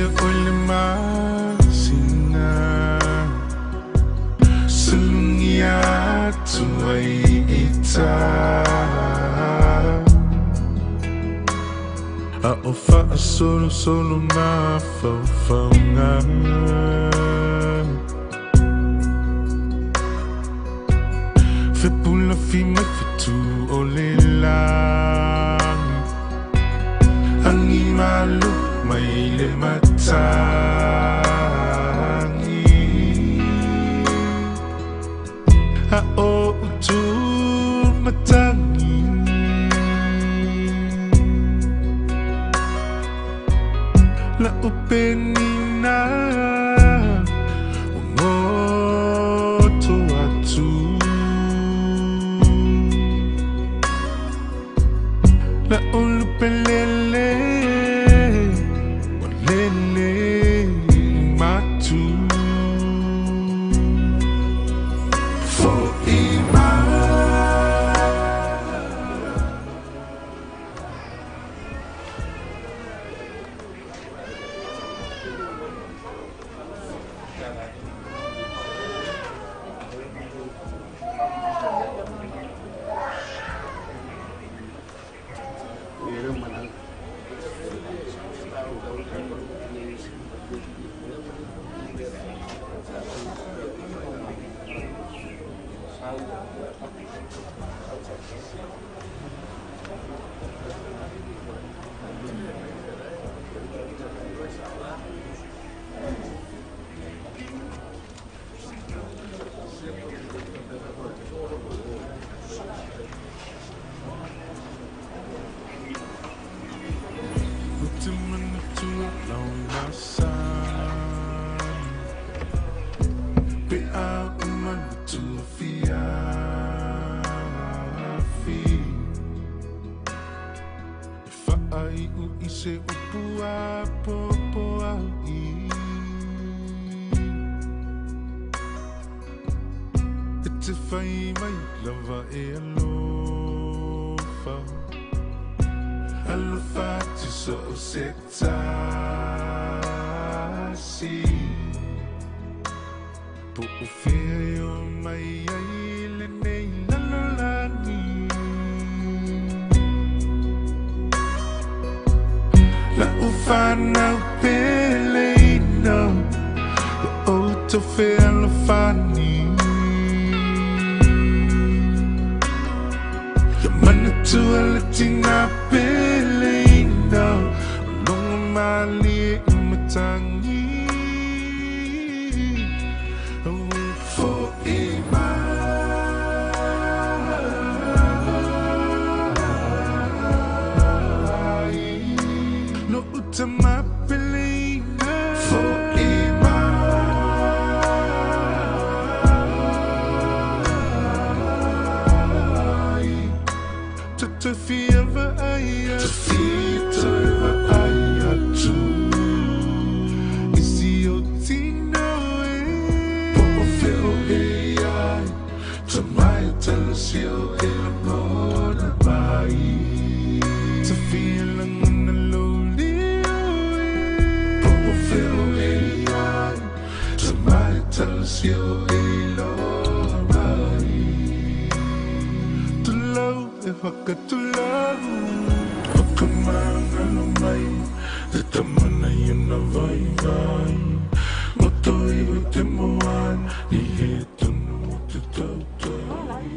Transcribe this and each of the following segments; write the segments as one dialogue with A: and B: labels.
A: Fia ole masina Sulungia tuai ita A o fa solo solo ma faufaunga Fepula fi mai fitu o le langi Angi malu mai le matangi A o utu matangi La upenina Ngoto atu La ulupelele Walele matu Fo'i mai Se upua popoa i E te whai mai lava e alofa Alofa tu so o se tasi Po o whia o mai ai le nei lalolani La ufana peleina La o fealofani Ya manatua le tina peleina Longa mali e matangi Fo'i mai No uta mapeleina Fo'i mai Te fia vaaia Te fia vaaia tu Isi o tino e Po o feo e ai Te mai tala sio e langona mai Te fia langona loli o e Po o feo e ai Te mai tala sio e loa mai Tulau e whakatulau Whakamangalo mai Te tamana i na vai vai Moto iho te moana Ni he tonu o te tautai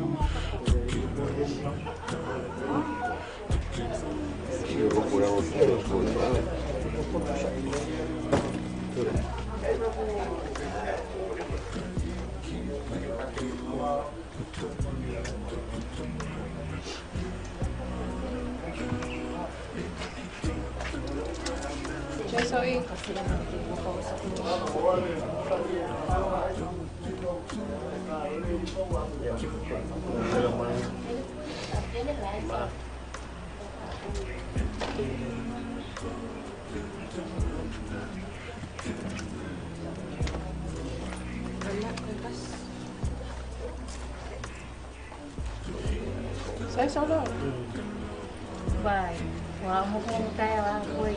A: Toki rau mai tai Toki
B: Soy. Saya solo.
C: Bye. Wah, mo kong tayo, ah, boy.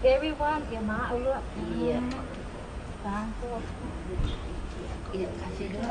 B: Everyone, ya mak lu. Iya. Iya, kasih dulu.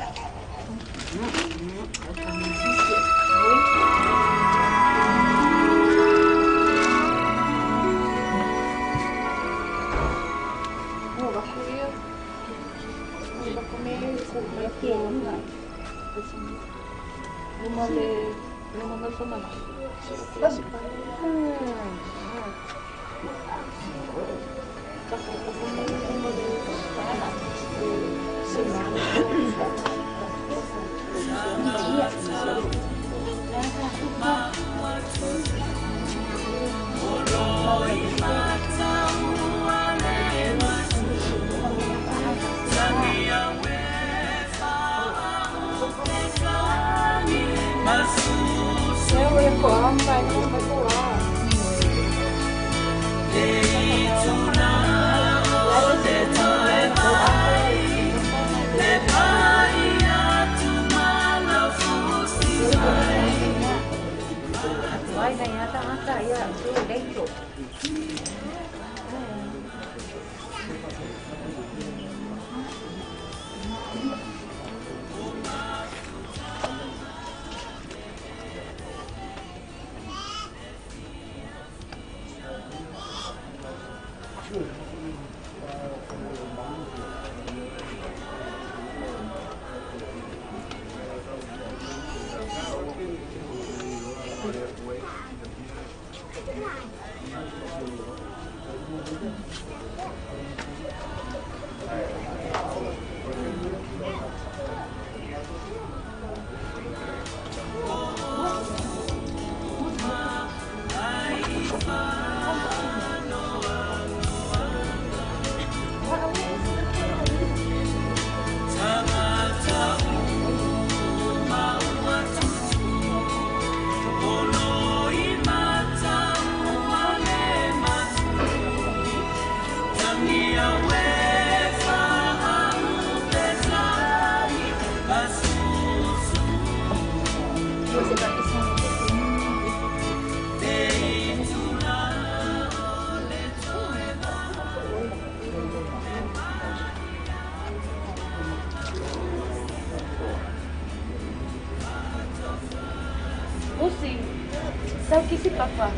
C: Papa.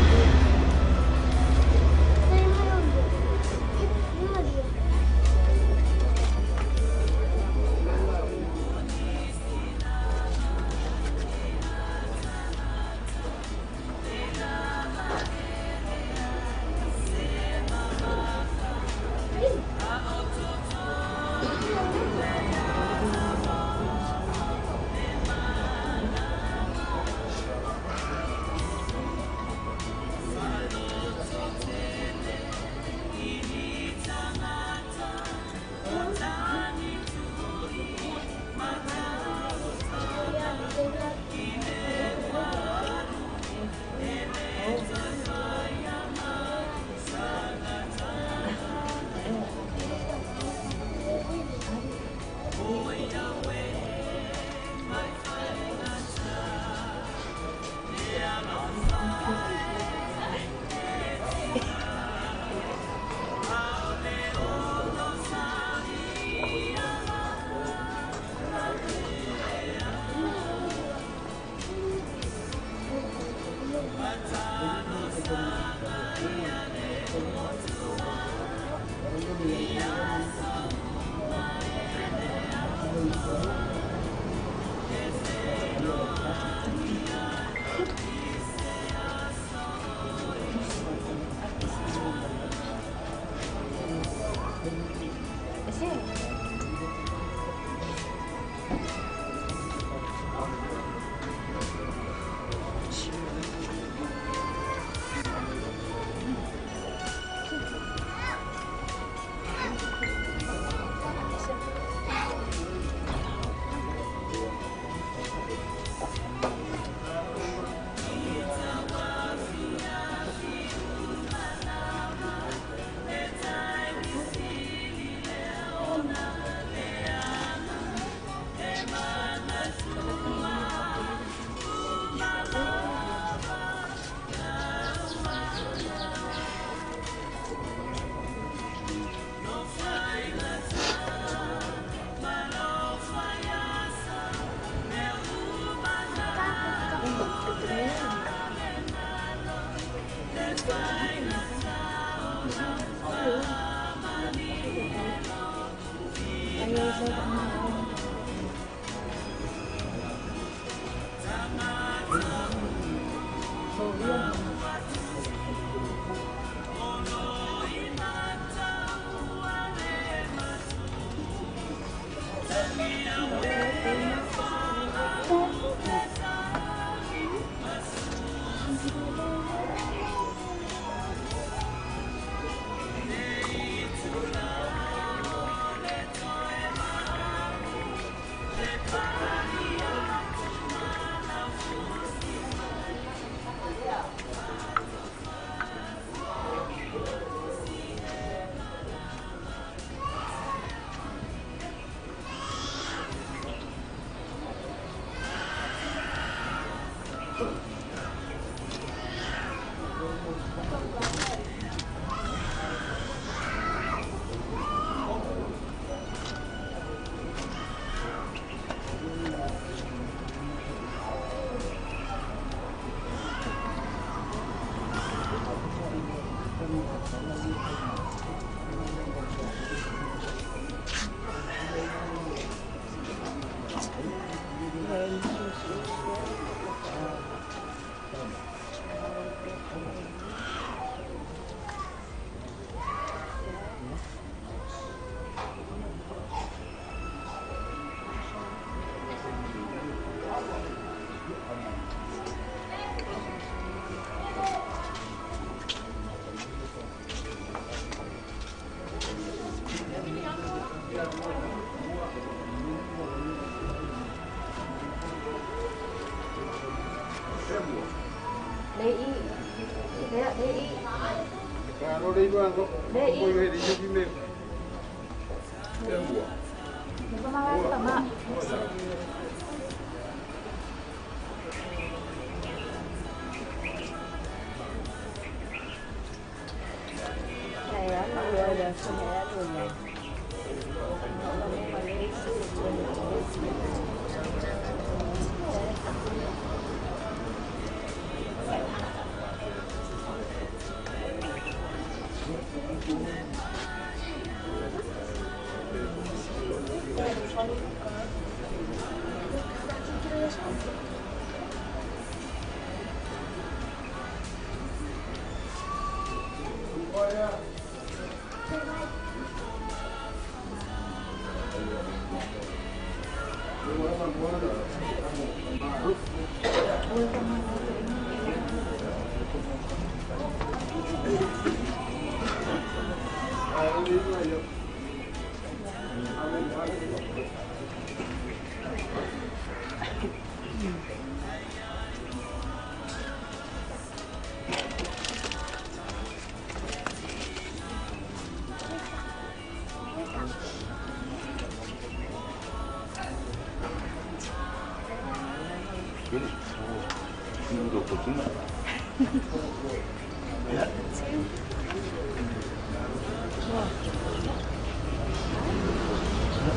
B: Thank you.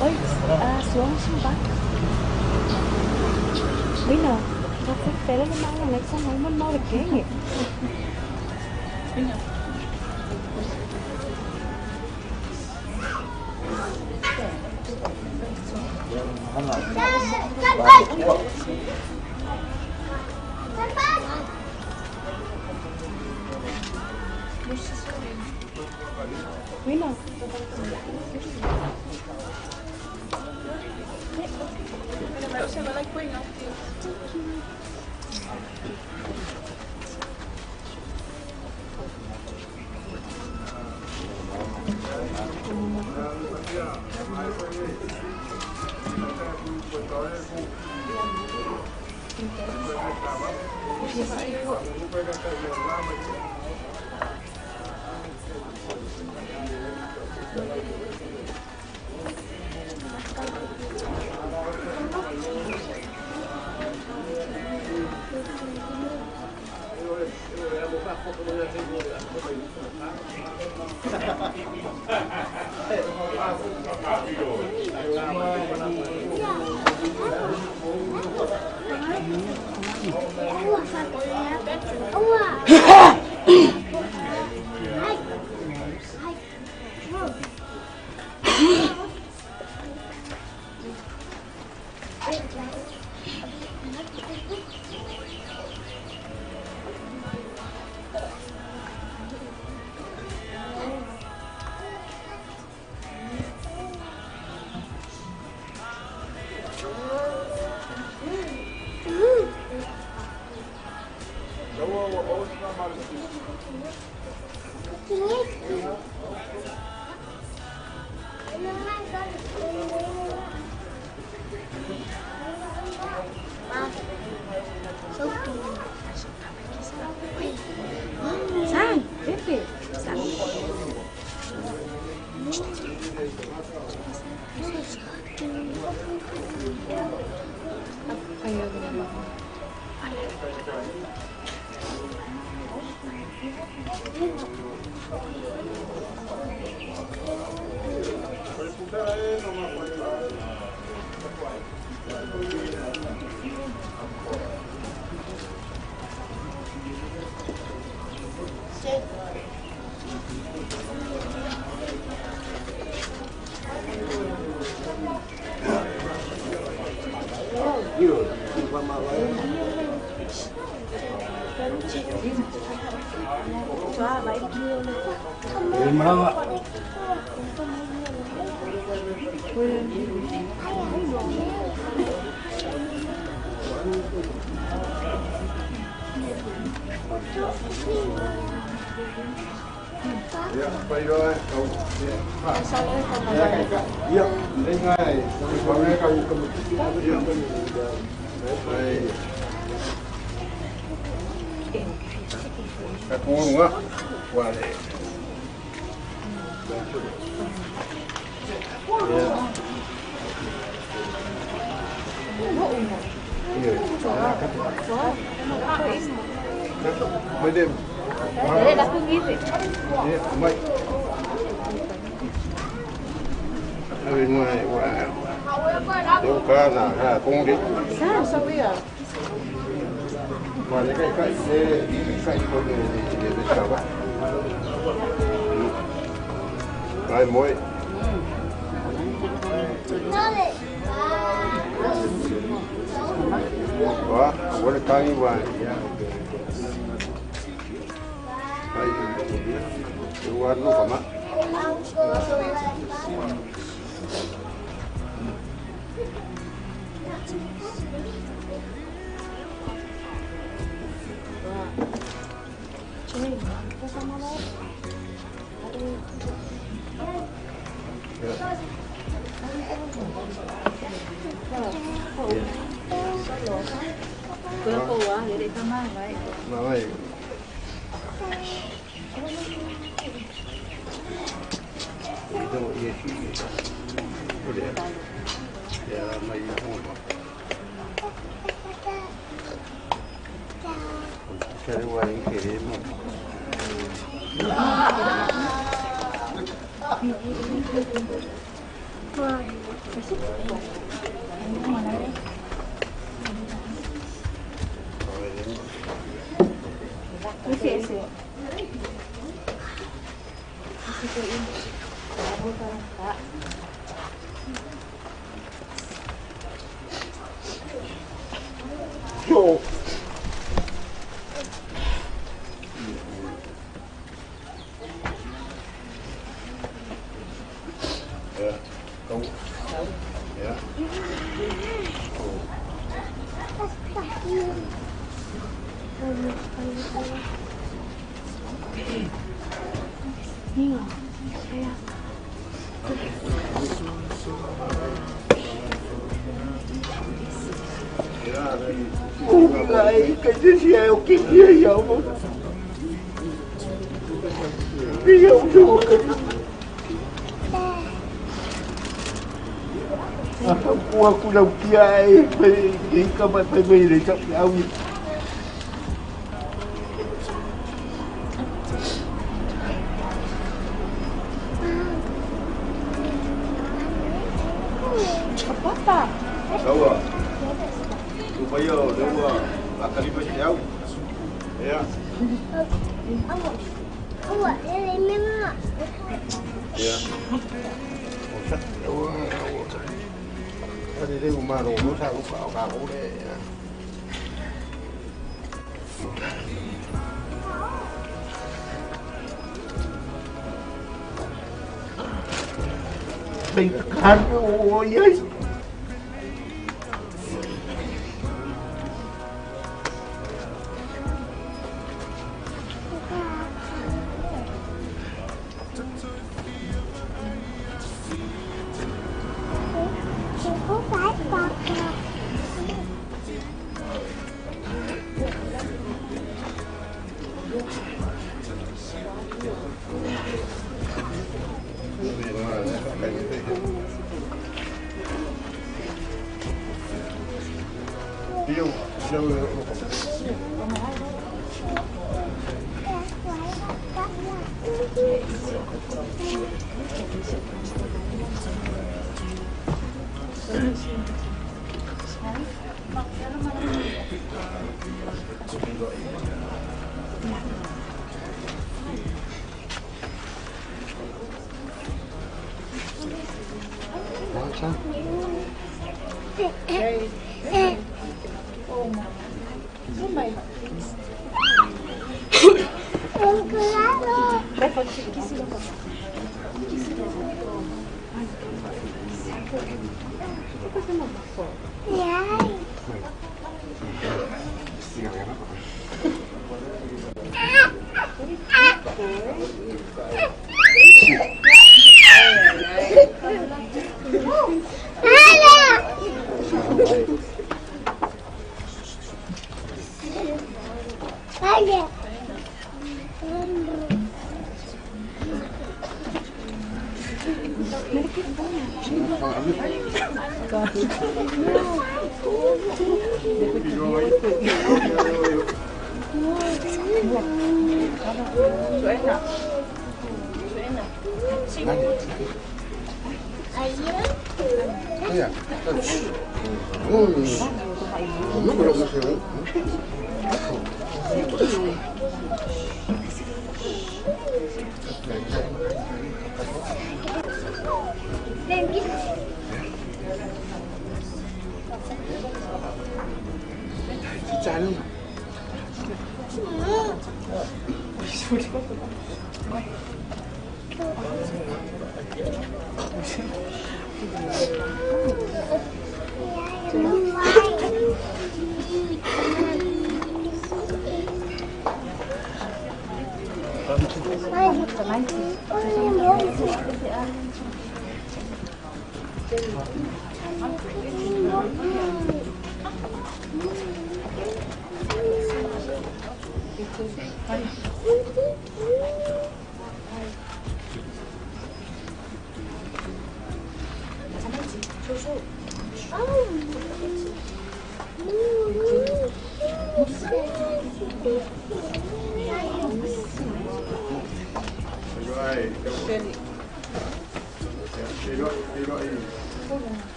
B: Ôi, xuống xuống bác. Bây giờ, nó phải nó mang là lấy xong nó mau được cái nhỉ. Sang, Pepe. Sang.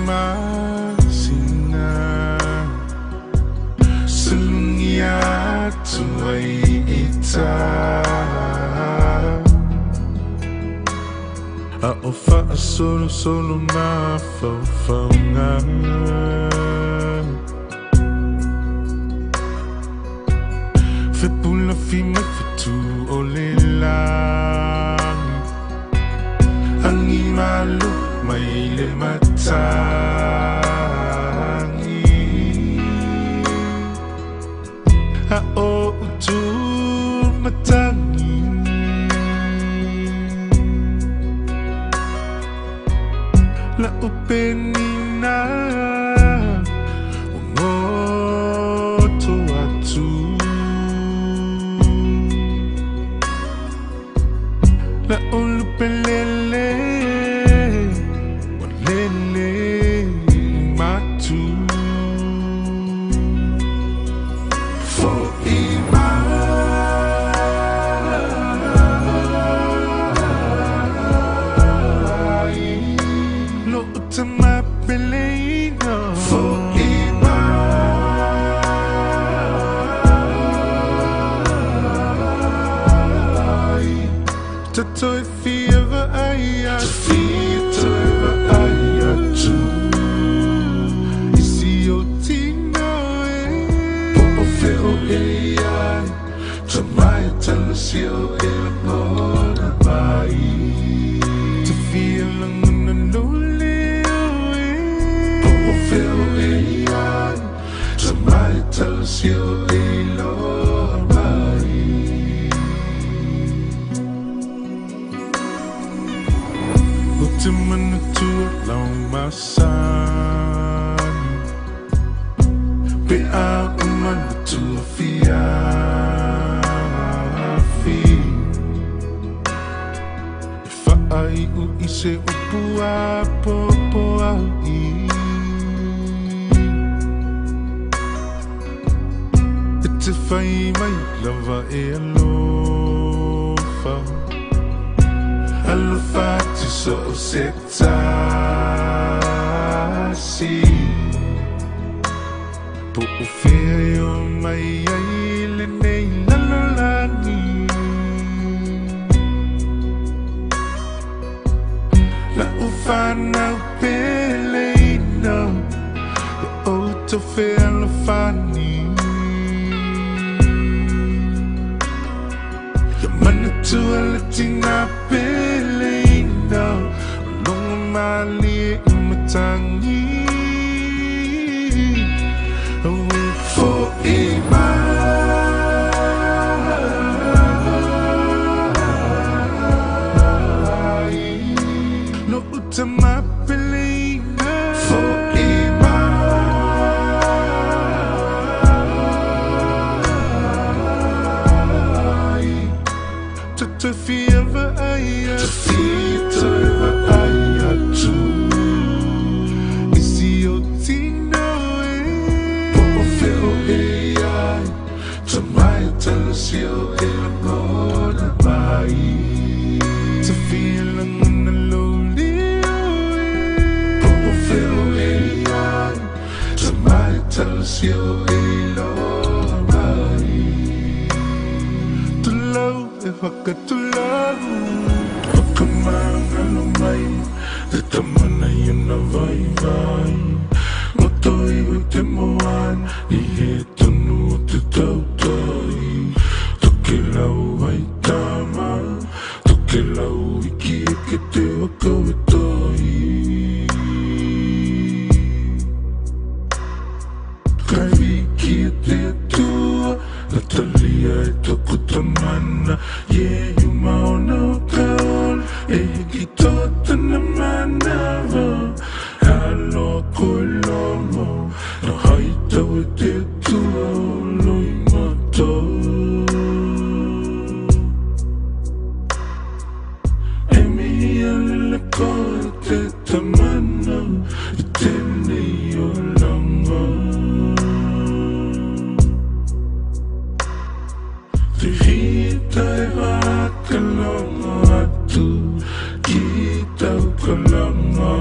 A: Masina Sulungi atu ai ita A o whaasolo solo mafaufauga Fepula fi mai fetu o le langi Angi malu mai le matangi A o utu matangi La upenina Ngoto atu La ulupelele Walele matu Fo'i mai Lo utama peleina Fo'i mai Te toi fia ai atu Te toi ai atu Isi o tino e Po o feo e ai Ta mai tala sio e ngona mai Te fia langana no leo e Po o feo e ai Ta mai tala sio e loa mai O te manatua lau masani Pe a o manatua fiafi E whaai u i se upu a popo au i E te whai mai lava e alofa Alofa tu so o se tasi Po o fea e o mai ai le nei lalolagi La u whanau peleina E o tau whea alofani Ia manatua le tina peleina O longa malie i matangi Aue fo'i mai Lo utama peleina Fo'i mai Te toi fia vaai atu Te fia vaai atu Isi o tino e Po o feo e ai Ta mai tala sio e ngona mai Te fia langana lo leo e Po o feo e ai Ta mai tala sio e loa mai Tulau e whakatulau Whakamangalo mai Te tamana i ona vai vai Moto iwi te moana I he tonu o te tautai Toke lau ai tama Toke lau iki e ke te waka wetai Kai wiki e te atua Natalia e toko tamana Ye yuma ona o kaola E hiki tō tana manawa Aloha koe lomo Na hai tau e te atua o loi mata E mihi alele koe te tamana I tēnei o langa Te hita e whakalongo atu Ki tau kalanga.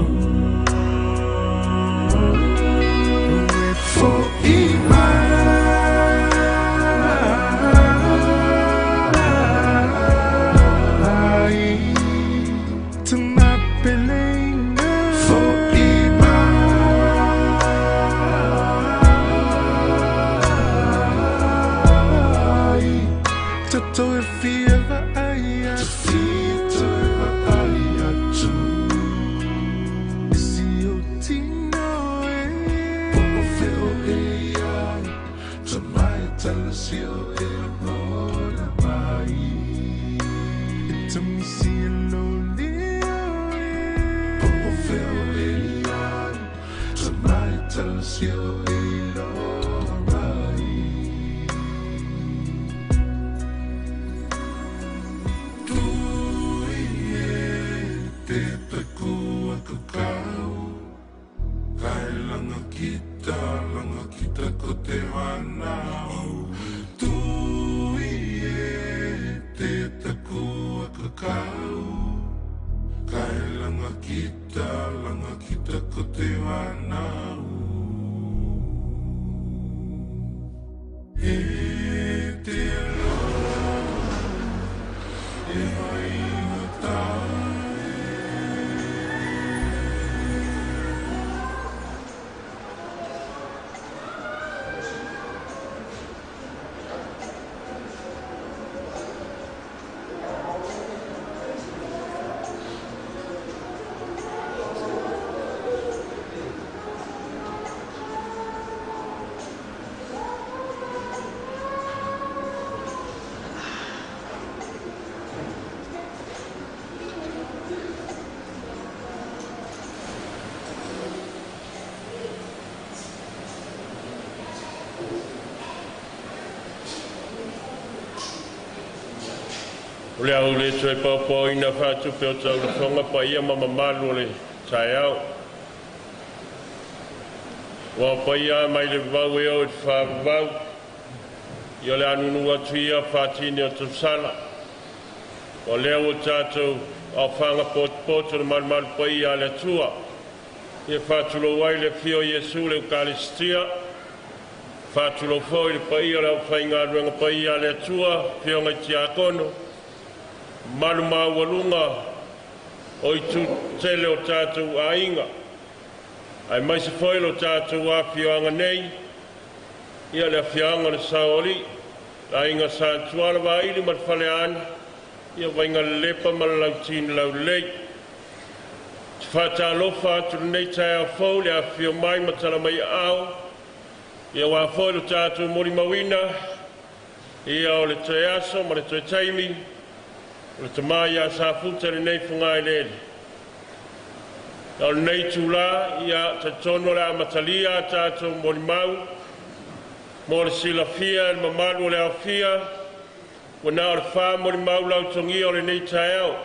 C: O le au le toe paopaoina faatupe o taulafoga paia ma mamalu o le taeao. Ua paia mai le vavau e o i le faavavau, ia o le anunu atu ia faatini o tausala. O lea ua tatou aofaga potopoto le malumalu paia a le Atua. Ia faatulou ai le afio o Iesu le Eukalistia, faatulou foi le paia o le aufaigaluega paia a le Atua, afioga i tiakono, malu maualuga o itu tele o tatou aiga, aemaise foi lo tatou afioaga nei, ia le afioaga o le Saoalii, le aiga Sa Tuala Vaili ma le Faleaana, ia Vaigalelepa ma le Lautini laulelei. Te faatalofa atu lenei taeao fou le afifio mai ma tala mai aao, ia aua foi lo tatou molimauina, ia o le toe aso ma le toe taimi, o le tama ia Safuta lenei fogaelele. O lenei tula, ia talitonu o le amatalia a tatou molimau, mo le silafia e le mamalu o le aofia, ua na o le 4 molimau lautogia o lenei taeao.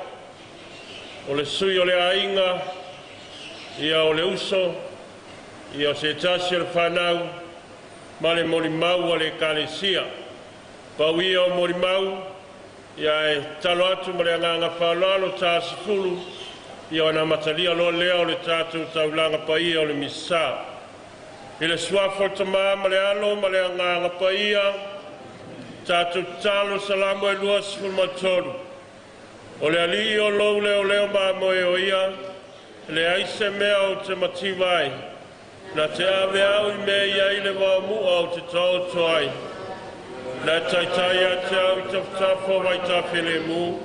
C: O le sui o le aiga, ia o le uso, ia o se tasi o le whanau, ma le molimau a le ekalesia. Pau ia o molimau, ia e talo atu ma le agaga faaaloalo ta 10, ia ona amatalia loa lea o le tatou taulaga paia o le Misa. I le suafa o le Tama ma le Alo ma le Agaga Paia, tatou tatalo Salamo e 23. O le alii o lou leoleo ma moe o ia, leai se mea o te mativa ai, na te ave au i mea i ai le vaomua o te taoto ai. Na taitai a te au i tafatafa o vaitafelemu,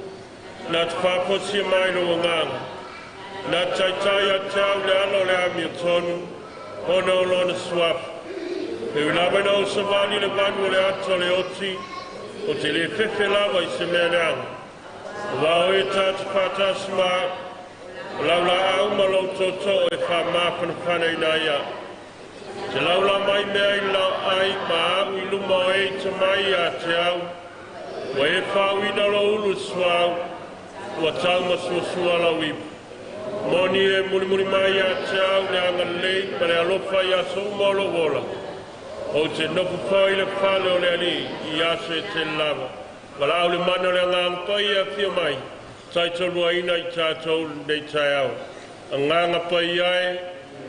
C: na te faafosia mai lou agaga. Na taitai a te au le ala o le amiotonu, ona o lona suafa. E ui lava ina ou savali le vanu o le ata o le oti, o te le fefe lava i se mea leaga. O vao e tātou faatasi ma o laulaau ma lou tōtō e whaamafanafana ina ia. Te laula mai mea i lau ai ma au i luma o e te mai a te au. Ua e whauina lo ulu suau, ua tau masuasua lau ipu. Moni e mulimuli mai a te au le angalei ma le alofa i aso uma o lou ola. O te nofo foi le fale o le alii i aso e te lava. Valaau le mana o le agaga paia afio mai, taitoluaina i tatou lenei taeao. Agaga paia e,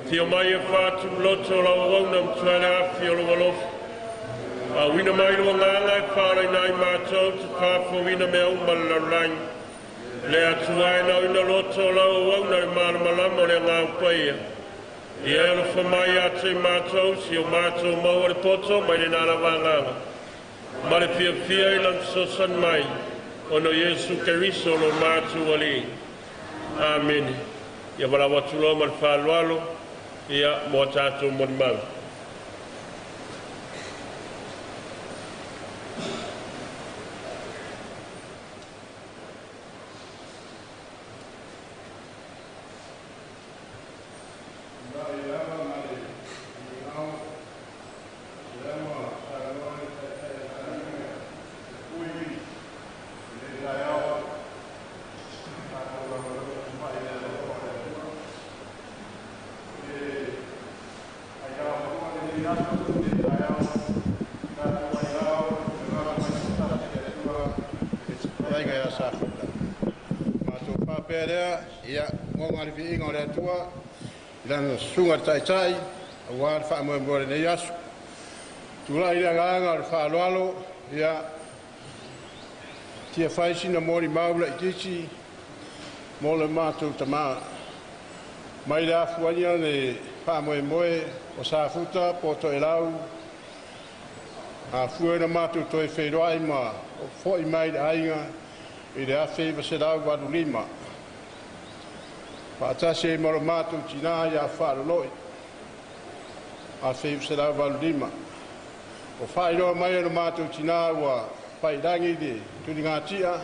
C: afio mai e faatu loto o lau auauna matua le afi o lou alofa. Auina mai lou agaga e faalaina ai matou te faafouina mea uma le lalolagi. Le Atua e nauina loto o lau auauna le malamalama o le agaga paia. Ia e alofa mai ia te matou, si o matou maua le poto mai le nala vagaga. Ma le fiafia i lana fesoasoani mai, ona o Iesu Keriso lo matou Alii. Amene. Ia valaau atu loa ma le faaaloalo ia mo a tatou molimau.
D: Lana susuga le taitai aua le faamoemoe o lenei aso. Tulai le agaga o le faaaloalo, ia tia fai sina molimau laitiiti mo le matou tamā. Mai le afuaina le faamoemoe o Safuta po o Toelau, afua na matou toe feiloai ma fo'i mai le aiga i le 1985. Faatasi ai ma lo matou tinā ia Faaloloi, 1985. O faailoa mai e lo matou tinā ua pailagi le tuligatia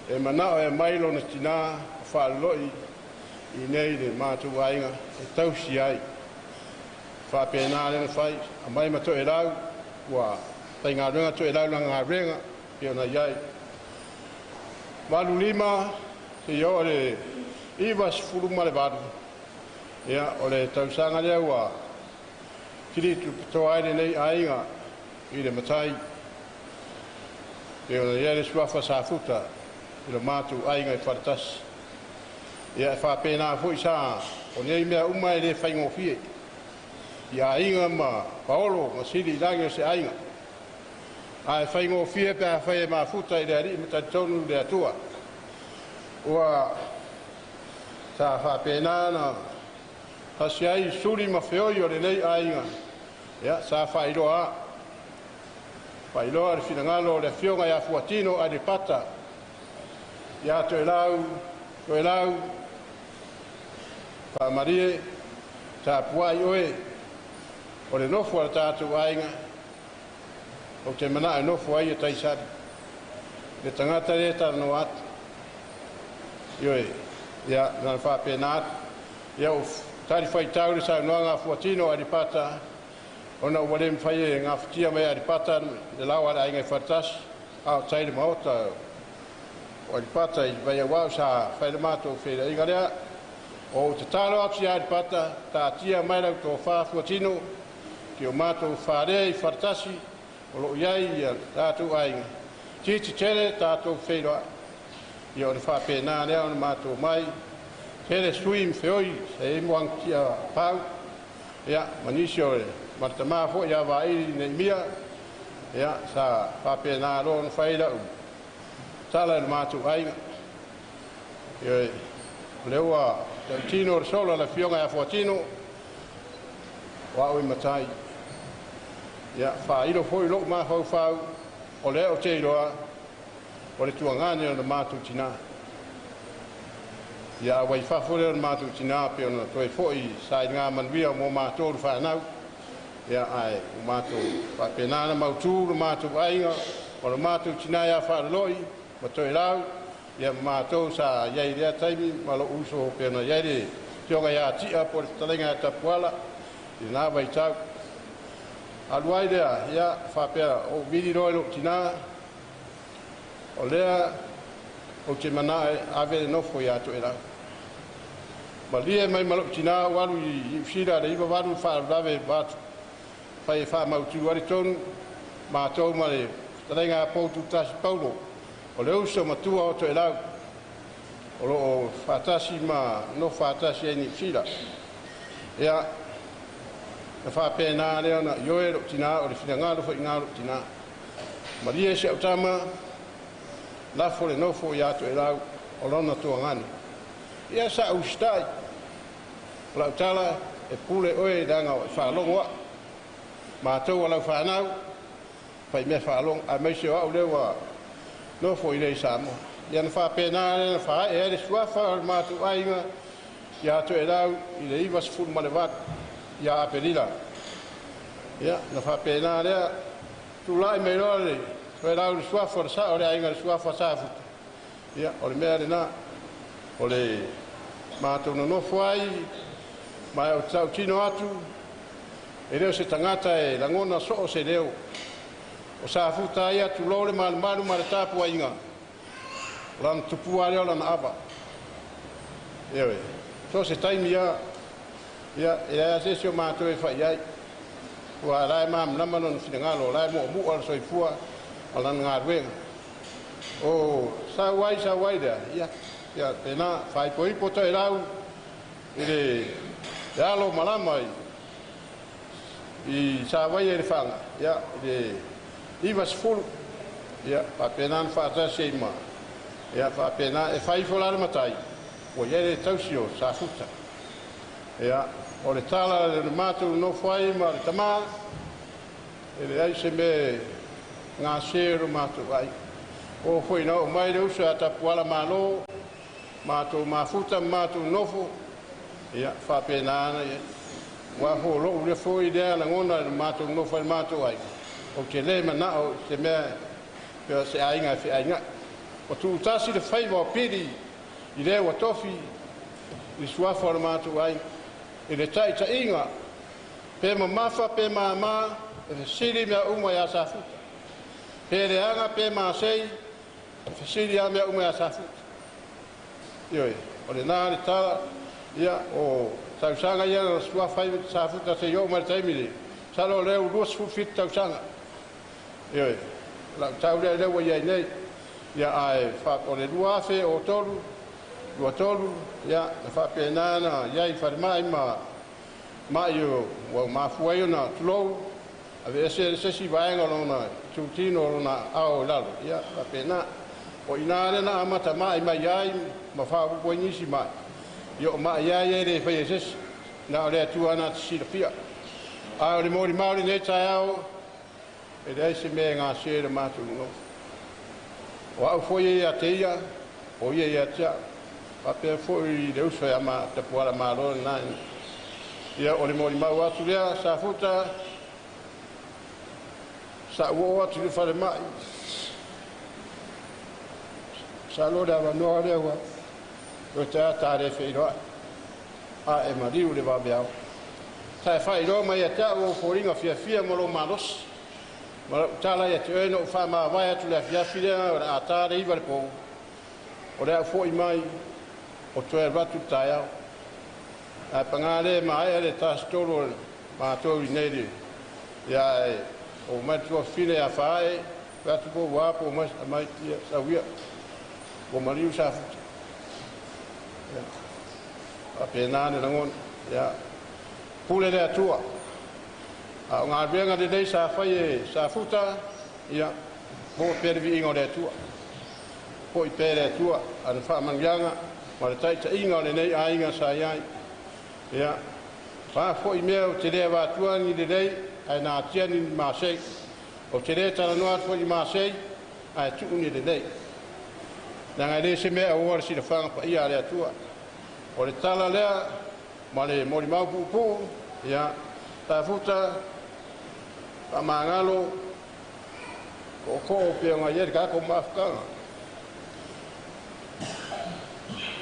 D: e manao e mai lona tinā o Faaloloi i nei le matou aiga e tausi ai. Faapena lea na fai, aumai ma Toelau, ua faigaluega Toelau i lana galuega pei ona i ai. 85 seia oo i le 98, ia o le tausaga lea ua kilituputoa ai lenei aiga i le matai. Pei ona i ai le suafa Safuta i lo matou aiga i Faletasi. Ia e faapena foi sa o nei mea uma e le faigofie i aiga ma paolo ma sili i lagi o se aiga. Ae faigofie pe afai e mafuta i le Alii ma talitonu i le Atua. Ua sa faapena na tasi ai suli ma feoi o lenei aiga, ia sa faailoa le finagalo o le afioga ia Fuatino Alipata, ia Toelau, Toelau, faamalie, tapuai oe, o le nofo a le tatou aiga, ou te manao e nofo ai e taisali, le tagata le talanoa atu. Ioe, ia, na faapena atu. Ia, o tali faitau le saunoaga a Fuatino Alipata, ona ua le mafai e gafatia mai Alipata le lao a le aiga i Faletasi, a o tai le maota o Alipata i Vaiauau sa fai le matou feiloaiga lea. O ou tatalo atu ia Alipata, taatia mai lau tofa Fuatino, ki o matou faalea i Faletasi, o loo i ai ia tatou aiga, titi tele tatou feiloai. Ia o le faapena lea ona matou mai, tele sui ma feoi sa i ai moangatia pau, ia ma nisi o le matamā foi ia Vaili nei mia, ia sa faapena loa ona fai lau tala i le matou aiga. Ia o lea ua tautino le solo a le afioga ia Fuatino, o au e matai. Ia faailo foi lou mafaufau, o lea o te iloa, o le tuagane o le matou tinā. Ia awai fafo lea o le matou tinā pe ona toe foi sa i ngā manuia mo matou le whanau. Ia ai o matou faapena na mautū le matou aiga, o le matou tinā ia Faaloloi, ma Toelau, ia matou sa iai lea taimi, ma lou uso pe ona iai le afioga ia Tia po o le fetalaiga ia Tapuala, i lena vaitau. Alu ai lea, ia faapea o vili loa i lou tinā, o lea ou te manao e ave le nofo ia Toelau. Malie mai ma lou tinā o alu i Usila le 98 faalavelave vatu, fai e faamautu ai le tonu, matou ma le fetalaiga a Pou Tutasi Paulo, o le uso matua o Toelau, o loo faatasi ma nofo faatasi ai i Niu Sila. Ia, na faapena lea ona ioe lou tinā, o le finagalo foi ngā lou tinā. Malie si au tama, lafo le nofo ia Toelau, o lona tuagane. Ia sa usitai, o lau tala e pule oe leaga o e faalogo au. Matou o lau whanau, Faimea faalogo aemaise o a'u lea ua nofo i lei Samoa. Ia na faapena lea na faae'e ai le suafa o le matou aiga ia Toelau i le 98 ia Aperila. Ia na faapena lea tula'i mai loa le Toelau i le suafa o le sa'o o le aiga, le suafa Safuta. Ia o le mea lena o le matou nonofo ai ma ou te tautino atu e le o se tagata e lagona soo se leo. O Safuta ia, tulou le malumalu ma le tapuaiga, o lana tupua lea o lana ava. Ioe, so se taimi a ia e leai se isi o matou e fai ai, ua lae malamalama lona finagalo, o lae mu'amu'a le soifua ma lana galuega. O sau ai sau ai lea ia ia pena faaipoipo Toelau i le alo malama i Savaia i le Faga ia i le 90. Ia faapena na faatasi ai ma ia faapena e fai ifo la le matai ua i ai le tausi o Safuta. Ia o le tala le matou nofo ai ma le tamā e leai se mea gasē o le matou ai o foi na oo mai le uso ia Tapuala Malo matou mafuta ma matou nofo. Ia faapena ana ia ua fo lo'u le foi lea lagona le matou nofo ai le matou ai ou te lē mana'o i se mea pe o se aiga e feaiga'i ua tu'utasi le faiva o pili i lē ua tofi i suafa o le matou aiga i le ta'ita'iga pe mamafa pe māmā e fesili mea uma iā Safuta pe leaga pe masei e fesili a mea uma iā Safuta. Ioe, o lenā le tala. Ia o tausaga ia na suafa ai Safuta seia oo mai le taimi le masalo o lea ua 27 tausaga. Ioe, la'u tau lea lea ua i ai nei. Ia ae o le 2003 23 ia na faapena na i ai falema'i ma ma'i ua mafua ai ona tulou aveese se isi vaega o lona itutino o lona ao i lalo. Ia faapena o inā lea na amata ma'i mai ai ma faaopoopo ai nisi ma'i. Ia o ma'i a ia e le faia e se isi na o le Atua na te silafia. Ae o le molimau lenei taeao e leai se mea e gasē le matou nonofo. O a'u foi e ia te ia o ia ia te a'u faapea foi le uso ia ma Tapuala Malo lena. Ia o le molimau atu lea Safuta sa'u oo atu i le falema'i masalo le avanoa lea ua o te ata le feiloai a e maliu le vaveao sa e faailoa mai ia te a'u ou foliga fiafia ma lou malosi ma la'u tala ia te oe na ou faamavae atu le afiafi lea o le a ta le 9 le po o le a'u fo'i mai o toe alu atu le taeao ae pagā lē maea le tasitolu o matou i nei le ia e o mai le tuafafine ia Faae atu po ua po mai mai ia sauia ua maliu Safuta. Ia faapena le lagona. Ia pule le Atua a o galuega lelei sa fai e Safuta. Ia mo pea le viiga o le Atua fo'i pea le Atua ana faamanuiaga ma le ta'ita'iga o lenei aiga sa i ai. Ia fa fo'i mea o te lē avatua ni lelei ae natia ni masei ou te lē talanoa atu foi i masei ae tu'u ni lelei leaga e lē se mea aua le silafaga paia a le Atua. O le tala lea ma le molimau puupuu. Ia Safuta faamagalo to'oto'o pe ona i ai le tatou mafutaga.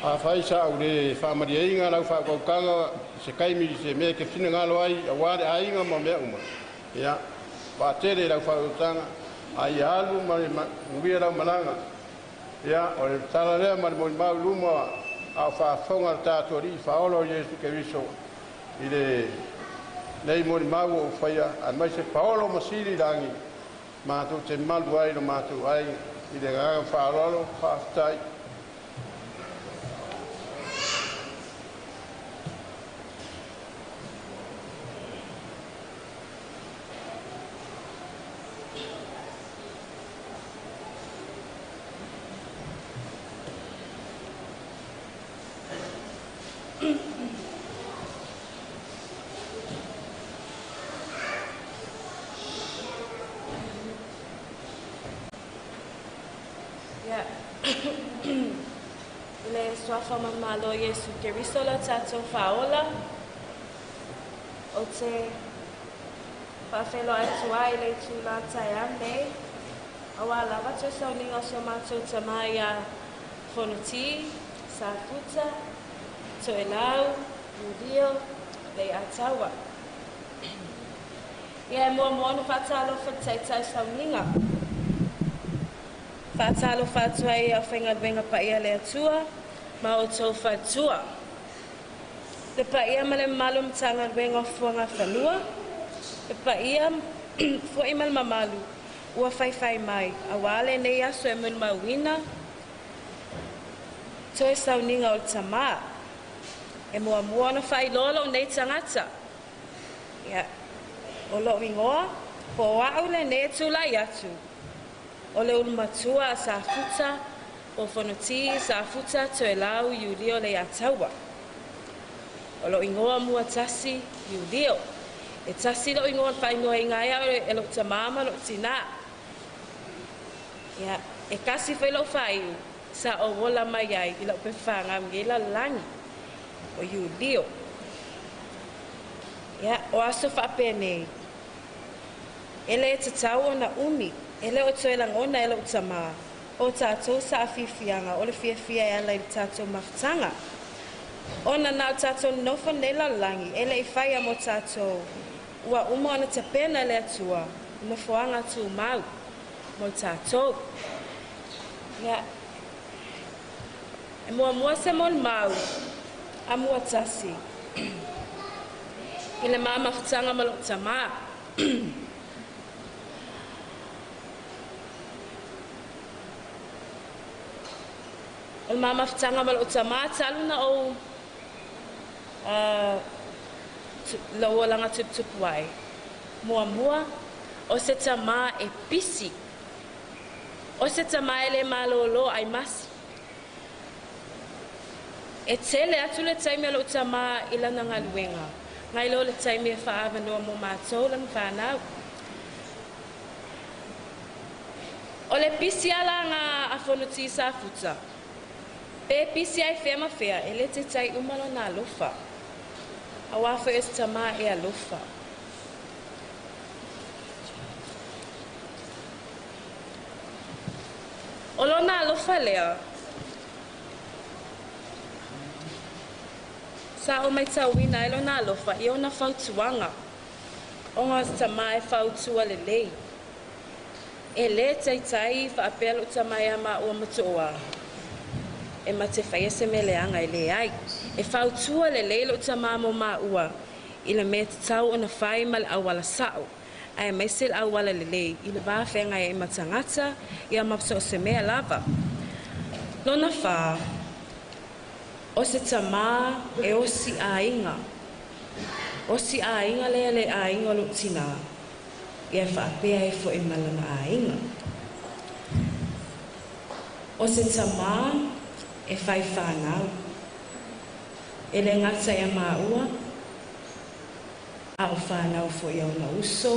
D: Afai sa ou lē faamalieina lau faautautaga i se taimi i se mea e te finagalo ai auā le aiga ma mea uma, ia vaatele lau faautautaga a ia alu ma le manuia lau malaga. Ia o le tala lea ma le molimau i luma a o faafofoga le tatou Alii Faaola o Iesu Keriso i le nei molimau ua ou faia aemaise paolo ma sili lagi matou te malu ai lo matou aiga i le agaga faaaloalo. Faafetai.
B: Ia, i le Suafa ma le Malo o Iesu Keriso lo tatou Faaola, ou te faafeiloai atu ai i le itula taeao lenei, aua lava toe sauniga o si o matou tama ia Fonoti, Safuta, Toelau, Iulio, Leiataua. Ia, e muamua ona faatalofa i le Taitai Sauniga. Faatalofa atu ai i aufaigaluega paia a le Atua ma outou faletua. Le paia ma le mamalu o Matagaluega o Fuagafanua, le paia foi ma le mamalu ua faifai mai aua lenei aso e molimauina toe sauniga o le tama. E muamua ona faailoa lou nei tagata. Ia, o lou igoa, po o au lenei e tulai atu, o le ulumatua a Safuta, po o Fonoti Safuta Toelau Iulio Leiataua. O lou igoa mua tasi, Iulio. E tasi lou igoa na faaigoaina ai au e lou tamā ma lou tinā. Ia, e tasi foi lou faaiu sa ou ola mai ai i lau pepa fanau i lenei lalolagi, o Iulio. Ia, o aso faapenei, e le tatau ona umi, e le o toe lagona e lou tamā o tatou saafiafiaga o le fiafia e ala i le tatou mafutaga. Ona na o tatou nonofo i lenei lalolagi, e le i faia mo tatou, ua uma ona tapena e le Atua nofoaga tumau mo tatou. Ia, e muamua se molimau a muatasi i le ma mafutaga ma lou tamā. O le ma mafutaga ma lou tamā talu na ou lou olaga tuputupu ai. Muamua, o se tamā e pisi. O se tamā e le malōlō ai masi. E tele atu le taimi a lou tamā i lana galuega, nai lo le taimi e faaavanoa mo matou lana fanau. O le pisi a la ga a Fonoti Safuta, pe pisi ai fea ma fea, e le taitai uma lona alofa. Aua foi o se tamā e alofa. O lona alofa lea, sa ou matauina ai lona alofa i ona fautuaga, ona o se tamā e fautua lelei. E lē taitai faapea lou tamā iā maua ma Tooa e ma te faia se mea leaga, e leai. E fautua lelei lou tamā mo maua i le mea tatau ona fai ma le auala sa'o, aemaise le auala lelei i le va feagai ai ma tagata, ia ma so o se mea lava. Lona fā, o se tamā e osi aiga. Osi aiga lea le aiga o lou tinā, ia e faapea ai foi ma lana aiga. O se tamā e fai fanau. E le gata iā maua, a o fanau foi a ona uso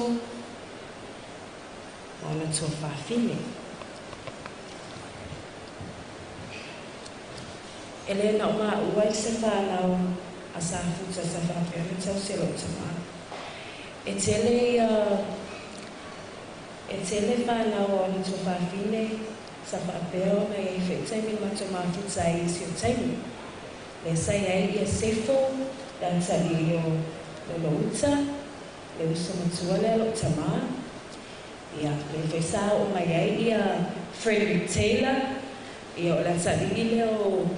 B: ma ona tuafafine. E le na o maua i se fanau a Safuta sa faapea ona tausi e lou tamā. E tele ia, e tele fanau a ona tuafafine sa faapea ona i ai foi taimi na matou mafuta ai i isi o taimi. Lea sa i ai ia Sefo, le atalii o Lolouta, le uso matua lea lou tamā. Ia, lea foi sa oo mai ai ia Frederick Taylor, ia o le atalii lea o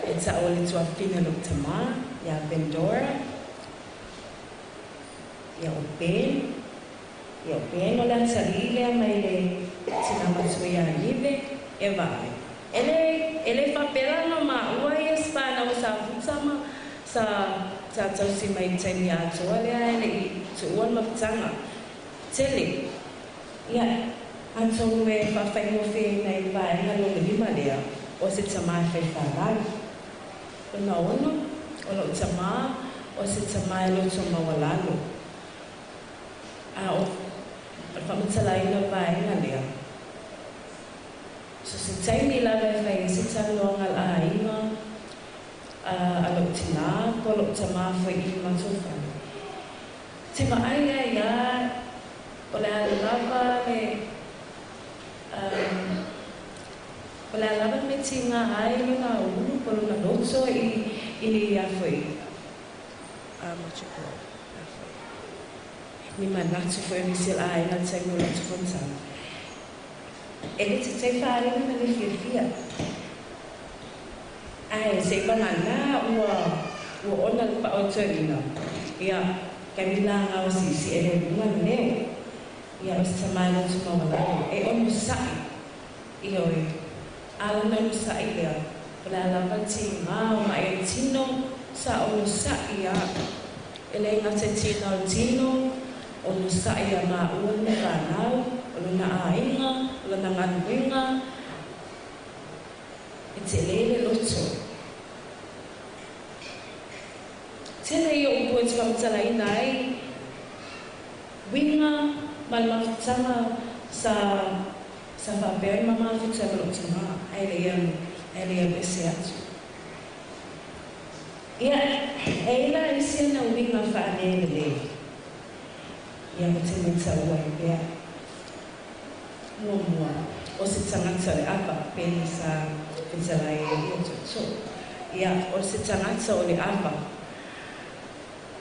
B: e ta'u o le tuafafine o lou tamā, iā Bendora, ia o Ben, ia o Ben o le atalii lea mai le tinā matua iā Nive, e vaai. E le, e le faapea la na maua ia se fanau a Safuta ma sa sa tausi mai i le taimi atoa lea e le i tuua le mafutaga tele. Ia, atonu e faafaigofieina i le vaega lona lima lea o se tamā e fai fanau. Lona ono, o lou tamā, o se tamā e loto maualalo. A o le faamatalaina o le vaega lea, So se taimi lava e fai ai se talanoaga a le aiga a lou tinā po o lou tamā foi i le matou fale. Ou te vaai ai lava o le a lava le o le a lava le mea tiga ai lona ulu po o lona loto i i le a foi what you call a foi ni manatu foi o nisi o le aiga i le taimi o latou fonotaga. E le tatau faaali ma le fiafia. Ae se i vagana ua ua ona le pao e toeaina, ia, taimi la gaosiisi e le luga le leo. Ia, o se tama e loto maualalo, e onosai, ioe, a lana onosai lea, o le a lava le tiga o maʻi o le tino, sa onosai a e le gata i tiga o le tino, onosai ia maua lona fanau, o lona aiga, o lana galuega, e tele le loto. Tele ia upu e te faamatalaina ai uiga ma le mafutaga sa sa faapea ai ma mafuta ma lou tamā, ae le i alu, ae le i alu ese atu. Ia, e i la isi ana uiga faalelelei, ia ou te maitaua ai pea. Muamua, o se tagata o le ava, pei sa fetalai ai ia tootoo. Ia, o se tagata o le ava.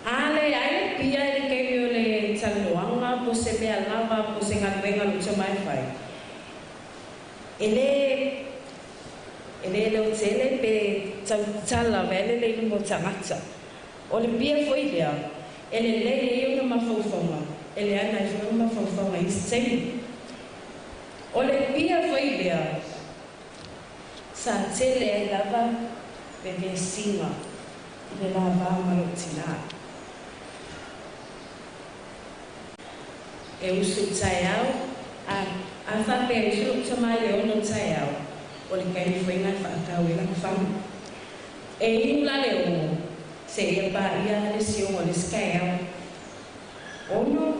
B: A leai le pia i le taimi o le talanoaga po o se mea lava po o se galuega o lo o tau mai fai, e le e le leo tele pe tautala vaelele i luma o tagata. O le pia foi lea, e lelei ai ona mafaufauga, e leaga ai foi ona mafaufauga i isi taimi. O le pia foi lea, sa tele ai lava vevesiga i le lava ma lou tinā. E usu i taeao, a, a faapea e usu lou tama i le 6 taeao, o le taimi foi lena e faatau ai lana fagu. E inu la le 6, seia paia le isi 6 o le isi taeao. 6,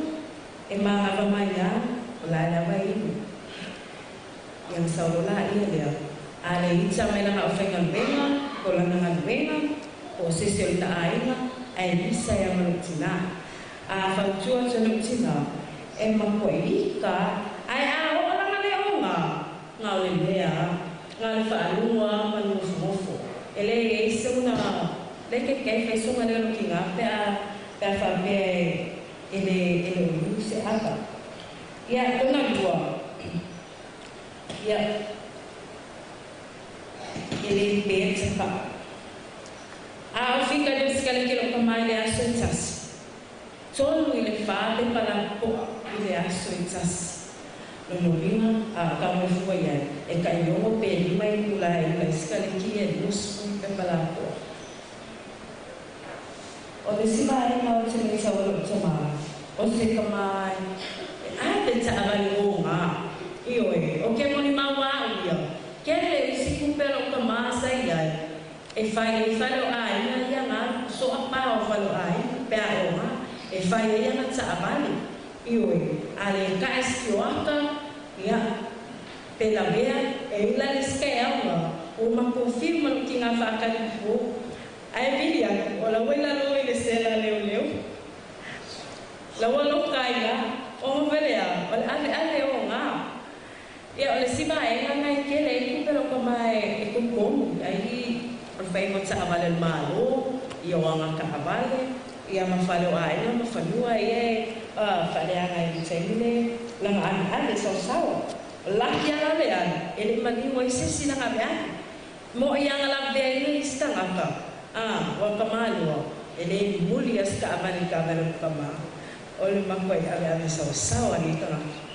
B: e magava mai lava, o la e lava e inu. Ia ona sau loa laia lea, a le ita mai lana aufaigaluega, po o lana galuega, po o se isi o lona aiga, ae misa ai lava ma lou tinā. A fautua atu e lou tinā, e makuai ika, ae a oo lana le oga, na o le mea a, na o le faaluga ma le nofonofo. E le i ai se una le ke kei fai songa lea o lou tinā pe a pe a faapea e le e le o ulu se ava. Ia, lona lua, ia, e le pea tapaʻa. A o fika le sikaleki o lou tama i le aso e tasi, 3 i le 4 pepa lapoa i le aso e tasi. Lona uiga, a o taumafua i ai, e tai 6 pe 5 itula e ula ai sikaleki ia e 20 pepa lapoa. O le isi vaega o te matau a lou tama, o se tama e a pe taavale oga. Ioe, o ke molimau a au ia, kele isi kupe a lou tama sa i ai, e fai ai fale o aiga ia nga soa pa o fale o aiga pe a oga, e fai ai ana taavale. Ioe, a le kaʻe sikioaka, ia, pe lavea, e ula le isi kaeaoga, ua makou fiu ma lou tiga faakali fou, ae vili atu, o la ua i lalo i le sela leoleo. La ua loka ai la, o ma fale a, o le aveave oga. Ia, o le isi vaega lena e tele ai tupe lou tama e tolutolu, ai o le faiga o taavale a le Malo, ia o aga taavale, ia ma fale o aiga ma fanua ia e faaleaga i le taimi le lana aveave saosaoa. O laki a la le alu, e le i maliu ai se isi lana aveave. Mo i aga lavea ai le isi tagata, a ua tamālua, e le muli a se taavale i taavale o le tama, o le makuai aveave saosaoa nei tagata.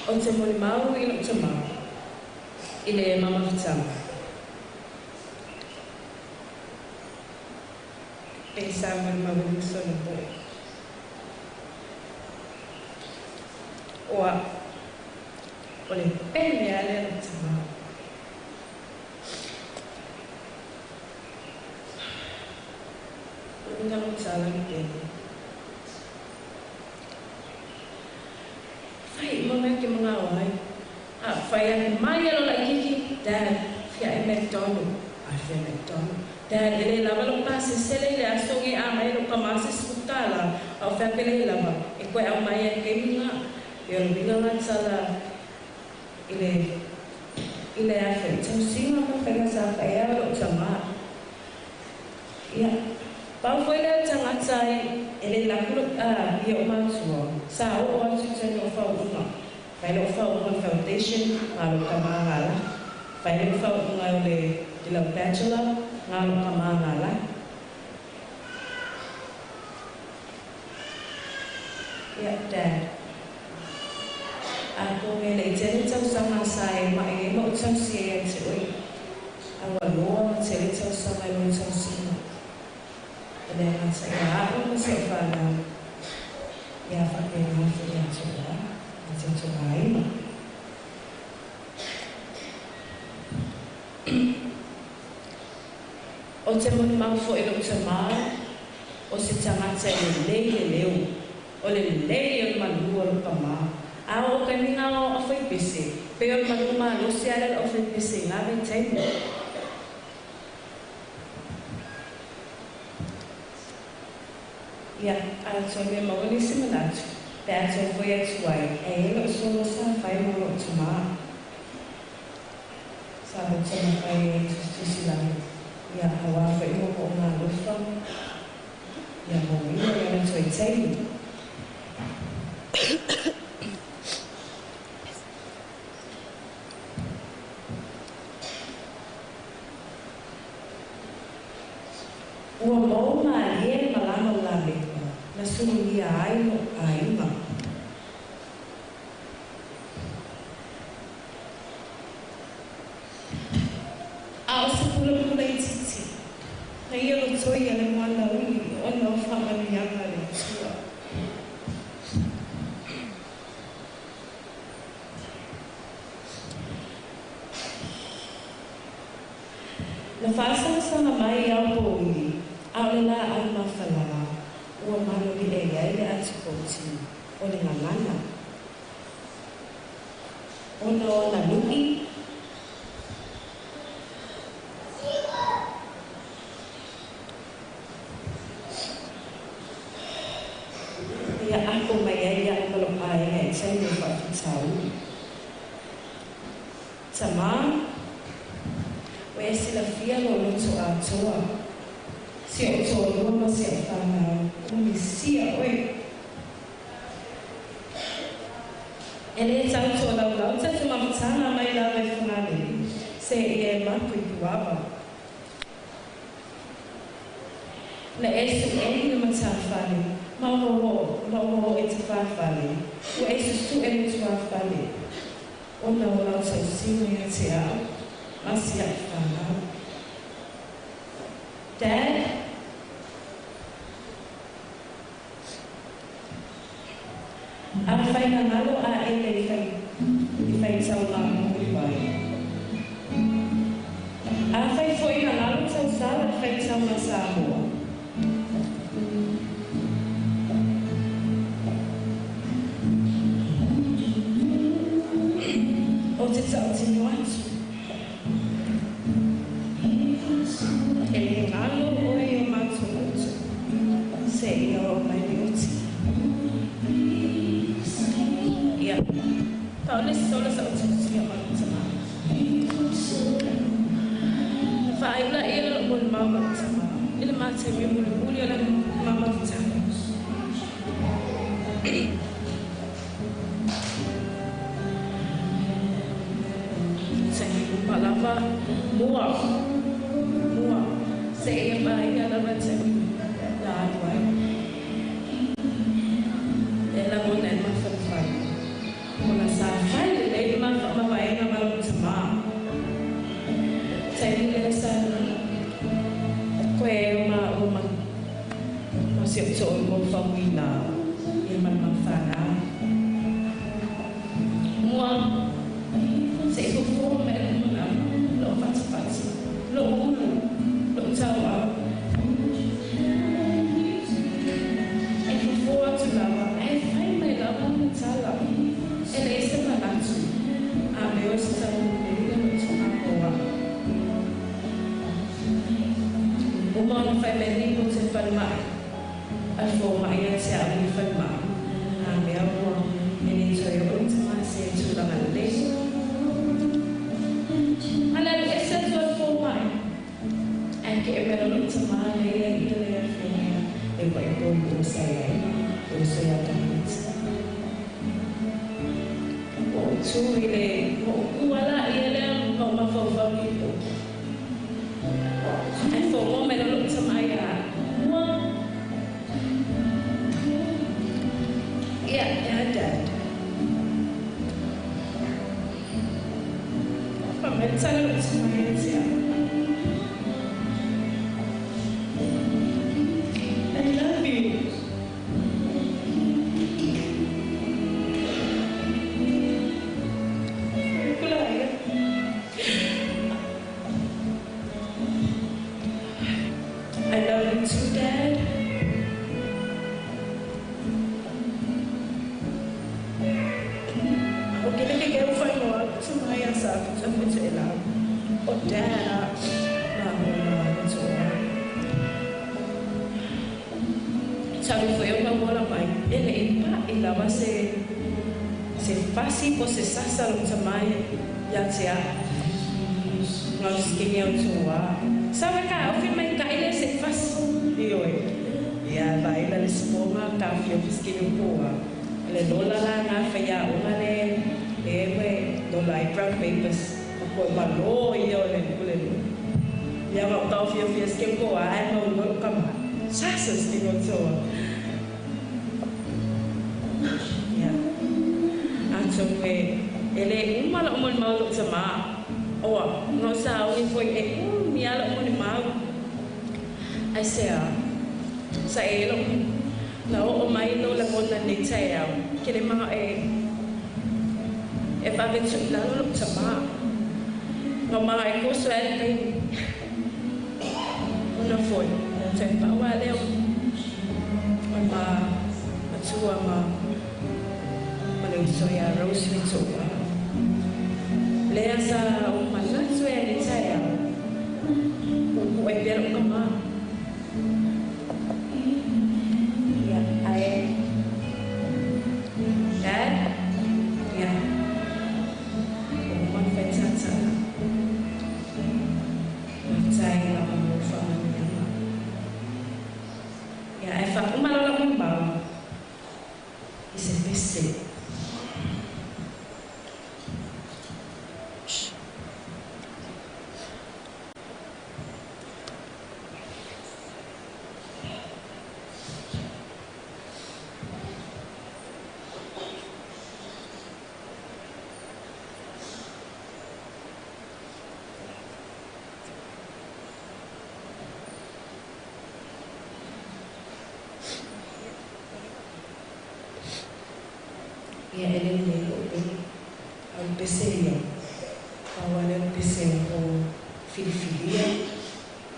B: Ou te molimau i lou tama i le mamafutaga. Pei sa molimau i le uso na poe. O au, o le pele lava lea lou tama. Uiga lou tala i le pele. Fai uma mea ou te manao ai. Fai atu mai e lo laʻikiki, Dad, fia e McDonald. A fia McDonald. Dad, e lē lava loʻu pasese le i le aso ge a mai loʻu kamā se sefulu tālā, a o fea pe lē lava, e koe au mai ai kaimi gā. Ia o le uiga gā tala i le i le afe i tausiga ma faiga sa faia o loʻu tamā. Ia, pau foi lea o le tagata e lē laku loʻu ia o matua, sa oo atu i taimi o faauuga. Fai loʻu faauuga foundation, ma loʻu kamā gā laku. Fai loʻu faauuga o le i lau bachelor, gā loʻu kamā gā laku. Ia, Dad. A ko me le i tele tausaga sa e maʻi ai ma ou tausi ai ia te oe. A ua loa ma tele tausaga i lou tausiga. E le gata ia aʻu ma si ou fanau, ia faapena foi ia te oe ma te outou aiga. O te molimau foi loʻu tamā, o se tagata e lelei le leo, o le lelei o le malū o loʻu kamā. A o kaimi ngā o au faipese, pei o le malū malosi a le o faipese i ngā vaitaimi. Ia, a toe mea maua nisi manatu, pe a toe foi atu ai, e ai loʻu solo sa fai mo loʻu tamā. Sa lou taumafai ai e tusitusi lalo, ia, auā foi mo hoʻonga alofa, ia mauina i ona toe taimi. Ua mou mālie le malama o Lameko, na sulugia ai loʻu ʻāiga. A ʻo se pulapula itiiti, na ia lotoi a le moana uli ona o faamanuiaga a le Atua. Na faasangasanga mai i aopouli, ʻaʻole lāʻau mafalā, ua maloliʻe i ai le ʻatikoti o le gagana. Ona o na luʻi, ia ʻako mai ai iaʻu ma lou ʻāina e taimi o faafitauli. Tamā, ua e silafia lou loto atoa, si oʻu toalua ma si aʻu whānau, ua misia ʻoe. E lē tau toalaulau tatu mafutaga mai lava i Fagalele, se i e maku i Puava. Na e suʻe i le matafale, ma ua oo, ma ua oo i tafafale, ua e susuʻe le tuafale. Ona o lau tausiga ia te au, ma si aʻu whanau. Dad, A whai ngangalo a ele i whai, i whai tau ngā muliwai. A whai foi ngangalo tau sala i whai tau ngā Samoa. O te tautino atu. E le ngalo oe i o matou loto, se ia oo mai le oti. Ia, pau le sola sa o tautia ma lou tama. Na faaiula ia lou molimau ma lou tama i le mataimi mulimuli o le mamafutaga. Taimi uma lava, mua, mua, seia paia lava taimi na alu ai. E lagona ai le mafanafana. Ona sa fai lelei le mavaega ma lou tamā. Taimi lea sa koe ai o maua ma ma si ou toʻolua fauina ia ma le mau fanau. Mua, se i fofo mai loʻu manawa, loʻu fatufatu, loʻu ulu, loʻu tauau. E fofo atu lava, ae fai mai lava ona tala. E leai se manatu, a me o se taunuu lelei le lou tama mo a'u. Uma ona fai mai lipoti a le falemai a le fomai ia te a'u i le falemai, nā mea ua e le toe oo le tama i se tulaga lelei. A le alu ese atu a le fomai, ae ke'e mai loa lou tama lea ia lea le fomai a le uluai poipoi sa i ai le uso ia Kamiti. Ua ou tu i le ua ou kua laia lea ma ou mafaufau lipoti. Ae fomoa mai loa lou tama ia au. Ua Ia, e a Dad? Fai mai le tala lou tama ia te au. I love you. I love you too, Dad. O ke leke ke u whaingoa tu mai a sa puta puta e lau. O Dad a ma mo ma ma toa. Talu foi o mola mai e le i pa i lawa se se fasi po se sasa lo tamai ia te a. Ngau skingi o toa. Sawe ka ofi mai ka ile se fasi. Ioe. Ia vai la le sponga ka fio fiskini o poa. Le lola la ngā whaia onga le le we lola i brown papers. O koe malo ia o le le lo. Ia ma tau fio fio skin koa ai mau lo kama. Sasa skin o toa. Ia. Atonu e e le uma la'u molimau i lo'u tamā. Oa, ngau sauni foi e umi a la'u molimau. Aisea, sa e lo'u na oo mai lou lagona i lenei taeao, ke le maga e e vave tuu i lalo lo'u tamā. Ngau maga e koso ai le taimi. Ona foi, toe pau a lea o le ma matua ma ma le uso ia Rose le to'a. Lea sa ou manatu e le taeao, puupuu ai pea lo'u kamā. Ia, ae Dad, ia, ua uma ona fai tātala. Faafetai lava mo faamanuiaga. Ia, ae faauma loa lau molimau i se pese. Shh. Ia e le lelei lo'u pele, a o le pese ia, pau lava lea o le pese o filifilia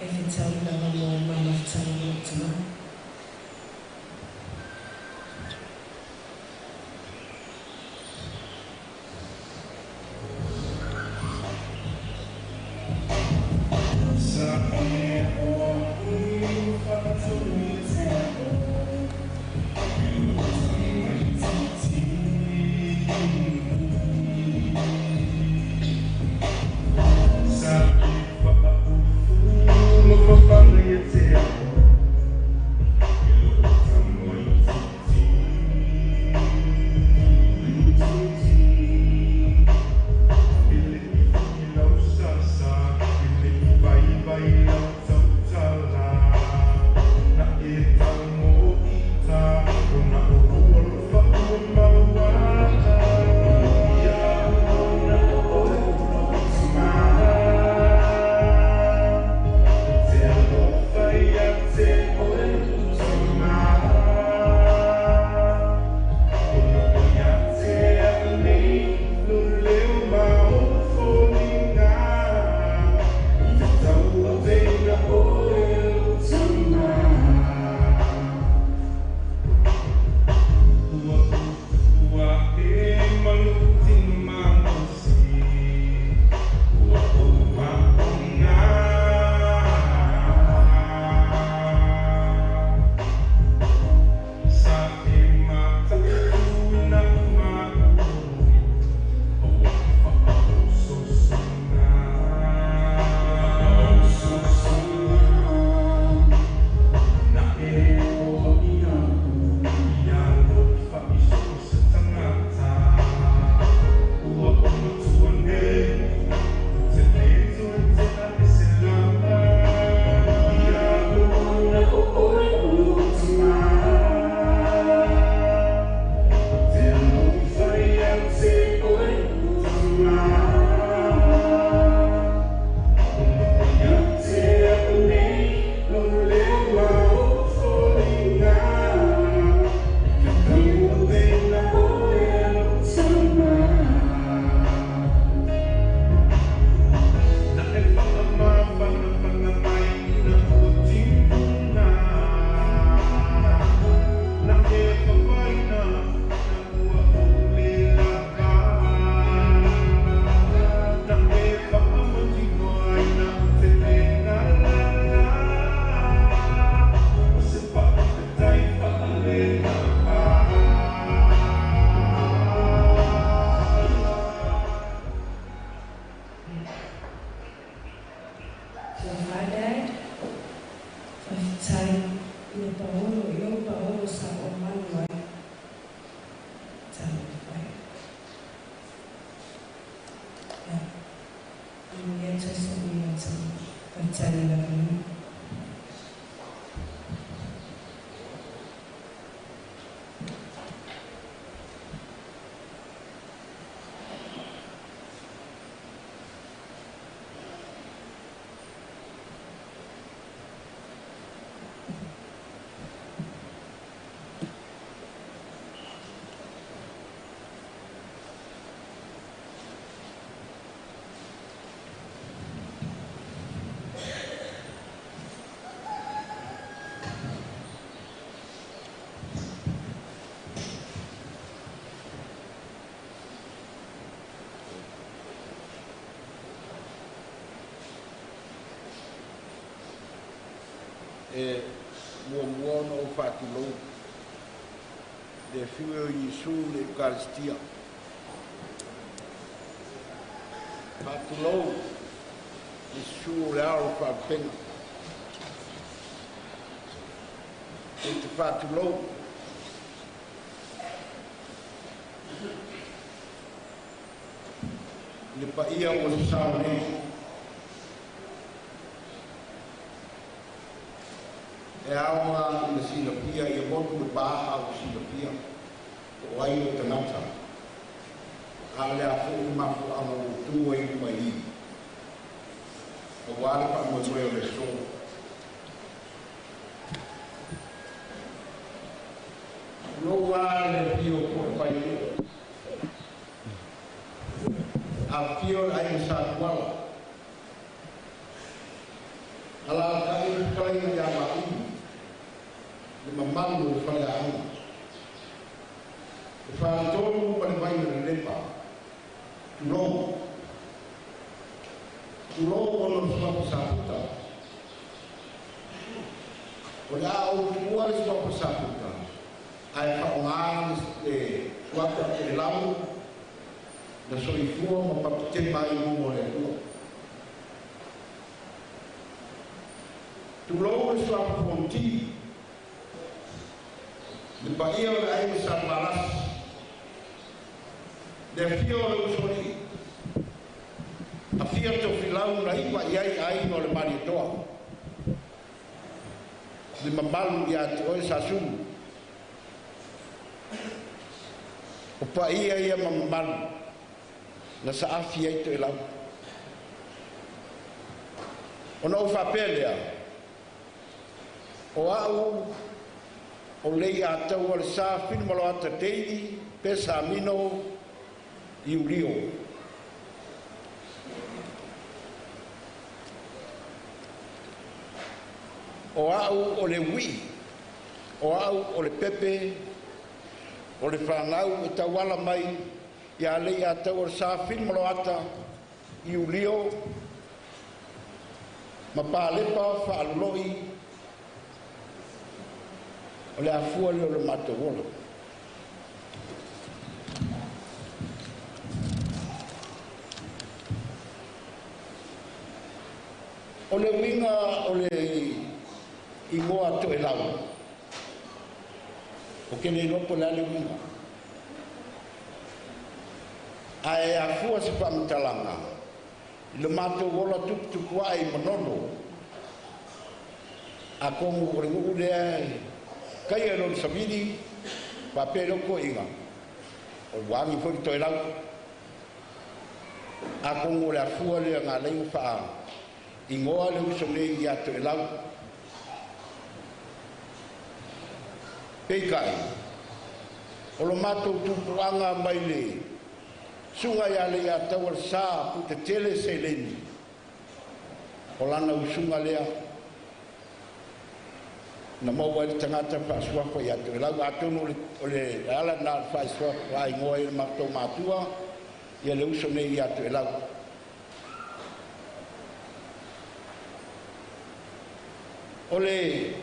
B: e fetaui lava mo ma mafutaga ma lo'u tamā.
E: tosoʻi atu faafetai le avanoa.
F: E muamua ona ou faatulou le afio o Iesu le Eukaristia. Faatulou le susu o le ao o faalupega. Ou te faatulou i le paia ua sasao nei. E aoga i le silafia ia motu le pā o silafia o ai o tagata. A le afoʻi mafuaaga ua tu ai luma i auā le faamoemoe o le aso. Lou a le afio o poʻe pailua. Afifio le aiga Satuala. Alaalatai le fetalaiga ia Mauu le mamalu o le faleaoga. Le faletolu ma le vai o le lepa. Tulou. Tulou ona o le suafa Safuta. O le a ou tuua le suafa Safuta, ae faaaoga le suafa Toelau na soifua ma papatema ai i luma o le Atua. Tulou le suafa Fonoti, le paia o le aiga Sa Palasi, le afio o le usoalii, afio Tofilau na iva i ai aiga o le Malietoa, le mamalu ia te oe Sasulu. O paia ia ma mamalu na saafi ai Toelau. Ona ou faapea lea, o au o lei ataua le sa Filimaloata Daily Pesamino Iulio. O au o le ui'i, o au o le pepe, o le fanau e tauala mai ia lei ataua le sa Filimaloata Iulio ma Palepa faaloloi o le afua lea o le matou ola. O le uiga o le igoa Toelau, o ke le iloa po o le a le uiga. Ae afua se faamatalaga i le matou ola tuputupuae i Manono. Atonu o le nuu lea e taia i lona savili, faapea i lau toeaiina, o le ua agi foi le Toelau. Atonu o le afua lea na ala ai ona faaigoa le uso nei ia Toelau. Peitai, o lo matou tupuaga mai le susuga ia Leiataua le Sa Putetele Seleni, o lana usuga lea na maua ai le tagata faasuafa ia Toelau. Atonu o le ala lena o le faaigoa ai o le matou matua ia le uso nei ia Toelau. O le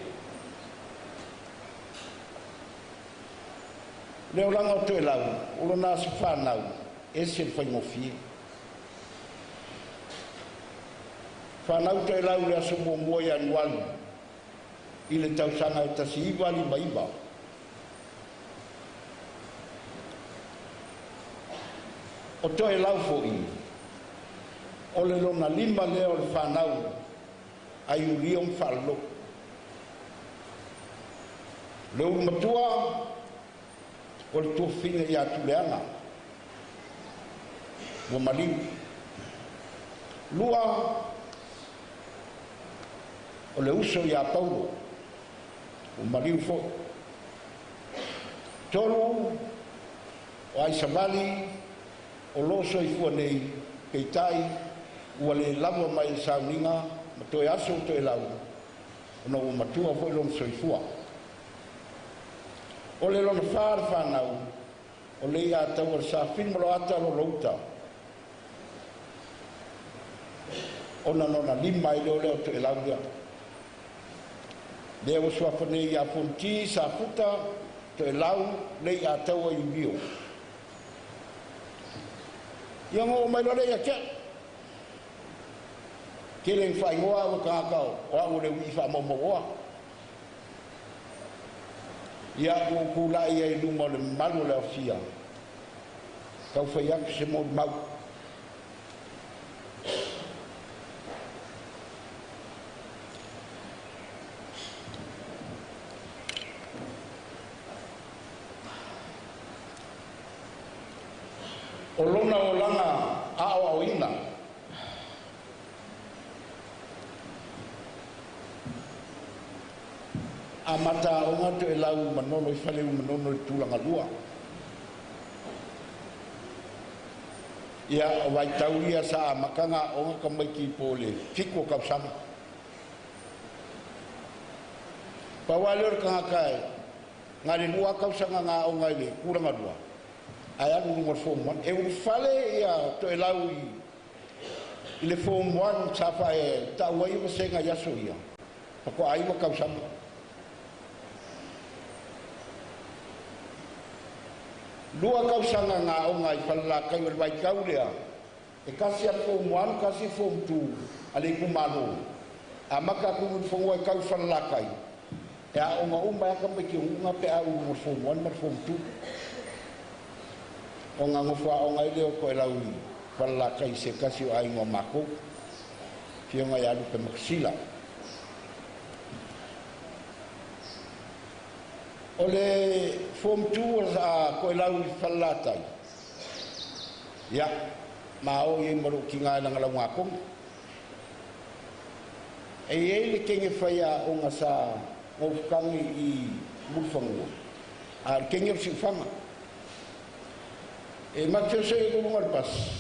F: olaga o Toelau, o lona aso fanau, ese le faigofie. Fanau Toelau i le aso 1 Ianuari i le tausaga e 1959. O Toelau foi, O le lona lima lea o le fanau a Iulio ma Faalelou. Le ulu matua o le tuafafine ia Tuleaga ua maliu. Lua o le uso ia Paulo ua maliu foi. Tolu o Aisavali o loo soifua nei, peitai ua le lava mai le sauniga ma toe aso o Toelau ona ua matua foi lona soifua. O le lona fa le fanau o le ia tau o le Safili ma Loata Lolouta, ona lona lima ai lea o lea o Toelau lea. Lea ua suafa nei ia Fonoti Safuta Toelau le ia taua Iulio. Ia ngo mai loa ia te kele faaigoa au tagata o au le ui faamaumauoa. Ia ua kula'i ai luma o le mamalu o le aofia taufai atu se molimau. O lona olaga aoaoina amata aoga Toelau Manono i Faleu Manono i tulaga lua. Ia o vaitau ia sa amataga aoga tamaiti po o le 7 o tausaga. Pau lava lea o le tagata e na le 2 tausaga na aoga i le tulaga lua ae alu i luga o le Form 1. E ulufale ia Toelau i le Form 1 sa faataua ai vasega i aso ia faatoa 9 tausaga. 2 tausaga na aoga i Falelatai o le vaitau lea e kasi a le Form 1 kasi Form 2 a le itumalo. Amata atu i Mulifanua e tau i Falelatai e aoga uma e tamaiti o nu'u pe a ulu i le Form 1 ma le Form 2. O ngā ngofo aoga ai lea o Toelau i Falelatai se tasi o aiga o makou fioga ia Lupe Makasila. O le Form 2 a Toelau i Falelatai, ia ma o i ai ma lou tiga e lagalauga tonu. E i ai le kege fai aoga sa gofutagi i Mulifanua, a o le kege o le siufaga. E mate o se i luga o le pasi,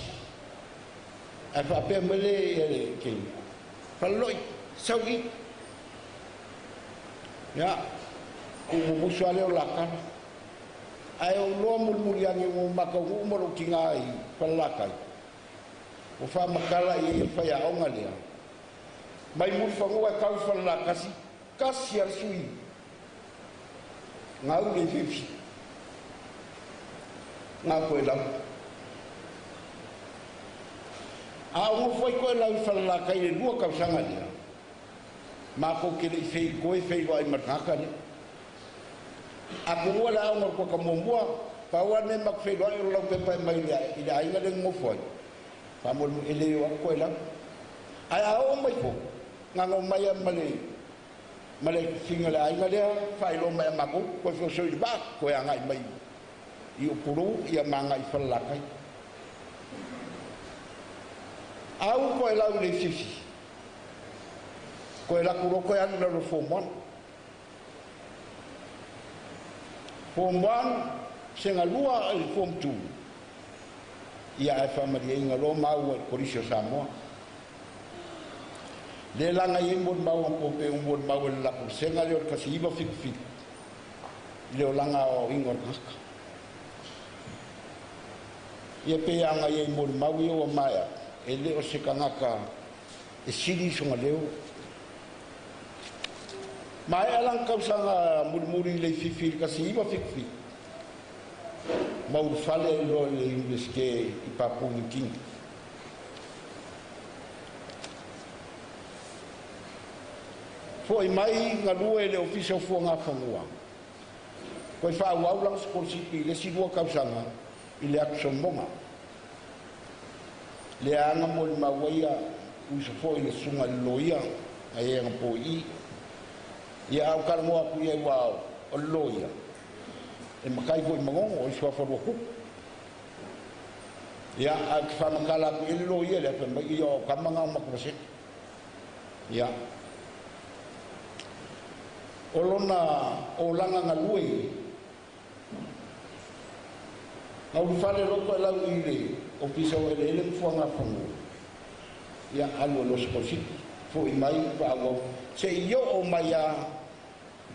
F: ae faapea mai le ia le kege, faleloi, sau i. Ia, tuumumusu lava lea o lakala. Ae ou loa mulimuli ane ua mataunuu ma lou tiga i Falelatai, ua faamatala i ai le faiaoga lea. Mai Mulifanua e tau i Falelatasi, kasi a le sui, gau le fifi, ngā Toelau. A o gofo ai Toelau i Falelatai i le 2 tausaga lea, matou te le i feitoi feiloai ma le tagata lea. A tuua le aoga o le kuata muamua, pau lava le mea matou feiloai o le laupepa e mai i le aiga lea na gofo ai. Faamolemole e le o atu Toelau. Ae a oo mai foi, gago mai lava ma le tufiga o le aiga lea, faailoa mai ia matou, toe feosoi i le vaa, toe agai mai i Upolu ia ma agai i Falelatai. Au Toelau i le fifi, koe laku loa koe alu i lalo o le Form 1. Form 1, sega lua i le Form 2, ia ae faamalieina loa maua i le Kolisi o Samoa. Le laga i ai molimau a po pe o molimau e le latou sega lea o le 1977 i le olaga aoaoina o le tagata. Ia pe aga i ai molimau ia ua maea, e le o se tagata e sili sona leo. Maea lana tausaga mulimuli i le fifi i le 1977, ma ulufale ai loa i le Iunivesite i Papua Niu Kini. Fo'i mai galue i le Ofisa o Fuagafanua, toe faaauau lana sikolasipi i le isi 2 tausaga i le atu Solomona. Le aga mo le maua uso foi le susuga i le loia ai aga poi. Ia au kala aku ia ua o le loia. E makai foi mangongo o suafa lua kuku. Ia a ke whamakala aku i le loia le awha mai ia o kamanga o makumasete. Ia. O lona o langa ngalue. Au fale loko e lau i le ofisa o ele ele mfuanga fangu. Ia alu lo siko foi mai pa au se io o mai a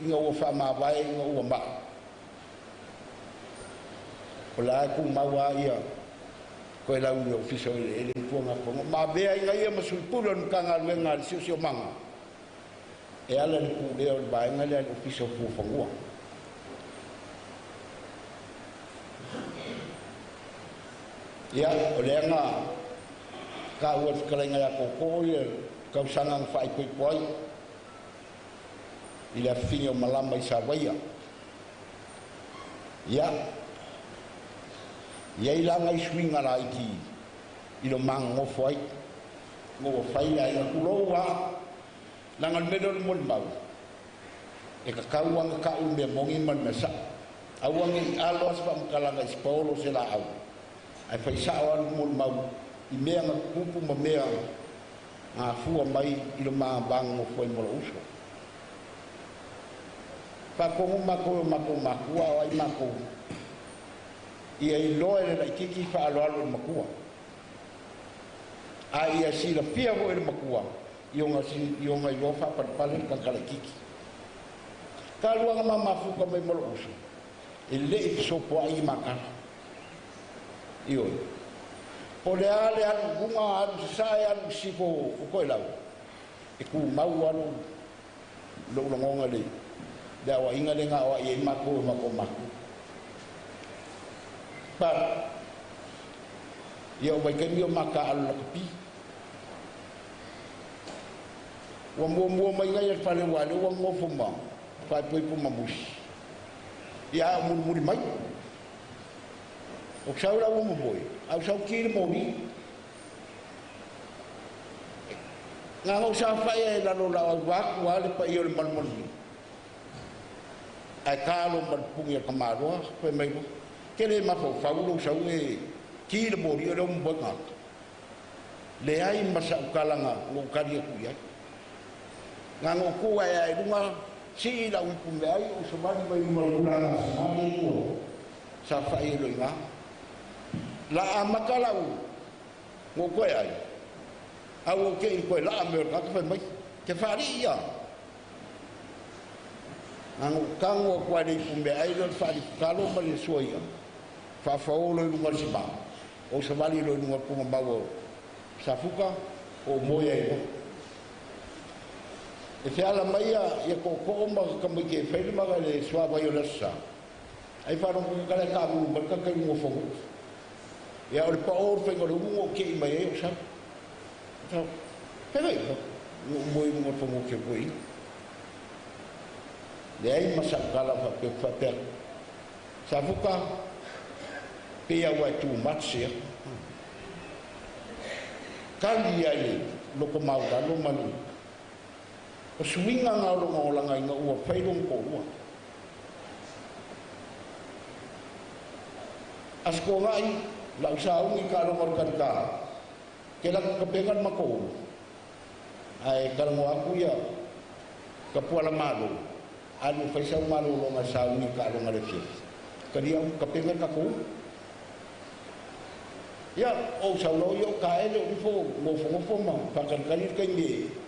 F: inga ua whaamavae inga ua ma. O la ku maua ia koe lau i le ofisa o ele ele mfuanga fangu. Ma bea inga ia masuipulu o nukanga luenga le sio manga. E ala le pulea o le vaenga le ofisa o fuafangua. Ia, o le anga ka ua whakalainga ia koko ia kausanga nga whaikoipo ai i le awhingi o malama i Savaia. Ia, ia i langa i suinga la iki i lo mangofo ai. Ngō whai ai nga kulou a langa le mele o le moli mau. E ka kau anga ka u mea mongi ma le mea sa. Au ange i alo aspa makalanga i spaolo se la au. Ai whai sao alu moli mau i mea nga kupu ma mea ngā fua mai i lo maa banga mo fua i mola uso. Whakongu mako o mako makua o ai mako. Ia i loa e le laititi whaaloalo i makua. A ia sila fia ho e le makua i onga i ofa palipale le kakalaititi. Ka luanga ma mafuka mai mola uso. E le i fisopo ai i makala. Ioi. Po le ale alu bunga alu sae alu sifo o koe lau. E ku mau alu lo longonga le. Le awa inga le ngā oa i mako e mako mako. Pa, ia o waikani o maka alu lakapi. Ua mua mua mai ngai e whale wale, ua ngofo ma, whai poipo mamusi. Ia au muri muri mai. O sau la ua maboi, au sau ki le mori. Ngā ngau sa whai e lalo lau au waku a le pa i o le malmalmi. Ai kālo malpungi a kamaloa, koe mai mo. Ke le mawhau whaulo sau e ki le mori o le umboe ngāka. Le ai masa ukalanga ngō kari aku iai. Ngā ngō kua e ai runga, si i lau ipu me ai o samani mai umalulanga samani ua. Sa whai e loi ngā. La a maka lau ngō koe ai. Au o ke i koe la a mea o kaka whai mai. Ke whaari ia. Ngā ngō kango a koe le ipu mea ai leo whaari kalo ma le sua ia. Whaawhaolo i lunga sima. O samani loi lunga punga maua safuka o moe ai mo. E whiala mai ia kōkō ma ka mai ke whaile maka le sua vai o le sa. Ai whanongo ka kale ka mulu marka kai lunga whangu. Ia o le pa o whainga le umungo ke i mai e o sa. Tau, pere, ngō moi lunga whangu ke koe. Le ai masa kala whapea. Safuka, pe au ai tū matse. Kali ai le loko mauralo manu. O suinga ngā olonga olanga inga ua whairong kōrua. Asko ngai, lau saungi ka alonga karika. Ke laka kapengan mako. Ai karango aku ia ka puala malo. Alu whaisau malo olonga saungi ka alonga le fie. Kari au kapengan kako. Ia, o saulo ia o ka ele o nifo ngofo ngofo ma whakarikari kai me.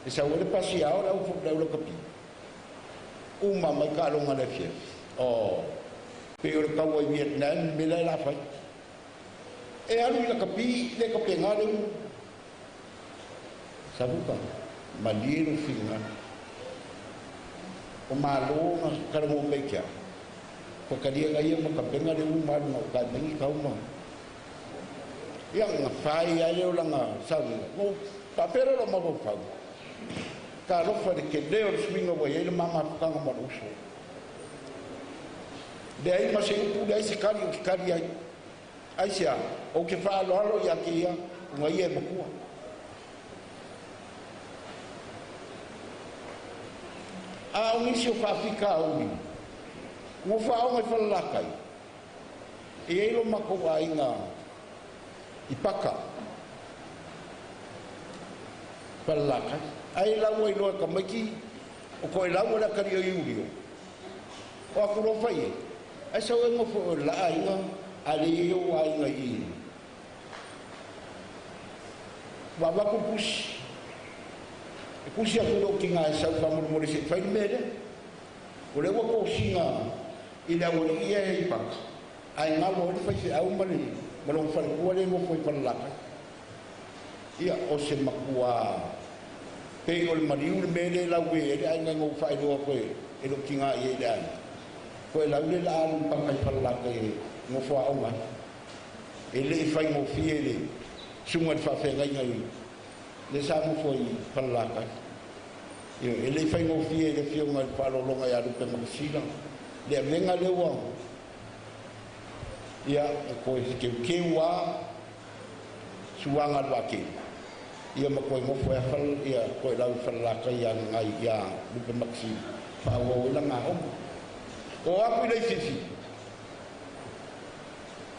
F: E sau ele pasi ao lau lau lau kapi. Uma mai ka alonga le fie. O, pe o le kaua i Vietnam, me lai la whai. E alu i la kapi, le kapenga le u. Sabuka, malie lo whinga. O malo nga karango mei kia. Whakaria ngai ia ma kapenga le u malu nga kai mangi kauma. Ia nga whai ai leo langa saunga. Mo, papera lo mawa whau. Ka alofa le ke leo le suinga wa iai le mama whakanga ma uso. Le ai ma se upu le ai se kari o ke kari ai. Ai sea, o ke whaaloalo ia ke ia, Uga ia e makua. A o nisi o faafitauli, ua faaoga i falalatai, e iai lo matou aiga i Paka, falalatai. Ai lau ai loa tamaiti, o koe lau o le akali o Iulio, o aku loa fai ai, ai sau e ngofo o la aiga, a le ia o aiga i. Ua avaku pusi, e pusi aku lo kinga e sau whamurumuri se whai mere, o le ua kōsinga i le awali ia e i Paka, ai ngalo o le whai au ma le malonga wharekua le ngofo i falalatai. Ia o se makua pei o le mariu le mele lau e le aiga ngau whaeroa koe e lo kinga i e le aiga. Koe lau le la alu paka i falalatai e ngofo a onga. E le i whai ngofie le sunga le whawhengainga i le sa ngofo i falalatai. E le i whai ngofie le fionga i whalolonga i alupe makasila. Le avenga le ua. Ia e koe keu a suanga le wake. Ia ma koe ngofo e whal, ia koe lau whalalatai ia ngai ia lupe makasila. Whaua ila ngā omo. O aku i lei fifi.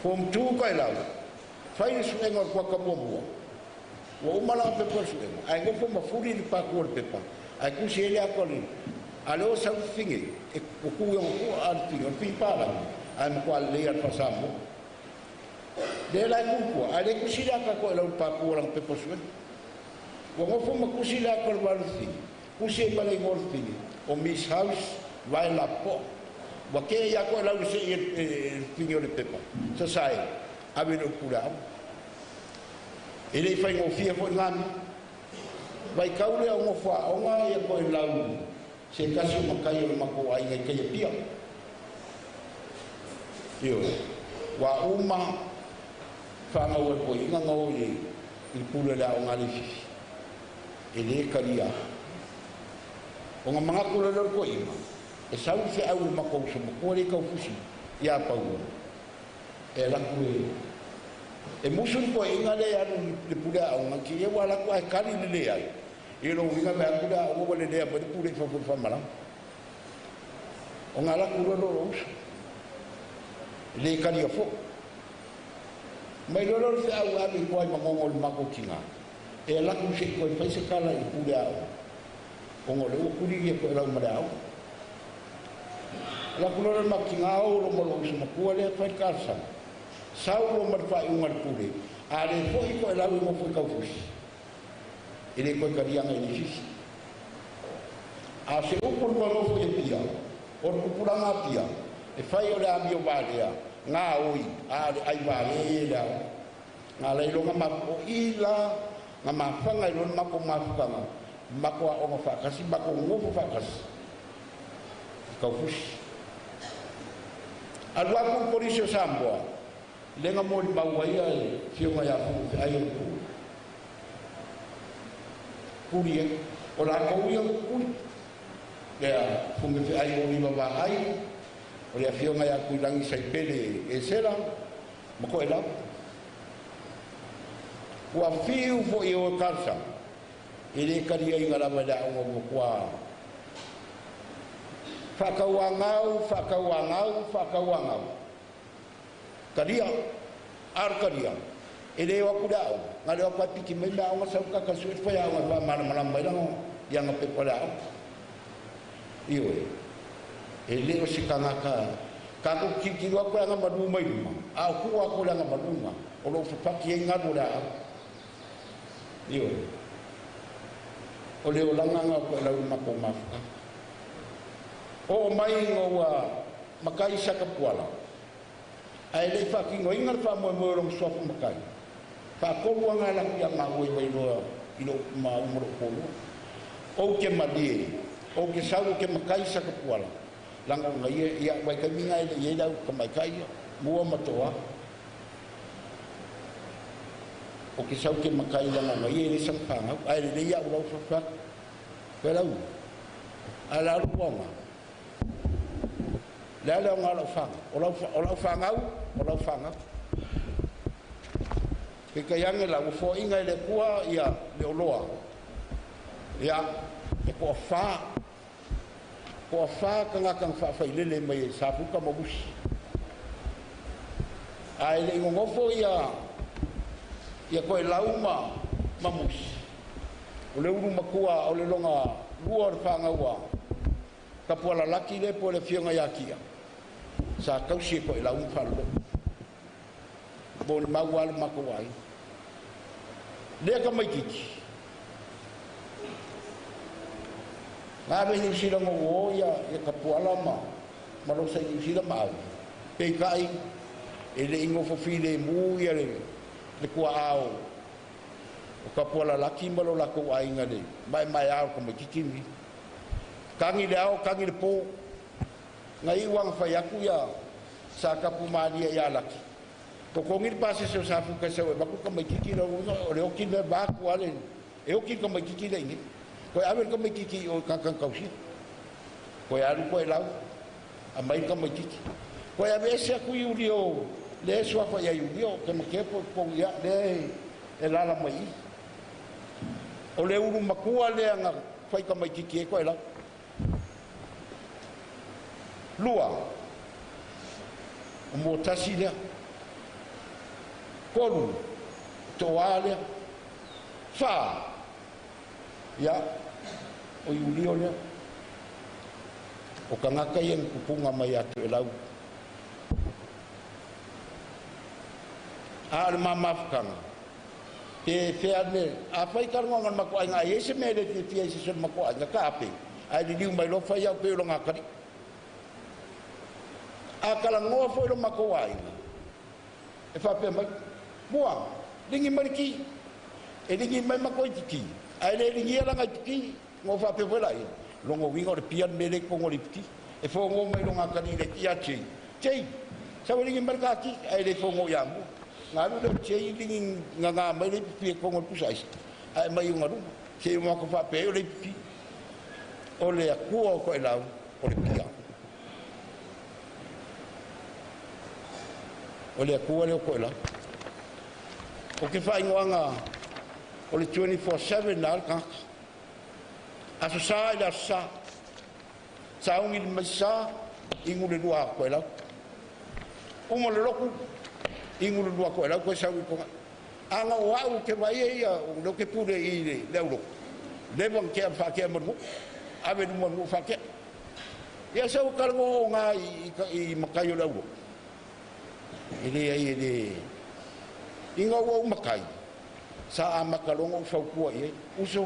F: Form 2 kai lau. Whai le suenga o le kuaka mua mua. Ua umala o pepa le suenga. Ai ngofo mafuri le pākua le pepa. Ai kusi ele ako le. A leo sau finge. E kuku i ongo a le finge. O le finge pālangi. Ai mkua le lea le whasamu. Le lai kukua. Ai le kusi le aka koe lau le pākua lang pepa suenga. Ua ngofo ma kusi le ako le walu finge. Kusi e male ingo le finge. O Miss House vai la po. Ua ke ia koe lau se i e finge o le pepa. Sa sae. Ave le upura au. E le whai ngofia fo ngami. Vai kaule au ngofo onga ia koe lau. Se kasi o makai o le mako ai ngai kai pia. Io. Wa uma whangau e koe inga ngau i i pule le au ngā le fifi. E le karia. O ngā mangakura leo koe inga. E sau fe au le mako uso makua le kaufusi i a paua. E laku e. E musu ni koe inga le alu le pule au ngā ki e wā laku ai kari le le ai. E lo inga me aku le au le lea mo le pule i whawhai whamala. O ngā laku leo leo uso. Le kari a fo. Mai leo leo fe au alu i koe mangongo le mako ki ngā. E laku se koe whaise kala i pule au. O ngā leo kuri ia koe lau mare au. Laku leo leo maki ngā au lo malo uso makua lea whai karsa. Sau lo mar whai unga le pule. A le foi koe lau i ngofo i kaufusi. E le koe karianga i le fifi. A se upu le koe ngofo i pia. O le kupuranga pia. E whai o le amio wālea. Ngā oi. A le ai wālea e le au. Ngā leilonga mako ila. Ngā mawhanga i lona mako mawhanga. Mako a onga whakasi. Mako ngofo whakasi. Kaufusi. Alu aku polisi o Samoa. Lenga mo ni maua ia e fionga ia fu ai o ku. Kuri e o la kou ia kuri. Lea funge fe ai o iwa wa ai. O lea fionga ia kui langi sai pele e sela. Ma koe lau. Ua fiu fo i o kalsa. E le karia i ngā lava lea onga mo kua. Whakauangau, whakauangau, whakauangau. Karia, ar karia. E leo aku le au. Ngā leo aku ai piki mai mea onga sau kaka suet whai aonga wha mana mana mai lango. Ia ngā pepa le au. Iyo e. E leo se kangaka. Kako kikiro aku anga manu mai luma. A o kua aku le anga manunga. O lo whapaki e ngā le au. Iyo e. O leo langa ngā koe lau mako mawhaka. O mai ngā ua makai sakapuala. Ai le whakingo inga le whamoe moe rong suafu makai. Whakolu anga laku ia ngā oi wairoa i lo ma umoro kōlua. O ke malie, o ke sau o ke makai sakapuala. Langa ngā ia, ia waikai minga ele ia lau ka maikai ia, mua matoa. O ke sau ke makai langa ngā ia ele sang pāngau. Ai le ia ulau whawhak. Koe lau. Ai la alu wanga. Le ale o ngā lau whanga. O lau whangau, o lau whangau. Peitai ane la ua foaina e le Atua ia le oloa ia e toafā, toafā tagata na faafailele mai e Safuta ma Musi. Ae le i nonofo ia Toelau ma Musi, o le ulu matua o le lona lua o le fanau a Tapualalaki lea po o le afioga ia Tia, sa tausi e Toelau ma faalolo. Mo le mau a le matou aiga. Lea tamaitiiti. Na ave i Niu Sila na uo ia Tapuala ma losa i Niu Sila ma ave. Peitai e le i nofo filemu ia le tuaao o Tapualalaki ma lo latou aiga le maemaea o tamaitiiti ni. Tagi le ao, tagi le po. Na iu aga fai atu ia sa tapu malia ia Laki. Totogi le pasese o Safuta e sau e avatu tamaitiiti le uiga o le oti mea vaatu ale e oti le tamaitiiti le ine. Koe ave le tamaitiiti o kankan tausia. Koe alu koe lau a mai le tamaitiiti. Koe ave ese atu i ulio le suafa ia Iulio ke makepo po ia le e lala mai i. O le ulu makua le anga fai tamaitiiti e koe lau. Lua, o mo tasi lea. Kolu, toa lea. Fa, ia, o Iulio lea. O kangaka ia kupunga mai atu e lau. A o le mamafukanga, te fea me, a fai kalonga ngā mako ainga, ai ese me le fia i se sole mako ainga, ka ape. Ai li liu mai lo fai au pe o ngā kari. A kalangoa foi lo mako ainga. E whapea mai, mua, ringi mai ki, e ringi mai mako i ki, ai le ringi ala ngai ki, ngō whapea foi lai, longo winga o le pian me le kongo le ki, e whongo mai lo ngā kari le ki a tei, tei, sau e ringi mai ka ki, ai le whongo ia mua, ngā ru leo tei ringi ngā ngā mai le pipia kongo le pusa aisa, ai mai o ngā ruma, se o mako whapea o le pipi, o le akua o koe lau, o le pia. O le akua leo koe lau. O ke whaingoanga o le 24/7 na le kaka. Aso sa i le aso sa. Saungi le mai sa, ingu le lua koe lau. Uma le loku, ingu le lua koe lau koe sau i konga. Anga o au ke vai ia, o leo ke pule i le leo loku. Lewa ke whakea manu, ave numa nu whakea. Ia sau kalango o ngā i makai o leo loku. E le ai e le inga ua umakai sa a makalongo u faukua i ai uso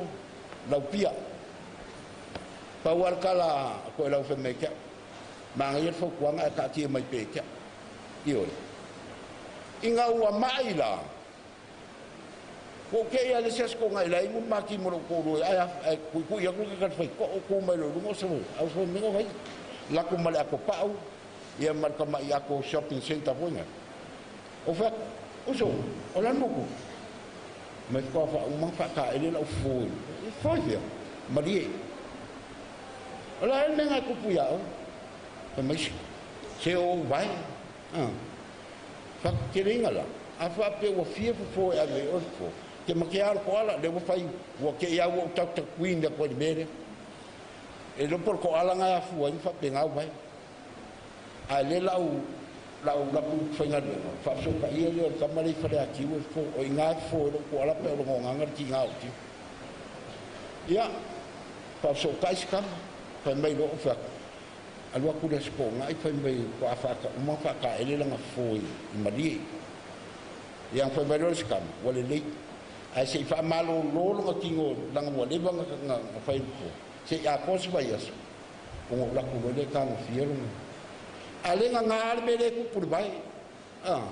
F: laupia pau ala kala koe lau whemei kia maanga ia le faukuaga ae taatia mai pē kia ioe inga ua ma'i la ko ke ia le se aso ngai lai mu maki mo ko ro ai ai kui aku ke ka fai ko ko mai lo lungo so au so me ngai la ko male ako pau ia marka mai ako shopping center foi ngai o fa uso o la nuku mai ko fa uma fa ka ele la foi foi fia marie o la ele ngai kupu ia o mai se o vai ah fa kerenga la a fa pe o fia fo a me o fo ke ma ke ala ko ala le fai o ke ia o tau ta queen da ko mere e lo por ko ala nga fu ai fa pe ngau vai a le lau lau la ku fai nga fa so ka ia le ka mari fa le ki o fo o nga fo lo ko ala pe lo nga nga ki ngau ti ia fa so ka iska fa mai lo fa alua ku le sko nga i fai mai ko afa ka uma fa ka ele la nga fo i mari ia fai mai lo ska wale le ai se fa malo lo lo kingo langa wale banga nga fai ko se a ko se vai aso ko la ku le ka no fiero ale nga nga le le ku pur bai ah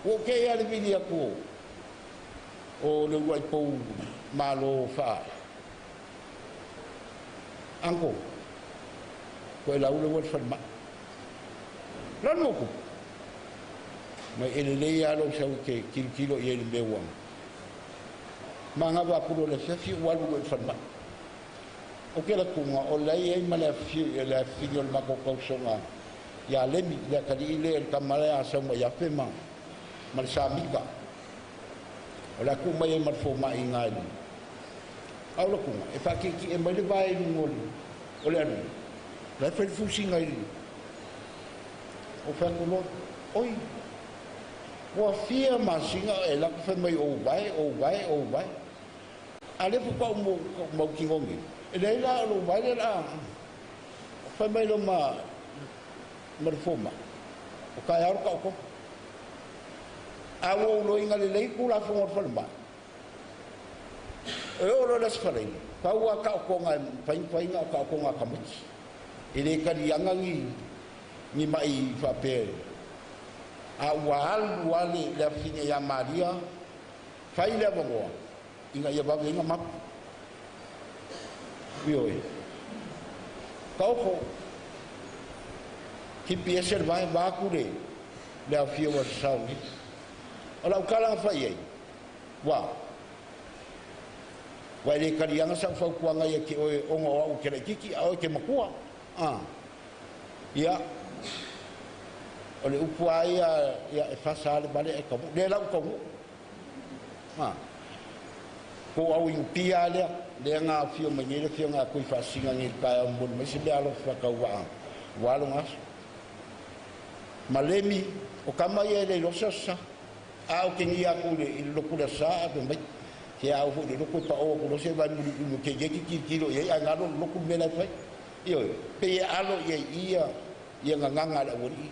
F: o ke ya le vili ko o le wai po malo fa anko ko la u le wal fa ma la no ku mai ele le ia lo sau ke kilo kilo ia le meua manga va pulo le fifi walu le fa o ke la kunga o lei ai ma le fi le fi o le mako kausonga ia lemi le kali ile le kamala a sau mai afe ma ma le samika O le a tuu mai ai ma le fomai i ina i le a o le atuga e faatietie mai le vae i luga o le alu la e fai le fusiga i le Ou fai atu loa, Oi, ua fia masina o e alu atu fai mai o ou vae, o ou vae, o ou vae. A o lea faatoa ou mautinoa nei, e leai la o lou vae lea o le a fai mai loa ma le fomai, o taeao le taotoga. A ua ou loina lelei le Tulafono a le falemai, e oo loa i le Aso Faraile, pau lava taotoga e mafai ona fai na o taotoga a tamaiti. E le taliaga ni mai faapea a ua alu lava le afafine ia Maria fai le avanoa ina ia vave ai ona mapu. Ioe. Taoto. Tipi ese le vae, vaeatu le aofia ua sasao nei. O lau tala na fai ai, ua e le taliaga sau fautuaga ia te oe ona o au ou te laitiiti a oe e te matua. Ia, o le upu lava ia, e fasa lava le vale ae taunuu. Lea la ua taunuu. Tou au inupia lava lea, lea na afio mai nei le Afioga ia Tuifaasisina nei i le taeao e momoli mai se meaalofa faatauvaa aua lona aso. Malemi, o tama ia e le iloa se aso Sa. A otegia atu i le lotu i le Aso Sa ae fai mai, se a oo foi i le lotu e pao atu loa se vae muliuli e te tilotilo i ai ae galo le lotu le mea la e fai. Ioe, pei e alo i ai i ia gagaga a le aualii.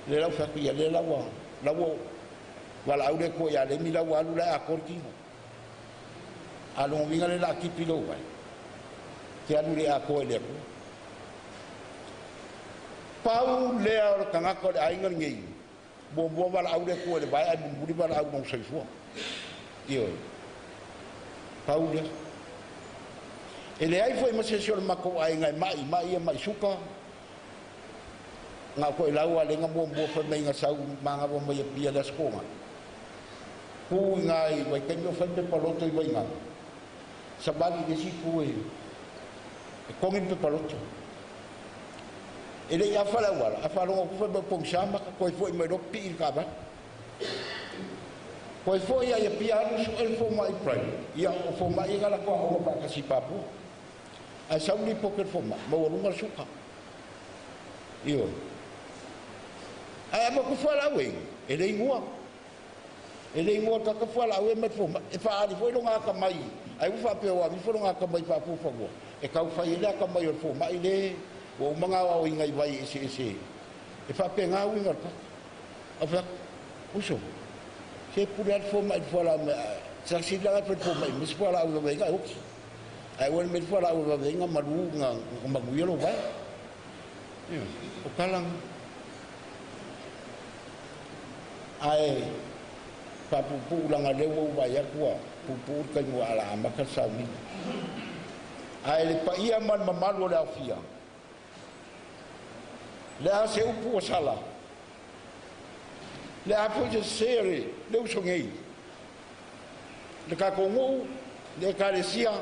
F: Lea la ua fai atu ia lea la ua la ua valaau le Atua ia Lemi la ua alu la e atoa le tino. A lona uiga lea o le a tipi lou vae, te alu le atoa i le Atua. Pau lea o le tagata o le aiga lenei, muamua valaau le Atua i le vae ae mulimuli valaau i lona soifua. Ioe. Pau lea. E leai foi ma se isi o le matou aiga e mai, mai ia mai suka, na o Toelau lava lea na muamua fai mai na sau manava mai Apia i le Aso Toonai. Tu i ina i Vaitaimi o fai pepa loto i Vaigaga, savali i le isi itu e togi le pepa loto. E le i afa le auala, ae faalogo atu fai mai o pogisa maka, toe foi mai loa pipii i le taavale. Toe foi lava i Apia alu sue le fomai private, ia o fomai ia na latou aoga faatasi i Papua. Ae sau le lipoti a le fomai, maualuga le suka. Ioe. Ae avatu fualaau e e le igoa. E le igoa kaka fualaau e mai le fomai. E faaali foi lona atamai, ai ua faapea ua aveifo lona atamai faafuafanua, e tau fai ai le atamai o le fomai le ua uma ona aoaoina i vai eseese. E faapena uiga o le kaka. Au fai atu, uso, se pule lava le fomai i le fualaau mai, sili la ona fai le fomai mai se fualaau e vave ai ona e oti. Ae ua le mea le fualaau e vave ai ona malu ona manuia lou vae. O tala na. Ae faapuupuu leaga o lea ua ou vaai atu ua puupuu le taimi ua ala amata le sauniga. Ae le paia ma le mamalu o le aofia, le a se upu ua sala, le a foi se sese o le uso nei, le tatou nuu, le Ekalesia,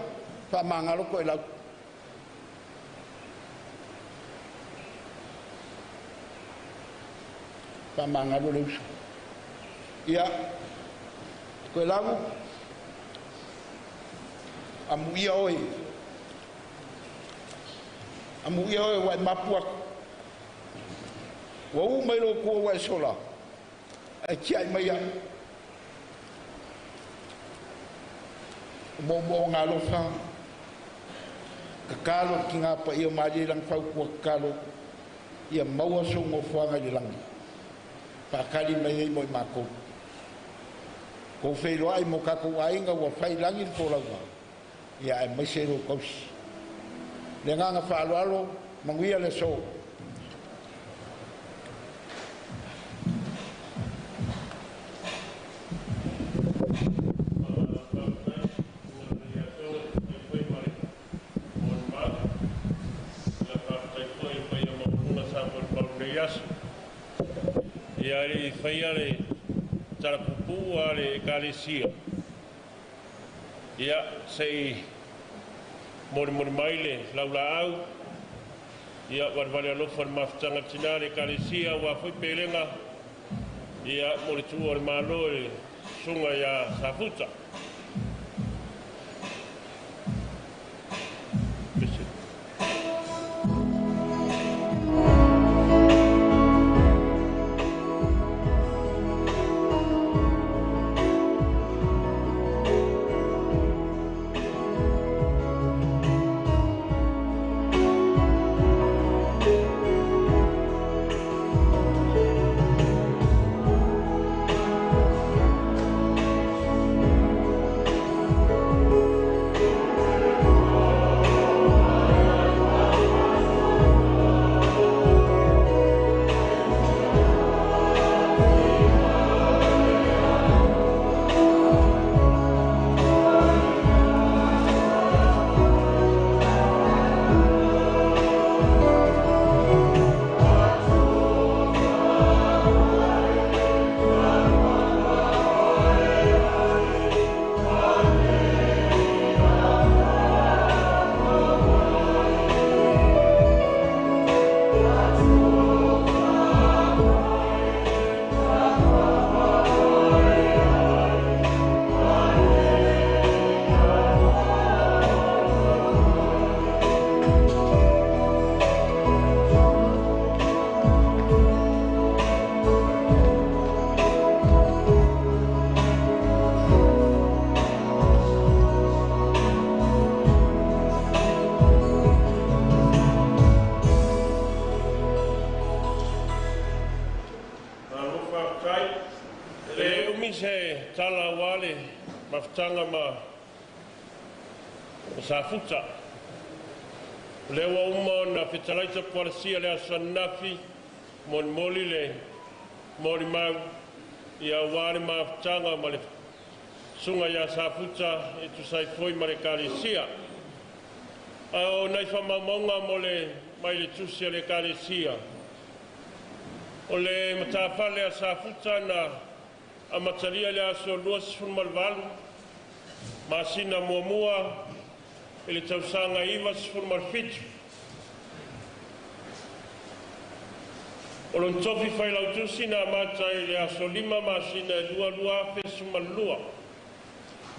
F: faamagalo Toelau. Faamagalo le uso. Ia, Toelau, amuia oe. Amuia oe ua e mapu atu. Ua u mai lou tua ua e sola, ae tiai mai au. O moomooga alofa, tatalo i le Tina Paia o Maria i lana fautua tatalo, ia maua sou nofoaga i le lagi, faatali mai ai mo i matou. Tou feiloai mo tatou aiga ua fai i lagi le folauga, ia aemaise lou tausi. Le agaga faaaloalo, manuia le aso.
C: Ia e le i faia le tala puupuu a le Ekalesia, ia se i molimoli mai le laulaau, ia valevale alofa le mafutaga tina a le Ekalesia aua foi pelega, ia mo le tuua o le Malo e le Susuga iā Safuta. Tala wale mafutanga ma Safuta. Le ua uma ona fetalaita pualasia le aso ananafi molimoli le molimau ia ua le mafutanga ma le suga iā Safuta e tusa ai foi ma le Ekalesia. A o nai faamaumauga mo le mai le tusi a le Ekalesia. O le matafale a Safuta na amatalia le aso 28 masina muamua i le tausaga 97. O lona tofi failautusi na amata i le aso 5 masina e 2022.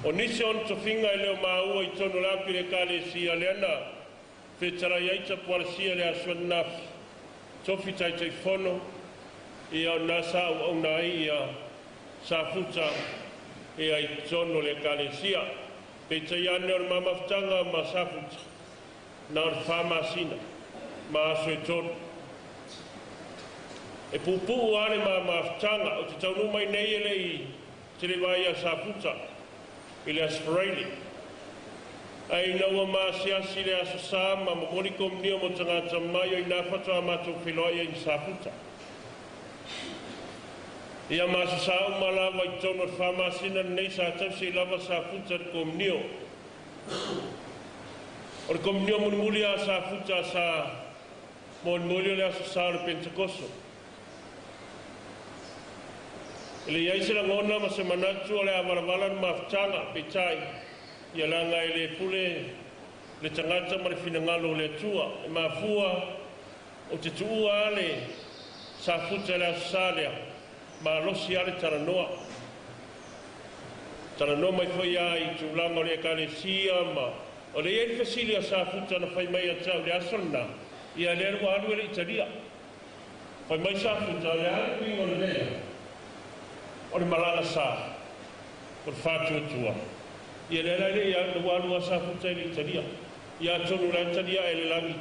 C: O nisi ona tofiga e leo maua i tonu o le api le Ekalesia lea na fetalai ai tapualasia le aso ananafi. Tofi Taitaifono ia o na sa auauna ai ia Safuta ia i totonu o le Ekalesia. Peitai ane o le mamafutaga ma Safuta na o le 4 masina ma aso e 3. E pupuu lava le mamafutaga o te taunuu mai nei e le i televai a Safuta i le Aso Faraile. Ai ina ua maasiasi le aso sa ma momoli komunio mo tagata mai o ina faatoa matou feloai ai ma Safuta. Ia ma aso sa uma lava i totonu o le 4 masina lenei sa tausi ai lava Safuta i le komunio. O le komunio mulimuli a Safuta sa molimoli o le aso sa o le Pentekoso. E le i ai se lagona ma se manatu o le a valavala le mafutaga, peitai, ia laga e le pule le tagata ma le finagalo o le Atua. E mafua o te tuua ale Safuta i le aso sa lea, malosi lava le talanoa. Talanoa mai foi lava i tulaga o le Ekalesia ma o le i ai le fesili a Safuta na fai mai ia te au i le aso lena, ia lea ua alu e le Italia. Fai mai Safuta, o le a le uiga o le mea, o le malaga sa, o le faatuatua. Ia lea la e le i alu, ua alu a Safuta i le Italia. Ia atonu la e talia e le lagi,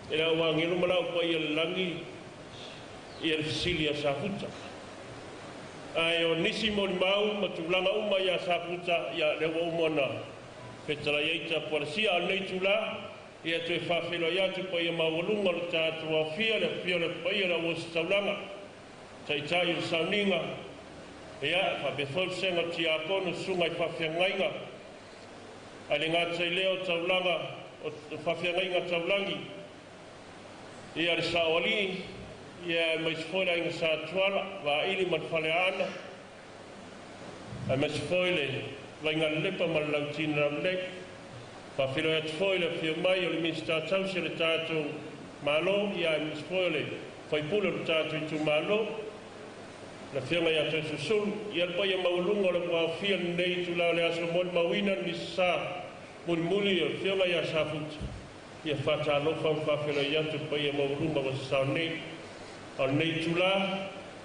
C: e le au agelo ma le au paia le lagi, ia le fesili a Safuta. Ae o nisi molimau ma tulaga uma ia Safuta, ia lea ua uma ona fetalai ai tapualasia. A o lenei tula, ia toe faafeiloai atu paia maualuga o le tatou aofia, le afifio o le paia o le auositaulaga, taitai o le sauniga, ia faapea foi le sega o tiakono, susuga i faafeagaiga, ae le gata i lea o taulaga o faafeagaiga taulagi, ia le saoalii, ia aemaise foi le aiga Satuala, Vaili ma le Faleaana, aemaise foi le Vaigalelepa ma le Lautina Laulelei. Faafeiloai atu foi le afio mai o le Minisita tausi o le tatou Malo, ia aemaise foi o le faipule o le tatou itumalo, Le afioga ia Toeolesulusulu, ia le paia maualuga o le uaofia lenei itulā o le aso molimauina le Misasa mulimuli o le afioga ia Safuta, ia faatalofa ma faafeiloai atu le paia maualuga ua sasao nei. A o lenei itulā,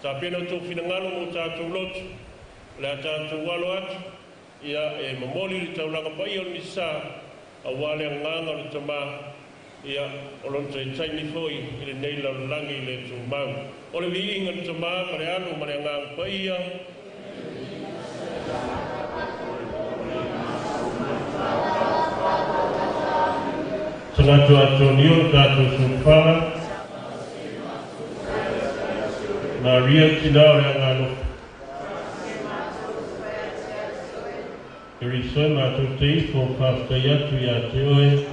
C: tapena outou finagalo ma o tatou loto, o le a tatou alo atu ia e momoli le taulaga paia o le Misasa aua le agaga o le Tamā, ia o lona toe taimi foi i lenei lalolagi le tumau. O le viiga i le Tamā ma le Alo ma le Agaga Paia. Tagata Antonio tatou soifaga, Maria tina o le Agaalofa. Keriso matou te ifo faafetai atu ia te oe.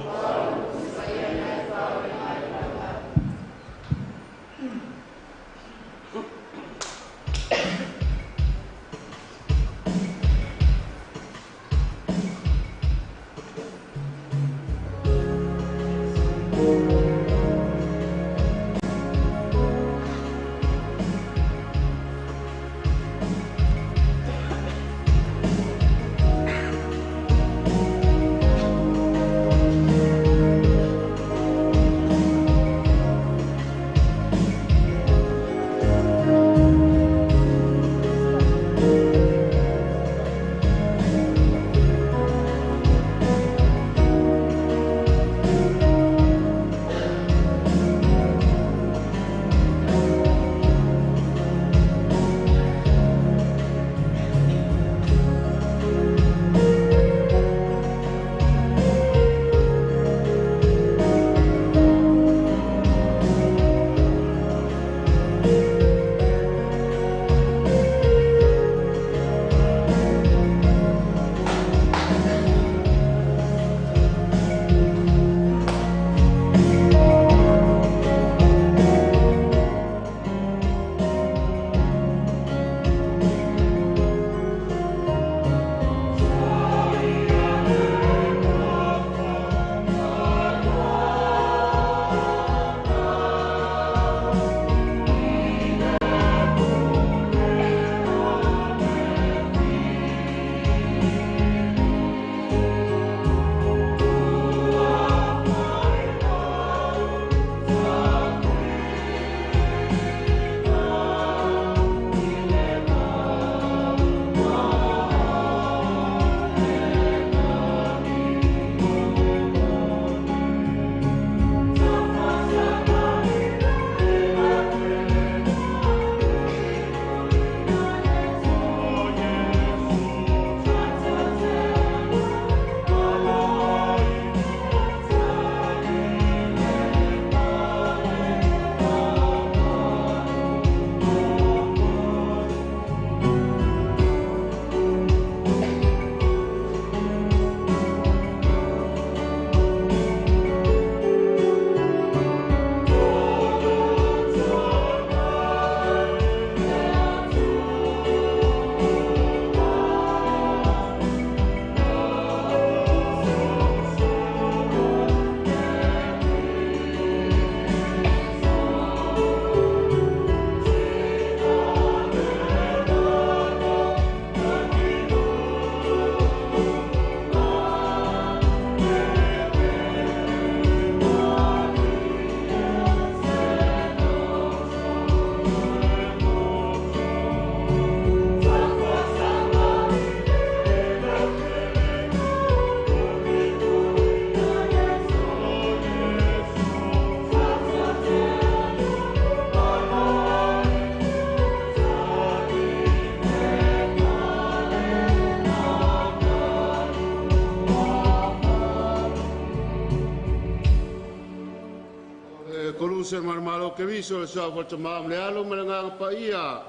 D: Se marmalo ke viso le sa fata ma le alo ma le paia.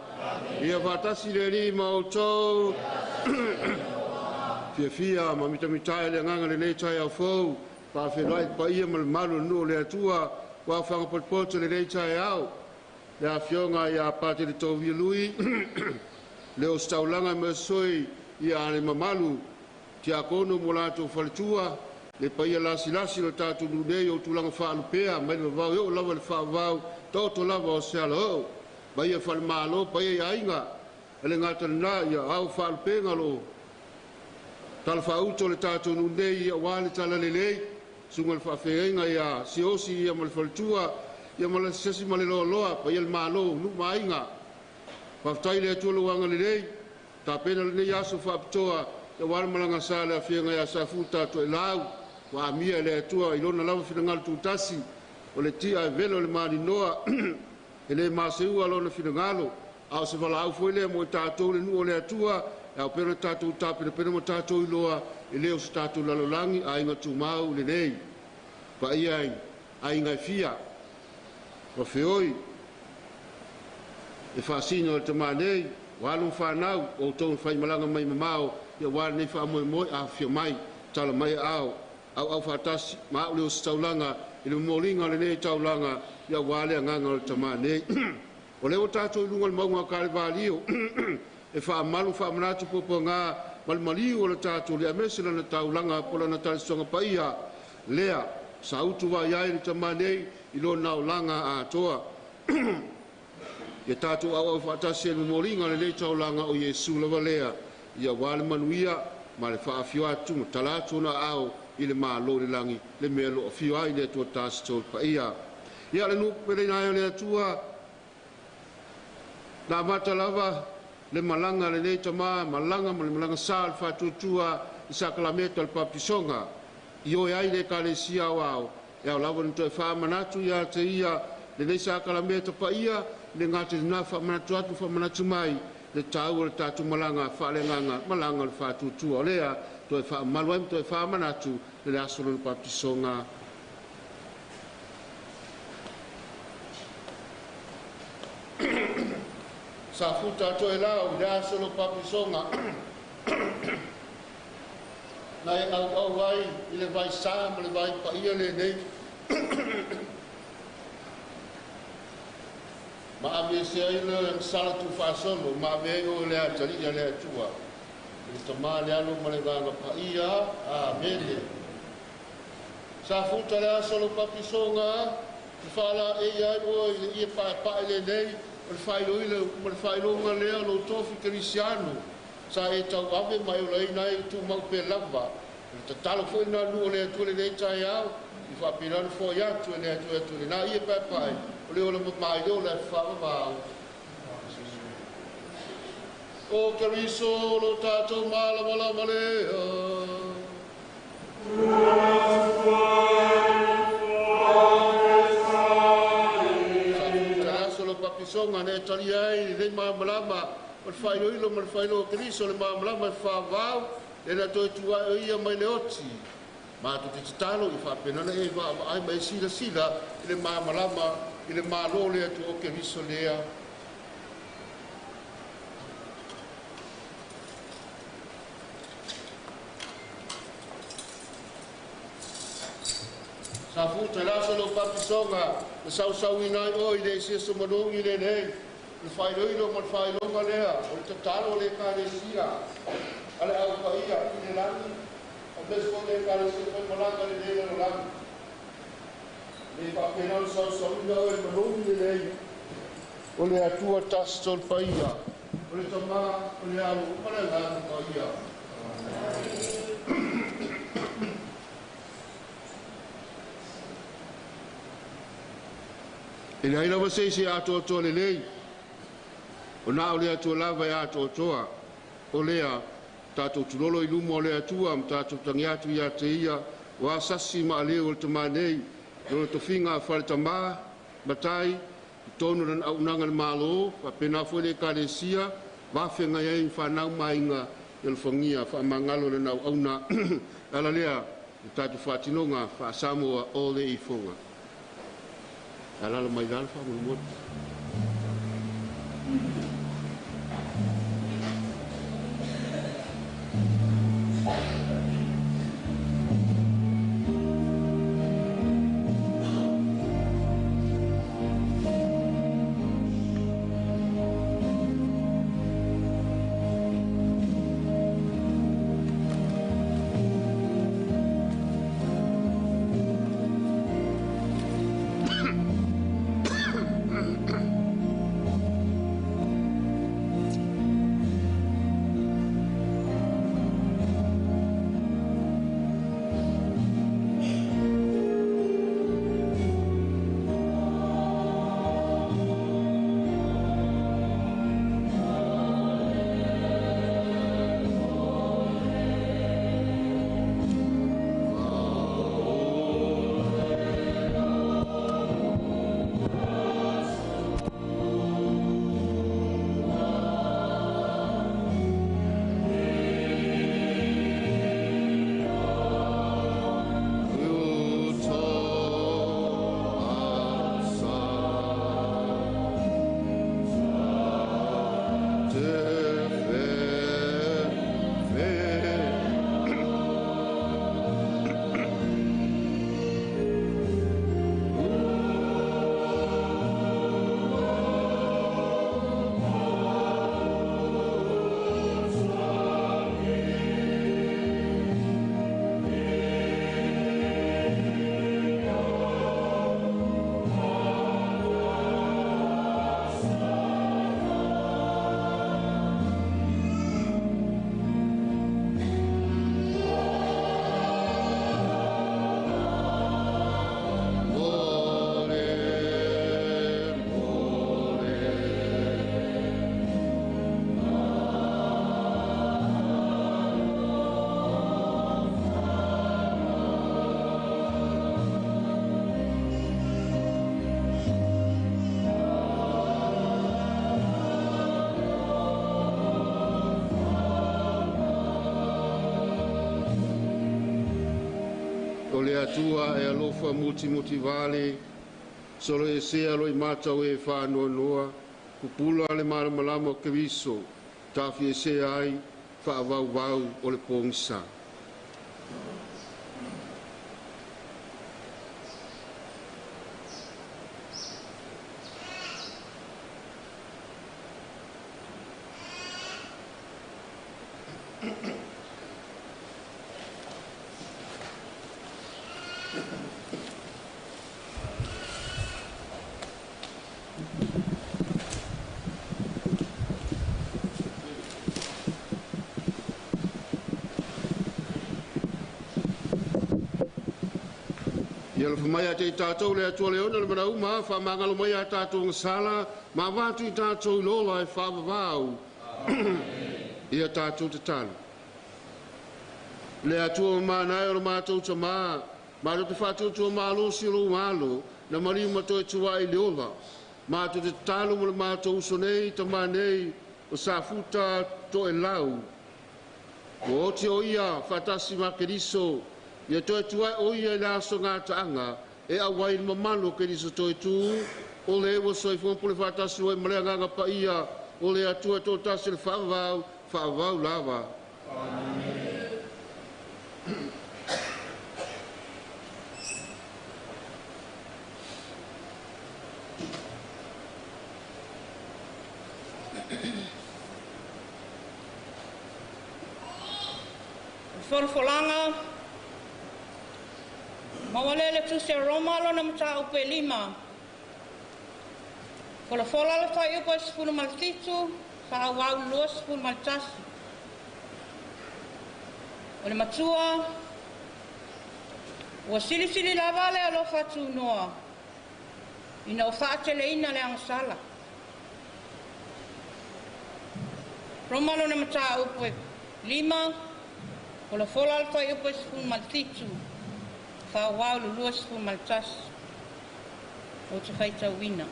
D: Ia fatasi le li ma outou. Fia fia ma mitamitai le nganga le nei tai au fou. Pa whenua paia ma le malu nu le atua. Wa whanga potpoto le nei tai au. Le afionga ia pate le tōvia lui. Le o staulanga me soi ia le mamalu. Tia kono mo lātou faletua. Le paia lasi lasi lo tātou nunei o tūlanga whaalupea, mai le vavau e o lava le whaavau, toto lava o se ala o. Paia whalemalo, paia i ainga, E le gata i lena, ia ao faalupega o lo o talafaauto le tatou nuu nei aua le talalelei, susuga i le faafeagaiga ia Siaosi ia ma le faletua ia ma le asiasi ma le loaloa, paia le Malo, nuu ma aiga. Faafetai i le Atua i lou agalelei, tapena lenei aso faapitoa aua le malaga sa a le Afioga ia Safuta Toelau, ua amia e le Atua i lona lava finagalo tutasi, o le tia e velo i le maninoa, e le maseua lona finagalo, a o se valaau foi lea mo i tatou le nuu o le Atua, e ao pea ona tatou tapenapena ma tatou iloa, e le o se tatou lalolagi aiga tumau lenei. Paia i aiga e fia ua feoi e faasino i le tama nei, ua alo ma fanau, o outou na faimalaga mai mamao aua lenei faamoemoe, afifio mai, tala mai aao, auau faatasi ma au le ositaulaga i le momoliga o lenei taulaga aua le agaga o le tama nei. O lea ua tatou i luga o le mauga o Kalevalio e faamalu faamanatu puapuaga ma le maliu o le tatou Alii aemaise lana taulaga po o lana talisoga paia lea sa utuvai ai le tama nei i lona olaga atoa. Ia tatou auau faatasi i le momoliga o lenei taulaga o Iesu lava lea, ia aua le manuia ma le faafio atu ma tala atu ona aao i le Malo o le lagi, le mea o lo o afio ai le Atua Tasi Tolu Paia. Ia le nuu peleina ai o le Atua, na amata lava le malaga a lenei tama, malaga ma le malaga sa o le faatuatua i sakalameta o le papatisoga. Ioe ai le Ekalesia Aoao, e ao lava ona toe faamanatu ia te ia lenei sakalameta paia, le gata i lena faamanatu atu faamanatu mai le taua o le tatou malaga faaleagaga, malaga o le faatuatua. O lea toe faamalu ai ma toe faamanatu i le aso lona papatisoga. Sa futa Toelau i le aso o lou papatisoga na e auau ai i le vaisa ma le vai paia lenei ma aveese ai le sala tuufaasolo ma ave ai oe le atalii a le Atua i le Tama, le Alo ma le Agaga Paia. Amene. Sa futa le aso o lou papatisoga na faalaei ai oe i le ie paepae lenei o le faailoilo ma le faailoga lea o lou tofi kerisiano sa e tauave ma e olaina ai tumau pea lava. O le tatalo foi lena nuu o le Atua lenei taeao i faapena ona foai atu e le Atua e atu lena ie paepae o le ola mama i le ola e faavavau. O Keriso lo tatou malamalama lea. Sa aso lo papisoga na e talia ai lenei malamalama o le faailoilo ma le faailoa o Keriso, le malamalama e faavavau le na toe tuae o ia mai le oti. Matou te tatalo i faapena ona e vaavaai ma e silasila i le malamalama i le Malo o le Atua o Keriso lea. Sa futa le aso o lou papisoga na sausauina ai oe i le eseese manogi lenei, o le faailoilo ma le faailoga lea o le tatalo a le Ekalesia a le Au Paia i le lagi, aemaise foi le Ekalesia faimalaga i lenei lalolagi. Le faapena ona sausauina oe i le manogi lenei o le Atua Tasi Tolu Paia, o le Tama, o le Alo ma le Agaga Paia. E leai lava se isi e atoatoa lelei, o na o le Atua lava e atoatoa. O lea, tatou tulolo i luma o le Atua ma tatou tagi atu ia te ia, ua sasi ma aleu o le tama nei, lona tofiga a faletama, matai, i totonu o lana auaunaga i le Malo, faapena foi le Ekalesia, vafeagai ai ma fanau ma aiga i alofagia faamagalo lana auauna. E ala lea i le tatou faatinoga faa-Samoa o le ifoga. E alaala mai lalo faamolemole. O le Atua e alofa mutimoti vale, solo e sea lo i mata o e whaanoanoa, pupula le malamalama o Keriso, tafi e sea ai, whaavauvau o le pongisa. Ia alofa mai ia te i tātou le Atua le ona le manauma, whaamagalo mai a tātou ngasala, ma wātu i tātou i lola e whaavavau. Ia tātou te talo. Le Atua manai o le mātou tamā, mātou te whātuatua mālosi o lou malo, na mariu matoe tua i le ola. Mātou te talo mo le mātou uso nei, tamā nei, o Safuta toe lau. Ua oti o ia, whatasi ma Keriso, ia toe tuai o ia i le aso ngā taanga, e au ai le mamalo Keriso toe tū, o le ua soifua pule whatasi oi marea nganga pa ia, o le Atua tō tasi le whaavau, whaavau lava. Amen.
G: Folfolanga, mawalele tusi a Roma lona mata upe 5. Folafola le whai upo e 17, whaawau lua 11. O le matua, ua silisili lava le alofa tūnoa, ina o whaateleina le angasala. Roma lona mata upe 5, folafola le whai upo e 17, whaawau lua 11. O te whaitauina.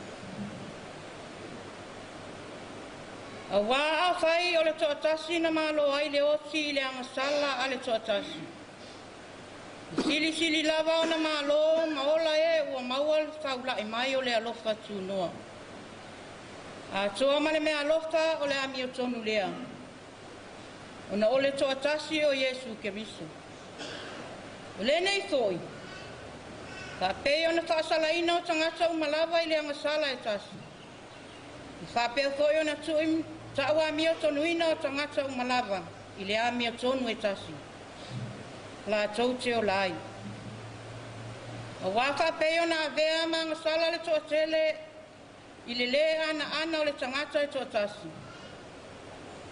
G: A wā a whai o le toatasi na malo ai le oti i le angasala a le toatasi. Sili sili lava o na malo ma ola e ua maua le faulai mai o le alofa tūnoa. A toa ma le mea alofa o le amio tonu lea. Ona o le toatasi o Iesu Keriso. O le nei foi, ka pei ona whaasalaina o tangata umalawa i le angasala e tasi. I whapea foi ona tui taua amio tonuina o tangata umalawa i le amio tonu e tasi. La tau te o lai. A wā whapea ona avea ma angasala le toatele i le le ana ana o le tangata e toatasi.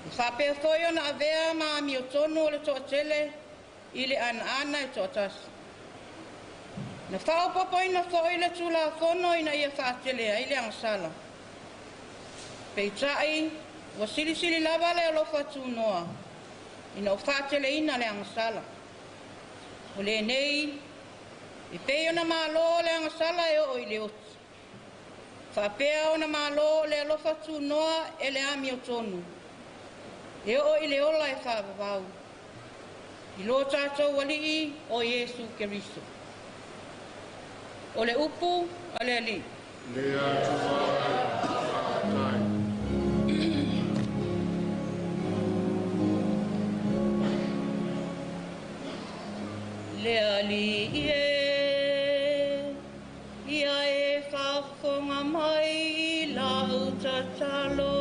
G: I whapea foi ona avea ma amio tonu o le toatele i le ana ana e toatasi. Na whaopopoina foi le tūla fono ina ia whaatele ai le angasala. Peitai, ua silisili lava le alofa tūnoa, ina o whaatele ina le angasala. O le nei, e pei ona malo le angasala e o i le oti. Whaapea ona malo le alofa tūnoa e le amio tonu. E o i le ola e whaavavau. I lo tātou alii o Iesu Keriso. O le upu a le alii.
D: Le Atua whaatai.
G: Le alii e, ia e whafonga mai i lau tatalo.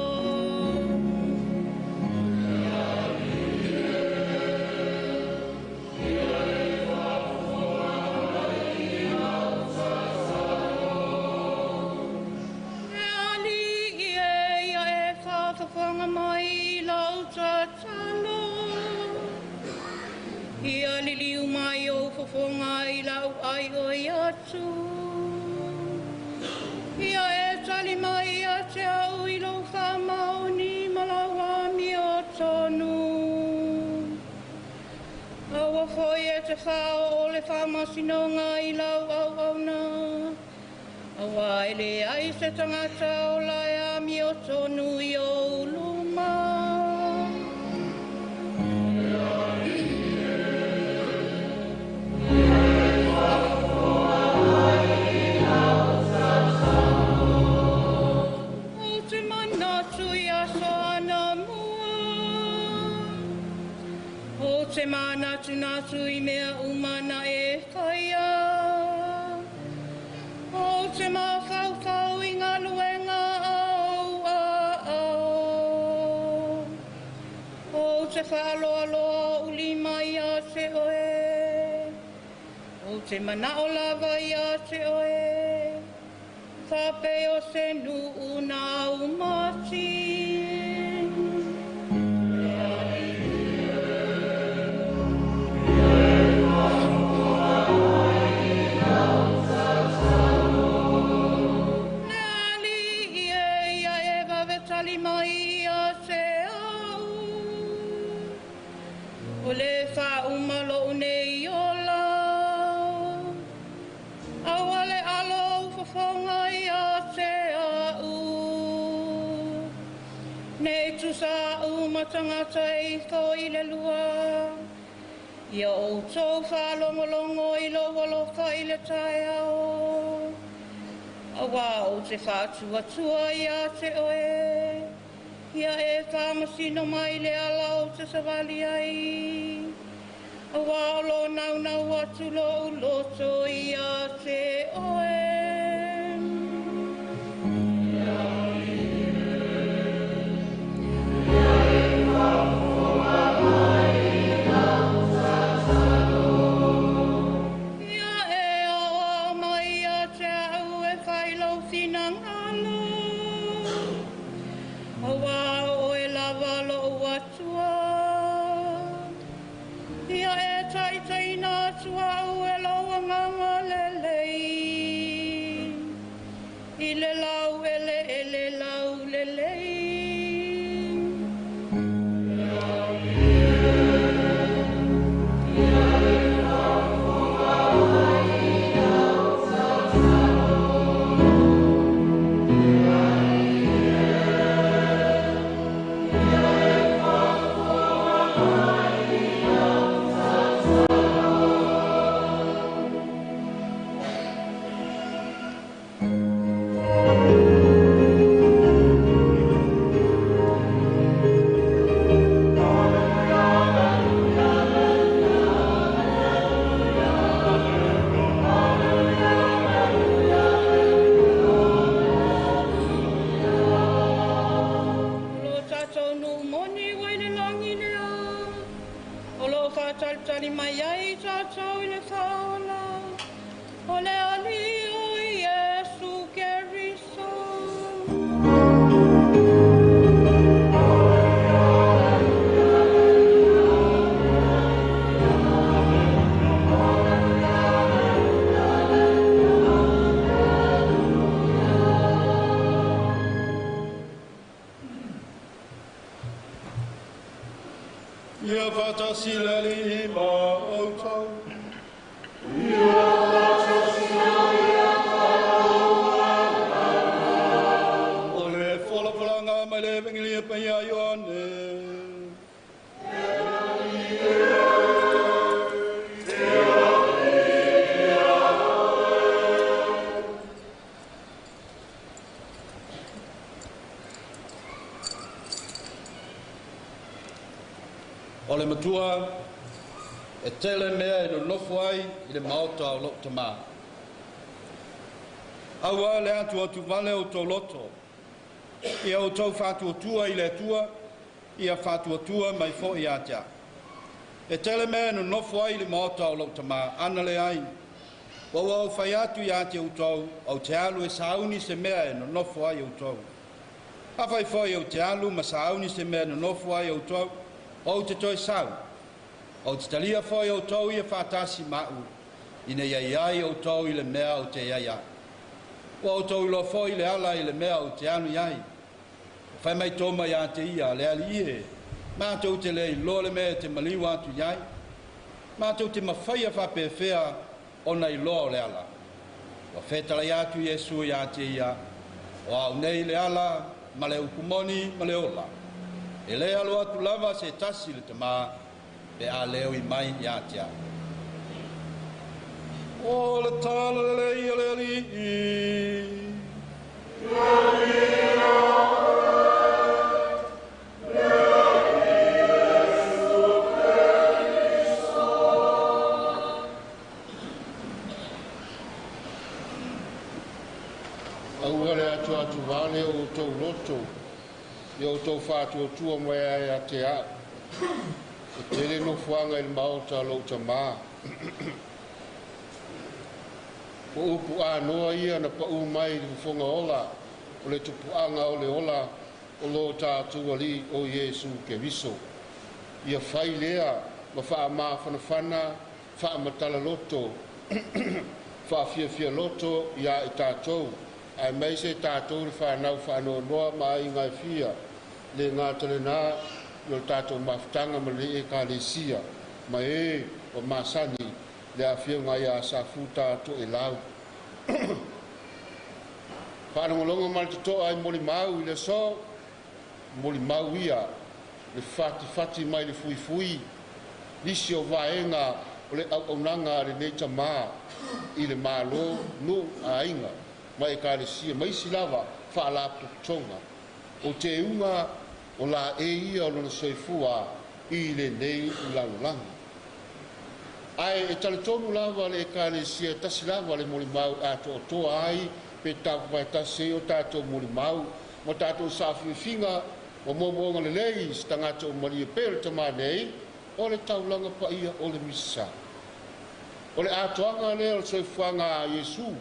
G: Ia liliu mai o fofonga i lau ai o i atu. Ia e tali mai a te au i lau whamaoni ma lau ami o tonu. Aua foi e te whao o le whamasinonga i lau au au nā. Aua e le ai se tangata o lai ami o tonu i o luma. O te mānatunatu i mea umana e whaia. O te mawhauwhau i ngā luenga au a au. O te whaaloaloa uli mai a te oe. O te manao lava i a te oe. Whape o se nuu nā umati. Mai a te au. O le whaumalo nei ola. Aua le alo ufafonga i a te au. Nei tusa au matangata e tho i le lua. Ia o tau whaalongolongo i lo walofa i le tae ao. Aua o te whātua i a te oe. Ia e whaamasino mai le ala o te sawali ai. Aua o lo nau nau atu lo uloto i a te oe. Ia e o mai a te au e whailau whinangalo. Aua o e lava lo atua. Ia e taitaina atua au e lau anganga lelei. I le lau ele ele lau lelei. Tali mai ai tātou i le whaola. O le ali o Iesu Keriso.
H: Ia whatasi le lima o tau.
A: Ia whatasi le
H: O le wholafolanga mai le vengilia paia Ioane. O le matua, e tele mea e nonofo ai i le maota o lou tamā. Aua le atu atu vale o tau loto, ia o tau whātuatua i le atua, ia whātuatua mai fo i atea. E tele mea e nonofo ai i le maota o lou tamā, ana le ai. Ua au whai atu i atea utau, au te alu e sauni se mea e nonofo ai utau. A whai foi au te alu ma sauni se mea e nonofo ai utau, o te toi sau. O te talia foi o tau ia whātasi mau, ina iai ai o tau i le mea o te iai ai. Ua o tau iloa foi le ala i le mea o te anu iai. O whai mai tō mai a te ia, le ali ie, mātou te le iloa le mea te maliu atu iai, mātou te mawhaia whapewhea ona iloa o le ala. Ua whetalai atu Iesu i a te ia, o au nei le ala, ma le ukumoni ma le ola. E le alo atu lava se tasi le tamā, pe a leo i mai i atea. O le tala le ia le alii.
D: vale o outou loto, ia outou faatuatua mai ai ia te a'u. E tele nofoaga i le maota a lou tamā. O upu anoa ia na paʻū mai i le fofoga ola o le tupuaga o le ola o lo tatou Alii o Iesu Keriso. Ia fai lea ma faamafanafana faamatala loto faafiafia loto iā i tatou aemaise tatou le fanau faanoanoa ma aiga e fia le gata lenā i o le tatou mafutaga ma lenei Ekalesia ma e ua masani le afioga ia Safuta Toelau. Faalogologo ma le totoa i molimau i le aso, molimau ia le fatifati mai le fuifui, nisi o vaega o le auaunaga a lenei tamā i le Malo, nuu, aiga ma Ekalesia ma isi lava faalapotopotoga. O teuga o laei ia o lona soifua i lenei lalolagi. Ae e talitonu lava le Ekalesia e tasi lava le molimau e atoatoa ai pe tapapaetasi ai o tatou molimau ma tatou saafiafiga ma moomooga lelei i se tagata ua malie pea o le tamā nei, o le taulaga paia o le misa. O le atoaga lea o le soifuaga a Iesu,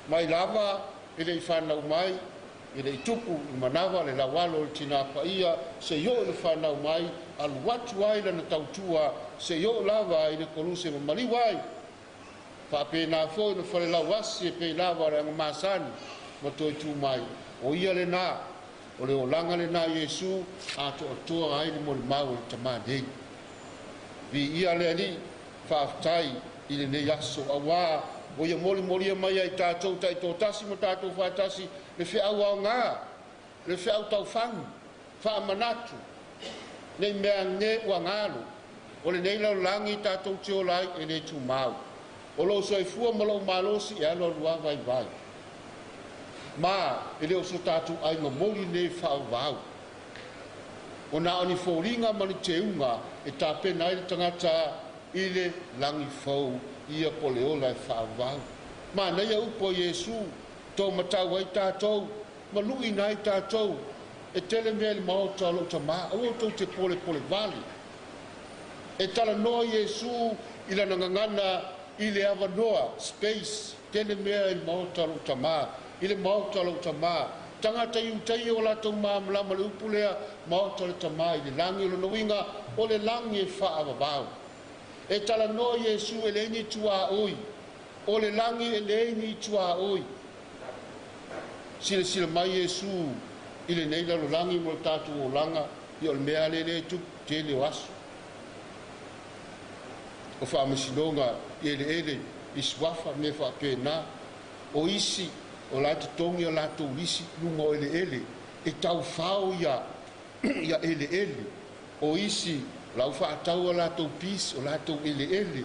D: mai lava e le'i fanau mai, e le'i tupu i manava le laualo o le tinā paia, seia oo i le fanau mai, alu atu ai lana tautua, seia oo lava i le koluse ma maliu ai. Faapena foi na falelauasi e pei lava o le agamasani ma toe tu mai. O ia lenā, o le olaga lenā Iesu atoatoa ai le molimau o le tamā nei. Viia le Alii, faafetai i lenei aso, auā ua ia molimolia mai ai tatou taitoatasi ma tatou faatasi le feau aogā, le feau taufagi, faamanatu, nei mea ane ua galo, o lenei lalolagi tatou te ola ai e le tumau. O lou soifua ma lou malosi e alualu lava vaivai. Ma e le o so tatou aiga moli lenei faavavau. O na o ni foliga ma ni teuga e tapena ai le tagata i le lagi fou ia po le ola e faavavau. Manaia upu a Iesu, taumatau ai tatou, ma luʻina ai tatou, e tele mea i le maota o lou tamā, aua tou te polepole vale. E talanoa Iesu i lana gagana i le avanoa, space, tele mea i le maota o lou tamā, i le maota o lou tamā. Tagata Iutaia ua latou malamalama i le upu lea, maota o le tamā i le lagi, o lona uiga, o le lagi e faavavau. E talanoa Iesu e leai ni tuaoi, o le lagi e leai ni tuaoi. Silasila mai Iesu i lenei lalolagi mo le tatou olaga, ia o le mea lea lea e tupu, tele o aso. O faamasinoga i eleele, i suafa, mea faapena. O isi, o la e totogi a latou lisi i luga o eleele, e taufao ia eleele. O isi, o la ua faatau a latou pisi, o latou eleele.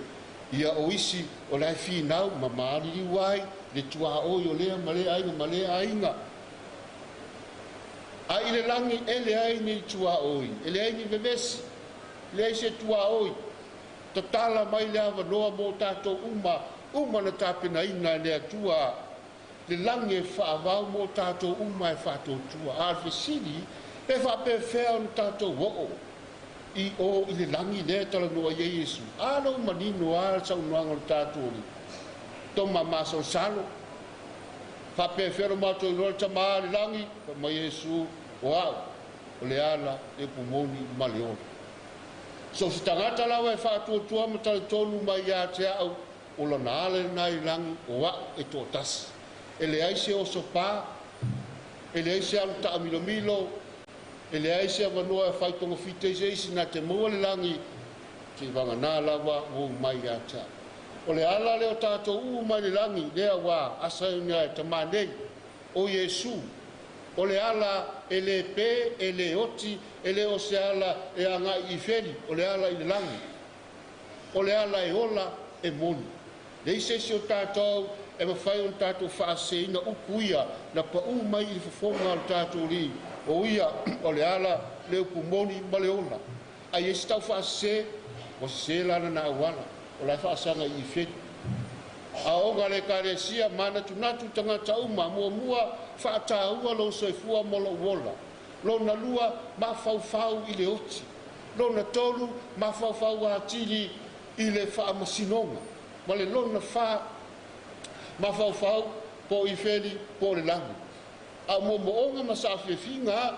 D: Ia o isi, o la e finau ma maliliu ai le tuaoi o lea ma lea aiga ma lea aiga. A i le lagi e leai ni tuaoi, e leai ni vevesi, leai se tuaoi. Tatala mai le avanoa mo tatou uma, uma na tapenaina e le Atua le lagi e faavau mo tatou uma e faatuatua. A o le fesili, pe faapefea ona tatou oo i o i le lagi lea e talanoa i ai Iesu? A lou manino lava le saunoaga o le tatou Alii, Toma masalosalo, faapefea ona matou iloa le tamā i le lagi? Fai mai Iesu, o au, o le ala, le upu moni ma le ola. So o se tagata lava e faatuatua ma talitonu mai ia te au, o lona ala lenā i le lagi, o au e toatasi. E leai se oso pā, e leai se alu taamilomilo, e leai se avanoa e fai togafiti ai se isi na te maua le lagi, seivagana lava ua ou mai ia te au. O le ala lea o tatou uu mai le lagi, lea ua asaina e tamā nei, o Iesu. O le ala e le pē, e le oti, e le o se ala e agai i feli, o le ala i le lagi. O le ala e ola, e moni. Leai se isi o tatou e mafai ona tatou faaseseina upu ia na paʻū mai i le fofoga o le tatou Alii, o ia o le ala, le upu moni ma le ola. A i ai se tau faasese, ua sese la lana auala, o la e faasaga i ifeli.
I: Aoga le ekalesia manatunatu tagata uma muamua faataua lou soifua mo lou ola. Lona lua mafaufau i le oti. Lona tolu mafaufau atili i le faamasinoga. Ma le lona fa mafaufau po i feli po le lagi. A moomooga ma saafiafiga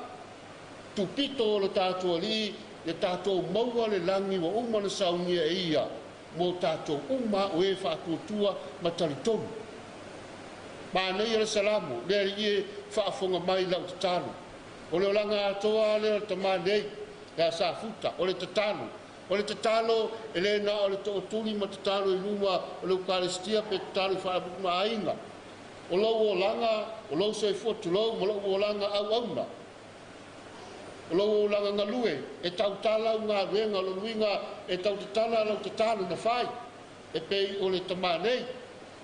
I: tupito o le tatou alii le tatou maua le lagi ua uma na saunia e ia mo tatou uma o e faatuatua ma talitonu. Manaia le salamo le alii e faafofoga mai lau tatalo. O le olaga atoa lea o le tamā nei ia Safuta, o le tatalo. O le tatalo e le na o le tootuli ma tatalo i luma o le Eukaristia pe tatalo i faalapotopotoga aiga. O lou olaga, o lou soifua tulou ma lou olaga auauna. O lou olaga galue e tautala au galuega, o lou luiga e tautatala lau tatalo na fai. E pei o le tamā nei,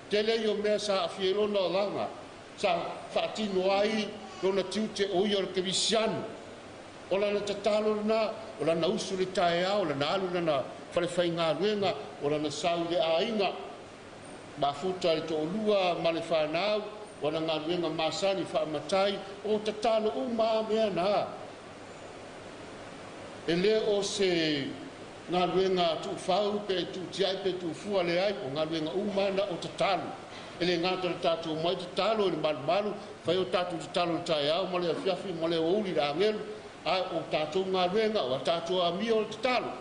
I: tele ia o mea sa aafia ai lona olaga, sa faatino ai lona tiute o ia o le kerisiano. O lana tatalo lena, o lana usu i le taeao, o lana alu i lana falefaigaluega, o lana sau i le aiga, mafuta i le toalua ma le fanau, o ana galuega masani faamatai, o tatalo uma a mea na. E le o se galuega tuufau pe tuutiai pe tuufua leai, o galuega uma na o tatalo. E le gata o le tatou mai tatalo i le malumalu, fai o tatou tatalo i le taeao ma le afiafi ma le aoauli i le agelu, a o tatou galuega, o a tatou amio o le tatalo.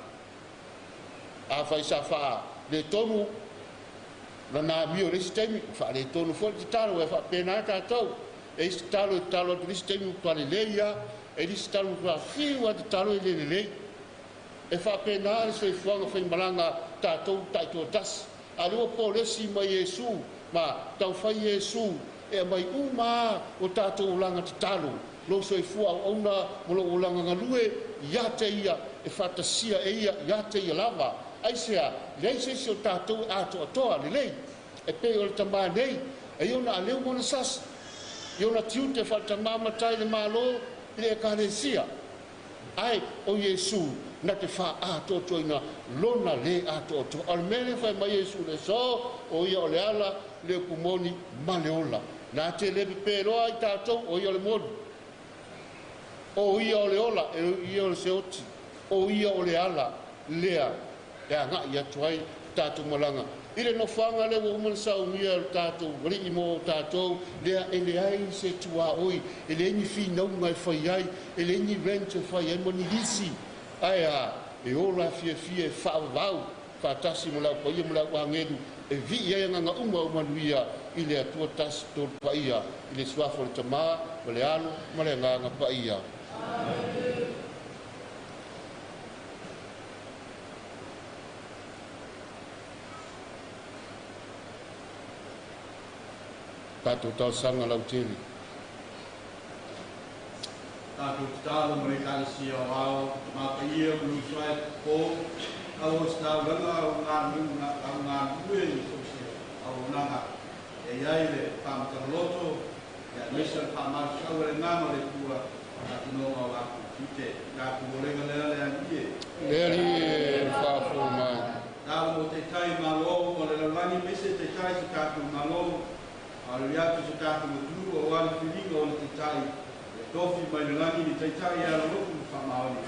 I: Afai sa faaletonu lana amio i le isi taimi, ua faaletonu foi le tatalo, e faapena tatou. E isi tatalo e tatalo atu i le isi taimi ua lelei lava, e isi tatalo ua fiu lava tatalo e le lelei. E faapena le soifuaga faimalaga tatou taitoatasi. A o lea ua polesi mai Iesu ma taufai Iesu e aumai uma o tatou olaga tatalo, lou soifua auauna ma lou olaga galue ia te ia e faatasia e ia ia te ia lava. Aisea, leai se isi o tatou e atoatoa lelei. E pei o le tamā nei, e ia ona aleu ma ona sasi, i ona tiute faaletamā matai i le Malo i le ekalesia. Ae o Iesu na te faaatoatoaina lona le atoatoa. O le mea lea fai mai Iesu i le aso, o ia o le ala, le upu moni ma le ola. Na te le pepeloa ai tatou, o ia o le moni. O ia o le ola, e ia o le seoti. O ia o le ala lea e agai atu ai tatou malaga. I le nofoaga lea ua uma na saunia e le tatou alii mo tatou, lea e leai se tuaoi, e leai ni finauga e fai ai, e leai ni rent e fai ai ma ni lisi. Ae a, e ola fiafia e faavavau faatasi ma le au paia ma le au agelu e vii ai agaga uma o manuia i le Atua tasi tolu paia, i le suafa o le Tamā ma le Alo ma le Agaga Paia. Tatou talosaga lautele.
H: Tatou tatalo ma le Ekalesia o Ao, Tamā Paia ma Luso ai po, au o se taulaga au galulue i so o se auaunaga. E iai le faamatagaloto, ia aemaise o le faamalosiau a le Agaga o le Atua, faatinoga o latou tiute. Tatou olega lea le Alii e.
I: Le Alii e faafofoga mai.
H: Tatalo mo taitai Malo uma o le lalolagi, aemaise taitai o se tatou Malo, a o le atu i se tatou atunuu aua le filiga o le taitai ia tofi mai le lagi ni taitai e alolofu ma faamaoni.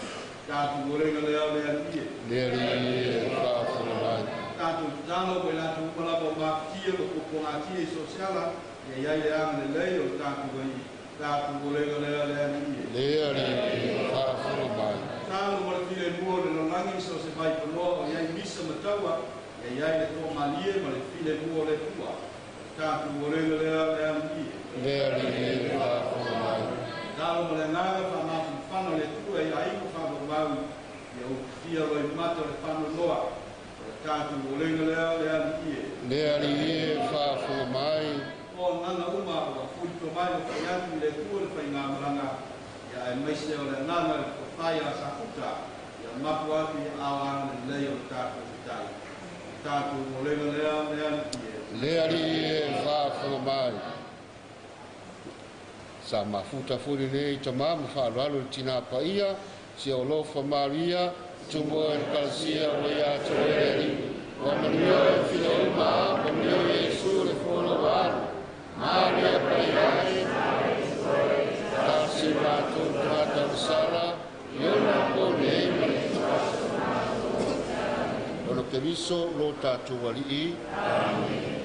H: Tatou olega lea o le Alii e.
I: Le Alii e faafofoga mai.
H: Tatou tatalo mo i latou uma lava o mafatia ma puapuagatia i so o se ala, ia iai le agalelei o le tatou Alii. Tatou olega lea le Alii e.
I: Le Alii e faafofoga mai.
H: Tatalo mo le filemu o le lalolagi i so o se vaipanoa o iai misa ma taua, ia iai le toamalie ma le filemu o le Atua. Tatou olega lea le Alii e.
I: Le Alii e faafofoga mai.
H: Tatalo mo le agaga faamafanafana o le Atua i aiga faavavau, ia utufia loimata o le faanoanoa. O le tatou olega lea le Alii e.
I: Le Alii e faafofoga mai.
H: O agaga uma ua fulito mai ma fai atu i le Atua le faigamalaga, ia aemaise o le agaga i le toafai a Safuta, ia mapu atu i aao agalelei o le tatou matai. O le tatou olega lea le Alii e.
I: Le Alii e faafofoga mai. Sa mafuta foi lenei tamā ma faaaloalo i le tinā paia, si alofa Maria, tumu e le Ekalesia ua ia te oe le Alii. Ua manuia oe file uma, manuia Iesu. Keriso lo tātou ali'i. Amen.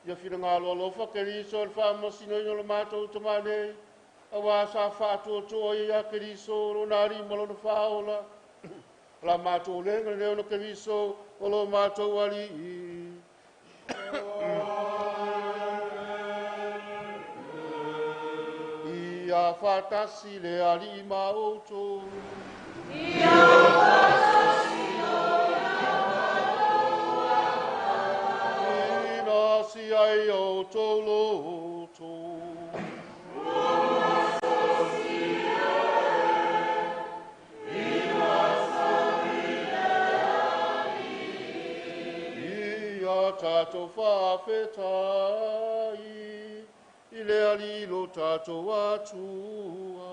I: Ia whina alofa Keriso le whaamasino ino le mātou tamane. Awa sa whaatuatua ia Keriso lo nari malona whaola. La mātou lenga leo no Keriso o lo mātou ali. Ia whatasi le ali ma outou.
J: Ia whatasi
I: si ai o tō loto. tatou faafetai i le Alii lo tatou Atua.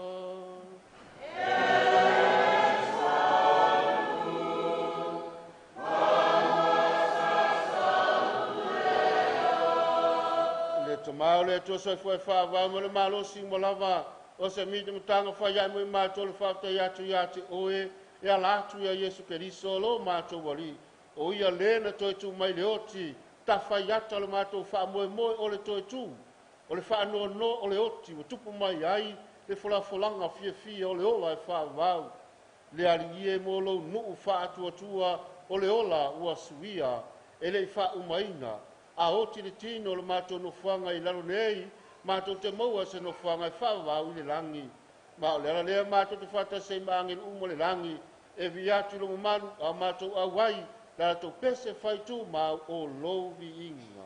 I: Le tamā o le Atua soifua e faavau ma le malosi uma lava o se mita matanga fai ai mo i matou le faafetai atu ia te oe e ala atu ia Iesu Keriso lo matou Alii. O ia lē na toe tuu mai le oti tafai ata o le matou faamoemoe o le toe tu o le faanoanoa o le oti ua tupu mai ai le folafolaga fiafia o le ola e faavavau. Le Alii e mo lou nuu faatuatua o le ola ua suia e le'i faaumaina a oti le tino o le matou nofoaga i lalo nei matou te maua se nofoaga e faavavau i le lagi. Ma o le ala lea matou te faatasi ai ma agelu uma o le lagi e viia atu i lo mamalu a matou auai la latou pese faitumau o lou viiga.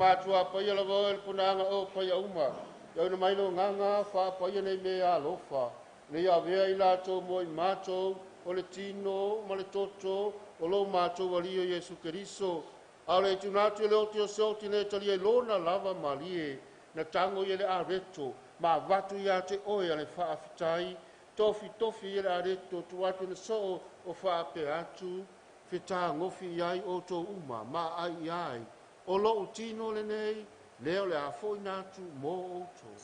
I: Matua paia lava oe le punaaga o paia uma ia ona mai lo gaga faapaia nei mea alofa nei avea i latou mo i matou o le tino ma le toto o lo matou Alii o Iesu Keriso. A o le tuna atu i le oti o se oti nei talia i lona lava malie na tago i le areto ma avatu ia te oe a le faafetai tofitofi i le areto tu atu na soo o faapea atu fetagofi i ai outou uma ma ai i ai o lou tino lenei lea o le a fo'ina atu mo outou.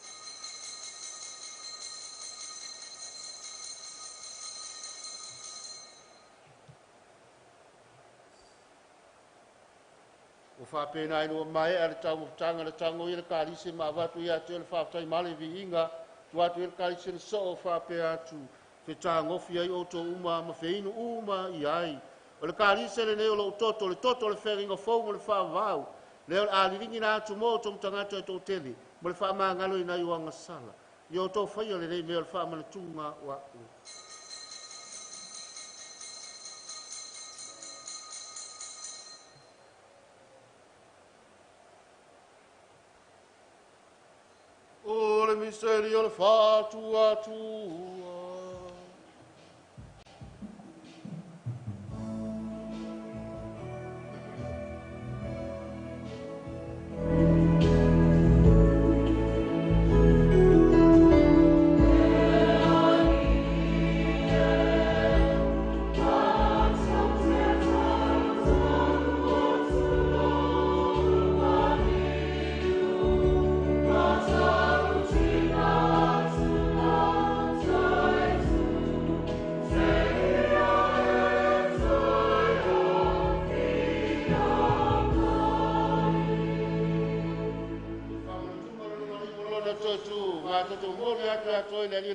I: Ua faapena ai lua maea le taumafataga le tago ia le kalise ma avatu ia te oe le faafetai ma le viiga tu atu ia le kalise na soo faapea atu fetagofi ai outou uma ma feinu uma i ai. O le kalise lenei o lou toto, le toto o le feagaiga fou ma le faavavau lea o le a liligiina atu mo outou tagata e toatele mo le faamagalo ina i o agasala. Ia outou faia lenei mea o le faamanatuga o a'u. O le miseri o le faatuatua.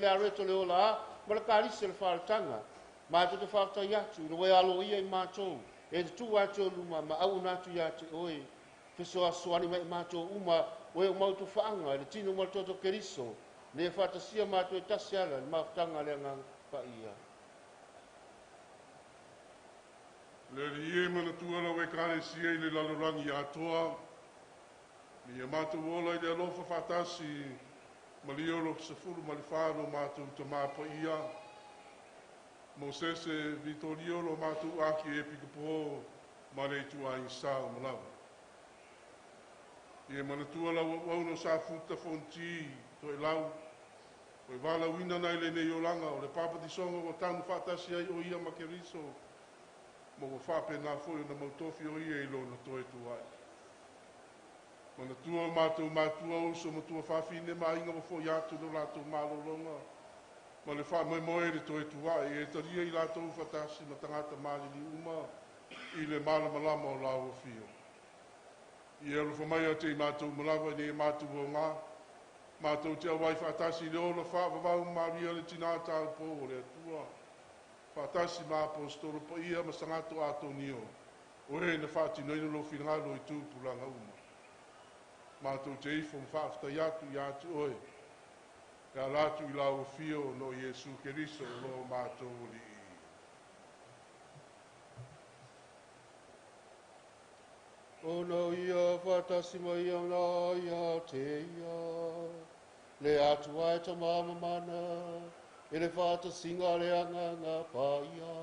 I: Le areto le ola ma le kalise le faaletaga matou te faafetai atu i le oe aloaia i matou e tutu atu o luma ma auuna atu ia te oe fesoasoani mai matou uma oe o mautufaaga i le tino ma le toto Keriso ne faatasia matou e tasi ala le mafutaga le Agaga Paia.
A: Le Alii e manatua lau Ekalesia i le lalolagi atoa, ia matou ola i le alofa faatasi ma le 64 lo matou tamā paia, Mosese Vitorio lo matou aki e pikapo ma le ituaiga sa o malava. Ia manatua lau auauna o sa futa fonti toelau, O le valaauina nai lenei olaga o le papatisoga ua tanu faatasi ai o ia ma Keriso, ma ua faapena foi ona mautofi o ia i lona toe tuai. Manatua o matou matua uso matua fafine ma aiga ua foi atu lo latou malologa, ma le faamoemoe le toe tuai e talia i latou faatasi ma tagata maliliu uma i le malamalama o lau afio. Ia alofa mai ia te i matou uma lava ina ia matou oga, matou te auai faatasi i le ola faavavau Maria le tina taupou o le Atua, faatasi ma aposetolo paia ma sagato atonio, o e na faatinoina lou finagalo i tupulaga uma. Matou te ifo ma faafetai atu ia te oe, e ala atu i lau afio no Iesu Keriso o lo matou Alii.
I: Ona ia faatasi mai ana ia te ia, le Atua e tamamamana, e le faatasiga le agaga paia.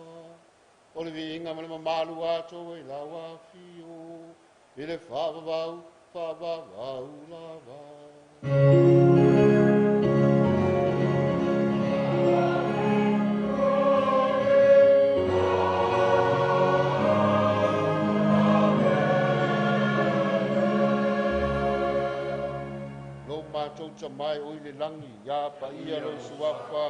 I: O le viiga ma le mamalu atoa i lau afio, i le faavavau, faavavau lava. Lo mātou tamai o i le langi, ia paia lo suafa.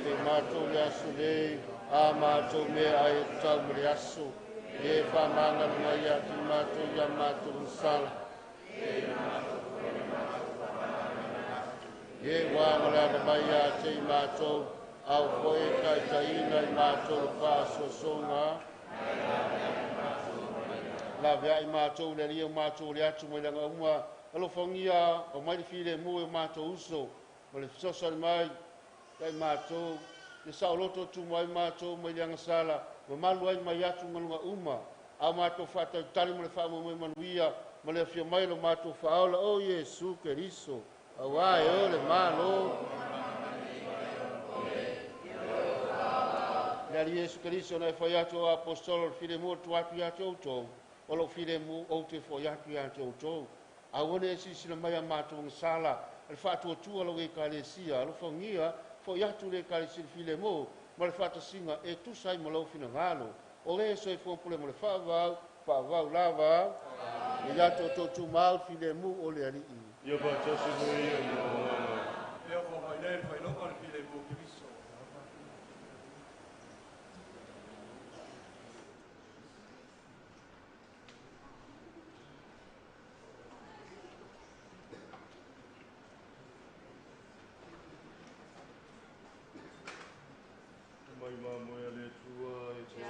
I: Te mātou le aso nei, a mātou mea ai e tau ma le aso, e whamanga mai ia te mātou ia mātou nsala. E wā ngala na mai ia te mātou, au foe kai taina i mātou le whaasosonga. La vea i mātou le ria mātou le atu mai langa uma, alofangia o mai le file mu e mātou uso, ma le fesoasoani mai, kai mātou, le saoloto tu mai mātou mai le agasala, mamalu ai mai atu malunga uma, au mātou whātautali ma le whaamomoe manuia, ma le afio mai lo mātou whaola, o Iesu Keriso, au ai o le malo. Le ali Iesu Keriso na e whai atu o apostolo le file mua tu atu ia te outou, o lo file mu o te whai atu ia te outou. Au one e sisila mai a mātou ngasala, le whaatuatua lo e kalesia, alofangia, fo atu le kalesia le file mo, ma le whaatasinga e tusa ai ma lau finagalo. O le so e fuampule mo le whaavau, whaavau lava, e ia tō tō tū mau file mu o le alii.
C: Ia whaatasi mo ia i o ana.
H: Ia wha mai le whailonga le file mu Keriso.
C: Mai mamoe le Atua e te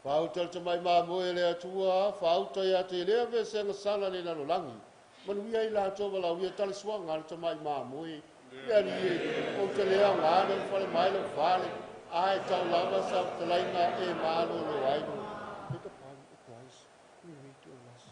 I: Whauta le tamai mamoe le Atua, whauta ia te lea vesenga sala le lalolangi. Manuia i lātou walau ia tale suanga le tamai mamoe. Le ali e, o te lea ngā le whale mai le whale, ai tau lava sa talainga e malo lo aino. Take upon Christ, we read to us.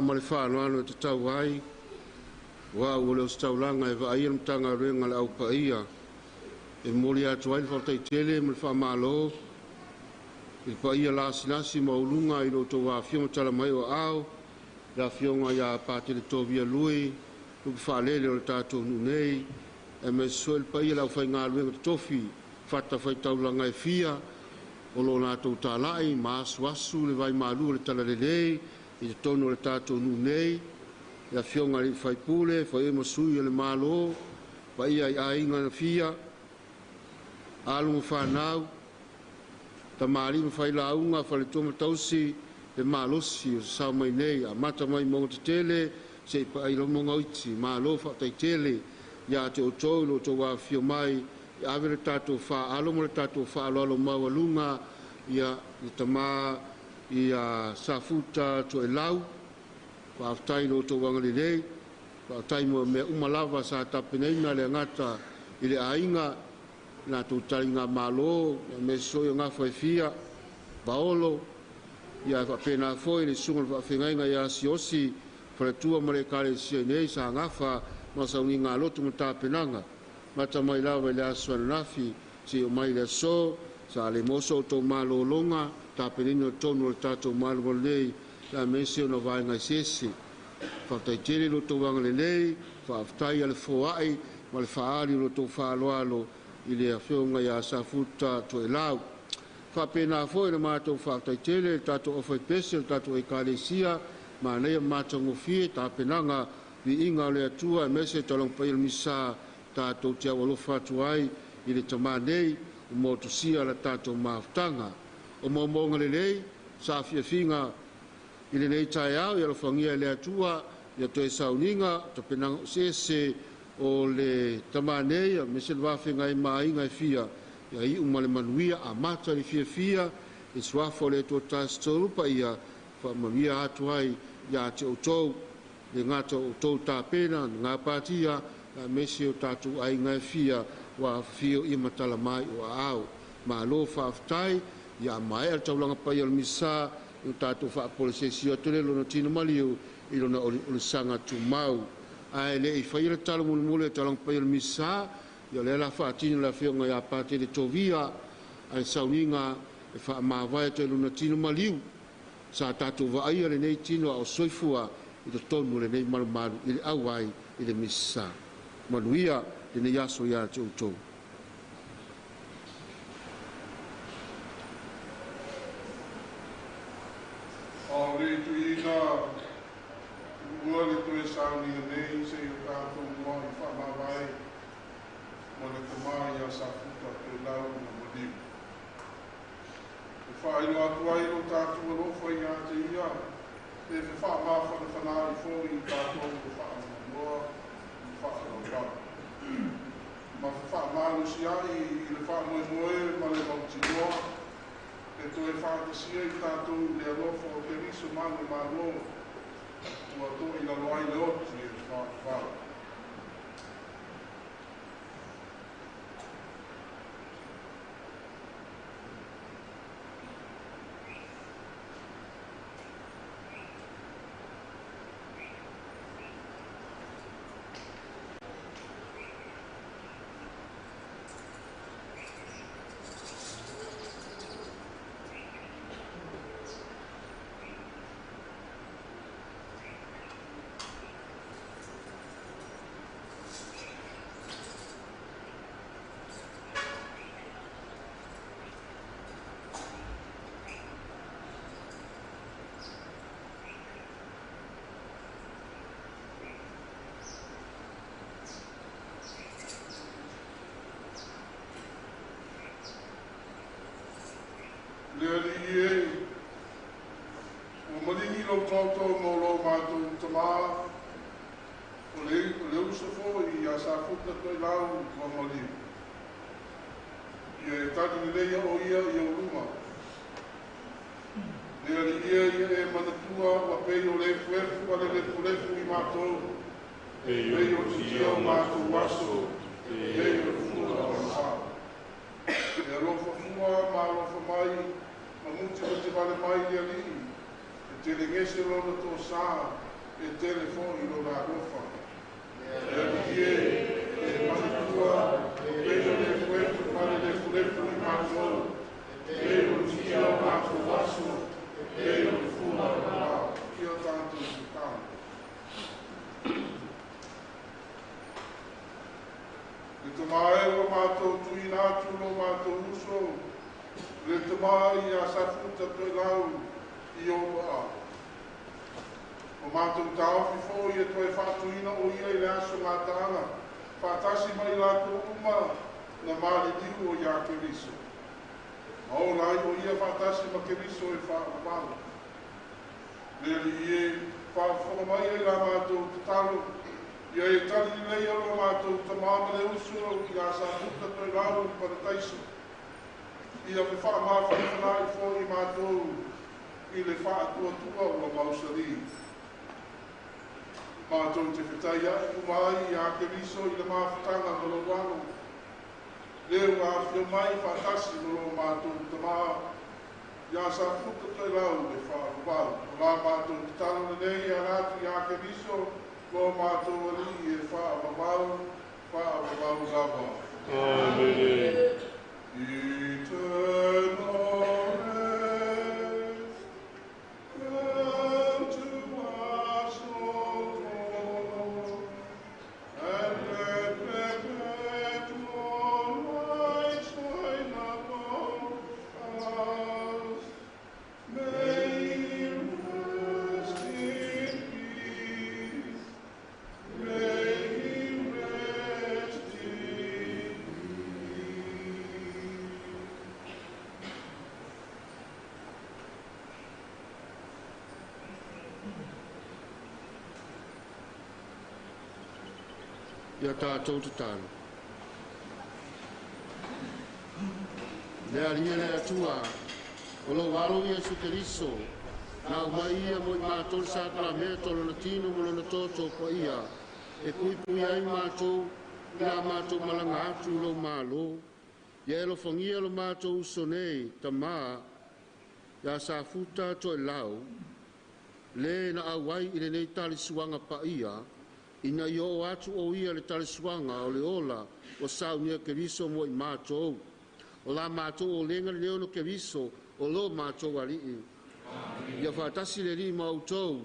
I: ma le faaaloalo e tatau ai, o a'u o le ositaulaga e vaaia le Matagaluega a le Au Paia, e momoli atu ai le faafetai ma le faamalo i le paia lasilasi maualuga i lo outou afifio ma tala mai o aao, le afioga ia Patele Tovia Lui, lupe faalele o le tatou nuu nei, aemaise foi le paia o le aufaigaluega totofi fatafaitaulaga e fia o lo o latou talai ma asuasu le vaimalu o le talalelei i totonu o le tatou nuu nei, le afioga i le sui usufono, fai ai ma sui o le Malo, paia i aiga na fia, alo ma fanau, tamalii ma failauga, faletua ma tausi, le malosi o sasao mai nei, amata mai mauga tetele seia paia lava mauga iti. Malo faafetai tele ia te outou i lo outou afifio mai e ave le tatou faaalo ma le tatou faaaloalo maualuga ia le tama ia Safuta Toelau. Faafetai i lo outou agalelei, faafetai mo mea uma lava sa tapenaina le agata i le aiga, latou taligamalo, aemaise foi o gafa e fia, paolo, ia faapena foi le susuga i le faafeagaiga ia Siaosi, faletua ma le ekalesia nei sa gafa ma sauniga lotu ma tapenaga, mata mai lava i le aso ananafi seia oo mai i le aso, sa le maua so outou malologa, tapenaina o totonu o le tatou malumalu nei, aemaise ona vaega eseese. Faafetai tele i lo outou agalelei, faafetai a le foai ma le faaali o lo outou faaaloalo i le afioga ia Safuta Toelau. Faapena foi le matou faafetai tele i le tatou aufaipese o le tatou Ekalesia, manaia ma matagofie tapenaga viiga o le Atua aemaise le Taulaga Paia o le Misa tatou te aualofa atu ai i le tama nei ua motusia la tatou mafutaga. O moomooga lelei, saafiafiga i lenei taeao, ia alofagia e le Atua ia toe sauniga tapenaga oseese o le tama nei aemaise le vafeagai ma aiga e fia, ia iu ma le manuia, amata i le fiafia i suafa o le Atua Tasi Tolu Paia, faamanuia atu ai ia te outou, le gata o outou tapena, le gapatia, aemaise o tatou aiga e fia ua afifio ia matala mai o aao. Malo faafetai, ia maea le taulaga paia o le Misa, o tatou faapolesesio atu le lona tino maliu i lona oliolisaga tumau. Ae le i faia le talo mulimuli o le taulaga paia o le Misa, ia o lea la faatino le afioga ia Patele Tovia a le sauniga e faamavae atu ai lona tino maliu. Sa tatou vaaia lenei tino a o soifua i totonu o lenei malumalu i le auai i le Misa. Manuia lenei aso ia te outou.
A: O le tuiina ua le toe sauniga nei seia o tatou mua'i faamavae mo le tama ia Safuta Toelau na maliu. E faailoa atu ai lo tatou alofa ia te ia, e fefaamafanafana'i foi i tatou ua faanoanoa ma faalaulau, ma fefaamalosi-ai i le faamoemoe ma le mautinoa e toe faatasia i tatou i le alofa o Keriso ma le Malo ua toʻilalo ai le oti e le faavavau. Le Alii e, ua maligi lou toto mo lo matou tamā, o le uso foi ia Safuta Toelau ua maliu. Ia e tali lelei o ia i ou luma. Le Alii e, ia e manatua ua pei o le efuefu a le lefulefu i matou, e pei o titia o matou aso, e pei o le fua o le vaa. E alofa fua ma alofa mai, ma mutimati vale mai le Alii, e telegese lona tosā, e tele fo'i lona alofa. Le Alii e, e malitua, pei o le efuefu ma le lefulefu i matou, pei o le tia o matou aso, pei o le fua o le vao. Ia tatou tatalo. Le Tamā e ua matou tuuina atu lo matou uso, le tamā ia Safuta Toelau i ou aao. O matou taofi fo'i e toe fa'atuina o ia i le aso gataaga, fa'atasi mai latou uma na maliliu o iā Keriso. Ma ola ai o ia fa'atasi ma Keriso e fa'avavau. Le Alii e, faafofoga mai ai la matou tatalo, ia e tali lelei lo matou tamā ma le uso iā Safuta Toelau i le Parataiso. Ia fefaamafanafana'i fo'i matou i le fa'atuatua ua mausalī. Matou te fetaia'i uma ai iā Keriso i le mafutaga ma lou Alo. Le ua afio mai fa'atasi ma lo matou tamā iā Safuta Toelau e fa'avavau. O la matou tatalo lenei e ala atu iā Keriso lo matou Alii e fa'avavau, fa'avavau lava.
C: Amene.
A: Eternal rest, come to us, O Lord, and let perpetual light shine upon us. May he rest in peace. May he rest in peace.
I: Ia tatou tatalo. Le Alii e le Atua, o lou Alo Iesu Keriso, na aumai ia mo i matou le sakalameta o lona tino ma lona toto paia, e puipui ai matou i la matou malaga atu i lou Malo. Ia e alofagia lo matou uso nei, tamā, ia Safuta Toelau, le na auai i lenei talisuaga paia, ina ia oo atu o ia le talisuaga o le ola ua saunia Keriso mo i matou. O la matou olega lenei ona Keriso o lo matou Alii. Ia fa'atasi le Alii ma outou.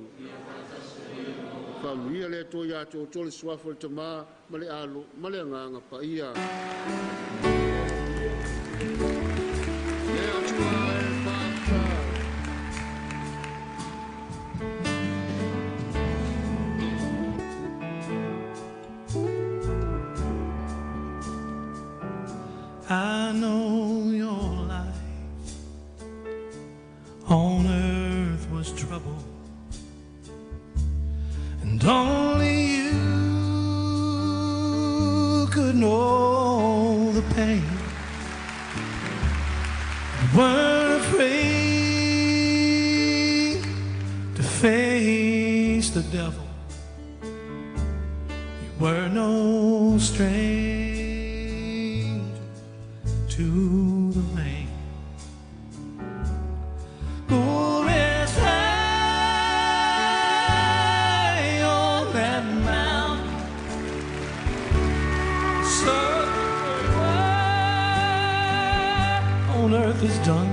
I: Faamuia le Atua iā te outou le suafa o le Tamā ma le Alo ma le Agaga Paia. Le Atua e fa'afetai.
K: I know your life on earth was trouble, and only you could know the pain. You weren't afraid to face the devil. You were no stranger to the rain. Go rest high on that mountain. So what on earth is done.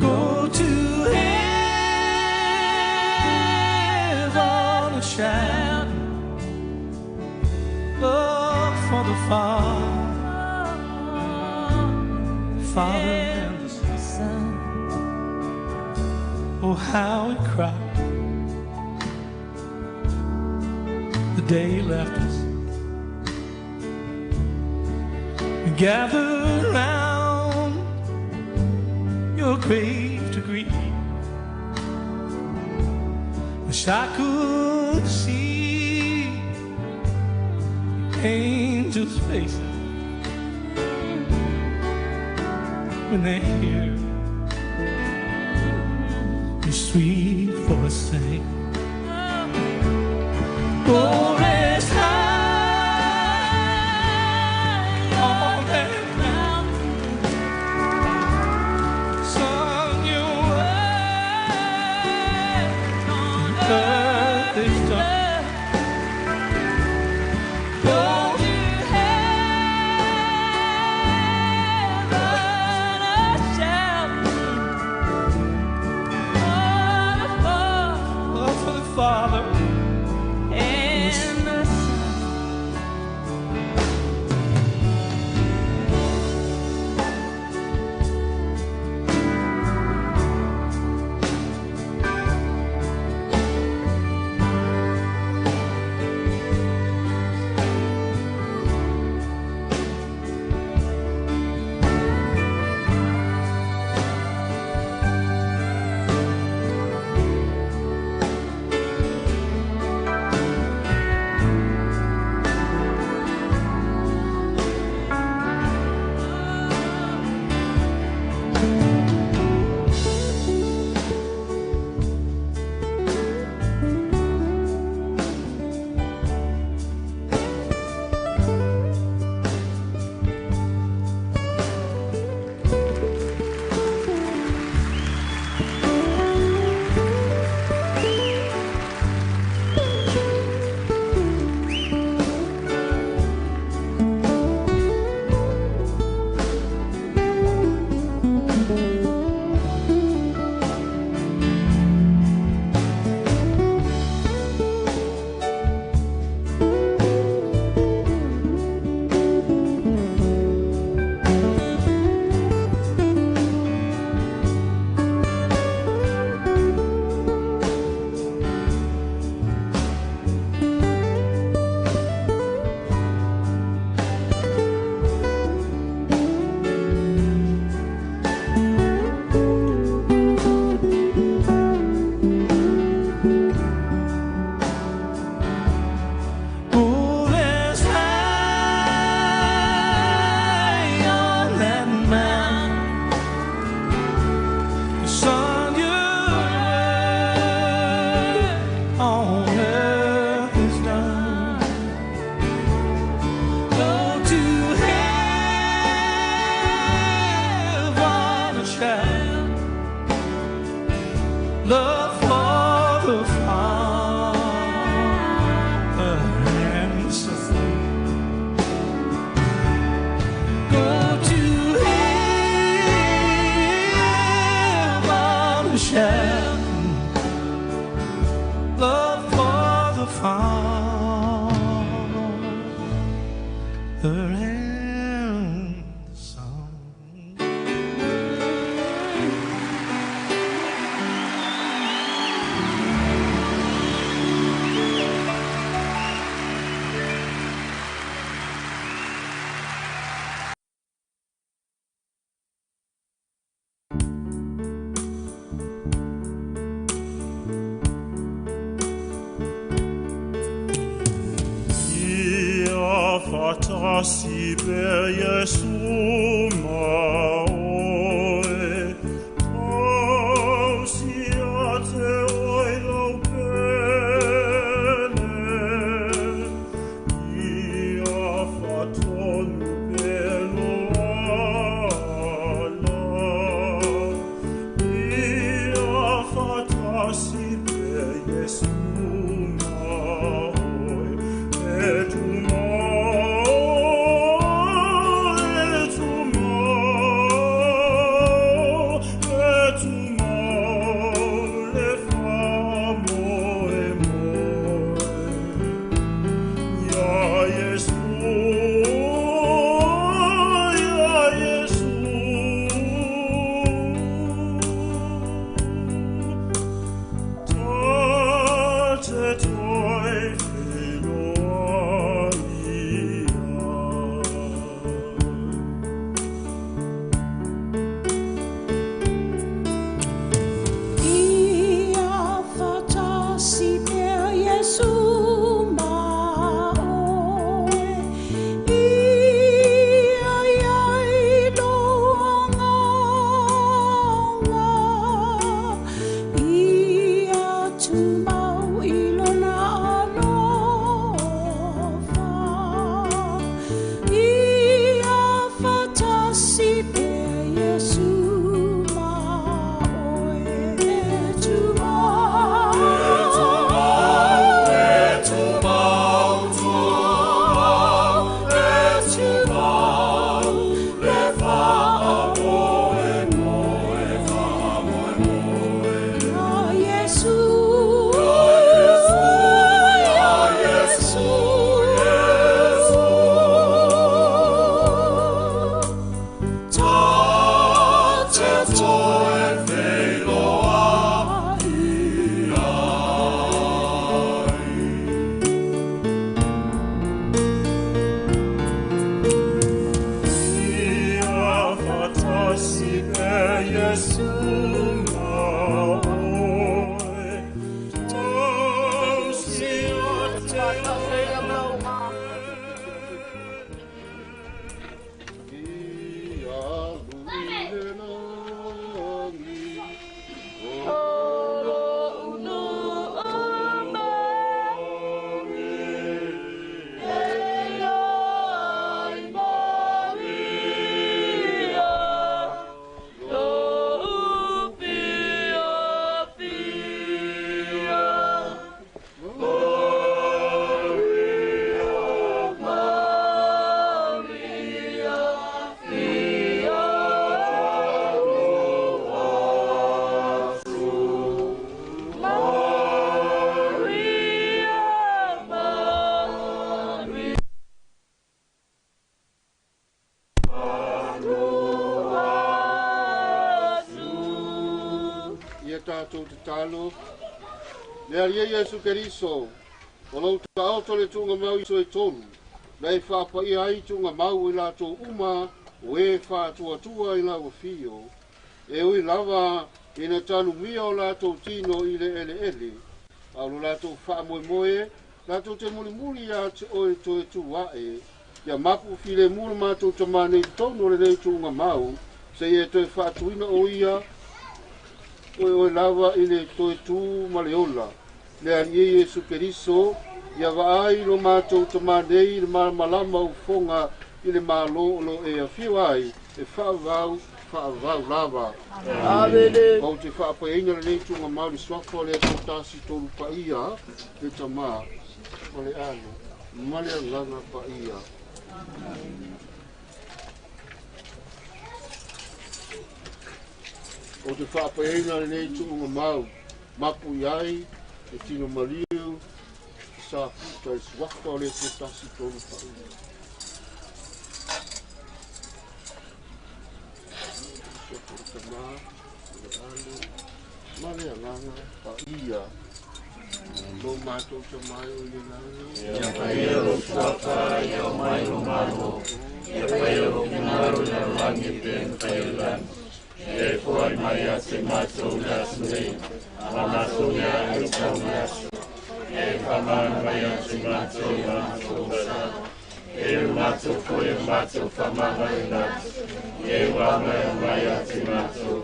K: Go to heaven and shout. Look for the Father, Father and the Son. Oh, how we cried the day you left us. We gathered round your grave to grieve. Wish I could see angels' faces when they hear your sweet voice say, Go rest high on that mountain. Son, your work the Father and Son. Go to heaven and share love for the Father and the Son.
L: Ia fatasi per Iesu ma oe, tausi ia te oe lau pele. Ia fatonu pelo ala. Ia fatasi per Iesu ma oe, et
J: Ia fatasi per Iesu ma oe, ia iai lo agaga, ia tumau i lona alofa. Ia fatasi per Iesu ma oe, e tumau, e tumau, tumau, e tumau, le faamoemoe, faamoemoe. Ia Iesu, ia Iesu, Iesu. Ta te toe wheiloa
L: Ia fatasi per Iesu ma oe, tausi ia te
I: Ia tātou te talo. Le aria Iesu Keriso, o lau taoto le tunga mau i soe tonu, na e whāpai ai tunga mau i lātou uma, o e whātua i lau whio. E ui lava i na tanu mia o lātou tino i le ele ele. A lo lātou whaamoemoe, lātou te mulimuli ia te oe toe tūae. Ia mapu file mula mātou tamane i tonu o le nei tunga mau, se e toe whaatuina o ia, oe oe lava i le toe tū ma le ola. Le ali e Iesu Keriso, ia vaai lo mātou tamanei i le malamalama ufoga i le malo o lo e afio ai e faavau Faavavau lava.
F: Amene.
I: Ou te faapaiaina lenei tuugamau i le suafa o le Atua Tasi Tolu Paia, le Tamā, ma le Alo, ma le Agaga Paia. Ou te faapaiaina lenei tuugamau, mapu i ai le tino maliu, sa futa i le suafa o le Atua Tasi Tolu Paia. Suafa o le Tamā, o le Alo, ma le Agaga Paia. Lo matou Tamā e o i le lagi.
J: Ia paia lou suafa, ia oo mai lou Malo, ia faia lou finagalo i le lalolagi e pei ona faia i le lagi. Ia e foai mai ia te matou le aso nei, ma matou meaai o tau i le aso. Ia e faamagalo mai ia te matou i la matou tala, e o matou foi o matou faamagaloina atu, e ua mai mai ia te matou.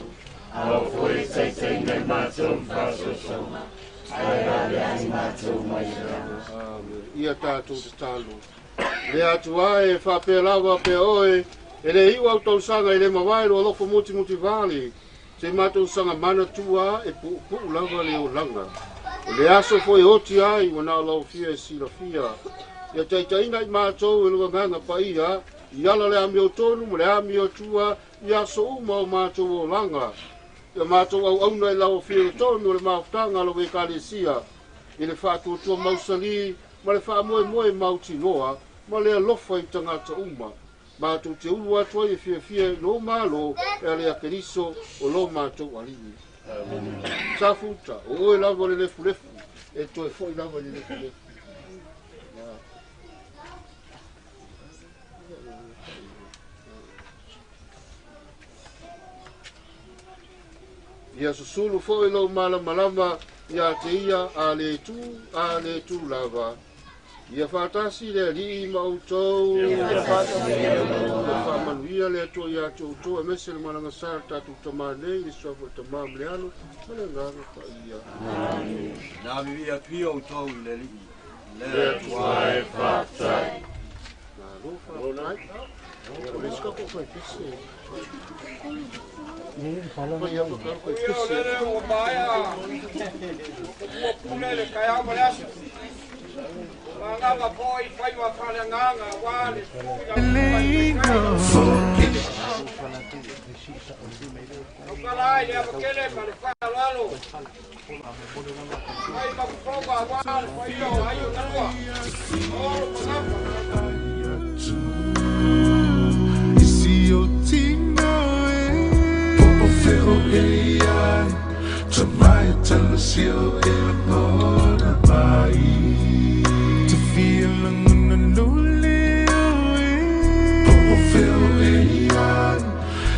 J: Aua foi e taitaiina i matou i faasoasoaga, ae laveai matou mai le lalo.
I: Amene. Ia tatou tatalo. Le Atua e, faapea lava pea oe, e le iu au tausaga i le mavae lo alofa mutimoti vale, se matou saga manatua e puupuu lava le olaga. O le aso foi e oti ai ua na o lau afio e silafia. Ia taitaiina i matou e lou Agaga Paia, i ala le amiotonu ma le amiotua i aso uma o matou olaga. Ia matou auauna i lau afio tonu o le mafutaga a lau Ekalesia, i le faatuatua mausali ma le faamoemoe mautinoa ma le alofa i tagata uma. Matou te ulu atu ai e fiafia i lou Malo e ala ia Keriso o lo matou Alii. Safuta, o oe lava o le lefulefu, e toe foi lava i le lefulefu. Ia susulu foi lou malamalama ia te ia a le tu, a le tu lava. Ia faatasi le Alii ma outou. Ia faamanuia le Atua ia te outou, aemaise le malaga sa le tatou Tamā nei, le suafa o le Tamā ma le Alo, ma le Agaga Paia.
H: Na vivi atu ia outou i le Alii.
C: Le Atua e faafetai.
I: Malo faafetai. O le isi tatou fai pese. Fai atu tatou fai
M: Ia o
I: pese.
M: lele ua maea ua pule le taeao ma le aso. Magava foi faiva faaleagaga aua le susu i lau susuga i le Taitai lau Tautala ai le ava tele ma le faaaloalo. Fai ma fofoga aua le paia o aiga talua. Olo ma gafa.
A: Isi o tino e Po o feo e ai Tamai tala sio e langona mai Te fia langona no leo e Po o feo e ai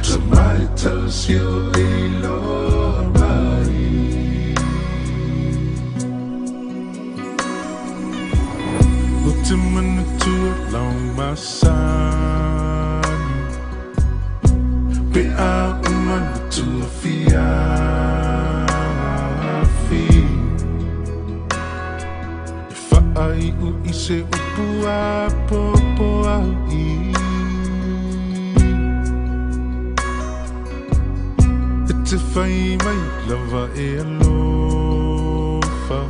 A: Tamai tala sio e loa mai O te manatua lau masani Pe a o manatua fiafi E whaai u i se upu a popo au i E te whai mai lava e alofa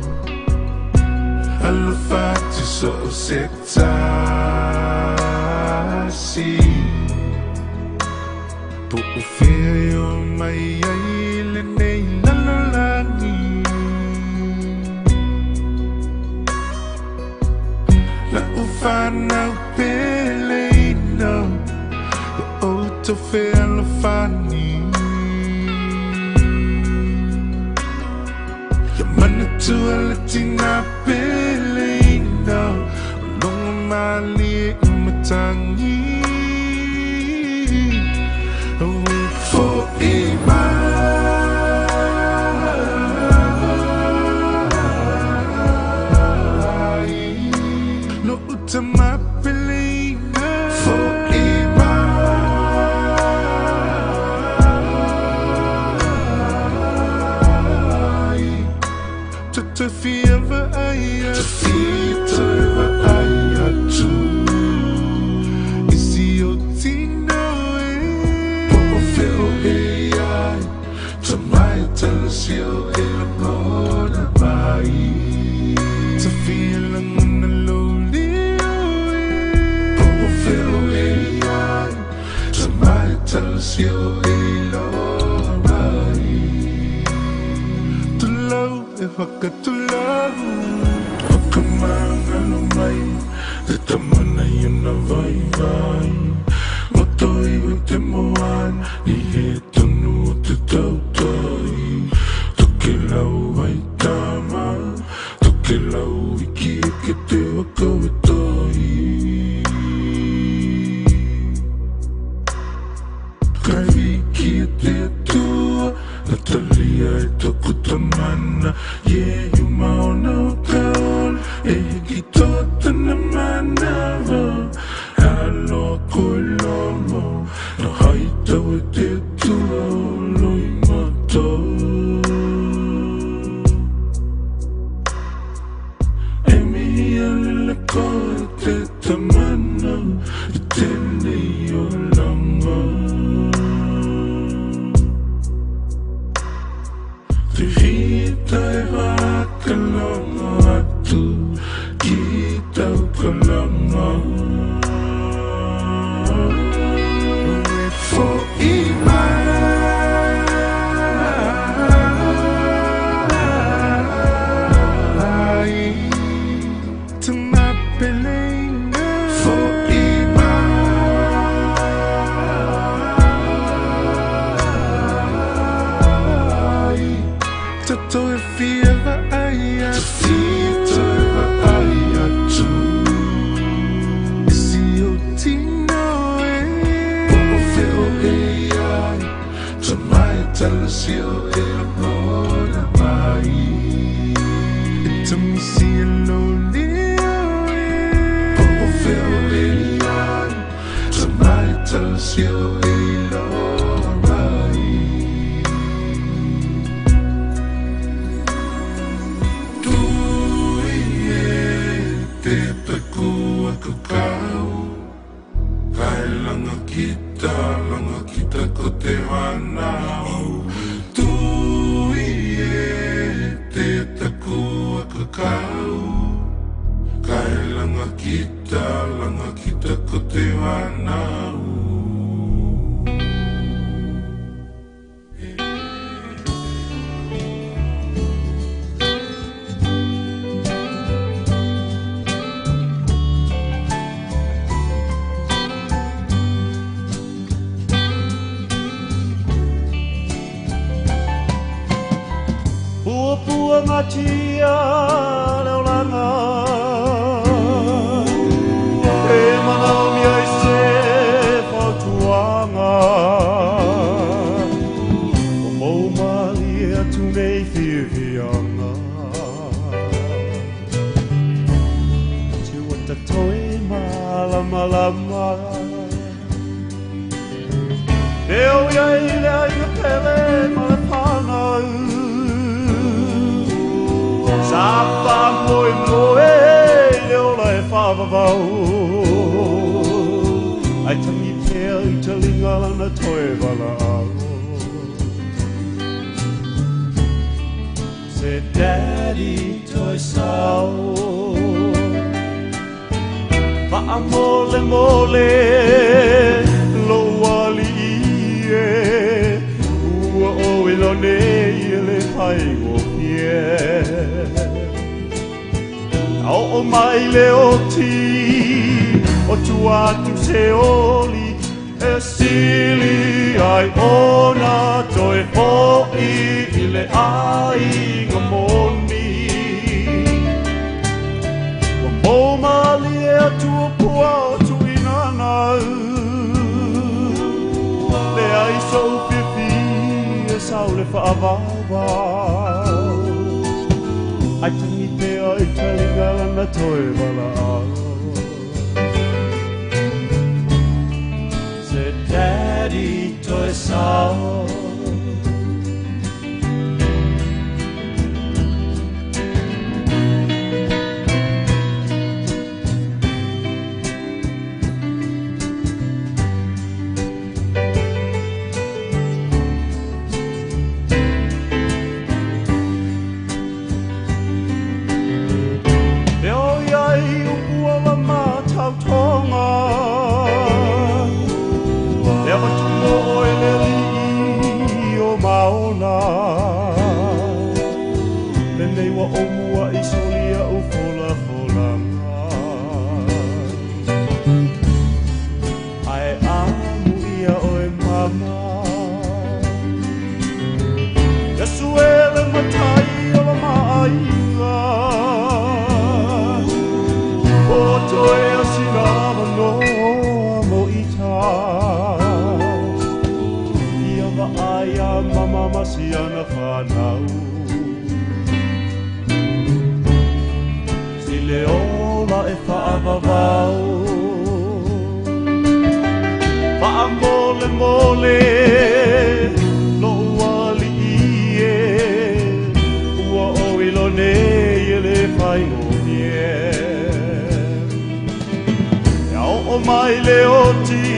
A: Alofa te so o se tasi Po o whea e o mai ai le nei lalolagi La u whanau pele ino Ia o tau whea alofani Ia manatua le tina pele ino O longa malie i matangi Au e fo'i mai Lo uta mapeleina Fo'i mai Te fia vaai atu Te fia toe vaai atu Isi o tino e Po o feo sio e langona mai Te fia langona lo lio e Po o feo e ai Te mai tala sio e loa mai Tulau e whakatulau Whakamangalo mai Te tamana i ona vai vai Moto i o te moana Ni he tonu o te tautai Toke lau ai tama Toke lau iki e ke te waka e toi Kai wiki e te atua Natalia e toku tamana Ye yuma ona o kaola E hiki tō tana manawa Aloa koe lomo Na haitau e te atua o loi matou E mihi a lele koe te tamana I tēnei o langa Te hita e whakalongo atu Ki tau kalanga E fo'i mai Te mapeleinga Fo'i mai Te toe fia vaai atu Te toe vaai atu Si o tino e Po o feo e ai Te mai tala sio e langona mai E te misi e lo leo e Po o feo e ai Te mai tala sio e loa mai Tui e te taku aku kau Kai langa kita, langa kita ko te whanau Tui e te taku aku kau Kai langa kita, langa kita ko te whanau
L: Pua pua ngatia leo langa E mana o mia i se fautuanga O mou mali e atu nei whiwhianga Te wata toi malama lama Leo ia i lea inga pele ma le whanau Sa wha moe moe le ola e whawawau Ai tangi pea i te linga lana toe wala au Se daddy toi sao Wha mole mole lo wali e Ua o i lo nei e le pai go pie Au o mai le o ti O tua atu se oli E sili ai ona toi hoi i le ai ngā moni Ua mou mali e atua pua o tuina nau Le ai sou whiwhi e sau le whaavawau Ai tangi pea i te linga lana toi wala au Se daddy toi sao soli a'u folafolaga. Ae amuia oe mama, Iesu e le matai o la maaiga. O toe asina avanoa mo ita. Ia vaai a mama ma siana fanau. I le ola e faavavau. Faamolemole lo'u alii e, ua ou iloa nei e lē faigofie. E aoo mai le oti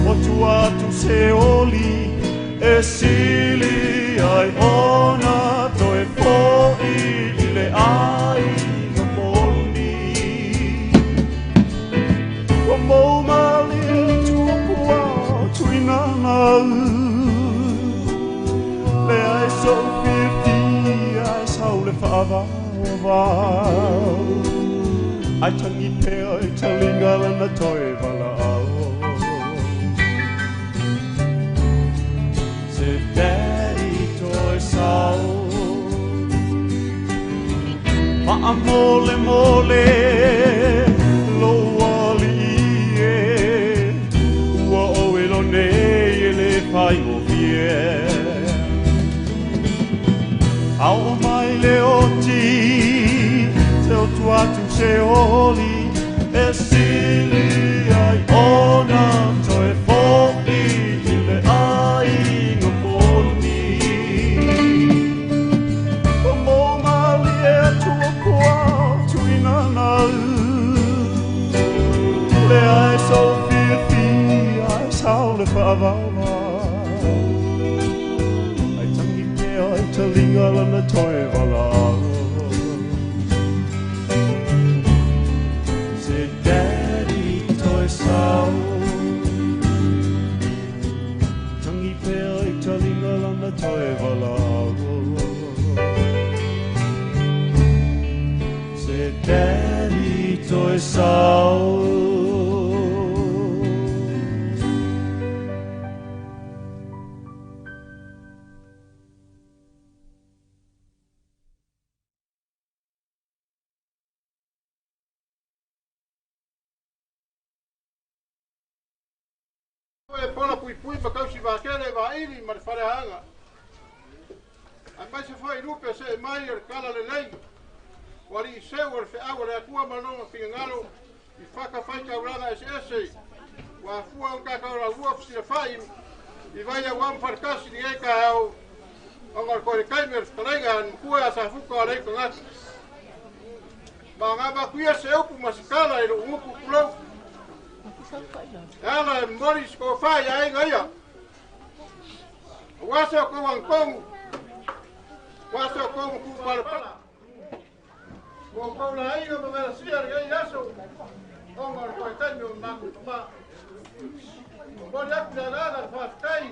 L: o tua atu se oli e sili ai ona toe fo'i i le aiga moni. Ua mou malie tuapua tuinana, leai so'u fiafia e sau le faavaovao. Ae tagi pea i taliga lana toe valaau. Se daddy toe sau. Faamolemole lou alii e, ua ou iloa nei e lē faigofie. Aoo mai le oti se o tua atu se oli e sili ai ona toe fo'i i le aiga moni. Ua mou malie atu o kua tuinana, leai sou fiafia e sau le faavaovao. Ae tagi pea i taliga lana toe valaau. Se daddy toe sau. Tagi pea i taliga lana toe valaau. Se daddy toe sau.
M: E pola puipui ma kausi vakele vaili ma le faleaga. Aemaise foi lupe se'e mai o le kala lelei. Ua alii seu o le fe'au a le Atua ma lona finagalo i fatafaitaulaga eseese. Ua afua ona tatou laulua fesilafa'i i vai auā ma faletasi i lenei taeao ona o le toe taimi o le fetalaiga a le matua ia Safuta o Aleitagata. Ma ona avatu ia se upu ma se tala i lo'u gutu tulou. E ala e momoli se tofā i aiga ia. Aua se outou agatonu, aua se outou matupalapala. Ua outou laaiga ma velasia lenei aso ona o le toe taimi o le matou tamā. Momoli atu le agaga o le faafetai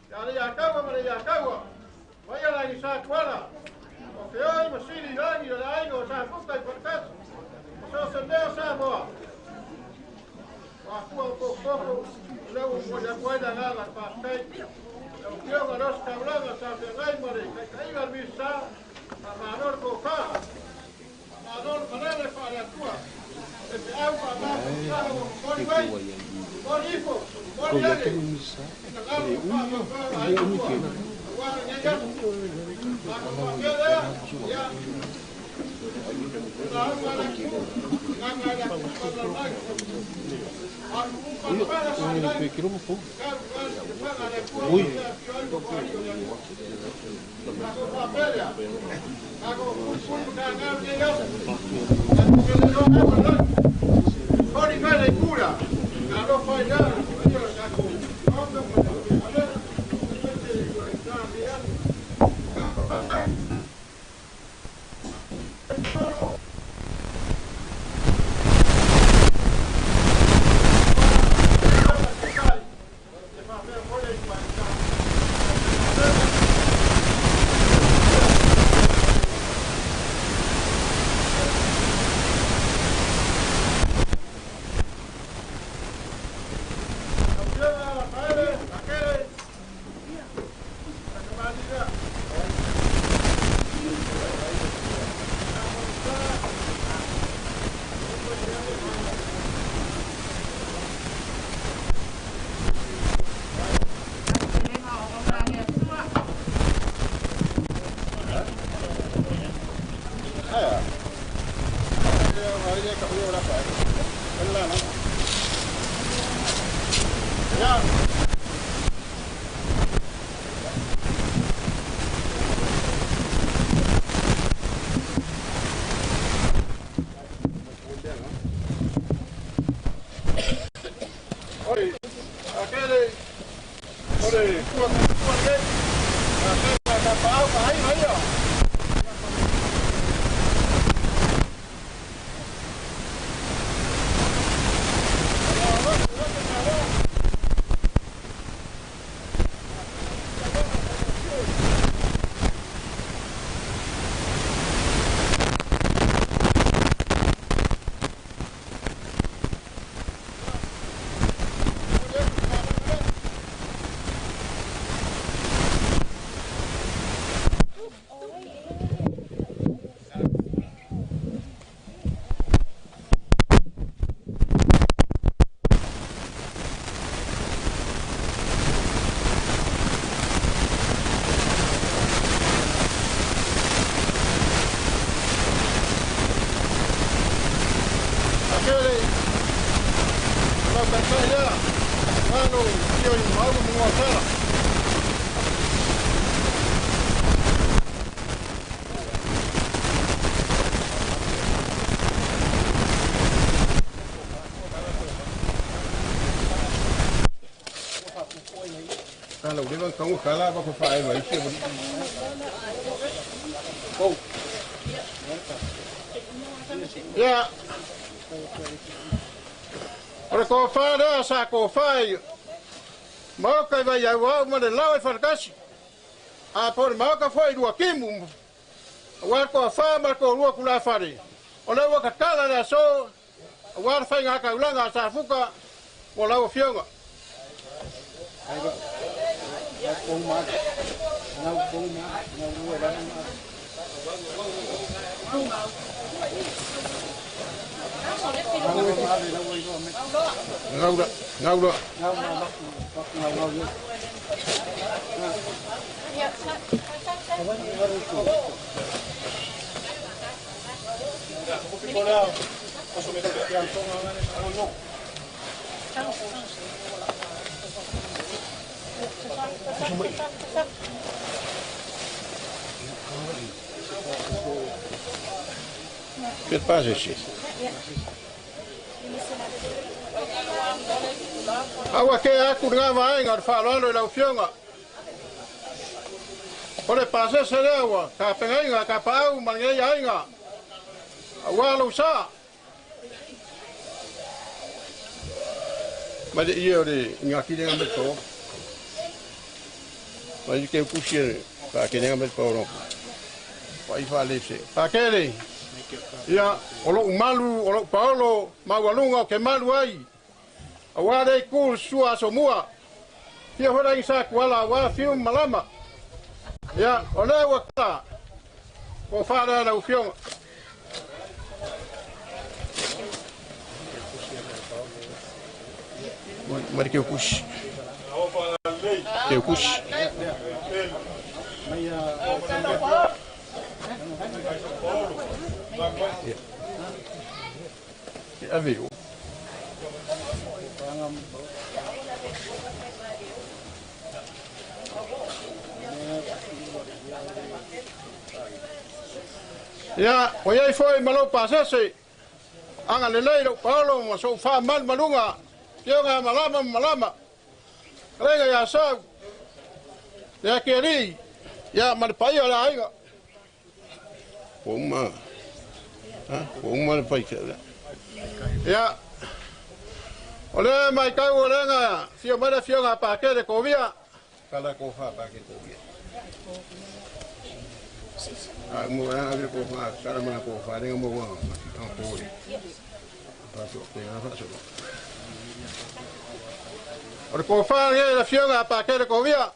M: ia Leiataua ma Leiataua, ma ia Lagi Sa Tuala, o feoi ma sili lagi o le aiga o Safuta i Faletasi, ma so o se mea o Samoa. Ua afua o tofotofo, o lea ua momoli atu ai le agaga o le faafetai. Lau Afioga le Ositaulaga sa feagai ma le taitaiga a le Minisita, faamalo le tofa, faamalo le malele faale-Atua, le feau faamafutaga ua momoli mai, momoli ifo, momoli ane, finagalo ma faamaumau a aiga tua, aua lenei aso. Matou faapea lea, ia, o lauga a le atunuu, agaga e le atunuu ma le lalolagi.
D: Aia. Ai ka o la pa. La la. Ya. Oi, aquele ore kua kua le. A ka pa au ka ai mai o. Ia. O le kofā lea sa kofā i maoka i vai au au ma le lau e wharakasi. A po le maoka foi lua kimu. Ua kofā ma ko lua kula whare. O le ua kakala lea so. Ua whai ngā kaulanga a sa fuka o lau fionga. Ngaura, ngaura. Che pase c'è? Aua ke aku ngā vaenga o whaloalo i lau fionga. O le pasese lea ua, ka pengainga, ka paau ma ngei ainga. Aua lau sa. Mai le ia o le ngā kirenga me tō. Mai ke kusi e ka kirenga me tō ropo. Pai wha le se. Pakere. Ia, o lou malu, o lou paolo, maualunga o ke malu ai. Aua lei ku sua aso mua. Fia hora i sa kuala aua fiu malama. Ia, o lea ua kala. Ko whārea lau fionga. Mari ke kusi. Ke kusi. Ia. Ave o. Ia, o iai foi ma lau pasese. Anga lelei lau paolo ma sou wha mal malunga. Fionga malama malama. Kalenga ia sau. Ia ke ri. Ia ma le pai o le aiga. Uma. Ha? Uma le pai ke. Ia. O le mai kau o lenga, fio mai le fionga pa ke le kovia. Kala ko fa pa ke kovia. A mo a le ko fa, kala ma ko fa lenga mo wa. A ko ri. Pa so te ga fa so. O le ko fa le fionga pa ke le kovia.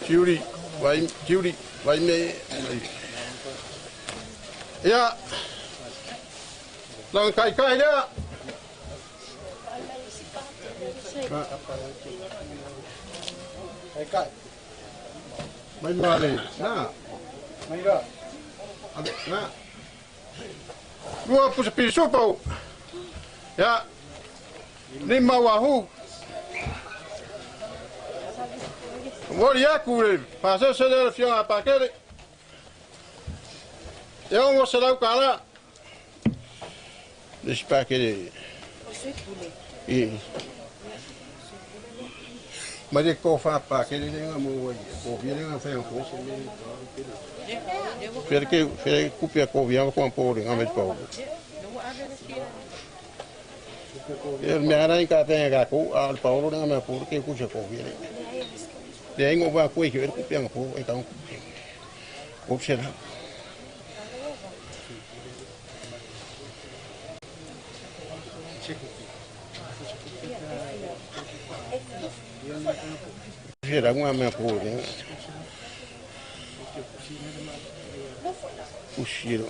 D: Tiuri, vai, tiuri, vai me. Ia. Lang kai kai lea. Kai kai. Mai ma le na. Mai la. Na. Lua pusa pisupo. Ia. Ni mau ahu. Mori aku le pasese le le fioga pakele. E ongo se lau kala. Le si pakele. I. Ma le ko fa pakele le nga mo ko vi le nga fa ko. Fere ke fere kupia ko vi ko po le nga me pa. E me ara ka te ga ko al Paolo nga me po ke ku se ko vi le. Le ingo va ku ke kupia nga po e ka ko se la. Era uma minha porra, né? Puxiro.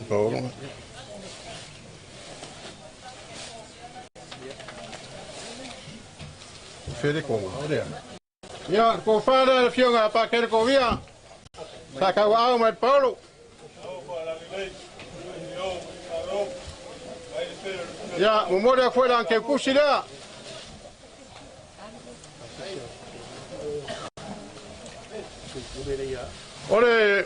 D: Paulo. Fere como, olha. Ia, ko whāra le fionga pa kere ko via. Sa kau au mai Paulo. Ia, mo mori a foe lan ke kusi lea. O le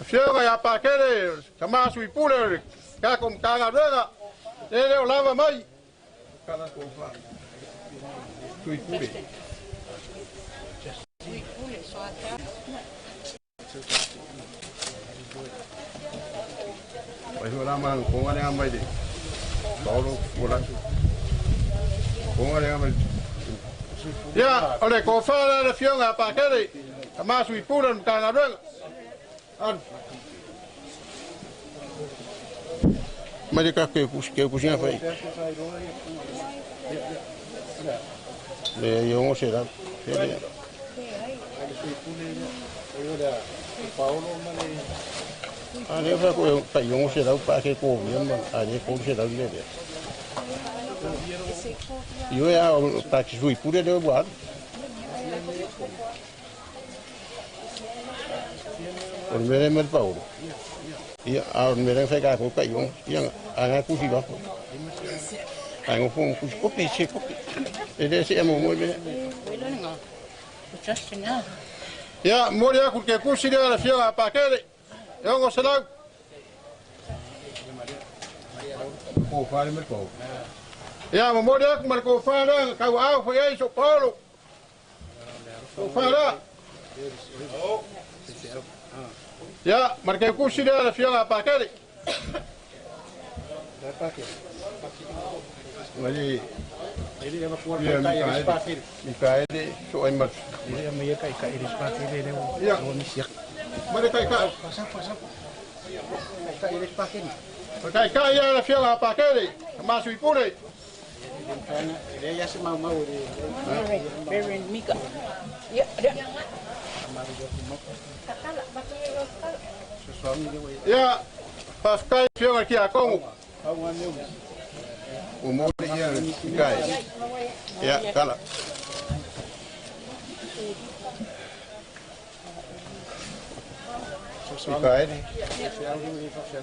D: fioga ia pakere, ka masu i pule, ka kom ka ngā le leo lava mai. Kala ko wha. Tui pule.
G: Tui pule, so ata.
D: Wai hua lama ko ngā lea mai de. Paolo o la. Ko ngā lea mai. Ia, o le ko wha le fioga pakere, ka masu i pule ka ngā ruega. An. Mai ka ke kus ke kusinga fai. Le yo ngo se la. A le fa ko ka yo ngo se la pa ke ko vi ma a le ko se la le le. Yo ya pa ke sui pure le wa. O me le Paolo. Ia a me le fa ka ko ka yo ia a nga kusi ba. A ngo fo kusi ko pe se ko. E le se mo mo me. Ia mori aku ke kusi le la fioga pa kere. E ongo se lau. Ko fa le Paolo. Ia mo mori aku mar ko fa le ka au foi ai so Paolo. Ko fa la. Ia, mar ke kusi le la fioga pa kere. Mali Mikaele so ai mar. Ia. Mari kai kai. Kai kai ia la fioga pa kere. Masu i pure.
G: Reverend Mika. Ia, dia.
D: Ia, paskai fioga ki a kongo. O mori ia kai. Ia, kala. Mikaele.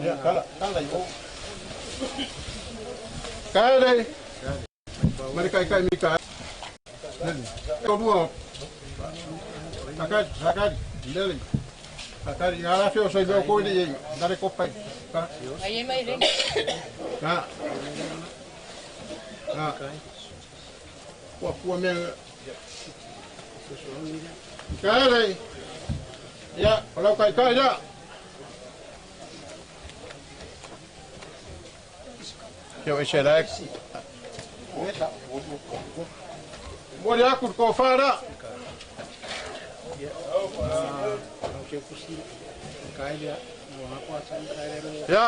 D: Ia, kala, kala i o. Kaele. Mari kai kai Mikaele. Ko lua. Sakari, sakari, lele. Sakari, ngā rā whio soi meo koe i nare kopai. Ka.
G: Ai e mai re.
D: Ka. Ka. Pua pua mea. Kaele. Ia, o lau kai kai ia. Kia o ese lae. Mori aku ko whāra. Ia.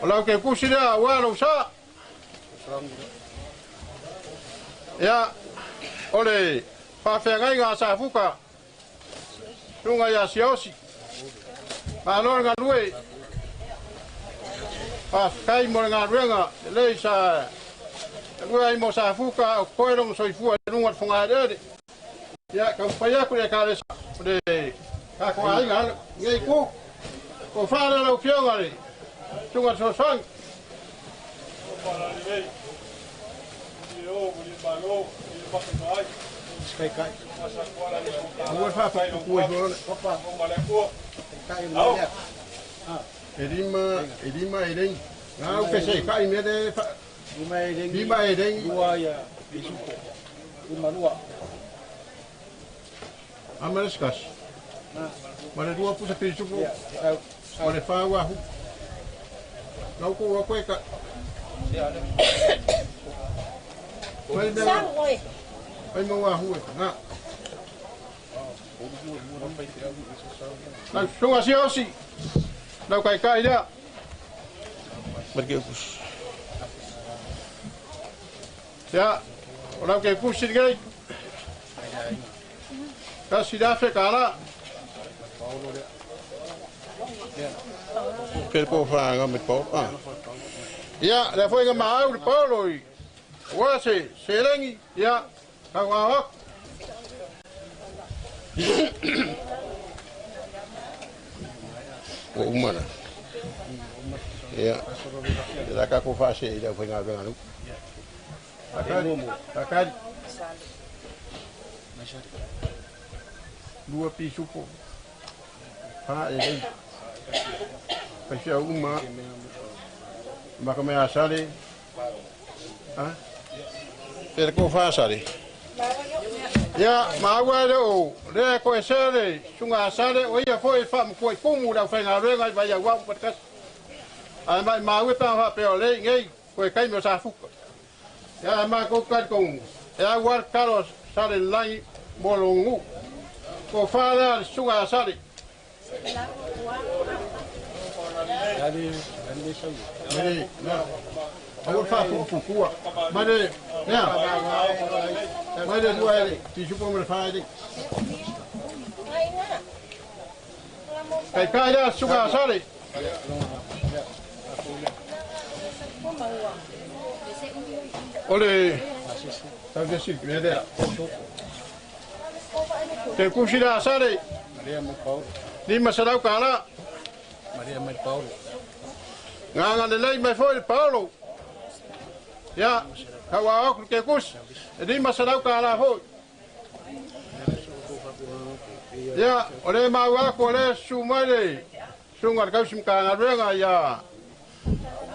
D: O lau ke kusi lea, ua lau sa. Ia. O le whawheangaiga a Safuka. Tunga ia Siosi. Malo ngā lue. Whawhekai mo le ngā ruenga. Le sa lua i mo sa fuka o koe lo soifua i luga o le fogaeleele. Ia, taumafai atu le Ekalesia o le tatou aiga lenei itu. Tofa lea lau Afioga le Susuga i le Fesoasoani. Aua le faapuupuu ai fua. E lima e lengi. Ngā u pese kai me le lima e lengi.
H: Lua ia pisupo. Lima lua.
D: Ama le skasi. Ma le lua pusa pisupo. Ma le whā wahu. Lau ko wa koe ka. Mai mea. Mai mea wahu e. Ngā. Lau sunga siosi. Lau kai kai lea. Marke kus. Ia, o lau ke kusi nei. Kasi le afe ka la. Pere po whaanga me Paolo. Ah. Ia, lea foi nga maau le Paolo i. Ua se, se lengi. Ia, kau ngā aku. Ua umana. Ia, la ka ko whaase i lau whainga venga nu. Takari, takari. Lua pisupo. Wha e lei. Paisia uma. Maka mea sale. Ha? Pere ko wha sale. Ia, maua le o, lea koe sele, sunga sale, o ia foi wha mkua i kumu lau whainga renga i vai au au patkasi. Ai mai maua pa wha peo lei ngei, koe kai meo sa fuka. Ia, mai kou kai kongu. E au ar karo sale langi mo longu. Ko wha lea sunga sale. Mere, na. Aua wha pupukua. Mere, nea. Mere lua ele, tisupo mere wha ele. Kai kai lea sunga sale. Ole, tau te sili, mea lea. Te kusi lea sale. Lima salau ka la.
H: Maria mai Paolo.
D: Ngā le lei mai foi le Paolo. Ia, kau a aku ke kusi. E lima salau ka la foi. Ia, o le mau aku o le su mai le. Sunga le kausi mka ngā ruenga ia.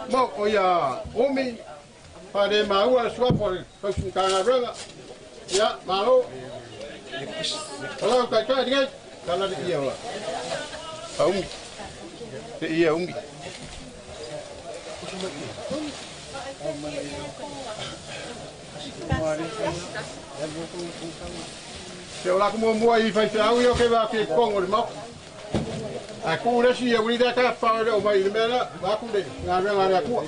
D: Mo o ia umi. Pa le maua le suapo le kausi mka ngā ruenga. Ia, malo. Ola kai kai ngai. Kala le ia ola. Pa umi. Te ia umi. Te ola kumo mua i whai whiau i o ke wā ke kongo le mao. A ku le si e uri da ka whao le o mai le mea la, wā ku le ngā mea ngā rea kua.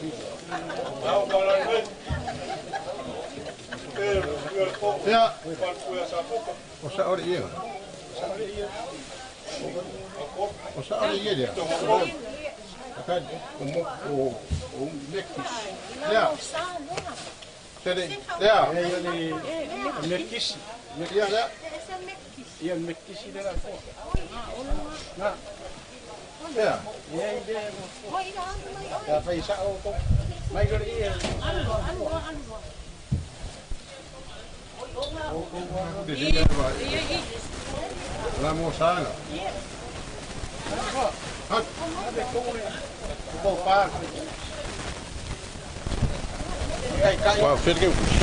D: Ia, o sa ore ia. O sa ore ia lea. Akari, o mo, o mekis. Lea. Tere, lea.
H: Mekisi.
D: Ia, lea.
H: Ia mekisi le la koa. Nā.
D: Lea.
H: Ia i lea. Ka whai sao ko. Mai kore ia.
D: La mo sanga. Wow, whit ke ukusi.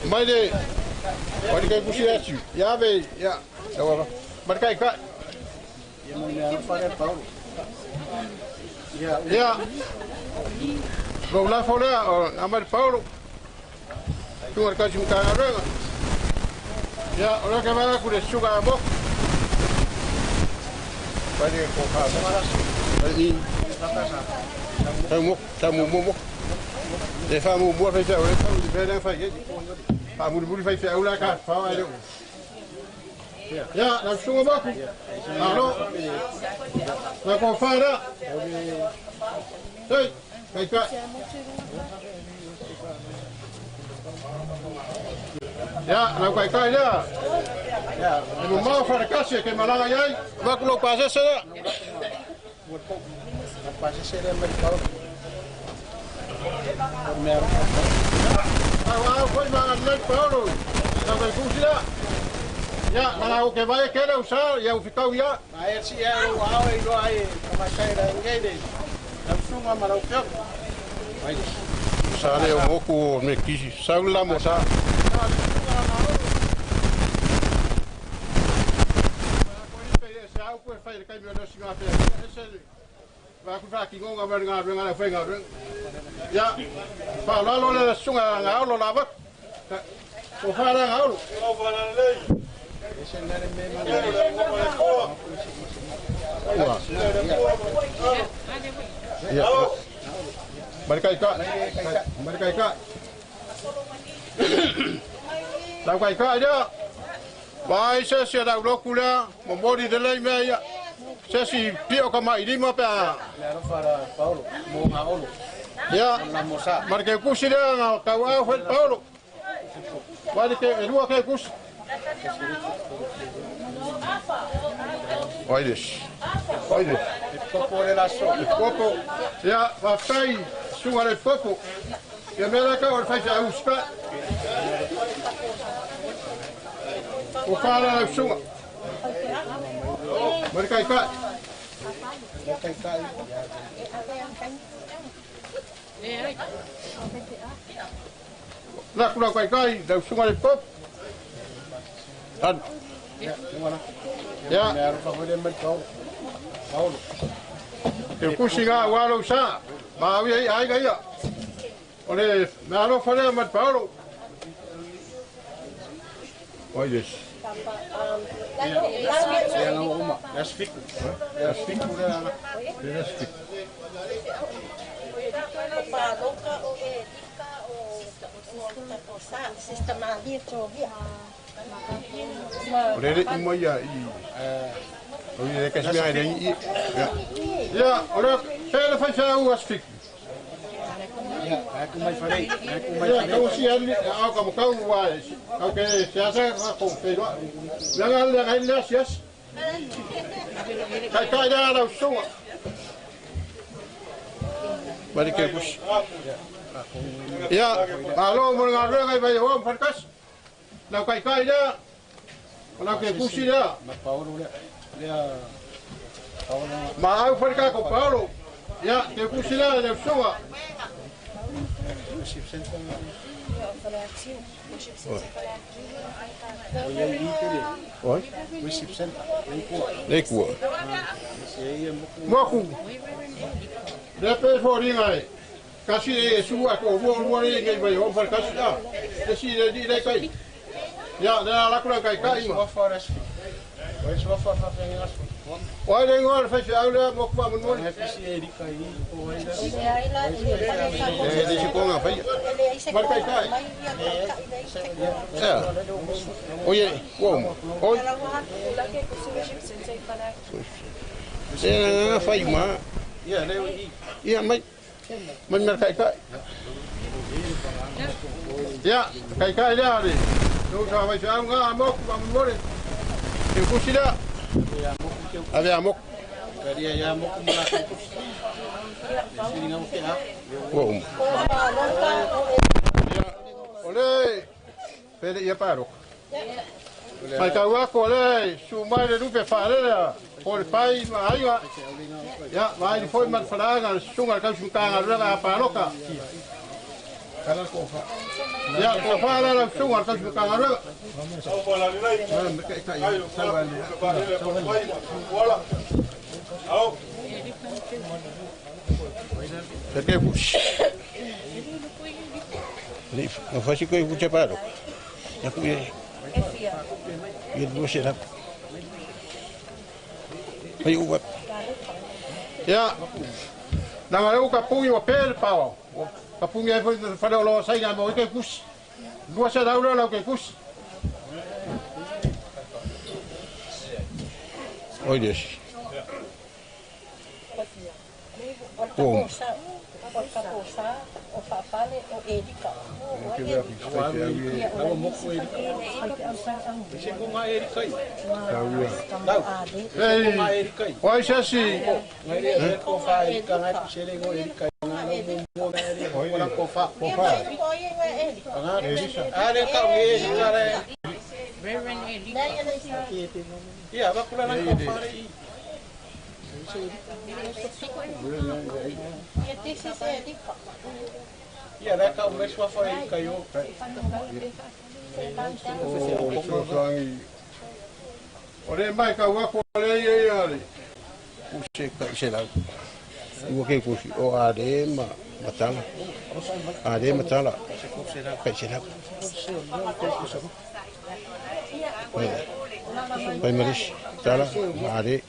D: Mai le, wari kai kusi atu. Ia ve, ia. Ia Mai kai kai. Ia. Lou lafo lea o amai Paulo. Tunga le kausi mutagaluega. Ia, o lea ke vai aku le suga a moku. Vai le ko ka. Ai. Tau mo, tau mo mo. Le fa mo mo fa fa o le fa le bela fa ye. Fa mo mo fa fa o la ka fa ai le. Ia, la suga moku. Alo. La ko fa la. Hey. Kai kai. Ia, lau kai kai lea. E mamao wharekasi ke malaga iai. Vaku lau pasese lea. Au au foi manga nei Paolo. Lau kai kusi lea. Ia, nanga o ke vai ke leu sa, ia u whitau ia.
M: Na e si e au au e iloa ai ka mai la ngei le. Lau sunga ma lau pio.
D: Ai. Sa le o moku o me kisi. Sau la mo sa. Ia, whaalalo le sunga ngā olo lava. O whaala ngā olo. Ua. Ia. Marikai ka. Marikai ka. Lau kai ka ia. Vai se se lau loku lea, momori te lei mea ia. Se si pio ka mai lima pea. Ia, marke kusi lea ngā kau au whai Paolo. Vai ke e lua ke kusi. Vai des. Vai des.
M: E popo le laso.
D: E popo. Ia, whawhai, sunga le popo. Ia mea la kau o le whai au spa. O whaala lau sunga. Marikai kai.
M: Marikai kai.
D: Laku lau kai kai, lau sunga le pop. An. Ia. Te kusi ngā walo sa. Maawi ai ai ia. O le mea alofa lea ma Paolo. Oi yes. O le uma ia i. O le kasi mea i. Ia, o le pele fai whai asfiku.
M: Ia, aku mai wharei.
D: Ia, kau si ali, au ka mokau wa, kau ke siasa ka ko whenua. Langa langa langa siasa. Kai kai lea lau sunga. Mari ke kusi. Ia, alo mo ngā renga i vai hoa mfarkas. Lau kai kai lea, o lau ke kusi lea.
M: Ma Paolo lea, lea Paolo.
D: Ma au wharka ko Paolo. Ia, ke kusi lea lau sunga. Oi? Leikua. Moku. Le pe foringa e. Kasi e sua ko rua rua le ngai vai o kasi a. Le si le di le kai. Ya, le ala kula kai kai ma. Oi le ngor fa se aula mo kwa mun mun. E le si konga fa. Mar kai kai. Ya. Oye, wo. Oi. Se fa ma.
M: Ia le i.
D: Ia mai. Mai mar kai kai. Ya, kai kai le ale. No sa vai sa nga mo kwa mun mun. E kusila. Ave amok.
M: Karia ya amok mala ko. Sini ngau ke ha.
D: Wo. Ya. Ole. Pere ia paro. Mai ka wa ko le su mai le lupe fa le la. Ko le pai ma ai wa. Ya, mai foi mar faraga sunga ka su ka nga la paroka.
M: Kala ko fa.
D: Ya, ko fa la la sunga ka su ka nga la. Perché push. Lì non faccio che cuce paro. Ya ku ye. Ye dua sera. Ai uwa. Ya. Na ga ka pungi o pel pao. Ka pungi ai fa lo sai na mo ke kus. Dua sera ula la ke kus. Oi des. Bom.
N: O kaposa, o faafale, o Erika.
D: Ei, oi sasi.
M: Ia la ka o mesua fa i ka yo.
D: O le mai ka wa ko le ia ia le. U se ka se la. Ua ke kusi o a le ma matala. A le matala. Ka se la. Pai maris tala a le.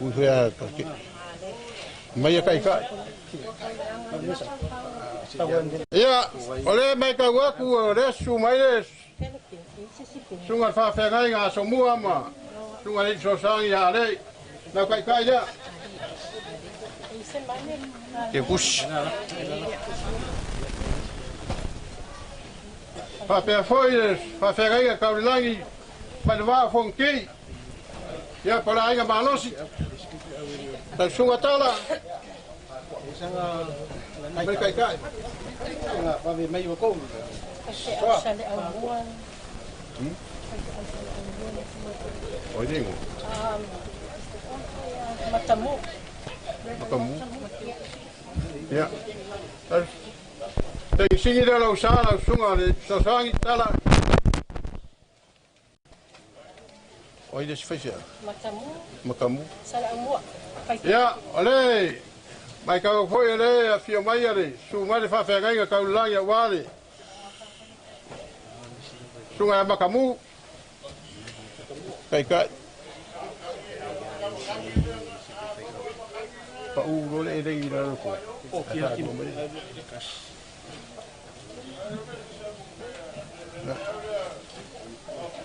D: U hea ka ke. Mai kai kai. Ia, o le mai ka waku o le su mai le sunga whawhengai ngā so mua ma sunga le sosangi ia le nau kai kai lea. Ke kusi. Whapea foi le whawhengai ngā kaurilangi mai le wā whongkei. Ia, pola ainga malosi. Tau sunga tala. Mai kai kai. Oi dingo.
N: Matamu.
D: Matamu. Ia. Te singi le lau sa lau sunga le sosangi tala. Oi le sifai
N: Matamu.
D: Matamu.
N: Sala aumua.
D: Ia, ole. Mai kau foi le a fio mai le su mai le whawhengai kau langi a wale. Sunga makamu. Kai kai. Pa u lo le le ira ko.
M: O kia ki mo.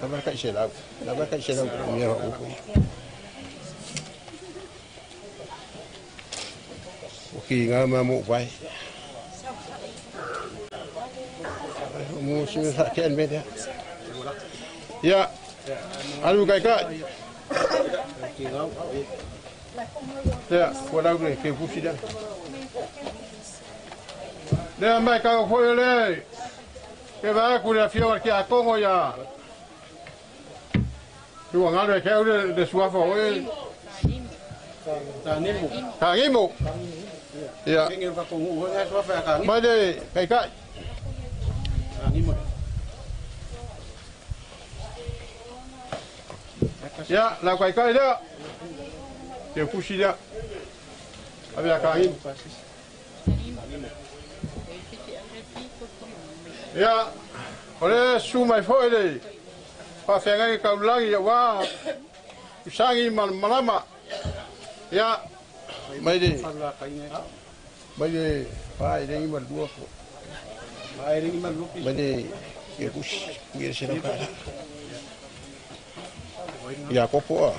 D: La kai se la. La kai se la mi era o. O ki ngā mā mō vai. Mō si me sa ken me dia. Ia. Alu kai kai. Ia, ko lau le ke fusi da. Lea mai ka foi le. Ke va ku le fio ki a kongo ia. Tu ngā le ke le suafa oe.
M: Tanimo.
D: Tanimo. Ia. Mai le kai kai.
M: Tanimo.
D: Ia, lau kai kai lea. Te fusi lea. Avea ka inu. Ia, o le su mai foi le. Whawhengai kaulangi ia wā. Usangi malama. Ia, mai le. Mai le, wha e rengi malua ko. Mai le, ia kusi, ia se lau kāra. Ia kopo a.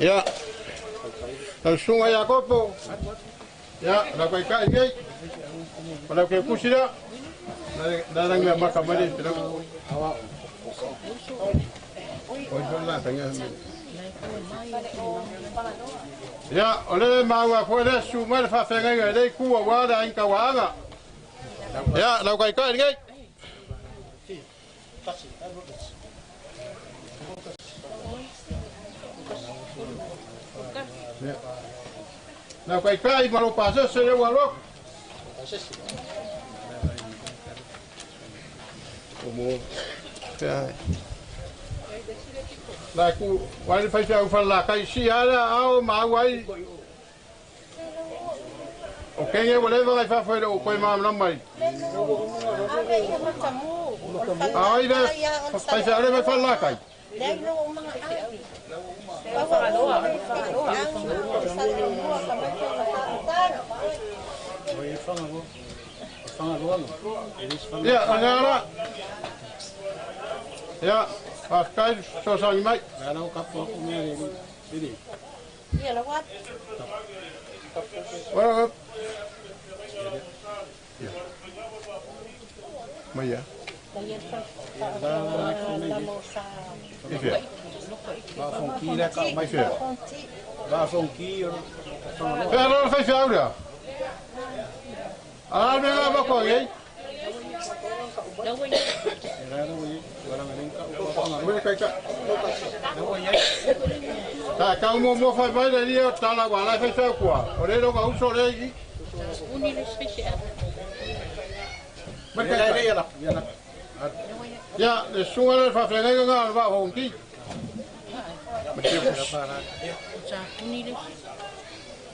D: Ia, lau sunga ia kopo. Ia, lau kai kai nei. Lau ke kusi la. Na rangi mea maka mai le. Oi whala tanga. Ia, o le maua koe le su mai le whawhengai le kua wā le ainka waanga. Ia, lau kai kai nei. Lau kai kai malo pasese le walok. O mo. La ku wai fai fai fa la kai si ala ao ma wai. O kenge wale vai fa foi o koi ma mai. Ai le fai fai le fa la kai. Ia, angara. Ia, whawhkai, sosangi mai.
N: Ia la wat.
D: Wala. Ia. Mai ia. I fea?
F: Vafonki le ka mai
D: fea.
F: Vafonki o
D: Fea loa le faifeau lea. A le mea ma koa ei. Ta kau mo mo fai mai le lia o tala wa lai faifeau kua. O le longa uso le i.
N: Uni le specie.
D: Mai kai kai. Ia, le sunga le whawhengai ngā o le vafonki.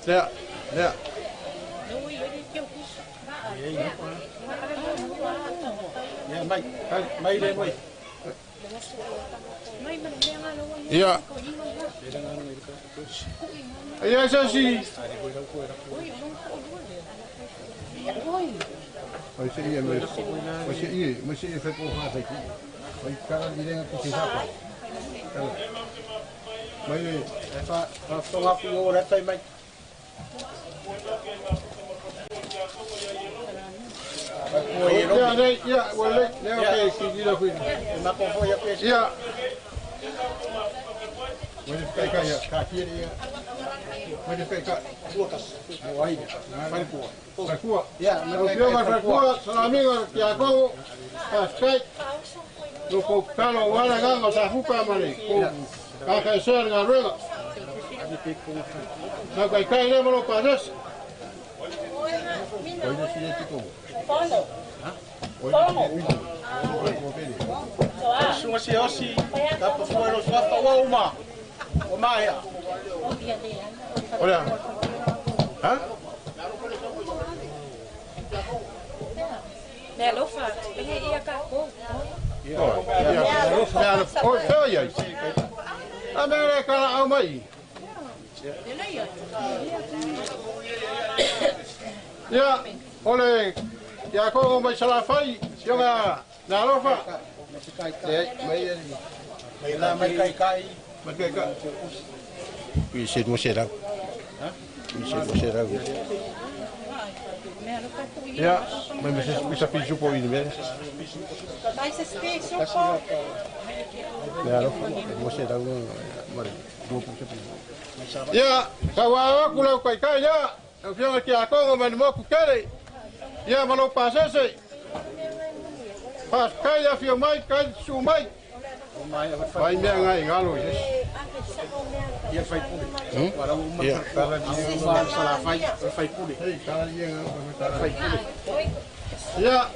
D: Lea, lea.
F: Ia mai, mai le mai.
D: Ia. Ia se si. Mai se ia mai. Mai se ia, mai se ia fe ko ha fe. Mai ka i lenga ku se sa. Mai e
F: fa fa pu o le tai mai.
D: Ia nei, ia, ua le, leo ke ki ki la kui.
F: Ma ko fo ia pe.
D: Ia. Mai le kai ia, ka ki ia. Mai le kai
F: Luakas. Mo ai. Fai kua.
D: Fai kua.
F: Ia,
D: me lo pio mai fai kua, salamiga ki a ko. Ka kai. No ko palo wala nga sa fuka male. Ko ka kai se nga ruega. Na kai kai le mo pa des. Oi no si ti ko.
N: Fono.
D: Fono.
F: Sunga si osi, tapa fua lo swafa wa uma. O maia.
D: Olha. Ha?
B: Mea lofa, pehe ia ka ko.
D: Ia. Mea lofa. Oi, ia. A mea le kala au mai. Ia, ole, ia ko mai salafai, sionga na lofa. Mai
F: mai la mai kai kai.
D: Mai kai kai. Ui se mo se rau.
F: Ha?
D: Ui se mo se rau. Ia, mai me se pisa pisu po i me.
N: Mai se spisu po.
D: Mea lofa, mo se rau mare. Ia, ka wa ku lau kai kai ia. Au fionga ki a kongo mai mo ku kere. Ia malo pasese. Pas kai a fio mai kai su mai. Vai mea ngai ngalo yes.
F: Ia fai pule. Wala uma uma sala fai fai pule.
D: Ei kala ia
F: fai pule.
D: Ia.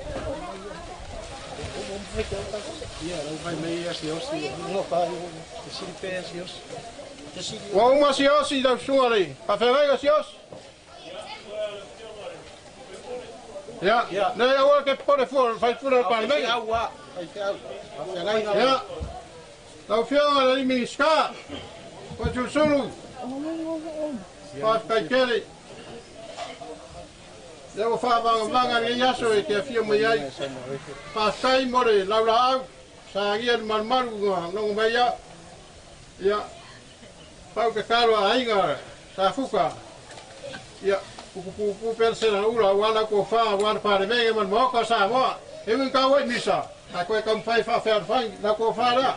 F: Ia lau vai mai asi osi no pa si pe asi osi.
D: Wa uma si osi da sunga le. Pa ferai si osi. Ia, nei aua ke pore fua fai pule pa le.
F: Aua, fai te au.
D: Ia. Lau fionga le minisca. Ko tusulu. Pa kai kele. Leo wha manga ngi aso e te afia mai ai. Pa kai more lau la au. Sa ngia marumaru ngā nongo mai ia. Ia. Pau ke kalo a ainga sa fuka. Ia. Pupu pere na ula wala ko fa wala pa le menge man moka sa moa. E win ka wai misa. A koe kam fai fa fa fa na ko fa la.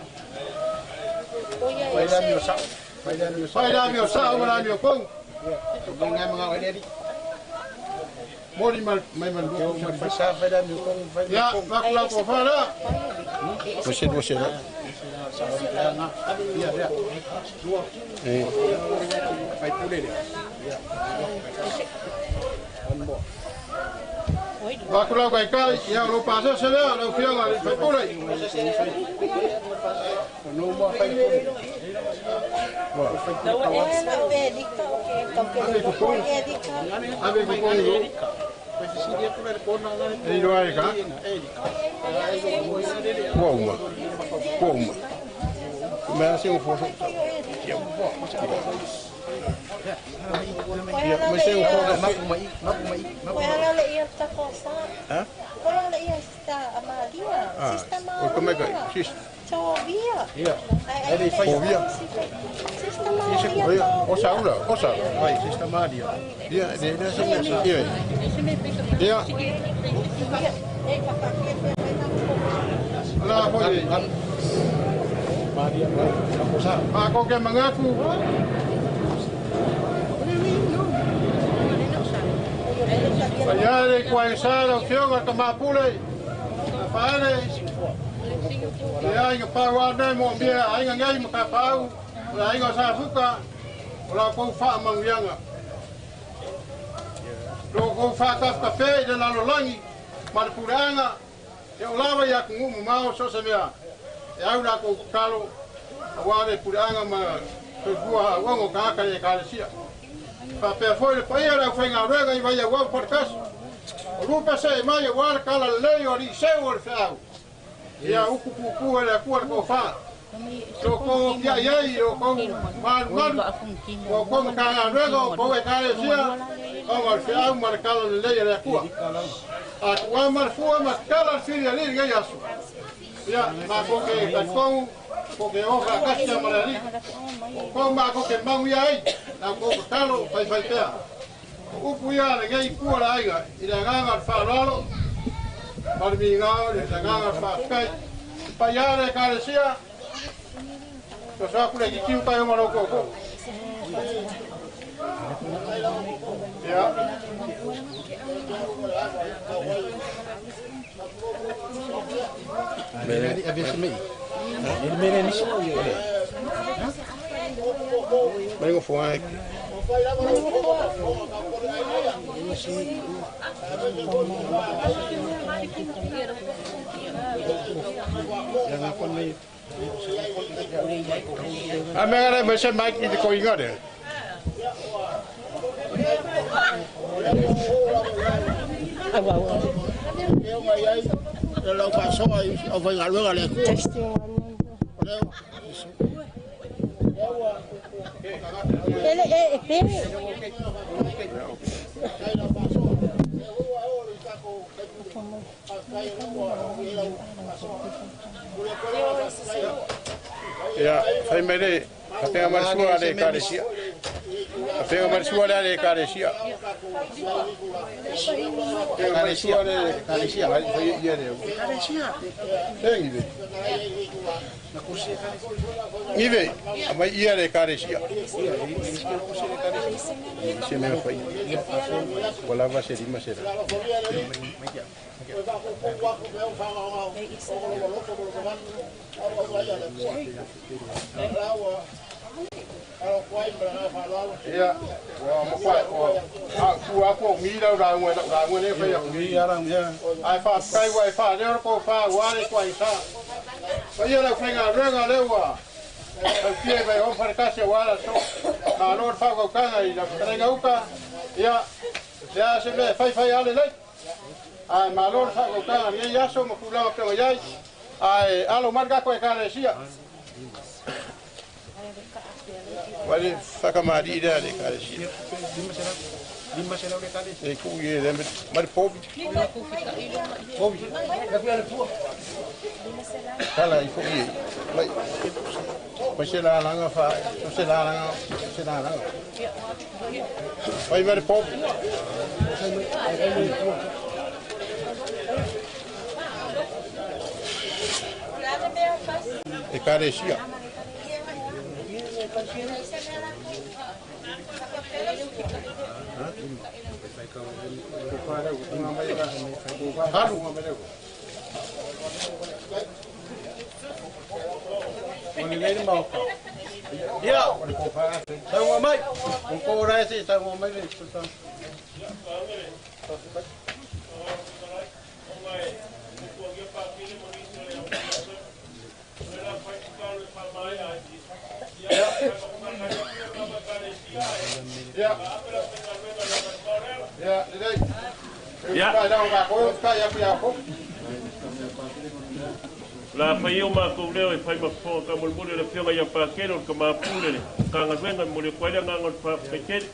F: Fai la mio sa. Fai la mio sa.
D: Fai la mio sa wala mio kong.
F: Ngai mga oleri.
D: Mori mal mai mal
F: lu fai sa fai la mio kong fai
D: mio kong. Ya, ma ko fa la. Você você la.
F: Ia ia. Dua.
D: Eh.
F: Fai pule le. Ia. One more.
D: Bakula kai kai, ia lo pasa se le, lo fionga le fai pule.
F: No mo fai pule.
D: Ave ko ko. Ei lo ai ka. Kuoma. Kuoma. Mea se o foso. Ia, me se o foso
F: mai, mai, mai.
N: Koe le ia ta kosa.
D: Ha?
N: Koe le ia sta amalia. Sista
D: malia. O como é que sis.
N: Tovia.
D: Ia. Ele fai Tovia.
N: Sista Maria.
D: O saula, o sa. Ai, Sista Maria. Ia, le le se ia. Ia. La foi. Maria, ma ko ke mangaku. Ia le kwa sala fioga ka mapule. Faale. Ia inga pau nei mo mia ainga ngai mo ka pau. La inga sa fuka. O la kou wha manguianga. Lo kou wha kaf kafe i le lalolangi, ma le pureanga, e o lava ia kungu mao so se mea. E au la kou kalo, a wā le pureanga ma soifua hauongo ka aka e kalesia. Whapea foi le paia le au whainga ruega i vai au au parakasi. O lupa se e mai e wā le kala lei o li seu o le wheau. Ia uku pupu e le akua le kou wha. So ko kia iai o ko malu malu o ko ka ruega o ko e kalesia o ma le wheau ma le kala lei e le akua. A kua ma le fua ma kala le whiri a li ngai aso. Ia ma ko ke katkong ko ke ofa kasia ma le ali. Ko ma ko ke mangu ia ai na ko ko talo fai fai pea. O upu ia le ngai kua la aiga i le nganga le whaalalo ma le mingao le nganga le whaafkai. Pai a le kalesia so sa kule ki kiu tai o malo koko. Ia. Mai ngo fua ai. A mea le mai se mai ki te koinga re.
I: Le lau whasoa i au whaingaluega le kua.
N: Ele e pere.
D: Ia, fai mai le, ka marsua le kalesia. Ka marsua le kalesia. Kalesia le kalesia, fai ia le. Kalesia. Tengi ve. Na kursi kalesia. Ive, mai ia le kalesia. Se me fai. Wala va se rima se. Ia, wa mo kwa o a ku a ko mi ra ra ngwe ra ngwe ne fa ya mi ra ngwe. Ai fa kai wa fa ne ro ko fa wa le kwa sa. Fa ia la fenga renga le wa. Au pie vai o fa ka se wa la so. Ma lo fa ko ka i la renga uka. Ia, se a se me fai fai ale le. Ai ma lo fa ko ka ni ya so mo ku la pe ya. Ai alo marga ko ka le sia. Wale whakamari i rea le kalesia. E ku i le mari pōvi. Pōvi. Kala i fo i e. Mai se la langa wha, so se la langa, se la langa. Mai mari pōvi. E kalesia. Ia, taunga mai, o ko rai se taunga mai le tuta. Ia. Ia, lelei.
C: Ia. La whai o mākou leo e whai mafoa ka mulimuli le whionga ia pākere o ka māpure le ka ngaruenga muli koe ngā ngā whakekere.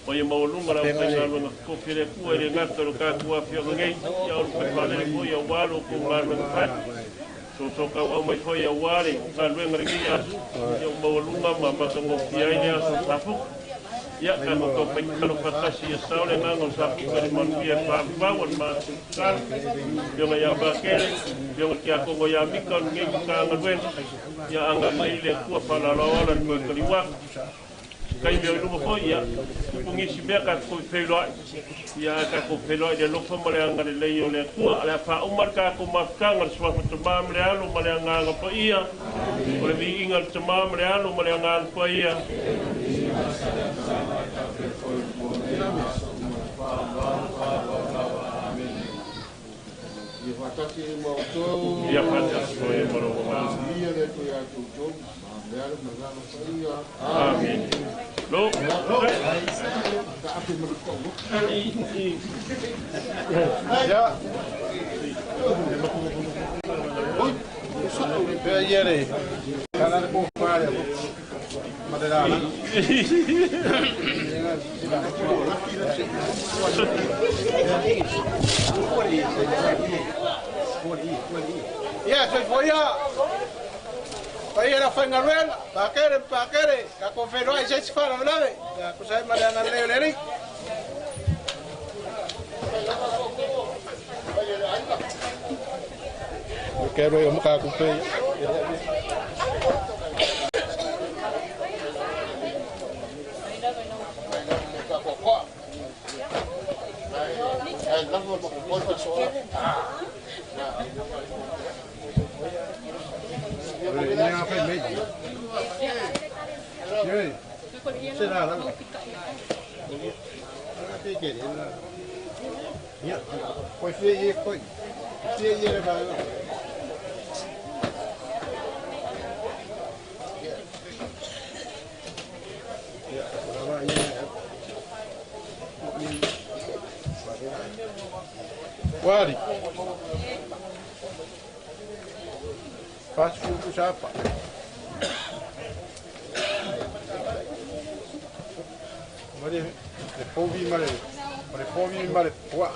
C: O ia maulunga la whai ngā runga kofi le kua e le ngata ro ka kua whionga ngei ia olu pe whanere ko ia walo ko ngā runga whai. So kau au mai foi au wale ka luenga le kia ia mawaluga ma matagofia ai le aso safuka ia ka ko pai kalo fatasi ia sao le agaga o safuka le manuia e faavavau o le matou tatalo pioga iā Pakele pioga tiakogo iā Mika o lenei matagaluega ia agalelei le Atua faalalao ala le toe taliuaga taimi o i luma foi ia tupu nisi mea tatou feiloai ia ae tatou feiloai i le alofa ma le agalelei o le Atua. O le a faauma le tatou mafutaga le suafa Tamā ma le Alo ma le Agaga Paia. O le viiga o le Tamā ma le Alo ma le Agaga Paia.
I: Ia faatasi ai ma outou.
C: Ia faatasi foi ma lou agaga.
I: Ia le Atua ia te outou, ma le Alo ma le Agaga Paia.
C: Amene. Lo.
D: Ia. Pea ia le kala le ko fale ma le la. Ia, soifua ia. Paia la faigaluega, pakere pakere, ka ko whenua i se whara ia ko sai ma le ana leo le ri. Ke ro mo ka ku pe. Ia, koi fie ie koi. Fie ie le va. Ia, ora ia. Wari. Fast food sapa. Mare, le povi mare, le povi mare poa.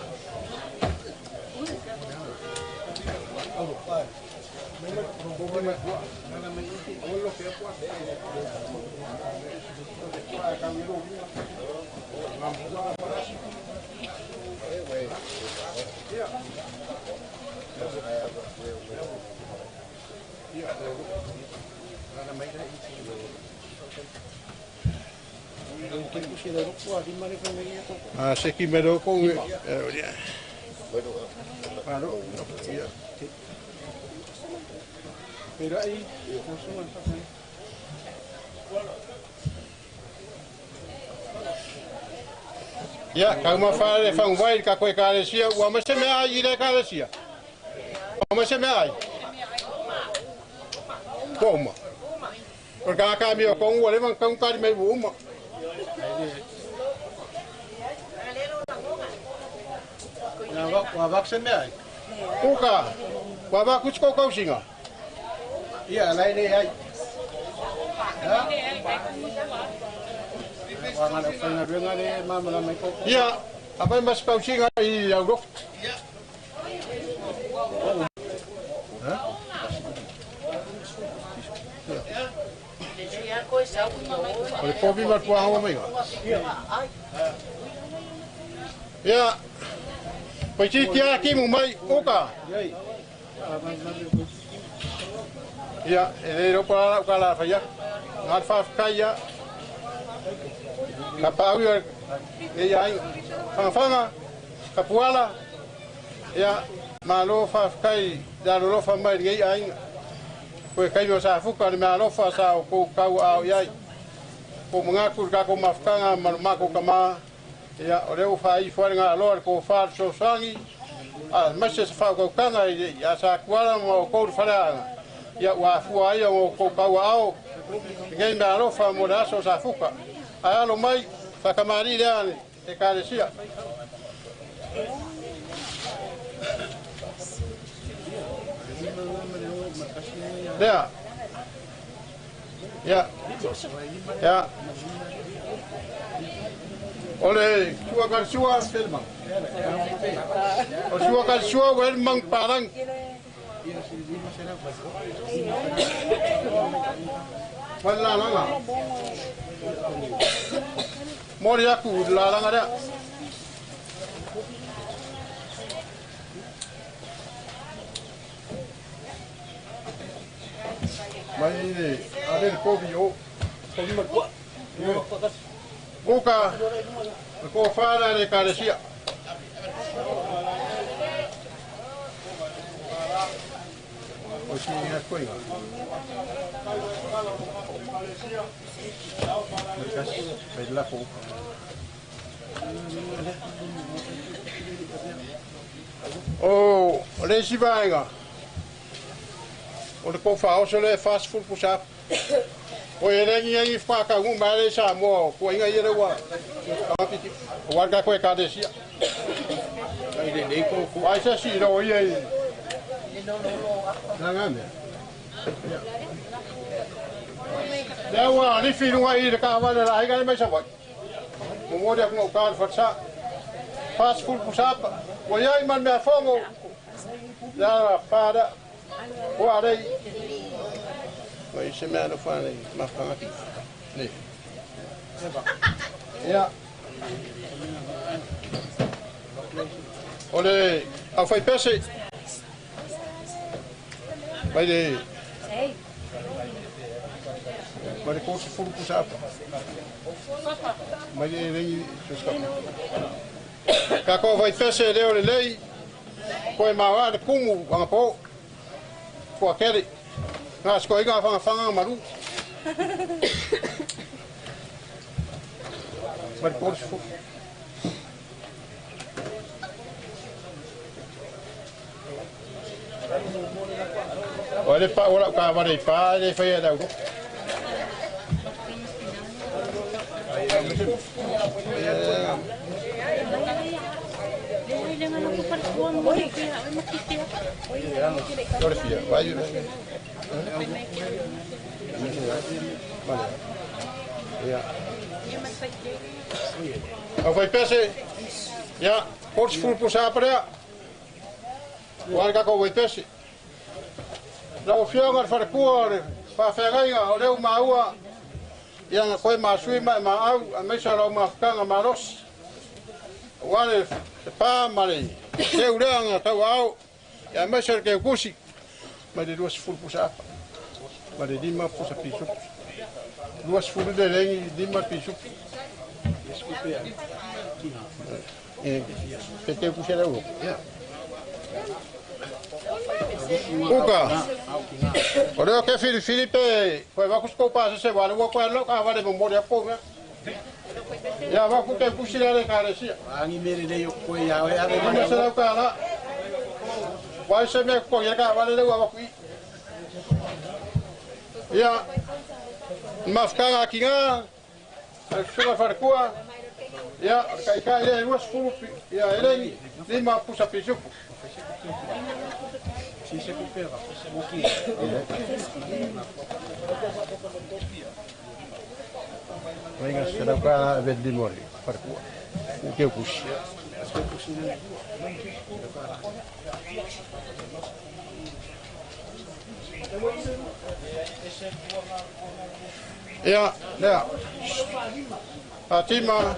D: Ah, se ki mero ko Pero aí, ia, ka uma whare whaungwai ka koe kāresia, ua mase mea ai i le kāresia. Ua mase mea ai. Ko uma. O ka ka mi o kongu ua lewa kaung kari mei ua uma.
M: Ua vak se mea ai.
D: Uka, ua vakuti ko kausinga.
M: Ia, lai le ai.
D: Ia, apai mas kausinga i au rof. O le povi ma tua hawa maiga. Ia, koe titi a kimu mai, uka. Ia, e le ropa la uka la whaia. Ngā whawhikai ia. Ka pāui o e ia ainga. Whangawhanga, ka puala. Ia, malo whawhikai, ia lolofa mai ngei ainga. Koe kai o sa fuka ni mea alofa sa o kou kau ao iai. Ko mga kuri ka ko mafukanga malu mako ka maa. Ia, o leo wha i fuare ngā aloa le ko wha so sangi. A mase sa whau kaukanga i a sa kuala ma o kou whareanga. Ia, ua fua ai o kou kau ao. Ngei mea alofa mo le aso sa fuka. Ai alo mai, whakamari lea ane, e kāresia. Lea. Ia. Ia. O le sua ka sua selma. O sua ka sua wel mang parang.
M: Mai la langa. Mori aku la langa lea. Mai le ale le kovi o. Uka, ko whāra le karesia. O si ia koinga. Mai la ko. O le isi vaega. O le kofa o se le fast food pusa. O e lengi ai whaka ngu mai le sa mo ko inga ia rewa. Ka piti. O waka koe ka desia.
D: Ai le nei ko ko.
M: Ai se si ro ia i.
D: Na ngā mea.
M: Lea ua ni whirunga i le ka wale la hinga mai sa wai. Mo mo dia ko ka whatsa. Fast food pusa. O ia i man mea fongo. La fara. O arei. Mai se mea no whane mawhangaki. Ne. Ia. O le au whai pese. Mai le. Mai le kōsi furu pusa apa. Mai le rengi tuskapa. Ka kō whai pese leo le lei. Koe mawa le kumu wangapō. Kua kere. Ngā siko inga whanga maru. Mai le kōsi furu. O le pa ora ka ware pa le whai e rau. Au whai pese, ia, kōti furu pusa aparea. O are kako whai pese. Lau whionga le wharekua le whawhengainga o leo maua ia ngā koe māsui mai mā au a meisa lau mawhakanga marosi. O are te pā mare te ureanga tau au ia meisa le keu kusi mai le 20 pusa apa. Mai le 5 pusa pisupu. 20 le lengi 5 pisupu. Te keu kusi le uro. Uka, o leo ke whiriwhiri pe, koe waku sko pāse se wale, ua koe lau ka wale mo mori a kou mea. Ia waku ke kusi le ka resia.
D: Angi mere nei o koe ia oe ave
M: mai. Se lau ka la. Wai se mea koe ka wale leu a waku i. Ia, mawhakanga ki ngā, a kusunga wharekua, ia, kai kai le 20, ia erengi, 5 pusa pisupu.
D: Si se kupera, moki.
M: Venga, se lau ka ave limori, wharekua. U keu kusi. Ia, lea. A tima,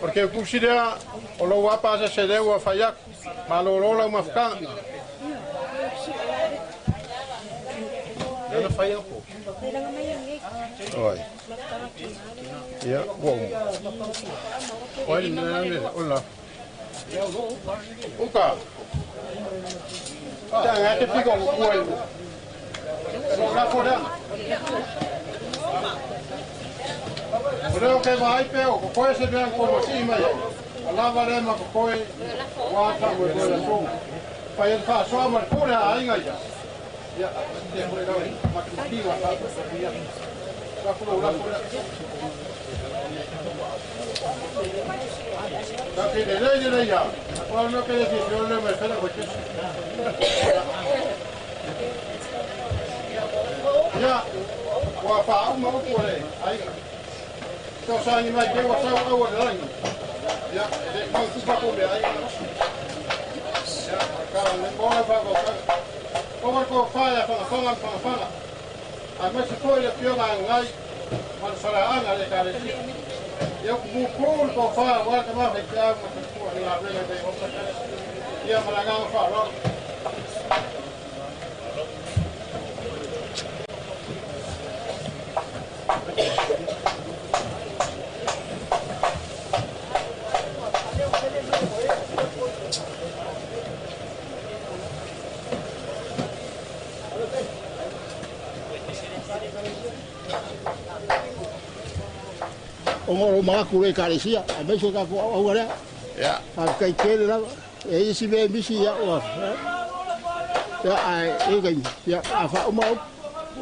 M: porque o kusi lea, o lau apa asa se leu a whaiaku, ma lo lau mawhakanga.
D: Nana whaiaku.
M: Oi. Ia, ua umu. Oi, nana mere, ola. Uka. Tā ngā te piko kua i. La fora. O reo ke wahai peo, ko koe se mea ko mo si mai. O lava le ma ko koe, wā ta mo koe la songa. Pai e whasoa ma kore ha ainga ia. Ia, te koe rau, ma ki ki wā ta. La fora, la fora. La te le le le ia. O no ke le si le me fela ko chis. Ia, ua wha uma upu le, ainga. Tō sāngi mai ke ua sau au le rangi. Ia, le mau kupa ko mea ainga. Ia, ka le mōna wha ko ka. Ko war ko tofa ia Fagafaga ma Fagafaga. Aemaise foi le afioga Agai ma le faleaga le Ekalesia. Ia upu le tofa auā le tama faifeau ma faletua i le galuega i ia ma le agaga faaaloalo.
O: O ngolo makaku le ekalesia, aemaise tatou auauga lea. Faafetai tele lava. E i ai isi mea e misi ia ua ia ae e taimi ia a faauma upu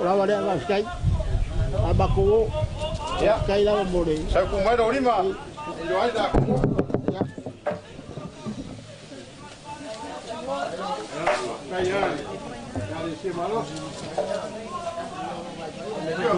O: o lava lea faafetai. A matou o faafetai lava mo le
M: Sau ku mai lo lima. I lo ai la ku. Kai ai. Ya le si malo.
D: Ya,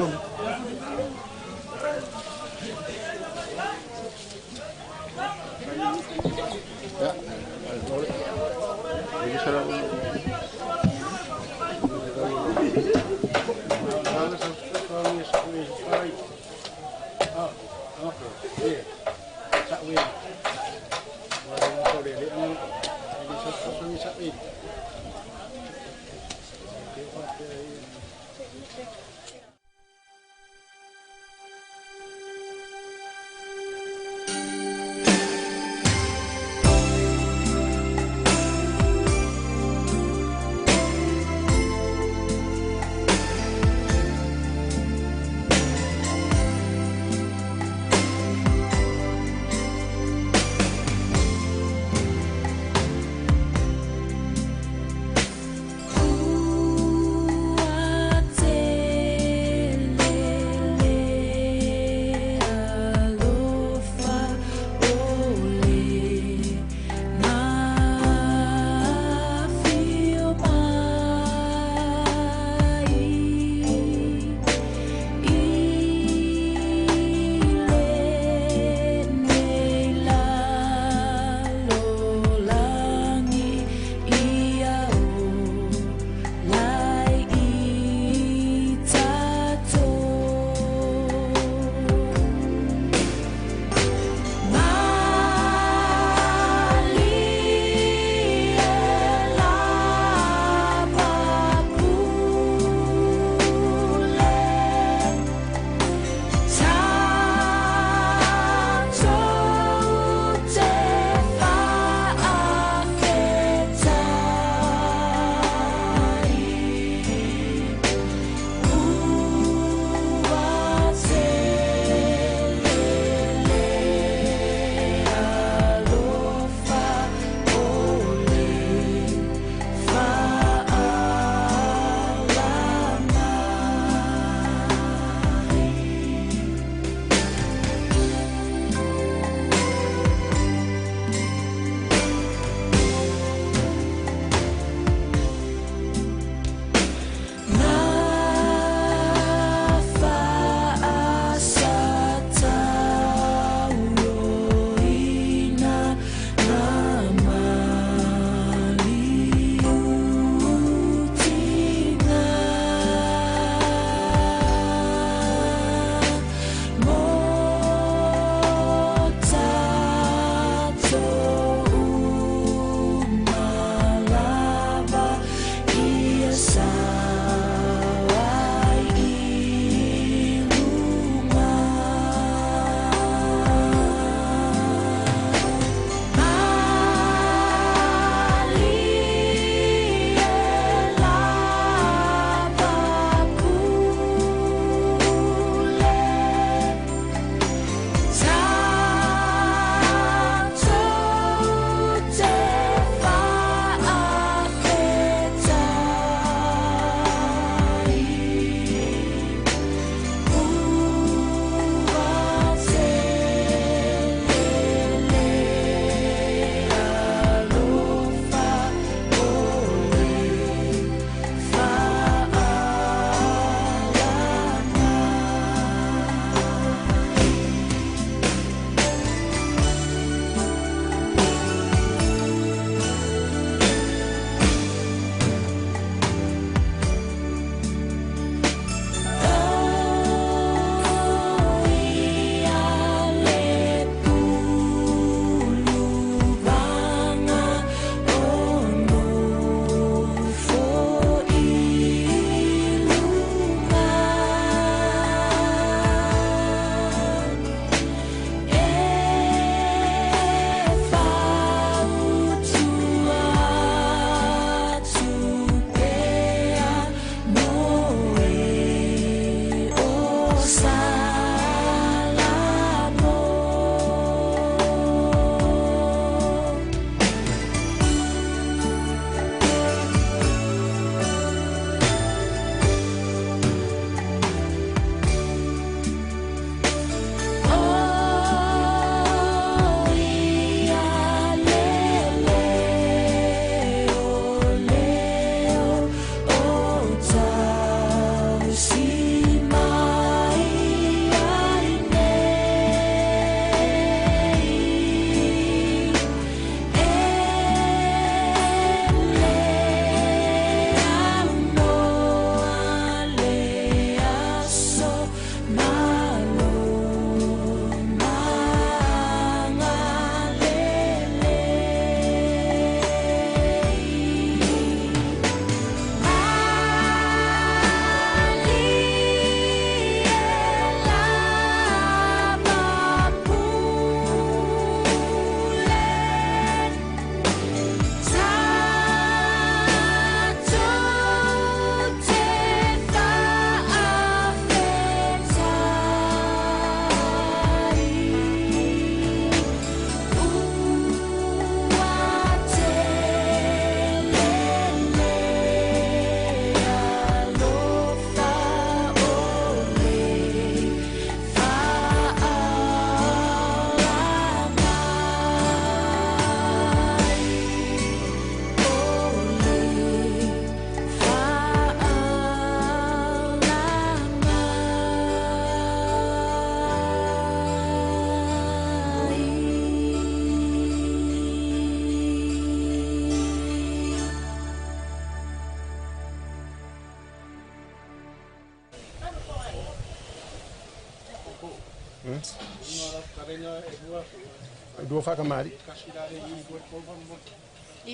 D: Lua faakamali'i.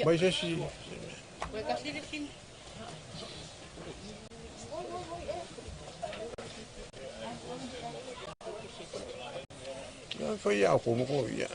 D: Mai se isi. Ia fai ia ko mo ko ia.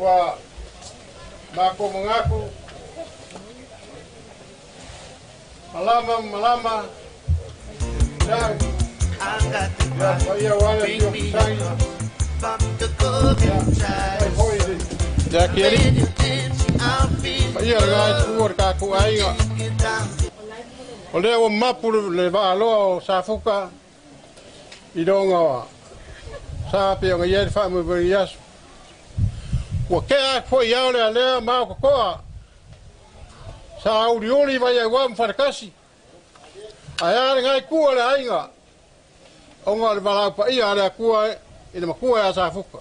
D: Ua makou magaku Malama, malama. Ia, paia wale pio kusangi. Ia, kieri. Paia le ngai tua le kākou aiga. O lea ua mapu le vaaloa o Safuka i loga o sa pe o ngai le faamoemoe i aso. Ua kea atu foi iao le alea ma o kokoa. Sa uliuli vai ai wa mfarakasi. Ae a le ngai kua le aiga. Onga o le valau paia a le Atua i le makua ia Safuka.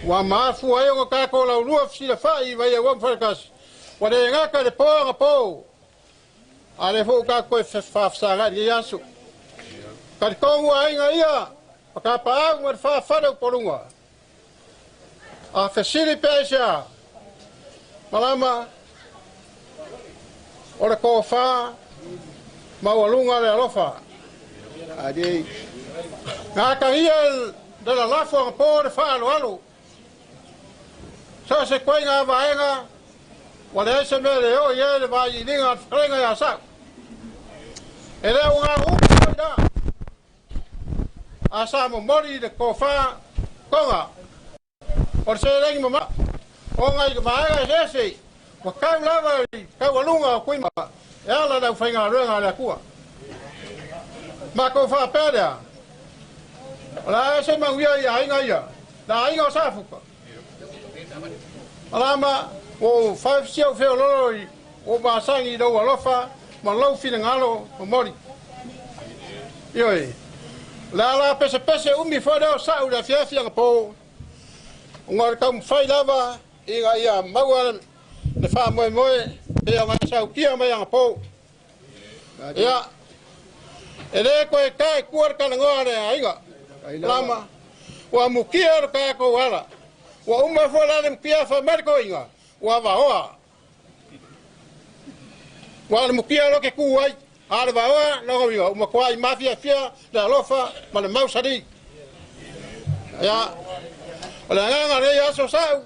D: Ua mafua ai ona kākou laulua fesilafai vai ai ua mfarakasi. Ua le gata le po aga po. A le fou kākou e faafesagai i lenei aso. Talitonu aiga ia, makapaau ma le faafale upoluga. A fesili pe aisea, malama o le tofa maualuga le alofa. Gatagia le lalafo agapo le faaaloalo. So se koiga vaega, ua leai se mea le oo i ai le vailiiliga a le fetalaiga ia Sa'u. E le o ngā upu foi la. A sa momoli le tofa tonga. O le seleni mama. O ngai vaega eseese. Ua tau lava i taualuga o kuima e ala le aufaigaluega a le Atua. Matou faapea lea. O le a ese manuia i aiga ia. Le aiga o Safuka. Alama, ua ou faafisia ou feololo i ua ou masani i lou alofa ma lou finagalo momoli. Ioe, o le ala pesepese umi foi lea o sa'u i le afiafi agapō, ona o le taumafai lava ina ia maua le faamoemoe pei ona e sautia mai agapō. Ia, e lē toe tae i tua le talanoa a le aiga. Lama, ua mutia le tatou ala. Ua uma foi la le mutia fai mai le toeaina, ua vaoa. Ua le mutia loa ke tu ai, a le vaoa lona uiga, ua matuai mafiafia le alofa ma le mausali. Ia, o le agaga o lenei aso sa'u,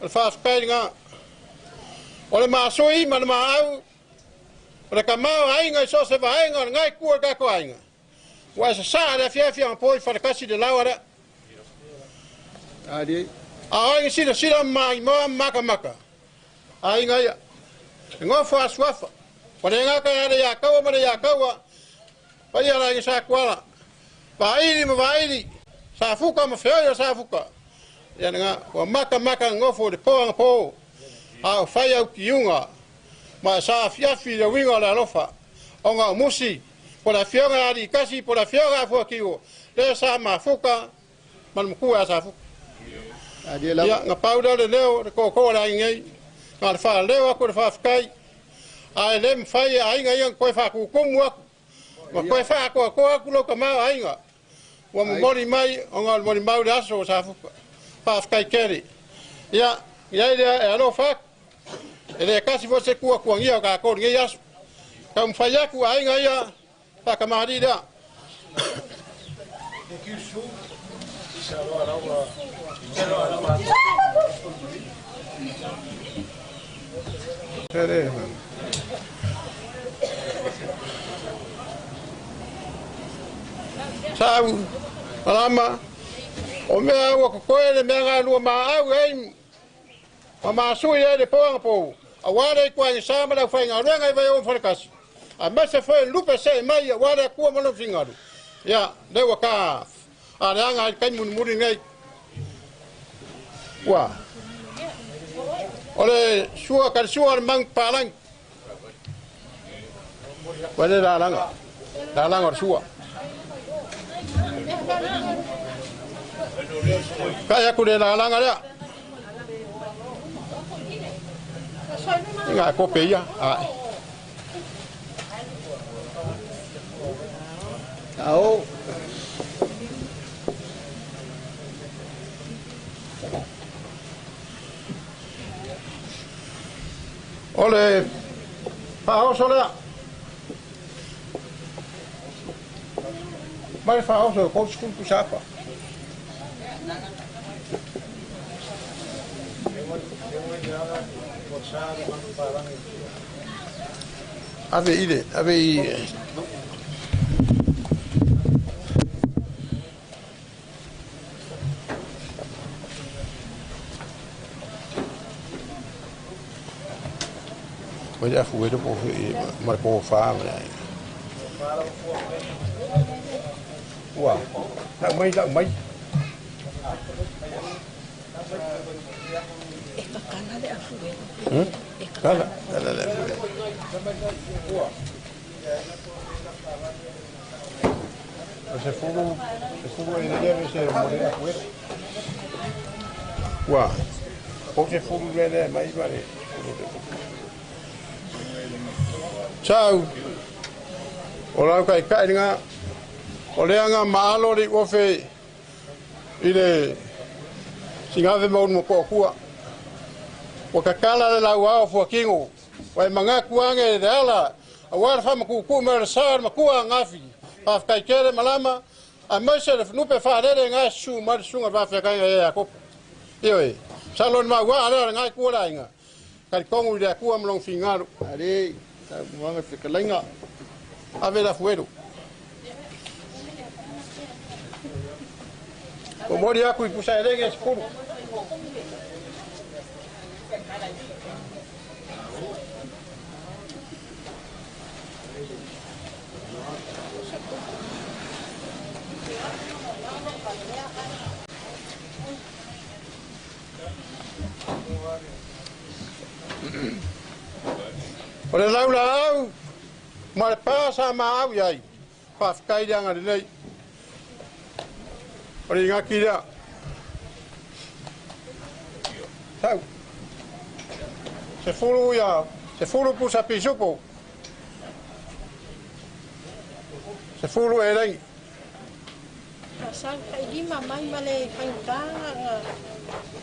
D: o le faafetai lena. O le maasui ma le maau, o le tamaoaiga i so o se vaega o lenei itu o le tatou aiga, ua e sasaa le afiafi agapo i Falekasi le laoa lea. A o ai na silasila ma maimoa ma matamata, aiga ia, e nofo a suafa, ua le gata ia le ia taua ma le ia taua, paia le aiga Satuala, Vaili ma Vaili, Safuka ma feoi o Safuka, ia lena, ua matamata nofo i le po agapo, a o fai au tiuga, ma e saafiafi i le uiga o le alofa, ona o musi, po le afioga ia Alii-tasi, po le afioga ia Fuakiuo, lea sa mafuta ma le matua ia Safuka. Ia, na pau lea o le leo, le tootoo o le aiga nei, na le faaleo atu le faafetai, ae le mafai e aiga ia na toe faatutumu atu, ma toe faatoatoa atu lou tamaoaiga, ua momoli mai ona o le molimau le aso o Safuka. Faafetai tele. Ia, i ai lea e alofa atu, e le tasi foi se tuatuagia o tatou i lenei aso. Taumafai atu aiga ia faakamālī lea. Sa'u, malama, o mea ua totoe le mea galua maau ai ma masui ai le po agapou, auā le ituaigesa ma le aufaigaluega i Vaiaua ma Falekasi, aemaise foi le lupe se'e mai auā le Atua ma lona finagalo. Ia, lea ua ta aleaga ai le taimi mulimuli lenei. Ua o le sua ka le sua o le magu papalagi. Ua le lalaga, lalaga o le sua. Kai aku le lalaga lea. Ngā kope ia. Ai. Ao. O le faaoso lea. Mai le faaoso e 30 pusapa. Ave ile, ave i. Vai a fuero po marco fa ma. Ua. La mai la mai.
N: E kakala le afuero.
D: Kala, kala le afuero. Se fugo e deve se morire afuero. Ua. O se fugo le mai vale. Ciao. O lau kai kai nga o le anga maalo le ofe i le singave maunu mo ko'okua. Ua kakala le lauao fuakigo ua e magaku age le ala auā le faamakukuu mai o le sa le makua agafi faafetaitele malama aemaise le nupe faalele gae susū mai le susuga le faafeagaiga ia Iakopo. Ioe, masalo le mauaa lea o le gae kua le aiga talitogu i le Atua ma lona figalo.
M: Ale, taumaga fetalaiga.
D: Ave le afuelu. Momoli aku i pusa elege e 10. O le laulaau ma le pā sa maau iai, faafetai le agalelei. O le igaki lea. Sau. Se fulu ia, se fulu pusa pisupo. Se fulu e lengi.
N: Sa lima mai ma le faigata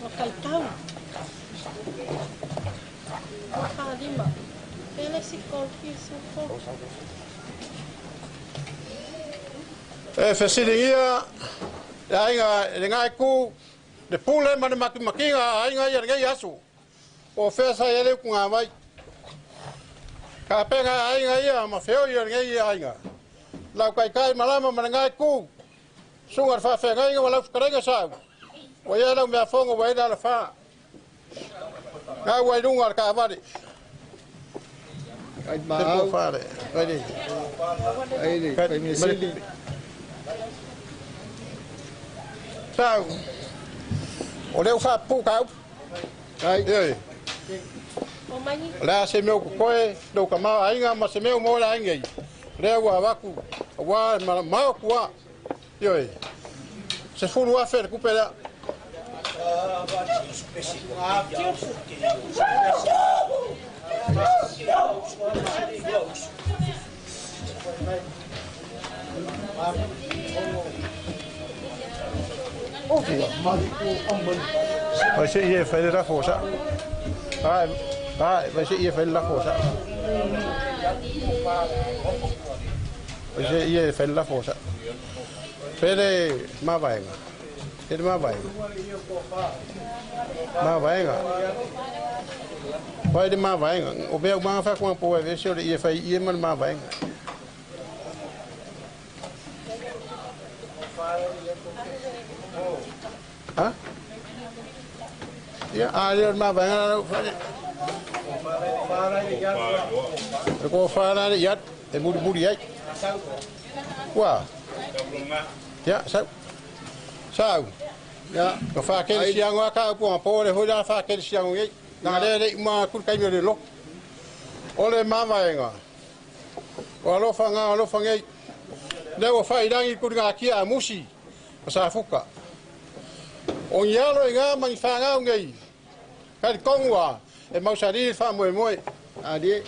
N: ma kaitau. Ma lima. Ele si kolfi supo.
D: E fesiligia le aiga le ngai ku le pule ma le makimakiga aiga ia lenei aso. O fea sa ia le ukuga mai. Ka pega aiga ia ma feoi o lenei aiga. Lau kaikai malama ma le ngai ku. Suga le faafeagaiga ma lau fetalaiga sau. Ua ia lau meafogo ua ela alafā. Gau ai luga o le kaavale.
M: Ai maau. Ai le, fai mea sili.
D: Sau. O lea ua faapupuu ka upu.
M: Ai.
D: Ioe. O le a se mea ua kokoe lou kamao aiga ma se mea ua maua le aiga ai. O lea ua avaku auā le malamao kuā. Ioe. 10,000 le kupe lea. Vai se ia fai le lafo sa. Ai, ai, vai se ia fai le lafo sa. Vai se ia fai le lafo sa. Fele mavaega. Fele mavaega. Mavaega. Vai le mavaega. O mea umanga whakuanga po e vese o le ia fai ia ma le mavaega. Ha? Ia, a lea o le mavaega la lau whare. Le ko whāra le iat, e muri muri ai. Ua. Ia, sau. Sau.
M: Ia.
D: Ko whākeri siango a ka upu pō le hoi la whākeri siango ngei. Nā le le uma kuru kaimi o le loko. O le mavaega. O alofa ngā alofa ngei. Lea ua whairangi kuri ngā kia a musi. O sa fuka. O ngialo i ngā mangi whāngau ngei. Kai le kongua e mausari le whaamoemoe.
M: Ali.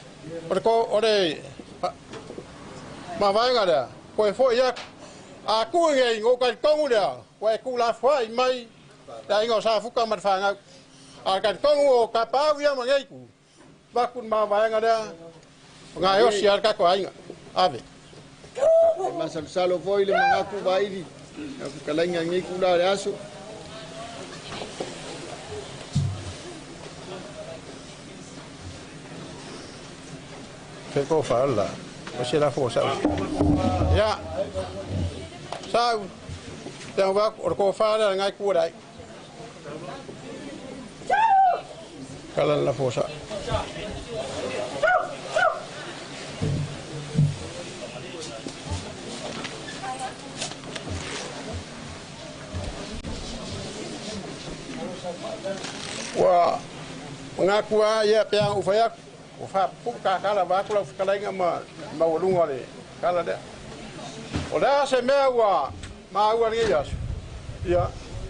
D: O le ko, o le mavaega lea. Ko e foi aku. A ku ngei ngō kai kongu lea. Ko e ku la whai mai. Le ainga o sa fuka ma le whāngau. A kai kongu o ka pau ia ma ngei ku. Vaku mavaega lea. O ngā eosi a le kako ainga. Ave.
M: E masalosalo foi le magaku vaili. Na fetalaiga nei kula le aso.
D: Fe ko fa la. O se la fo sa. Ia. Sa. Te va o ko fa la ngai ku dai. Kala la fo sa. Ua ngakua ia pea ufai o fa pu ka kala va kula fkalainga ma maualuga le kala lea. O le a se mea ua maua lenei aso. Ia,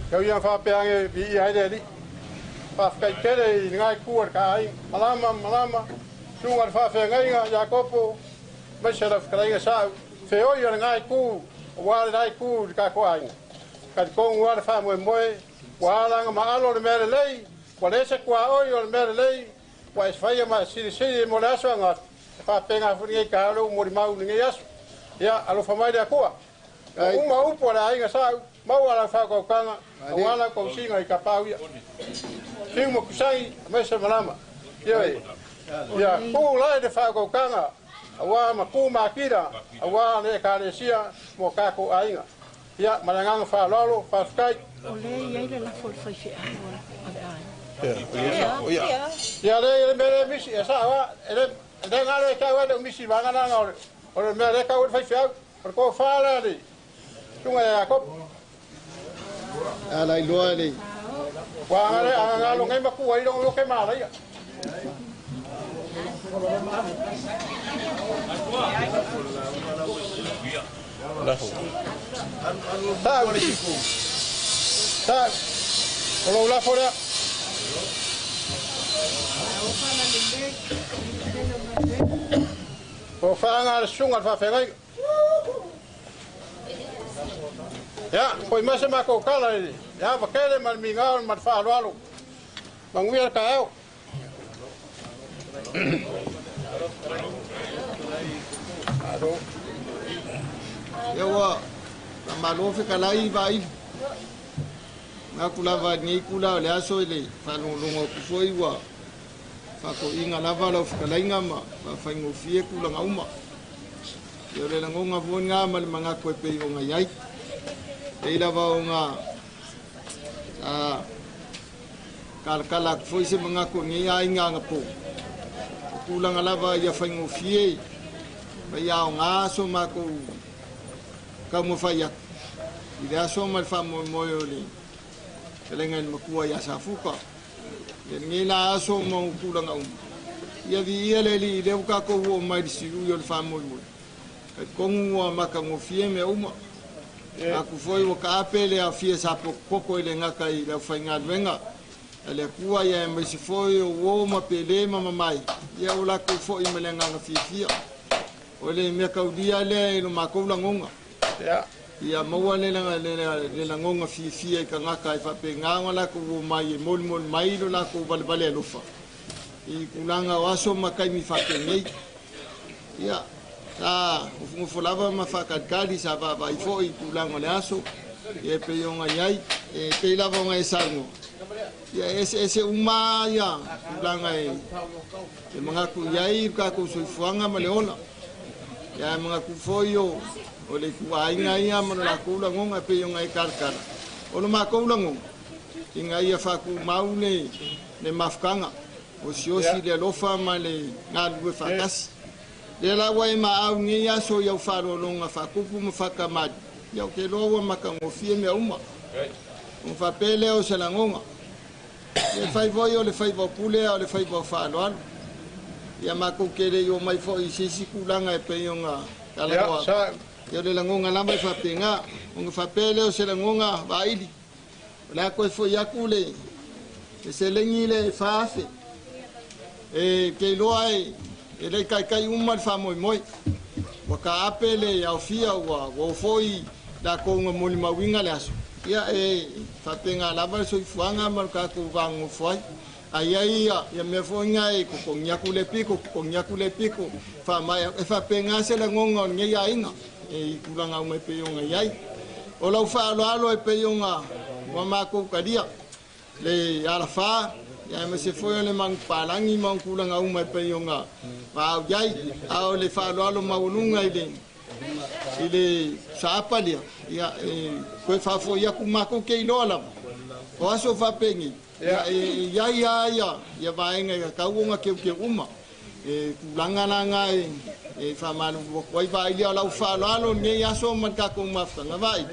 D: kau ia faapeage viia ai le alii. Faafetaitele i legai ku a le kaaiga. Malama malama, suga le faafeagaiga Iakopo, maise lau fetalaiga sa'u. Feoi o legai ku, auā lenai ku i le tatou aiga. Talitonu lava le faamoemoe, ua alaga ma alo le mea lelei, ua le se tuaoi o le mea lelei, ua e faia ma e silisili mo le aso aga e faapega foi lenei taeao le umolimau i lenei aso. Ia, alofa mai le Atua. Ua uma upu a le aiga sa'u, maua lau faautautaga, auā lau tausiga i tapau ia. Fiu ma kusagi, aemaise malama. Ioe. Ia, tu lae le faautautaga, auā ma tu makila, auā le Ekalesia mo tatou aiga. Ia, ma le agaga faaaloalo, faafetai.
N: O lea e i ai le lafo o le faifeau a le aiga.
D: Ia, ia le mea le misi, e sa'o lava, e le e galo e tau ai le misi vaega lana o le mea lea tau ai le faifeau. O le tofa lea le susuga ia Iakopo.
P: Ala iloa le.
D: Ua agalo nei matua ai logo ke malaia. Sa'u. Sa'u. O lou lafo lea. O faaga a le susuga a le faafeagaiga. Ia, foi mai se matou tala i le ava tele ma le migao ma le faaaloalo. Manuia le taeao. Malo.
P: Ia ua faamalo fetalai Vaili. Manatu lava i lenei itula o le aso i le faalogologo atu foi ua faatoiga lava lau fetalaiga ma faafaigofie tulaga uma. Ia o le lagona foi lena ma le manatu e pei ona i ai. Pei lava ona sa talatala atu foi se manatu o lenei aiga anapo. O tulaga lava ia faigofie ma ia aoga so matou taumafai atu i le aso ma le faamoemoe o le fetalaiga i le matua ia Safuka. Ia lenei la aso ma ona tulaga uma, ia viia le Alii lea ua tatou oo mai i le siui o le faamoemoe. Talitonu ua matagofie mea uma. Atu foi ua taape le aofia sa potopoto e le gata i le aufaigaluega a le Atua ia aemaise foi o uo ma pele ma mamae, ia ua latou foi ma le agaga fiafia. O le mea taulia lea i lo matou lagona. Ia maua le lagona fiafia i tagata e faapena ona latou omai e molimoli mai lo latou valevale alofa i tulaga o aso ma taimi faapenei. Ia, sa nofonofo lava ma faatalitali, sa vaavaai foi i tulaga o le aso, ia e pei ona i ai, e pei lava ona e saunoa, ia e eseese uma lava tulaga e manatu i ai lo tatou soifuaga ma le ola. Ia e manatu foi o le ituaiga ia ma lo latou lagona e pei ona e talatala. O lo matou lagona, ina ia faatumau le mafutaga, osiosi le alofa ma le galulue faatasi. Lea la ua e maau i lenei aso i au faaaloaloga faatupu ma faakamali, ia ou te iloa ua matagofie mea uma. Ona faapea lea o se lagona, e fai foi o le faiva o pule a o le faiva o faaaloalo. Ia matou te le i omai foi i se isi tulaga e pei ona talanoa atu. Ia o le lagona lava e faapena. Ona faapea lea o se lagona vaili, o le a toe foi atu le seleni lea e 4,000. E te iloa e le i taitai uma le faamoemoe. Ua taape le aofia ua o foi latou na molimauina le aso. Ia e faapena lava le soifuaga ma le tatou vanonofo ai. A i ai ia mea foi na e totogi atu le piko, totogi atu le piko, faamaea, e faapena se lagona o lenei aiga i tulaga uma e pei ona i ai. O lau faaaloalo e pei ona ua matou talia le alafa, Ia ma se foi o le manupalagi ma ona tulaga uma e pei ona vaau iai a o le faaaloalo maualuga i le saapa lea ia e toe faafo'i atu matou te iloa lava o aso faapenei ia e iai a ia vaega e tatau ona teuteu uma e tulaga laga e faamalulu atu ai vaailia o lau faaaloalo lenei aso ma le tatou mafutaga vaai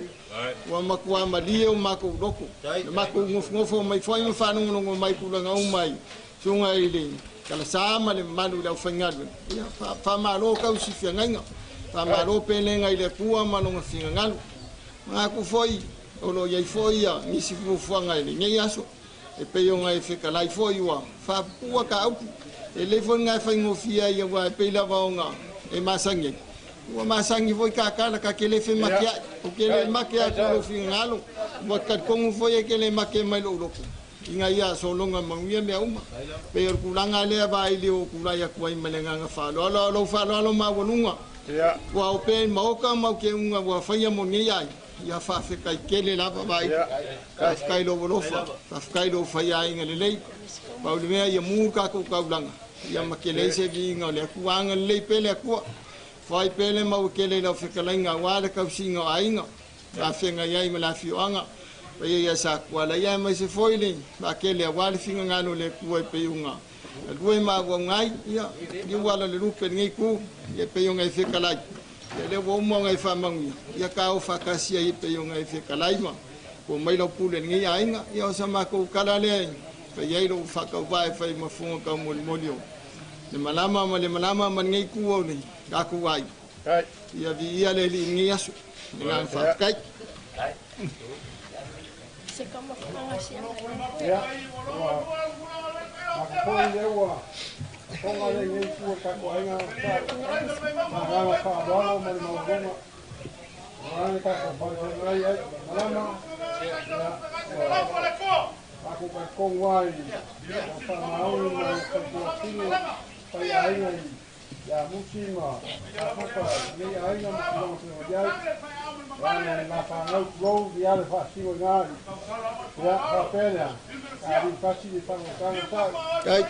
P: ua matuā malie o matou loto le matou nofonofo mai foi ma faalogologo mai tulaga uma i suga i le talasā ma le mamalu i le aufaigaluega ia faamalo tausi feagaiga faamalo pelega i le Atua ma lona finagalo manatu foi o loo iai foi ia nisi fuafuaga i lenei aso e pei ona e fetalai foi ua faapupua taupu e lelei foi lena e faigofie ai auā e pei lava ona e masani ai ua masani foi tatala ta te le femakea'i ou te le make atu i lou finagalo ua talitonu foi e te le make mai lou loto ina ia sologa manuia mea uma pei o le tulaga lea vaili o tulai atu ai ma le agaga faaaloalo a o lou faaaloalo maualuga ua opea i le maota ma uteuga ua faia mo lenei ai ia faafetai tele lava vaili faafetai lou alofa faafetai lou faiaina lelei pau le mea ia mu le tatou taulaga ia ma tele ai se viiga o le Atua agalelei pea le Atua foai pea le mau e tele i lau fetalaiga auā le tausiga o aiga afeagai ai ma le afioaga paia ia Sakuala ia aemaise foi le vaatele auā le finagalo o le Atua e pei ona galue ma auauga ai ia liu ala o le lupe i lenei itu ia e pei ona e fetalai ia lea ua uma ona e faamanuia ia ka o faatasi ai e pei ona e fetalai ma ua mai lau pule i lenei aiga ia o sa matou tala lea e fai ai lou faatauvaa e fai ma fofoga taumolimoli o le malama ma le malama ma lenei itu o le tatou aiga ia viia le Alii i lenei aso le agaga faafetai.
N: Se ka mafutaga sia
M: Ia, ua matou foi lea ua fofoga lea i lenei itu o le tatou aiga ma agaga faaaloalo ma le maualuga aua le tatou fale ai malama. Ia, ua matou talitonu lava i lau faamaoni ma lau fautuatino fai aiga i ia Musi ma Safofa i lenei aiga ma tulaga pei ona i ai. Ia, le la fanau tulou ia le faasino i ina ia faapea lea a liufasi le faagotaga sa'u.
P: Ai.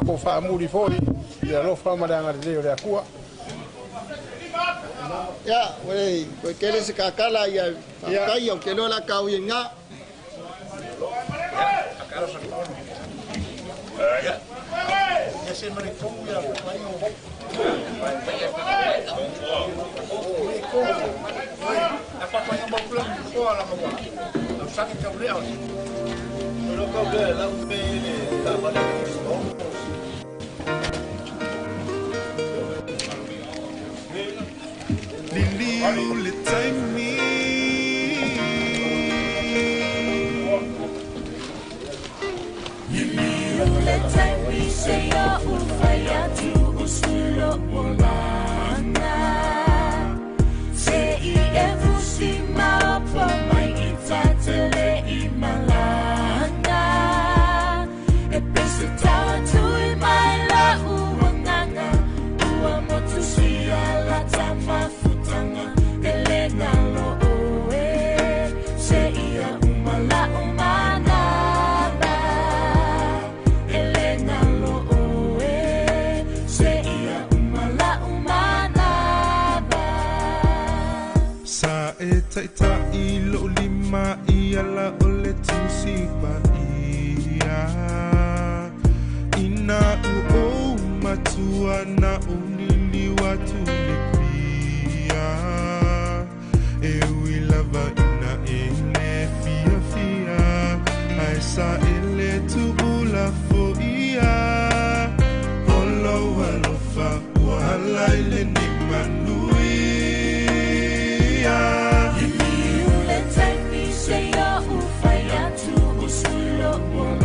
D: Ko faamuli foi i le alofa ma le agalelei o le Atua.
P: Ia, ua toe tele se kakala ia faafetai ou te iloa o le a tau i ina.
A: Liliu le taimi.
K: Liliu le taimi seia ufai atu usu lou olaga Se i e fusi maopo mai i tatele i malaga E pei se taua tui mai la'u agaga Ua motusia lata mafutaga E le galo ʻoe Seia uma la'u manava E le galo ʻoe Seia uma la'u manava
A: Sa e taita'i lo'u lima i ala o le Tusi Paia Ina ua ou matua na ou liliu atu i le pia E ui lava ina e le fiafia Ae sa e le tuulafoia O lou alofa ua ala i lenei manuia.
K: Liliu le taimi seia ufai atu usu lou olaga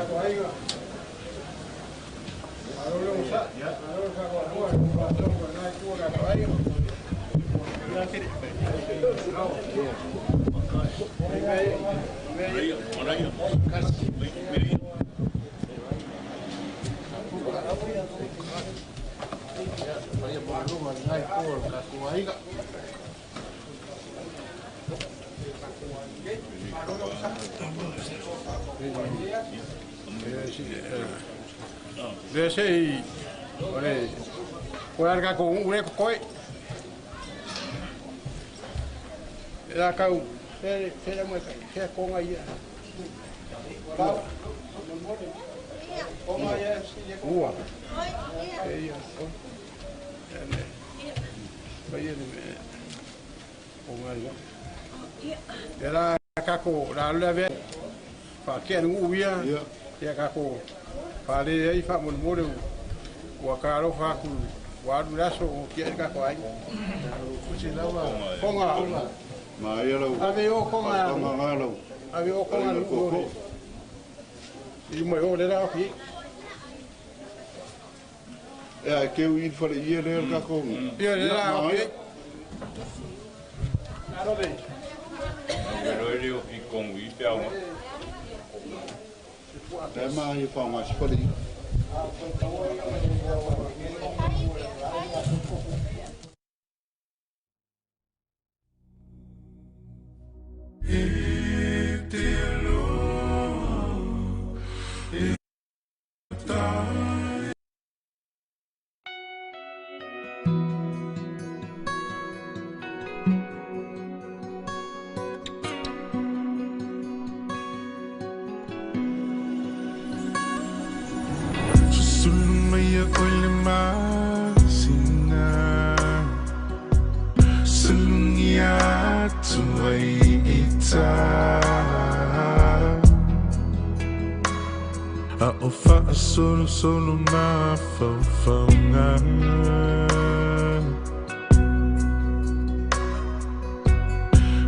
D: Tatou aiga. Malo le onosai, malo le faatoatoa i le faatonu a lena itu o le tatou aiga. Le sei o le o le ka ko ule ko koi la kau se se la mo se ko ngai ia ua e ia o ne ba ia ne ko ngai ia la ka ko la le ve fa ke nu ia ia ka ko fa le ai fa mo mo le ua ka ro fa ku ua du la so ki ka ko ai konga
Q: ma ia lau
D: ave o konga
Q: konga ngalo
D: ave o konga lu i mo o le la ki
Q: e ke u i fale ia le ka ko
D: ia le la ki aro de
R: Pero ele o ki kongu i pe au.
Q: E ma i fa ma si fale
A: Sulumaya ole masina Sulungia tuai ita A o fa solo solo ma fau fau ngā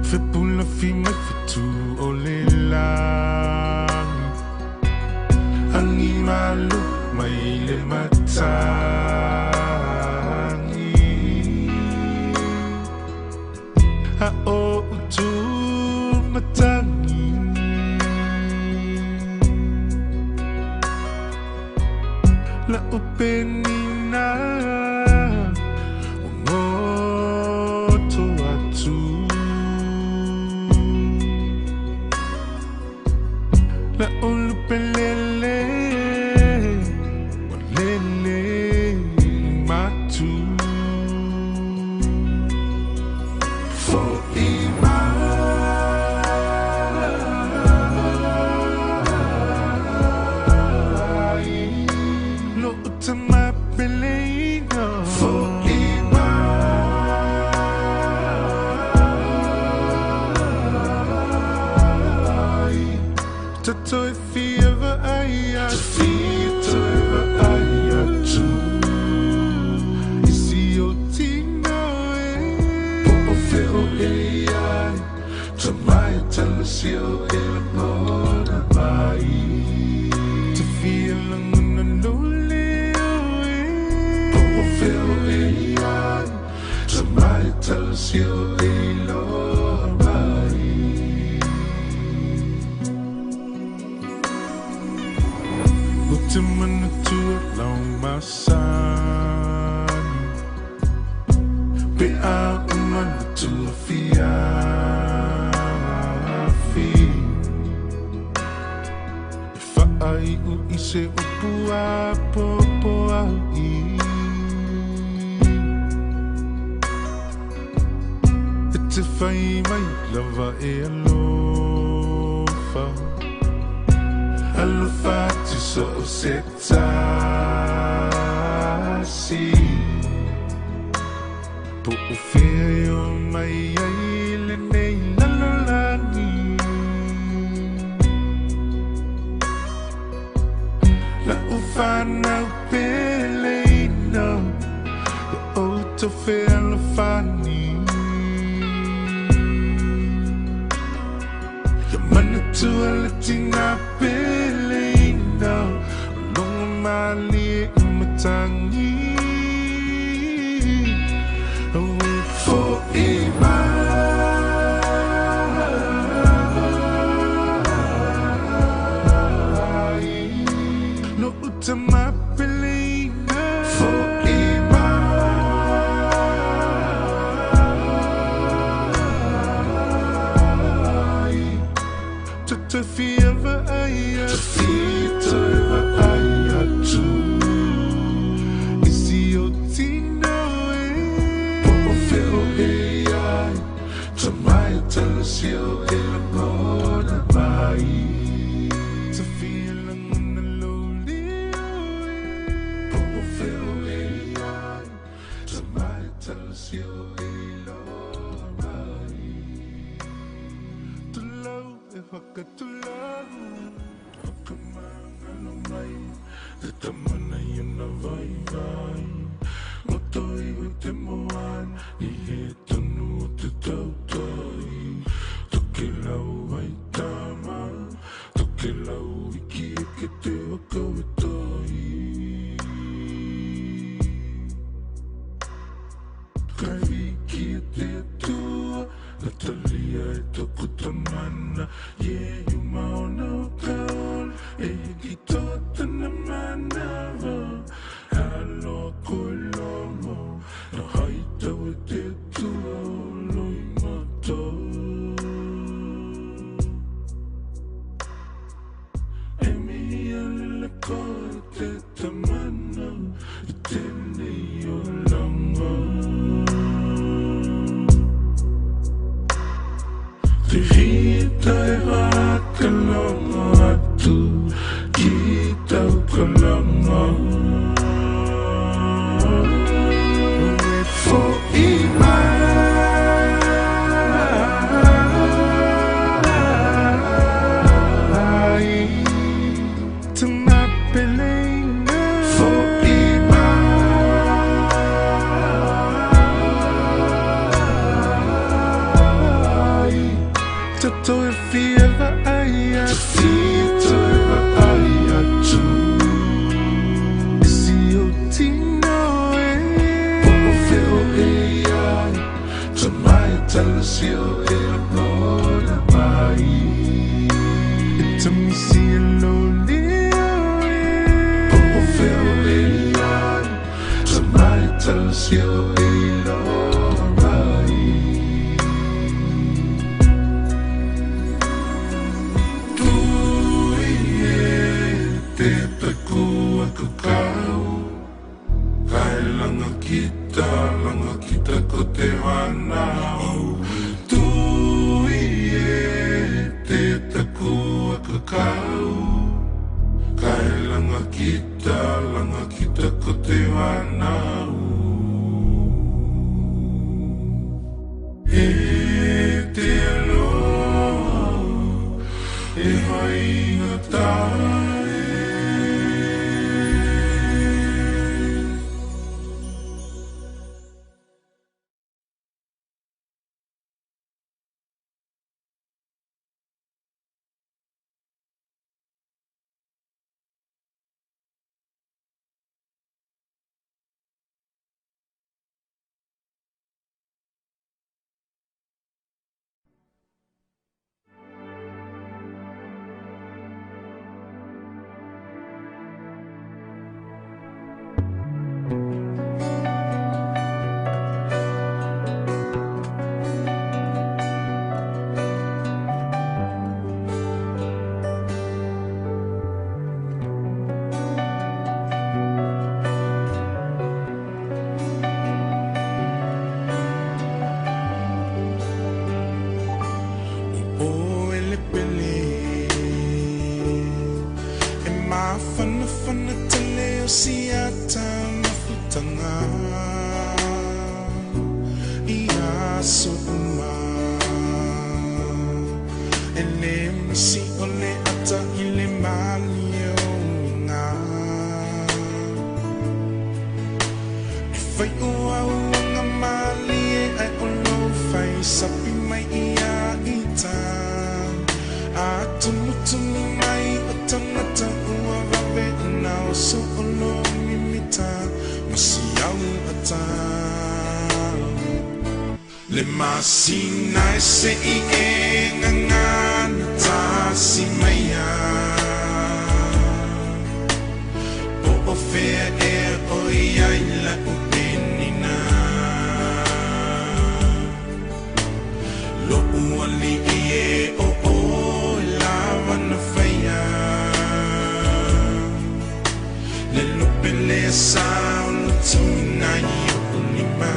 A: Fepula fi mai fitu o le langi Angi malu mai le matangi A o utu matangi La upenina Ngoto atu La ulupelele Walele matu Fo'i mai Lo utama peleina Fo'i mai Tatoi fia ai atu Isi o tino e Po o feo e ai Tamai talasi o e langona mai Te fia langona no leo e Po o feo e ai Tamai talasi o e loa mai Te manatua lau masani Pe a o manatua fiafi E whaai u i se upu a popo au i E te whai mai lava e alofa Alofa tu so o se tasi Po o fea o mai ai le nei lalolagi La o whanau peleina Ia o tau fea alofani Ia manatua le tina peleina matangi Awe fo'i mai No uta mapeleina Fo'i mai Tatafia va'ai atu va'ai atu I si o tino e Po o feo e ai Tamai talasi o e langona mai Tafia langona lo leo e Po o feo e ai Tamai talasi o e loa mai Tulau e whakatulau Whakamangalo mai Te tamana i ona vai vai Roto iwi te moana I he tonu o te tautai Toke lau ai tama Toke lau iki e ke te waka we tai Kai wiki e te atua Natalia e toko tamana Ye yuma ona o kaola E hiki toa tana manawa Aloa koe lomo Na haitau e te atua o loi mata E mihi alele koe te tamana I tēnei o langa Te hita e whakalongo atu Ki tau kalanga E fo'i mai Tamapeleina Fo'i mai Tatou e fia va'ai atu Toe va'ai atu I si o tino e Po o feo e ai Tamai talasi o e langona mai E tamisi e lo leo e Po o feo e ai Tamai talasi o e loa mai Tui e te taku a kakau Kai langa kita, langa kita ko te whanau Tui e te taku a kakau Kai langa kita, langa kita ko te whanau E te aloha, e hainga tae. O ele pele E mawhana whana tele o siata mafutanga I aso uma E le misi o le ata i le mali o inga E whai o au anga mali e ai o lo whai sapi mai i a ita A tumutumu mai o tangata ua wawe na o so o lo mimita. Le masina e se i e ngangana tasi maia. Po o fea e o ia i la upenina. Lo uali i e o o lava na whaia. Le lupe le sa o lutu na i o unima.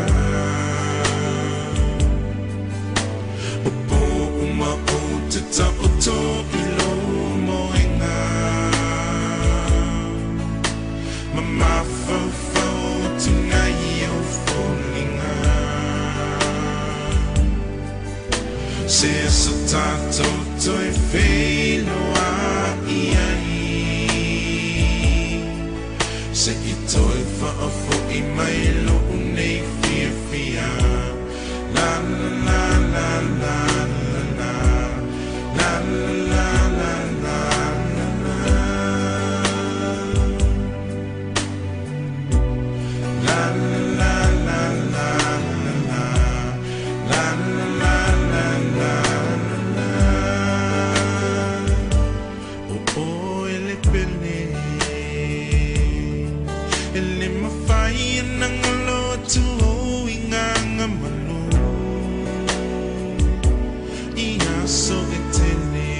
A: O pō uma o te taoto i lo moenga. Ma mawhauwhau tuna i au fōlinga. Se aso tātou toi whailoa i ai. Se i toi whaafo i mai lo unei fia fia. La la la la la la la. La la la la la la. La la la la la la. La la la la la la. O o ele pele. Ele mawhai nangolo atu o i nganga manu. I aso e tele.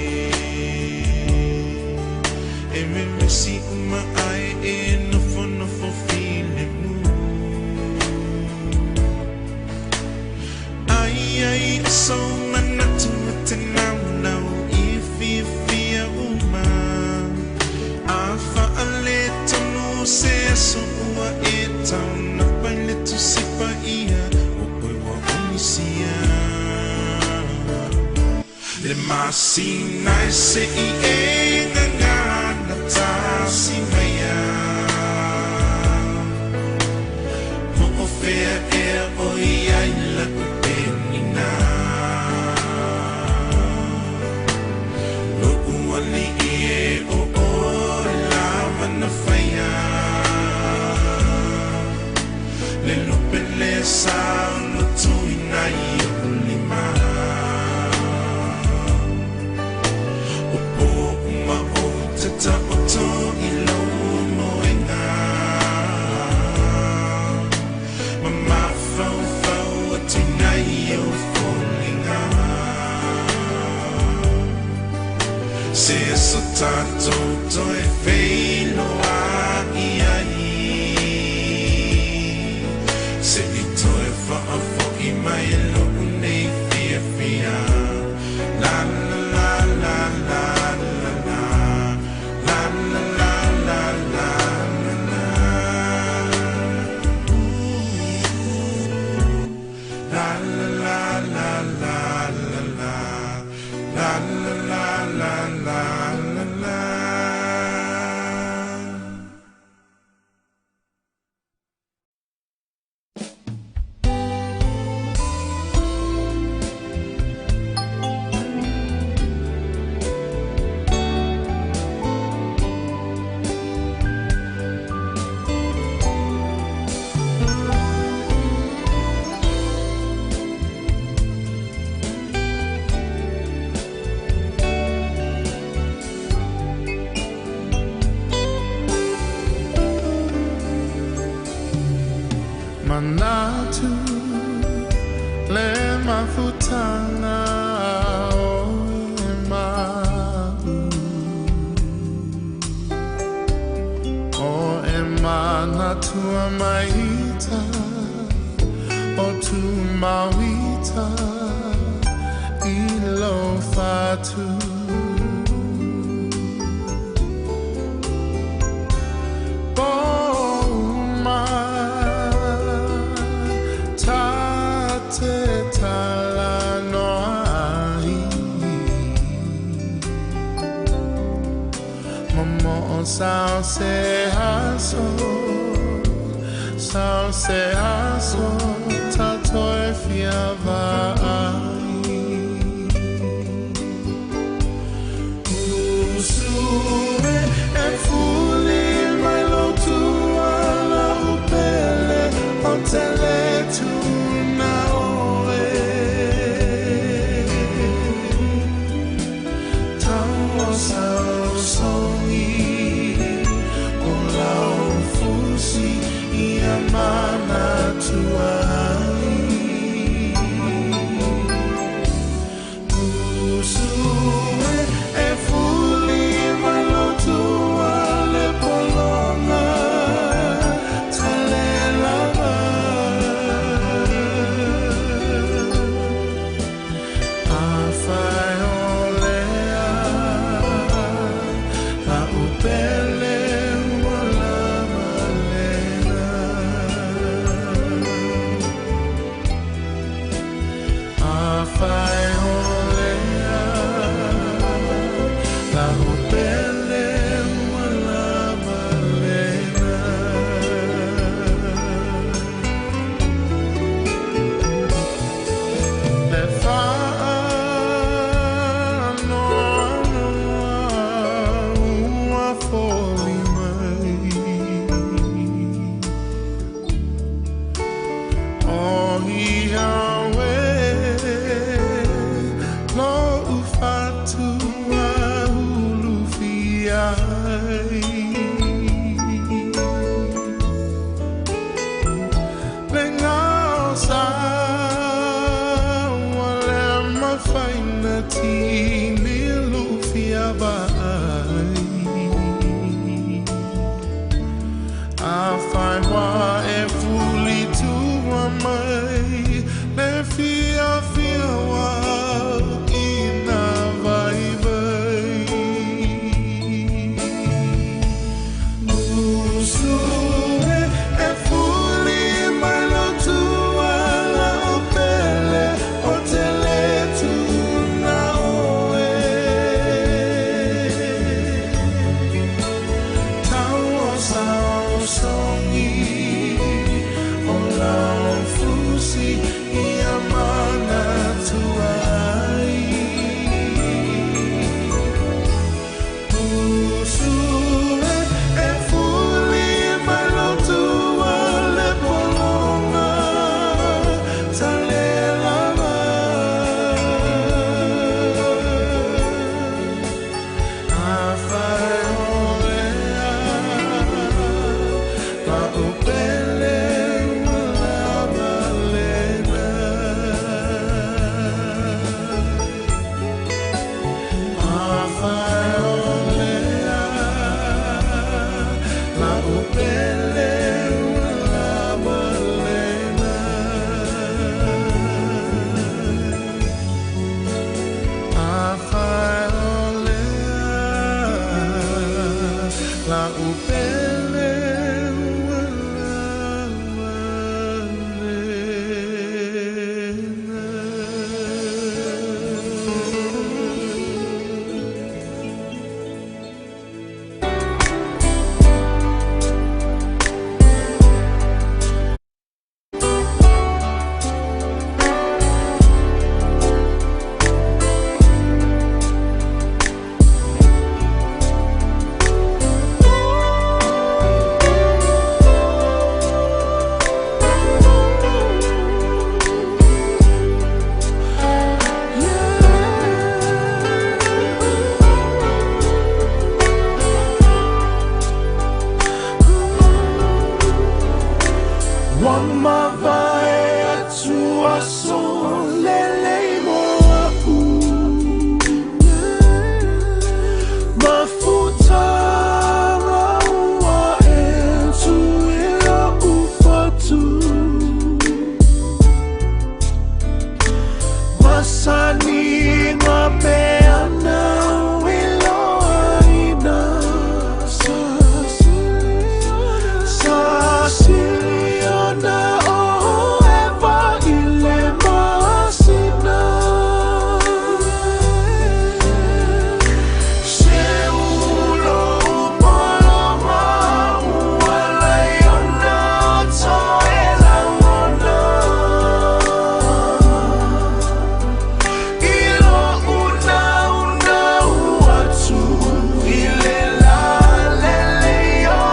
A: E me mesi uma ai e nofo nofo file mu. Ai ai aso manatu e te nau nau i fia fia uma. A whaale tonu se aso ua e tau na paile tu sipa ia o koe wa onisia. Le masina e se i e ngangana tasi maia. Po o fea e o ia i la upenina. Lo uali i e o o lava na whaia. Le lupe le sa o lutu ina i o lima. O pō uma o te taoto i lo moenga. Ma mawhauwhau atu nei o fōlinga. Se aso tātou toi whailoa i ai. Se i toi whaafo i mai lo unei fia fia. La la la la la la la. La la la la la la la. La la la la la la la. La la la la la la la.
S: Manatu le mafutanga o e mau. O e manatua maita o tu mauita i lo fatu. Sao se aso, sao se aso, ta toi fia vai. Usue e fuli mai lo tua la upele o tele tu na oe. mai wa e fuli tua mai le fia fia wa i nā vai vai. Usu e fuli mai lo tua la o pele o te le tu na oe. Tau o sa o songi o la o fusi i a mana tuai. Usu e fuli mai lo tua le polonga ta le lava. A whai o lea, la o pele ua lava lena. A whai o lea, la o pele ua lava lena. A whai o lea, la o pele ua lava lena.
A: Wa mavae atu aso lelei mo a'u Mafutaga ua e tui la'u fatu Masani ma peana iloaina Sa siliona o Eva i le masina Se ulo upoloma ua laiona toe lagona I lo una una atu i le lalele o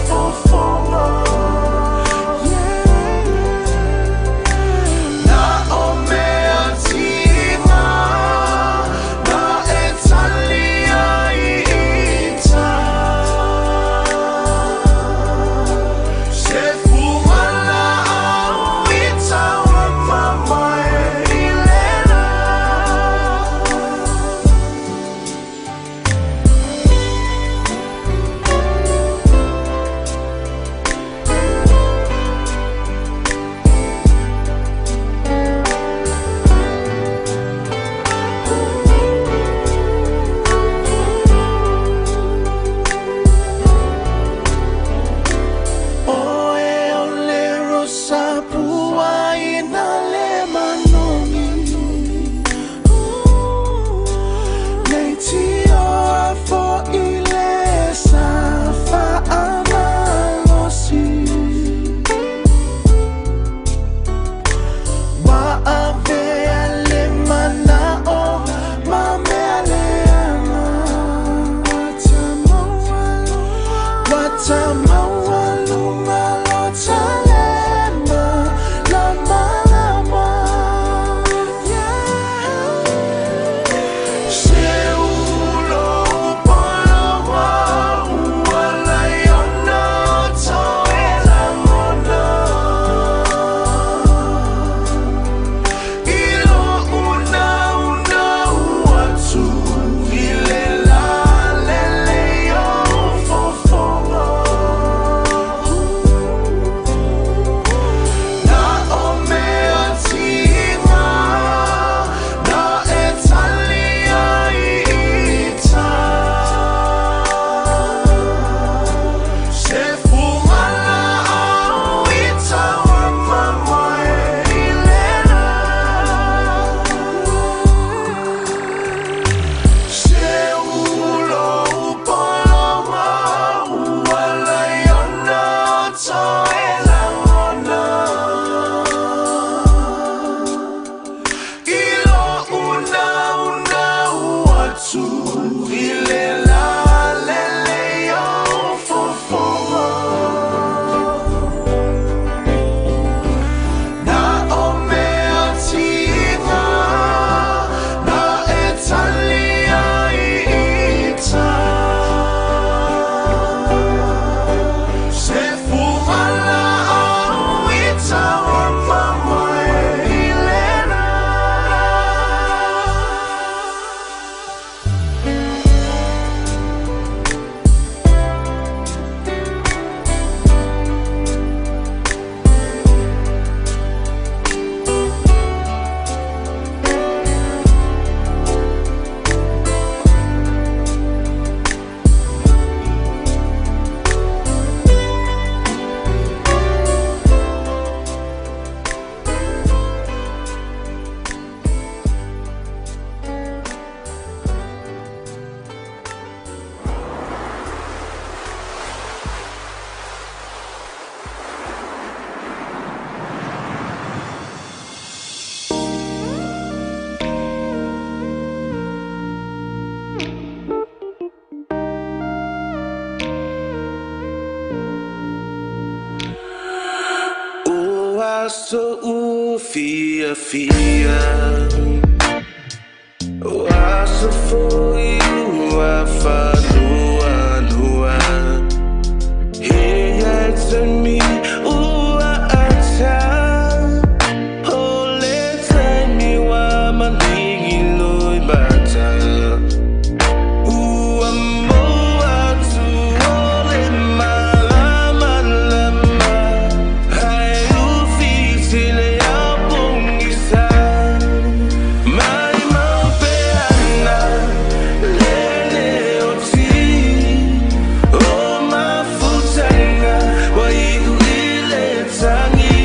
A: fofoga Na o mea tiga na e tali ai ita Se fugala au i taua mamae i lena. Oe o le rosa pua ina le manogi Nei tio fo i le sa faamalosi Wa avea le mana'o ma mea leaga Wa tamaualuga lo talema lamalama Se ulo upoloma ua laiona toe lagona I lo una una atu i le lalele o fofoga.
S: aso ua fiafia O aso foi ua whanuanua He ia taimi ua ata O le taimi wa malingi loi mata Ua moa atu o le malamalama Hai ufi le au pongisa Mai mau pe ana le o ti O mafutanga wa iu i le tangi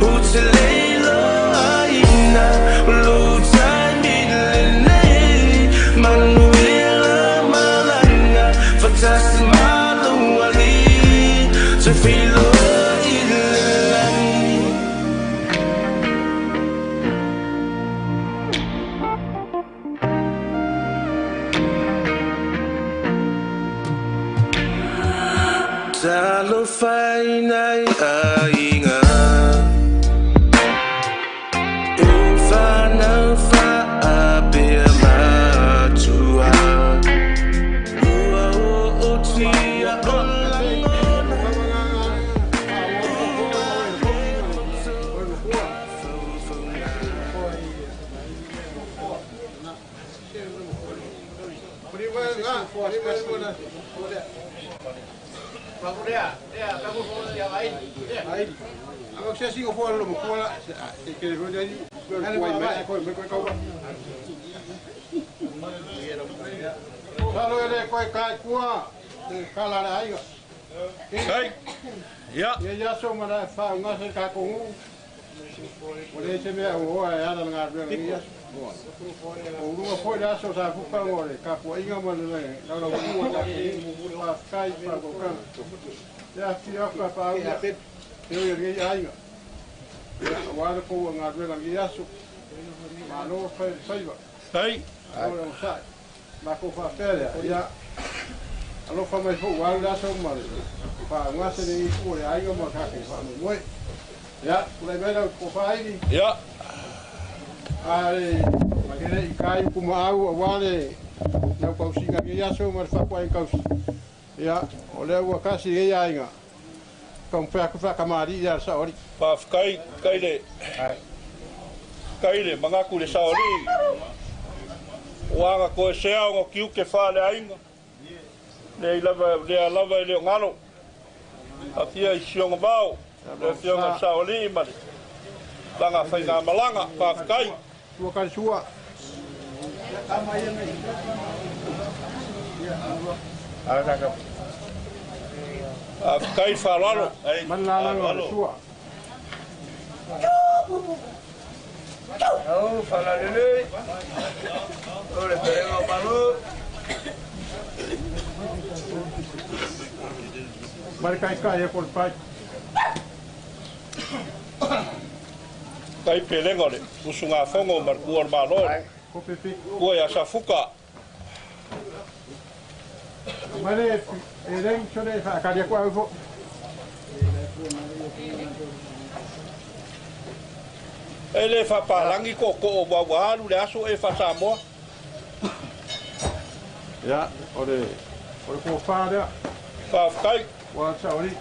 S: O te leilo aina o lo taimi lenei Manuela malanga fatasi maluali Te whiloa i le lani. Talofa i nai aiga E whanau whaapea matua Ua o o tia o langona.
H: Kai. Ia.
D: Ia ia so mara fa unga se ka ko O le se mea o e ala ngā rua ia. O runga foi le aso sa fuka ngore ka pua inga ma le la la mua ta ki pa kai pa ko ka. Ia ki o ka pa u. Te o ngi ainga. Ia wa le ko ngā rua ngi aso. Ma no fa saiva.
H: Kai.
D: O sa. Ma ko fa pele ia. Alofa mai fo wa le aso ma le. Pa ngā se le i le ainga ma ka ke fa mo. Ia, kula mai lau ko whairi.
H: Ia.
D: Are, makere i kai kuma au a wale nau kausinga ngi aso ma le whakua i kausi. Ia, o lea ua kasi e ia inga. Ka mpea ku whakamari ia saori.
H: Whawhikai, kai le. Kai le, mangaku le saori. O anga koe sea o ngō kiuke wha le ainga. Le lava, le lava i le o ngalo. A fia i sionga vao. Le fionga saoli ma le langa whainga malanga, whawhikai.
D: Sua kare sua.
H: Whawhikai whalalo.
D: Manalalo sua.
T: Au, whalalele. O le perenga o malu.
D: Mare kai kai e kore pai.
H: Kai pelenga le usunga fongo mar kua o malo. Kua ia safuka.
D: Mare e reng chore fa karia kua au fo.
H: E le whapalangi ko ko o wawalu le aso e whasamoa.
D: Ia, o le ko whārea.
H: Whawhikai.
D: Wa saori.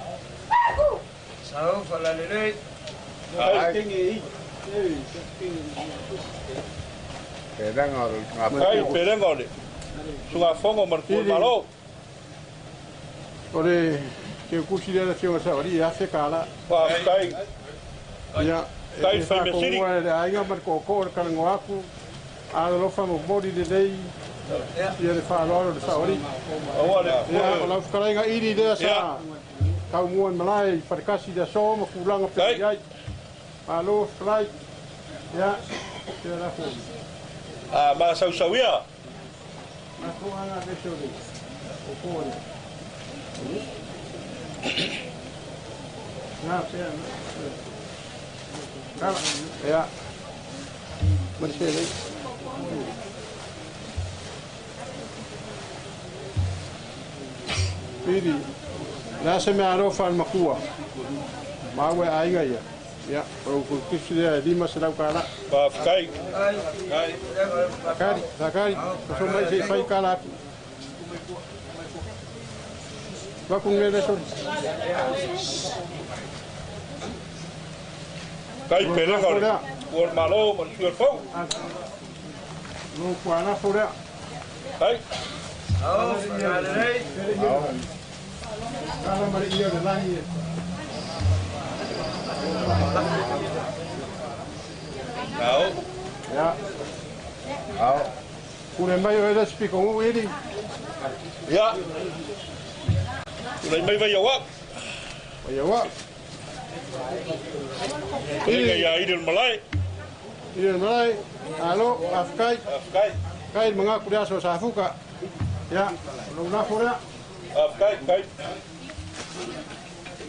T: Sau, whalalele.
H: Ai. Kai pelenga o le sunga fongo mar kua malo.
D: O le te kusi lea fionga saori ia whekala.
H: Whawhikai.
D: Ia.
H: Kai whaimesiri.
D: E le ainga mar koko o le karango aku. A alofa mo mori le lei. Ia le whaaloalo le saori. Ia, o lau whakarainga iri lea sa. Kau mua i malae i wharekasi lea so ma kulanga pe iai. Malo whalai. Ia, te rā fō.
H: A maa sausauia.
D: Ma tō anga le seo le. O kō le. Ngā pēa. Kala. Ia. Marise lei. Piri. Nā se mea alofa al makua. Maue ainga ia. Ia, o kisi lea 500 kala.
C: Faafetai.
D: Sakari, sakari, so mai se fai kala atu. Vaku ngele so.
C: Kai pele ko. Ua malo ma le fau.
D: No kuana fora.
C: Kai.
T: Au, lelei.
D: Kala mari ia le langi.
C: Ao.
D: Ya.
C: Ao.
D: Kure mai o ele spiko u ili.
C: Ya. Kure mai vai awa.
D: Vai awa.
C: Ili ya ili malai.
D: Ili malai. Alo, afkai.
C: Afkai.
D: Kai mga kure aso safuka. Ya, lo na fora.
C: Afkai, kai.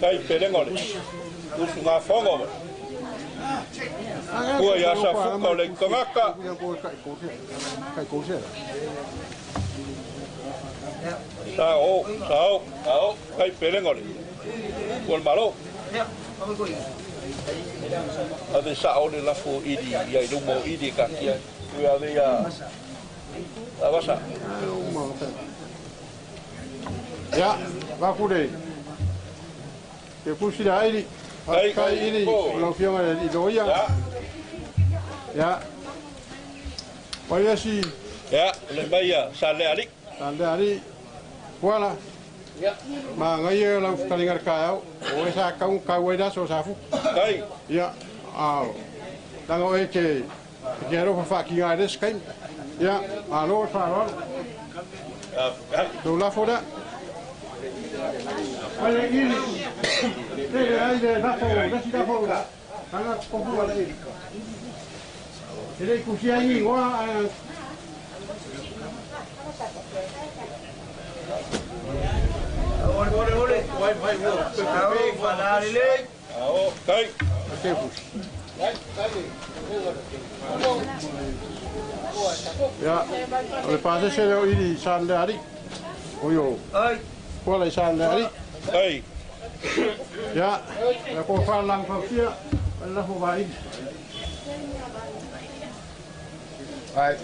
C: Kai pelengole. Usu ngā whango. Kua ia sa fuka o le kangaka. Sa o, sa o, ao, kai pelengole. Kua le malo. Ave sa o le lafo ili, ia i lumo ili ka kia. Kua ave ia avasa.
D: Ia, wakure. Te kusira airi. Kai ili, lau fionga i loia. Ya. Pai si.
C: Ya, le mai ia, sa le ali.
D: Sa le ali. Kuala.
C: Ya.
D: Ma ngai lau whakaringa ka au. O e sa kau kau e raso sa fu.
C: Kai.
D: Ya. Ao. Tanga o e ke ke aro whawhaki ngā res kai. Ya, alo sa alo. Tō la fora. Ai ili. Te ai le nafo, nasi nafo. Tanga kofu ala ili. Te rei kusi ai ngoa.
T: Ore ore ore. Vai vai wo. Au falalele.
C: Ao kai.
D: Te kusi. Ya, o le pase se leo ili san le ari. Oyo.
T: Ai.
D: Kuala i san le ari.
C: Ai.
D: Ya, la ko fa lang fa fia, la fo vai.
Q: Ai.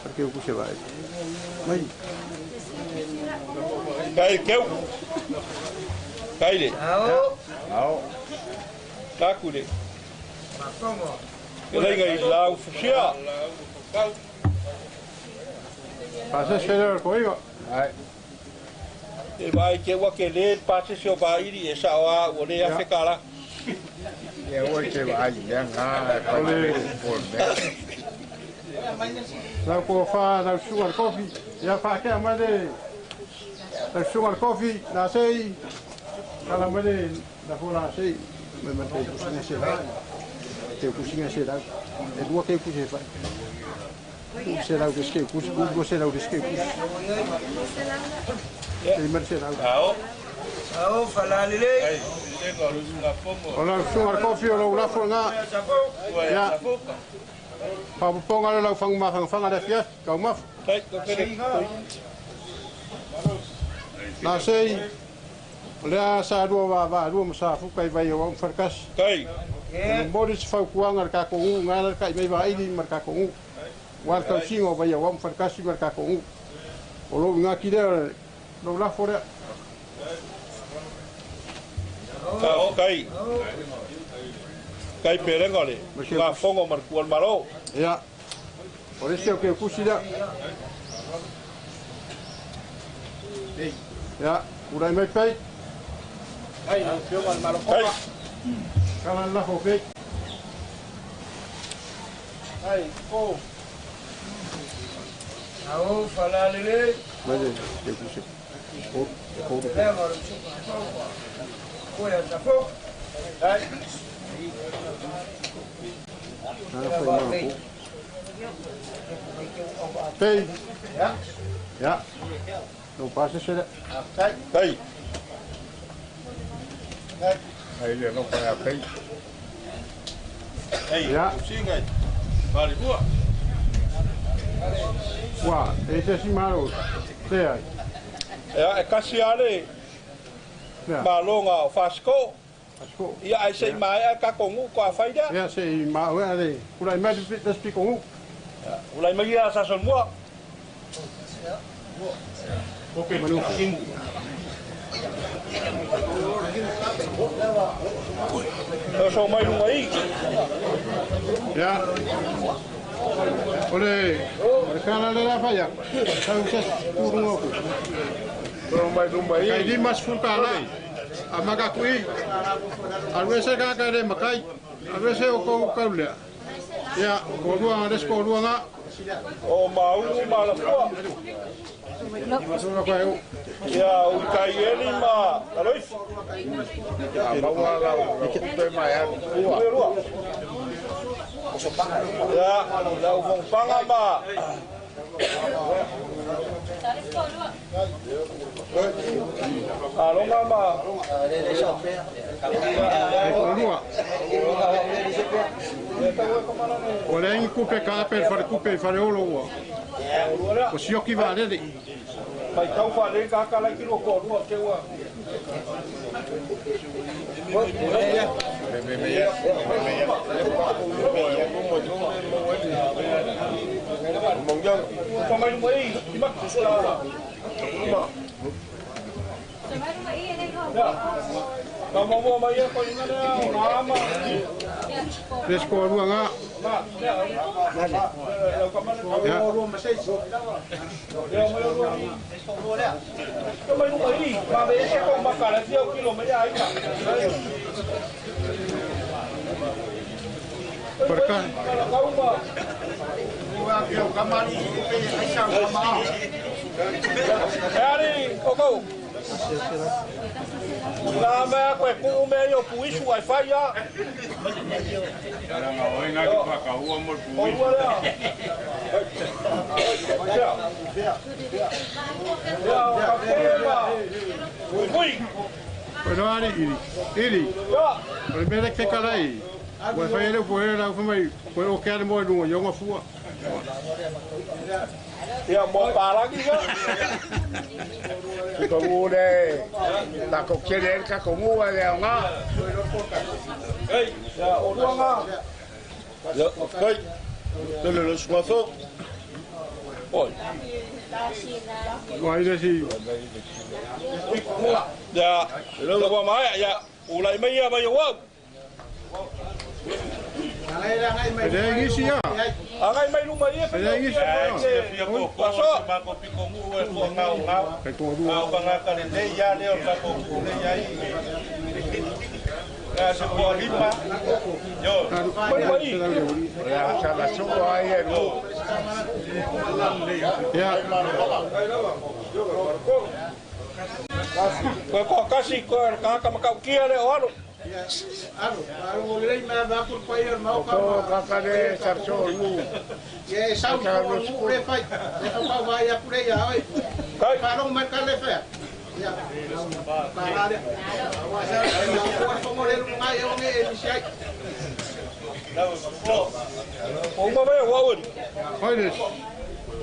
D: Porque eu puxe vai. Mai.
C: Kai keu. Kai le.
T: Ao.
C: Ao. Taku le.
T: Makongo.
C: Ke lenga i lau fusia.
D: Pase se le ko igo.
Q: Ai.
C: E vai ke wa ke le pase se o vai e sa wa o le a fekala.
Q: Ia o ke vai le nga pa le por me.
D: Lau ko fa lau sugar coffee. Ia fa ke mai le. Lau sugar coffee na sei. Kala mai le na fola sei. Me ma te kusinga se la. Te kusinga se la. E dua ke kuse fa. Se la ke kus kus se la ke kus. E mer se la.
C: Ao.
T: Ao falalele.
D: O lau sugar coffee o lau lafo nga. Ya. Papaponga le lau whangu mawhanga le fias, kau mafu. Nā sei, o lea sa rua wā wā rua ma sa fuka i vai o wau wharkasi.
C: Kai.
D: Mori se whaukuanga le kako ngu, ngā le kai mei wā ili ma le kako ngu. Wā le tausinga o vai o wau wharkasi ma le kako ngu. O lou ngā ki lea, lou lafo lea.
C: Kao, kai. Kai perenga le, ngā whongo mar kual maro.
D: Ia, o rese o ke kusi lea. Ia, kurai mai pei.
T: Kai,
C: kai.
D: Kala lafo pei.
T: Kai, ko. Au, falalele.
D: Mai ke kusi. Ko, ko.
T: Ko ya tafo. Kai.
D: Pei. Ya. Ya. No pase se.
C: Kai.
Q: Kai. Ai le no pa pei.
C: Ei,
D: Ya.
C: singai. Mari bua.
D: Wa, e te si maro. Te ai.
H: Ia e kasi ale malonga o Fasco. Ia ai sei mai a ka kongu ko a faida.
M: Ia sei ma o ale ulai mai le spikongu.
H: Ulai mai ia sa sol mua.
I: Okay, manu.
H: So mai lunga i.
M: Ia. Ole, ole kana le la faya. Sau se kurungo ku.
Q: Ko mai lunga i.
M: Kai di mas fukala. A maka kui. Alwe se ka ka le makai. Alwe se o ko kaulea. Ia, ko lua les ko lua nga.
H: O mau ma la fua. Ia u kai eli ma aloif.
Q: Ia maua la te mai a fua.
H: Ia la u panga ma. Alonga ma.
M: Lua. O le ingi kupe ka apel whare kupe whare olo ua. O sioki wā rere.
H: Mai tau whare ka ka lai kilo ko rua te ua.
M: Les ko rua ngā. Ya. Berkah.
H: Nā mea koe kuu mea i o puisu ai whai a.
R: Ranga oi ngā ki whakaua mo puisu.
H: Ia, o ka kema. Pui.
M: Koe noa ari, iri. Iri. O le mea ke kalai. Ua whai ele po hele lau whamai. Koe o ke ane moe lunga, ionga fua.
H: Ia, mo pārangi ia.
Q: Ko ure ta ko kere ka ko mua le nga.
H: Ei, ya o rua nga.
I: Ya, kai. Tele le smaso.
H: Oi.
M: Wai le si.
H: Ya, lo mai ya, ulai mai ya mai wa.
M: E ngisi ya.
H: Angai mai luma ia
M: E ngisi
I: ya. Paso ma ko piko ngu e ko ngau ngau. Ngau ka ka le le ya le o ka ko ku le ya i. Ya se ko lima. Yo.
Q: Ya sa la so ai e lu.
M: Ya.
H: Ko ko kasi ko ka ka makau kia le o alo.
P: Alo, alo lei ma va por pai o mau ka.
Q: Ko ka ka le sarso lu.
P: Ye sau ko lu le fai. Le ka vai a pure ya oi.
H: Kai
P: pa lo ma ka le fa. Ya. Pa la le. Wa sa ko ko mo le lu ngai o nge e si ai.
H: O ma vai wa oi.
M: Hoi le.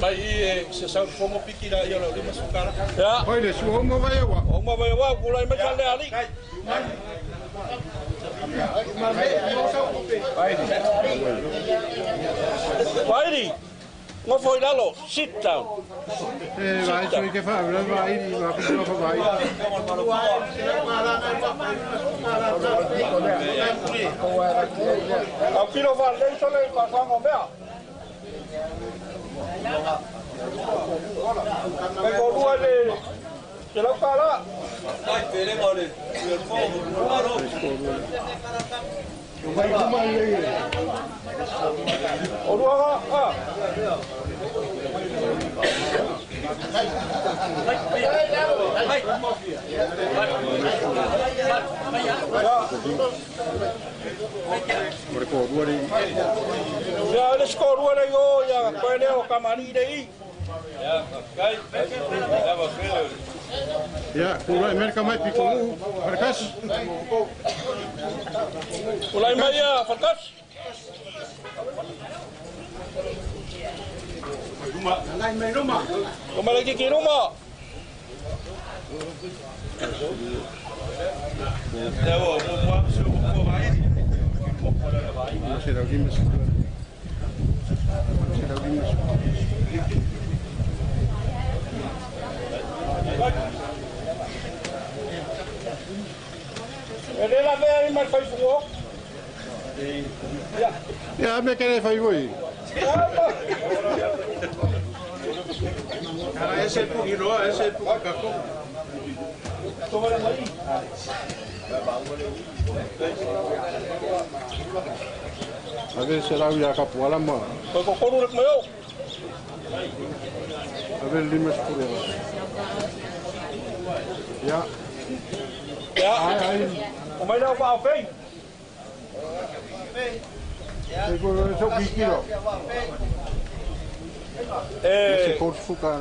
I: Mai i se sau fomo piki la ia lo le masukara.
H: Ya.
M: Hoi le su o ma vai wa.
H: O ma vai wa ku lai ma le ali. Vairi, ngofo i lalo, sit down.
M: E vai sui ke wha, vai vairi, vai pito fa vai.
H: Au kilo wha lei sole i whasanga mea. Kai ko rua le te lau ka la. O rua nga, a. Ia, le sko rua le o, ia, koe leo kamari le i.
M: Ia, kura Amerika mai piko u, Farkas.
H: Ulai mai ia, Farkas.
P: Ngai mai ruma.
H: Ruma lagi ki ruma.
D: Ia me kere fai voi.
M: Cara, ese puki roa, ese puki kako.
D: A ver se lau ia kapu ala ma.
T: Ko koru rek mai o.
D: A ver lima spure. Ya.
T: Ya.
D: Ai ai.
T: O mai lau pa fei.
D: E ko so kikiro.
T: E
D: ko fuka.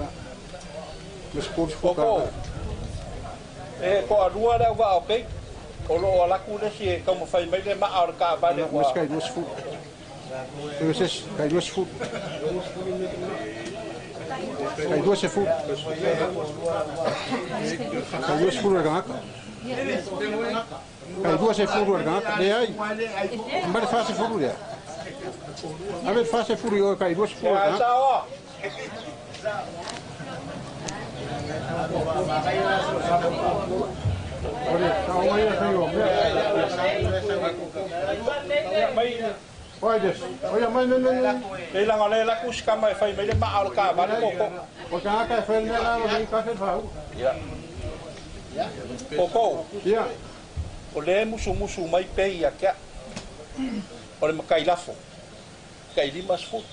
D: Me ko fuka.
T: E ko alua le va o o lo ala ku le si e ka mo fai mai le ma o ka ba le
D: wa. Mas kai duas fu. Eu sei, kai duas fu. Kai duas fu. Kai duas fu ga. Kai duas fu ga. Le ai. Mbare fase fu le. A ver fase fu yo kai duas fu ga. Oi, mai mai mai.
T: E la ngale la kuska mai fai mai le ma al ka ba ko ko.
D: O ka ka fai me la lo ka fai fau.
T: Ya. Koko.
D: Ya.
T: O le musu musu mai pe ia kia. O le makai lafo. Kai lima sfu.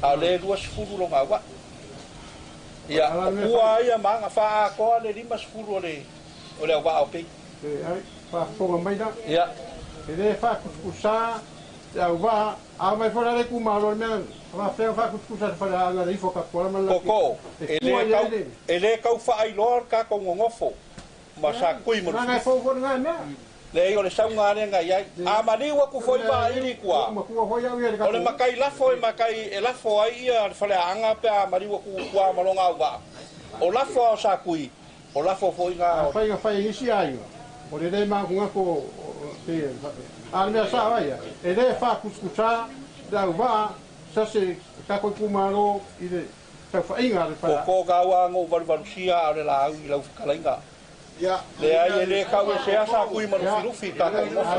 T: A le lua sfu lo ngawa. Ia, ua ia manga fa ko le lima sfu o le wa o pe.
D: E ai, fa fonga mai da.
T: Ia.
D: E le fa kuskusa ia va a mai fora le kumalo me va fe fa kuskusa fa la le ifo ka kola mala.
T: Koko, e le kau fa ai lor ka ko ngofo. Ma sa kui mo.
D: Nga fo fo nga me.
T: Le o le saunga le ngai ai. A mani wa ku foi ba ili kua. O le makai lafo e makai e lafo ai ia le fale anga pe a mani wa ku kua malonga wa. O lafo o sa kui. O lafo foi nga.
D: Fai nga fai isi ai. O le le ma ku ko te a me sa vai. E le fa kuskusa da va sa se ka ko kumalo i le sa fa inga le fa.
T: Ko ka wa ngo valu valu sia o le la au i lau kalainga.
P: Ya.
T: Le ai le kau e se asa kui ma lufi ka ka mo.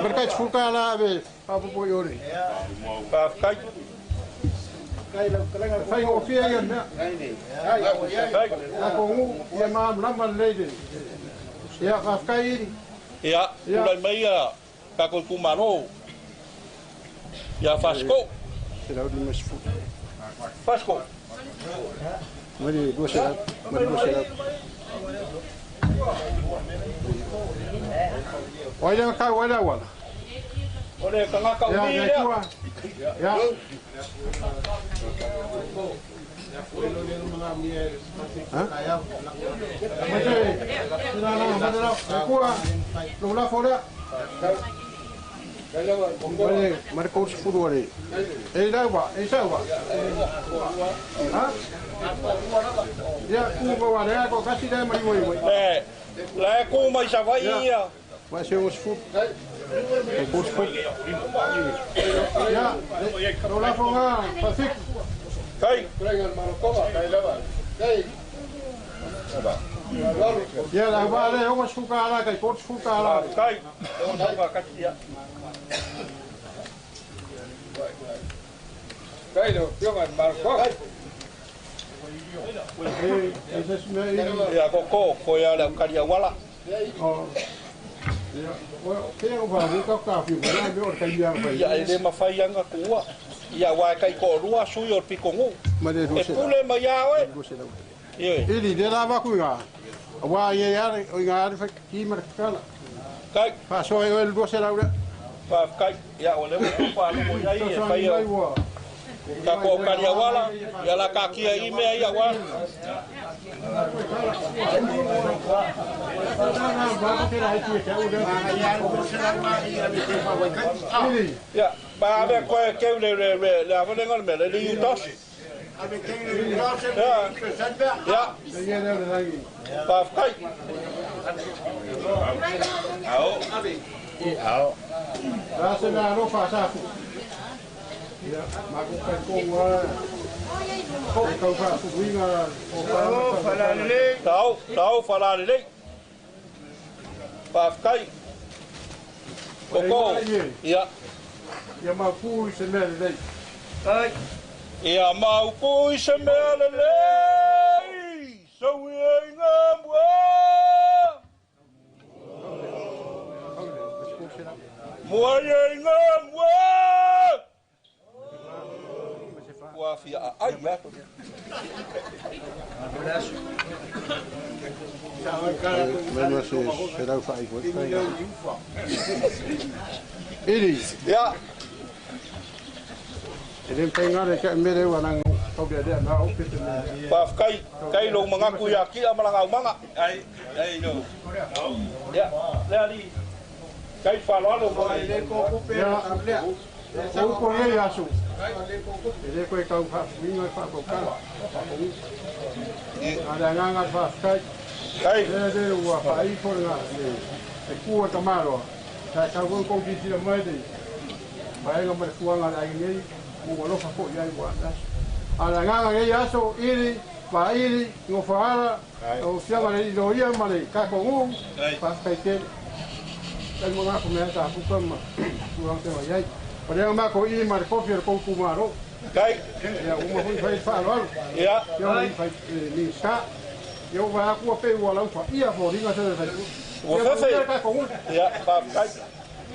D: Merkai fuka la be pa po yore.
T: Pa kai.
D: Fai o fia ia mea. A ko ngu ia ma lama le. Ia ka kai.
T: Ia, ulai mai ia ka ko kumaro. Ia Fasco.
D: Será o mas fu.
T: Fasco.
D: Mari dua será. Mari dua será. Olha ka olha wala.
T: Ole ka ngaka uli
D: Ya. Ya. Ha? Mare ko furu ale. E la wa, e sa wa. Ha? Ya ku ba wa le ko kasi le mai moi moi.
T: Le, le ku mai sa vai ia.
D: Vai ser os fu. E ko fu. Ya, lo la fonga, Pacific.
T: Kai.
P: Kai.
D: Ya la va le o su cara kai ko su cara.
T: Kai. O su ka ia.
Q: Kai lo pionga marco.
T: Ia ko ko ia la karia wala.
D: Oh. Ia, o ke o va ka ka fi va me o kai ia vai.
T: Ia ele mawhai anga kua. Ia wa kai ko rua sui o pikongu. E pule mai ia oe.
D: Ili le lava ku nga. Wa ia ia o nga ari fa ki mar kala.
T: Kai.
D: Fa so e el dua sera ura.
T: Fa kai ia o le pa no ia ia fa ia. Ka ko karia wala ia la ka kia i mea ia wala. Ia, ma ave koe keu le le le le avalenga le mea, le le utasi. Ia. Ia. Faafetai.
R: Ao. Ao.
M: La se mea alofa a safu. Ia, maku kai kongu a. E kau faafufuiga o pa.
T: Tau, tau falalelei. Faafetai. Koko. Ia.
M: Ia maupu i se mea lelei.
T: Ai. Ia maupu i se mea lelei. Saui e ngā mua. Mua e ngā mua. Ua fia a ai mea.
D: Mena se se rau whai koe. Iri.
T: Ia.
D: E le whaingare ka mere ua nang kau bea dea nā o pete me.
T: Faafetai, kai lou magaku ia kia ma langa aumaga.
R: Ai, ai no.
T: Ia, le ali. Kai whaloalo mo.
D: Ia, o upo nei aso. E le koe kau whaafuinga e whaakaukala. A le anganga whaafetai.
T: Kai.
D: Le le ua whaifo ngā le kua tamaroa. Kai kau kau kau titira mai te. Paenga ma le fuanga le ai nei. Ua alofa foi ai ua aso. A le agaga nei aso, ili, vaili, gofaala, o fianga le iloia ma le kakogu, faafetai tele. Tai mo ngā mea tā puka ma tulaga te mai ai. O lea mako i ma le kofi o le koukou malo.
T: Kai.
D: Ia uma foi fai faaaloalo.
T: Ia.
D: Ia ua fai ni sa. Ia ua akua pe ua lau fa ia foliga se le fai.
T: Ua fefe. Ia, faafetai.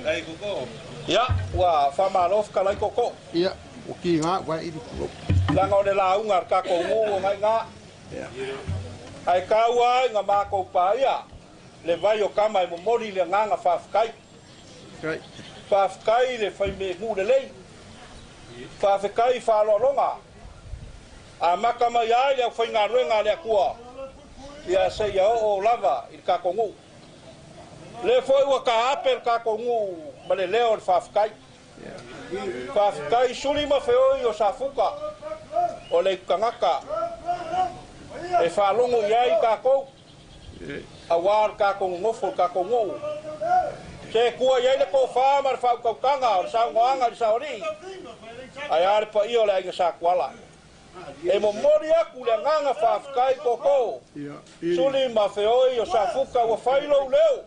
R: Kai koko.
T: Ia, ua whamalo whakalai koko.
D: Ia, o ki ngā wai i kuro.
T: Langa o le launga ka kongu o ngai ngā.
D: Ia.
T: Ai kaua ai ngā mākou pāia, le vai o kama e momori le nganga whaafekai.
D: Kai.
T: Whaafekai le whai me ngu le lei. Whaafekai whaaloalonga. A maka mai ai le au whai ngā ruenga le akua. Ia se ia o o lava i le kakongu. Le foi ua ka ape le kakongu ma le leo le whaafekai. Whaafekai suli ma wheoi o safuka o le kangaka. E whaalongo i ai kākou. A wā le kākou ngofo le kākou ngou. Se kua i ai le kōwhā ma le whaukaukanga o le saungoanga le saori. Ai a le paia o le ainga sa kuala. E momori aku le nganga whaafekai koko. Suli ma wheoi o safuka ua whailo leo.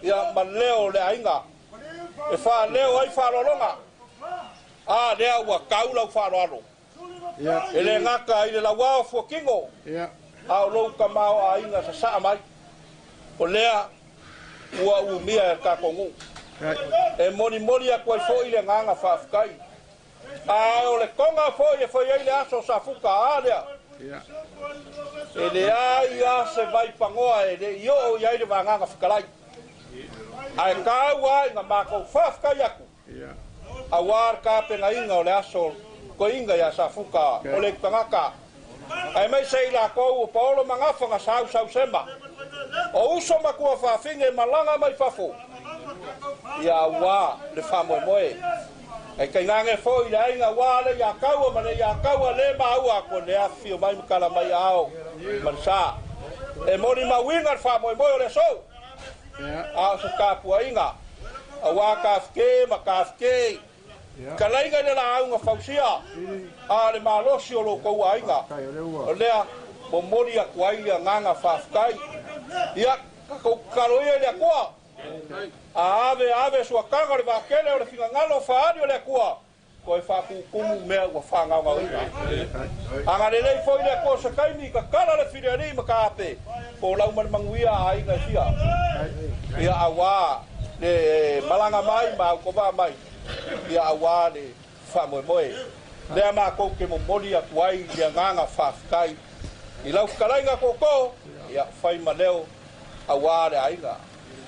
T: Ia ma leo le ainga. E wha leo ai whaalolonga. A lea ua kaula u whaaloalo. E le ngaka i le lawao fuakingo. A o lou kamao a inga sa saa mai. O lea ua umia e kakongu. E moni moni a koe fo i le nganga whaafekai. A o le konga fo i e fo i le aso sa fuka a lea. E le ai a se vai pangoa e le i o i ai le wanganga whakalai. Ae kāua ai ngā mākou whaafekai aku. A wā ka penga inga o le aso ko inga ia sa fuka o le kangaka. Ai mai sei la kou o Paolo mangafanga sau sau sema. O uso makua whawhinge malanga mai fafo. Ia wā le whamoe moe. Ai kai ngange fo i le ainga wā le ia kaua ma le ia kaua le maua ko le awhio mai makala mai ao. Mansa. E moni mawinga le whamoe moe o le sou. A o se kāpua inga. A wā kāwhike ma kāwhike. Ka lainga le la aunga fausia. A le malosi o lo kaua ainga. O lea, momori a kuai le nganga whaafekai. Ia, karo ia le akua. A ave ave suakanga o le wakele o le fingangalo whaari o le akua. Koe whaakukumu mea ua whangaunga inga. Anga le lei fo i le akua sa kaimi ka kala le whireari ma ka ape. Po lau mani manguia a inga sia. Ia a wā le malanga mai ma au mai. Ia a wā le whamoemoe. Lea mākou ke momori atu ai le nganga whaafekai. I lau whakalainga koko, ia whai ma leo a wā le ainga.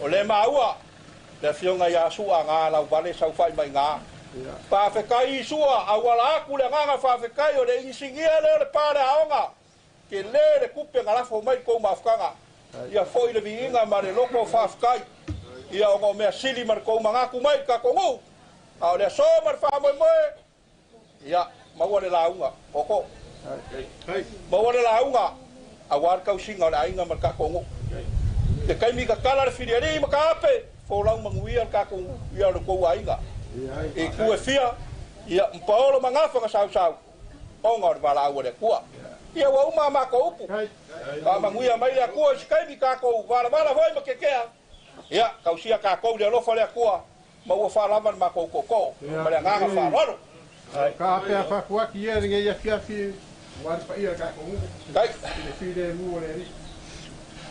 T: O le maua, le fionga ia sua ngā lau vale sau whai mai ngā. Whaafekai i sua, a wala aku le nganga whaafekai o le insingia leo le pā le aonga. Ke le le kupe ngalafo mai kou mafukanga. Ia foi le viiga ma le loko faafetai. Ia ona o mea sili ma le kou magaku mai ka kongu. A o le aso ma le faamoemoe. Ia maua le lauga. Koko. Maua le lauga. Auā le tausiga o le aiga ma le tatou nuu. Te taimi tatala le filialii ma taape. Folau manuia le tatou ia o le tou aiga. I tu e fia. Ia mpaolo magafa na sausau. Ona o le valaau a le Atua. Ia ua uma a matou upu. Faamanuia mai le Atua i se taimi tatou valavala foi ma kekea. Ia tausia tatou i le alofa o le Atua ma ua faalava le matou tootoo ma le agaga faaaloalo.
M: Ka apea whakuaki ia lenei afiafi ua le paia le tatou nuu.
T: Kai.
M: I le filemu o le Alii.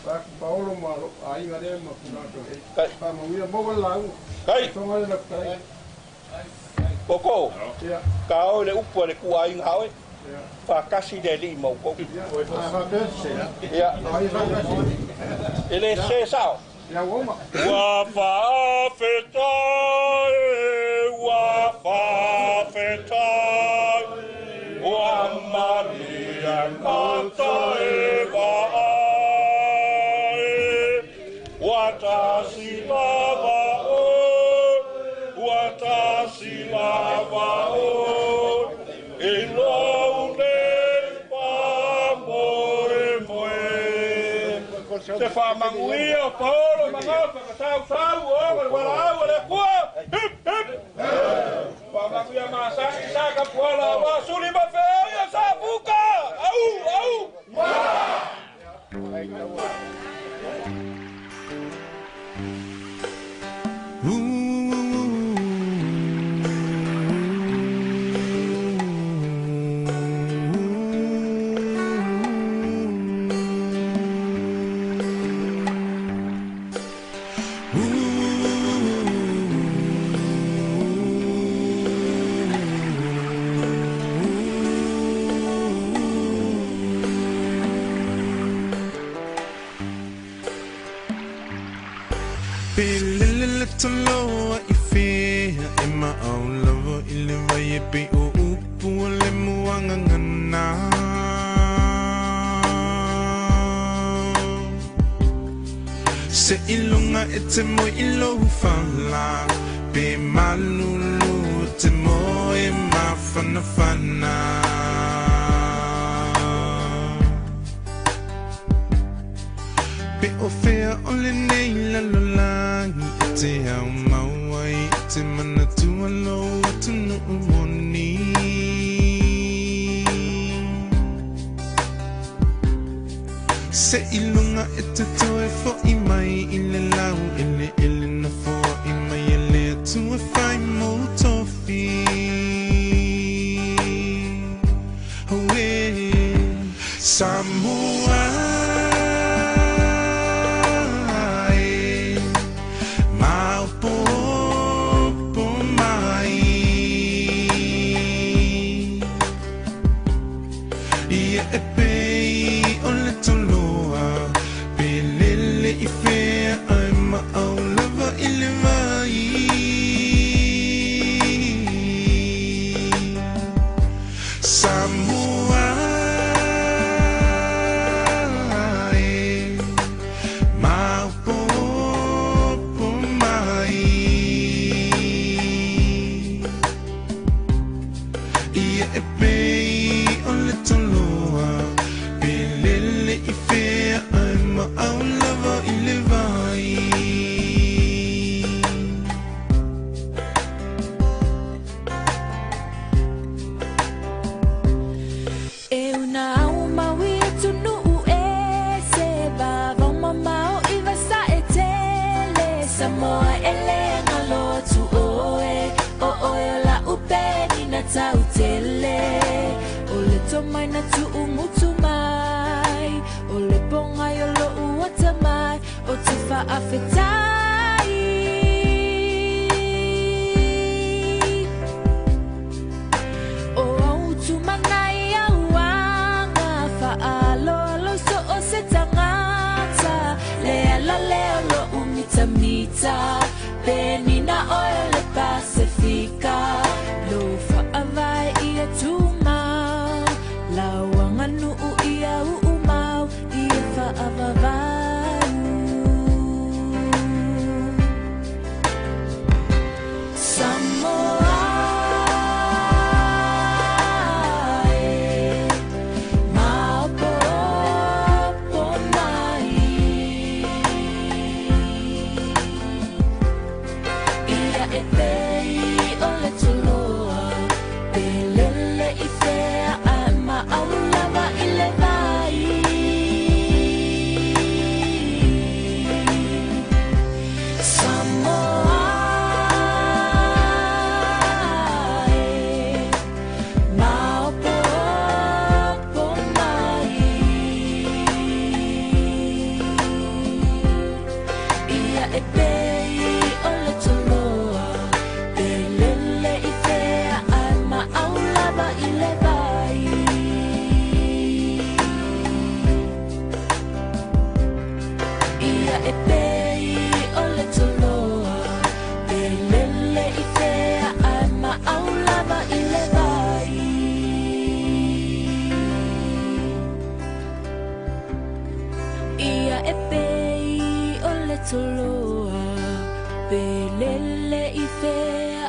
M: Faatu paolo ma aiga lea ma tulaga e.
T: Kai.
M: Faamanuia maua le lauga.
T: Kai.
M: Tonga le lafutai.
T: Koko.
M: Ia.
T: Ka oe le upu a le kuaiga oe. Faatasi le Alii ma outou. Ia. E le se sao. Ua faafetai, ua faafetai, ua malia kata e vaai. Ua tasi lava o, ua tasi lava o, i lou nei faamoemoe. Te faamanuia o Paolo magafa ka sausau o le valaau a le Atua. Hip hip. Faamanuia masani sa ka puala wa suli ma feoia sa puka. Au au.
S: Pelele toloa i fea e maau lava i le vai e pe o upu o le muanga ngana. Se ilunga e te moi i lou whala, pe malulu te moe mawhanawhana. Pe o fea o le nei lalolangi e te au maua i te manatua lou atunuu moni. Se ilunga e te toe fo'i mai i le lau ele ele na fo'i mai e le atua whai mō tofi. Oe, Samoa e, maopopo mai. Ia e pei o le toloa, pe lele i fea ai maau lava i le vai. Samoa e, maopopo mai. Ia e pei o le toloa, pe lele i fea ai maau lava i le vai.
K: E una au maui e tunuu e se vavau mamao i vasa e tele. Samoa e le ngalo atu oe, o oe o la upe ni na tau tele. O le tomai na tuu mutu mai, o le pongai o lo uata mai, o te faafetai. O au tumanai au anga, faaloalo so o se tangata. Le ala leo lo umitamita, pe nina oe o le Pasifika. Lo faavae ia tumau, lauanga nuu ia uumau. e pei o le toloa. Pe lele i fea.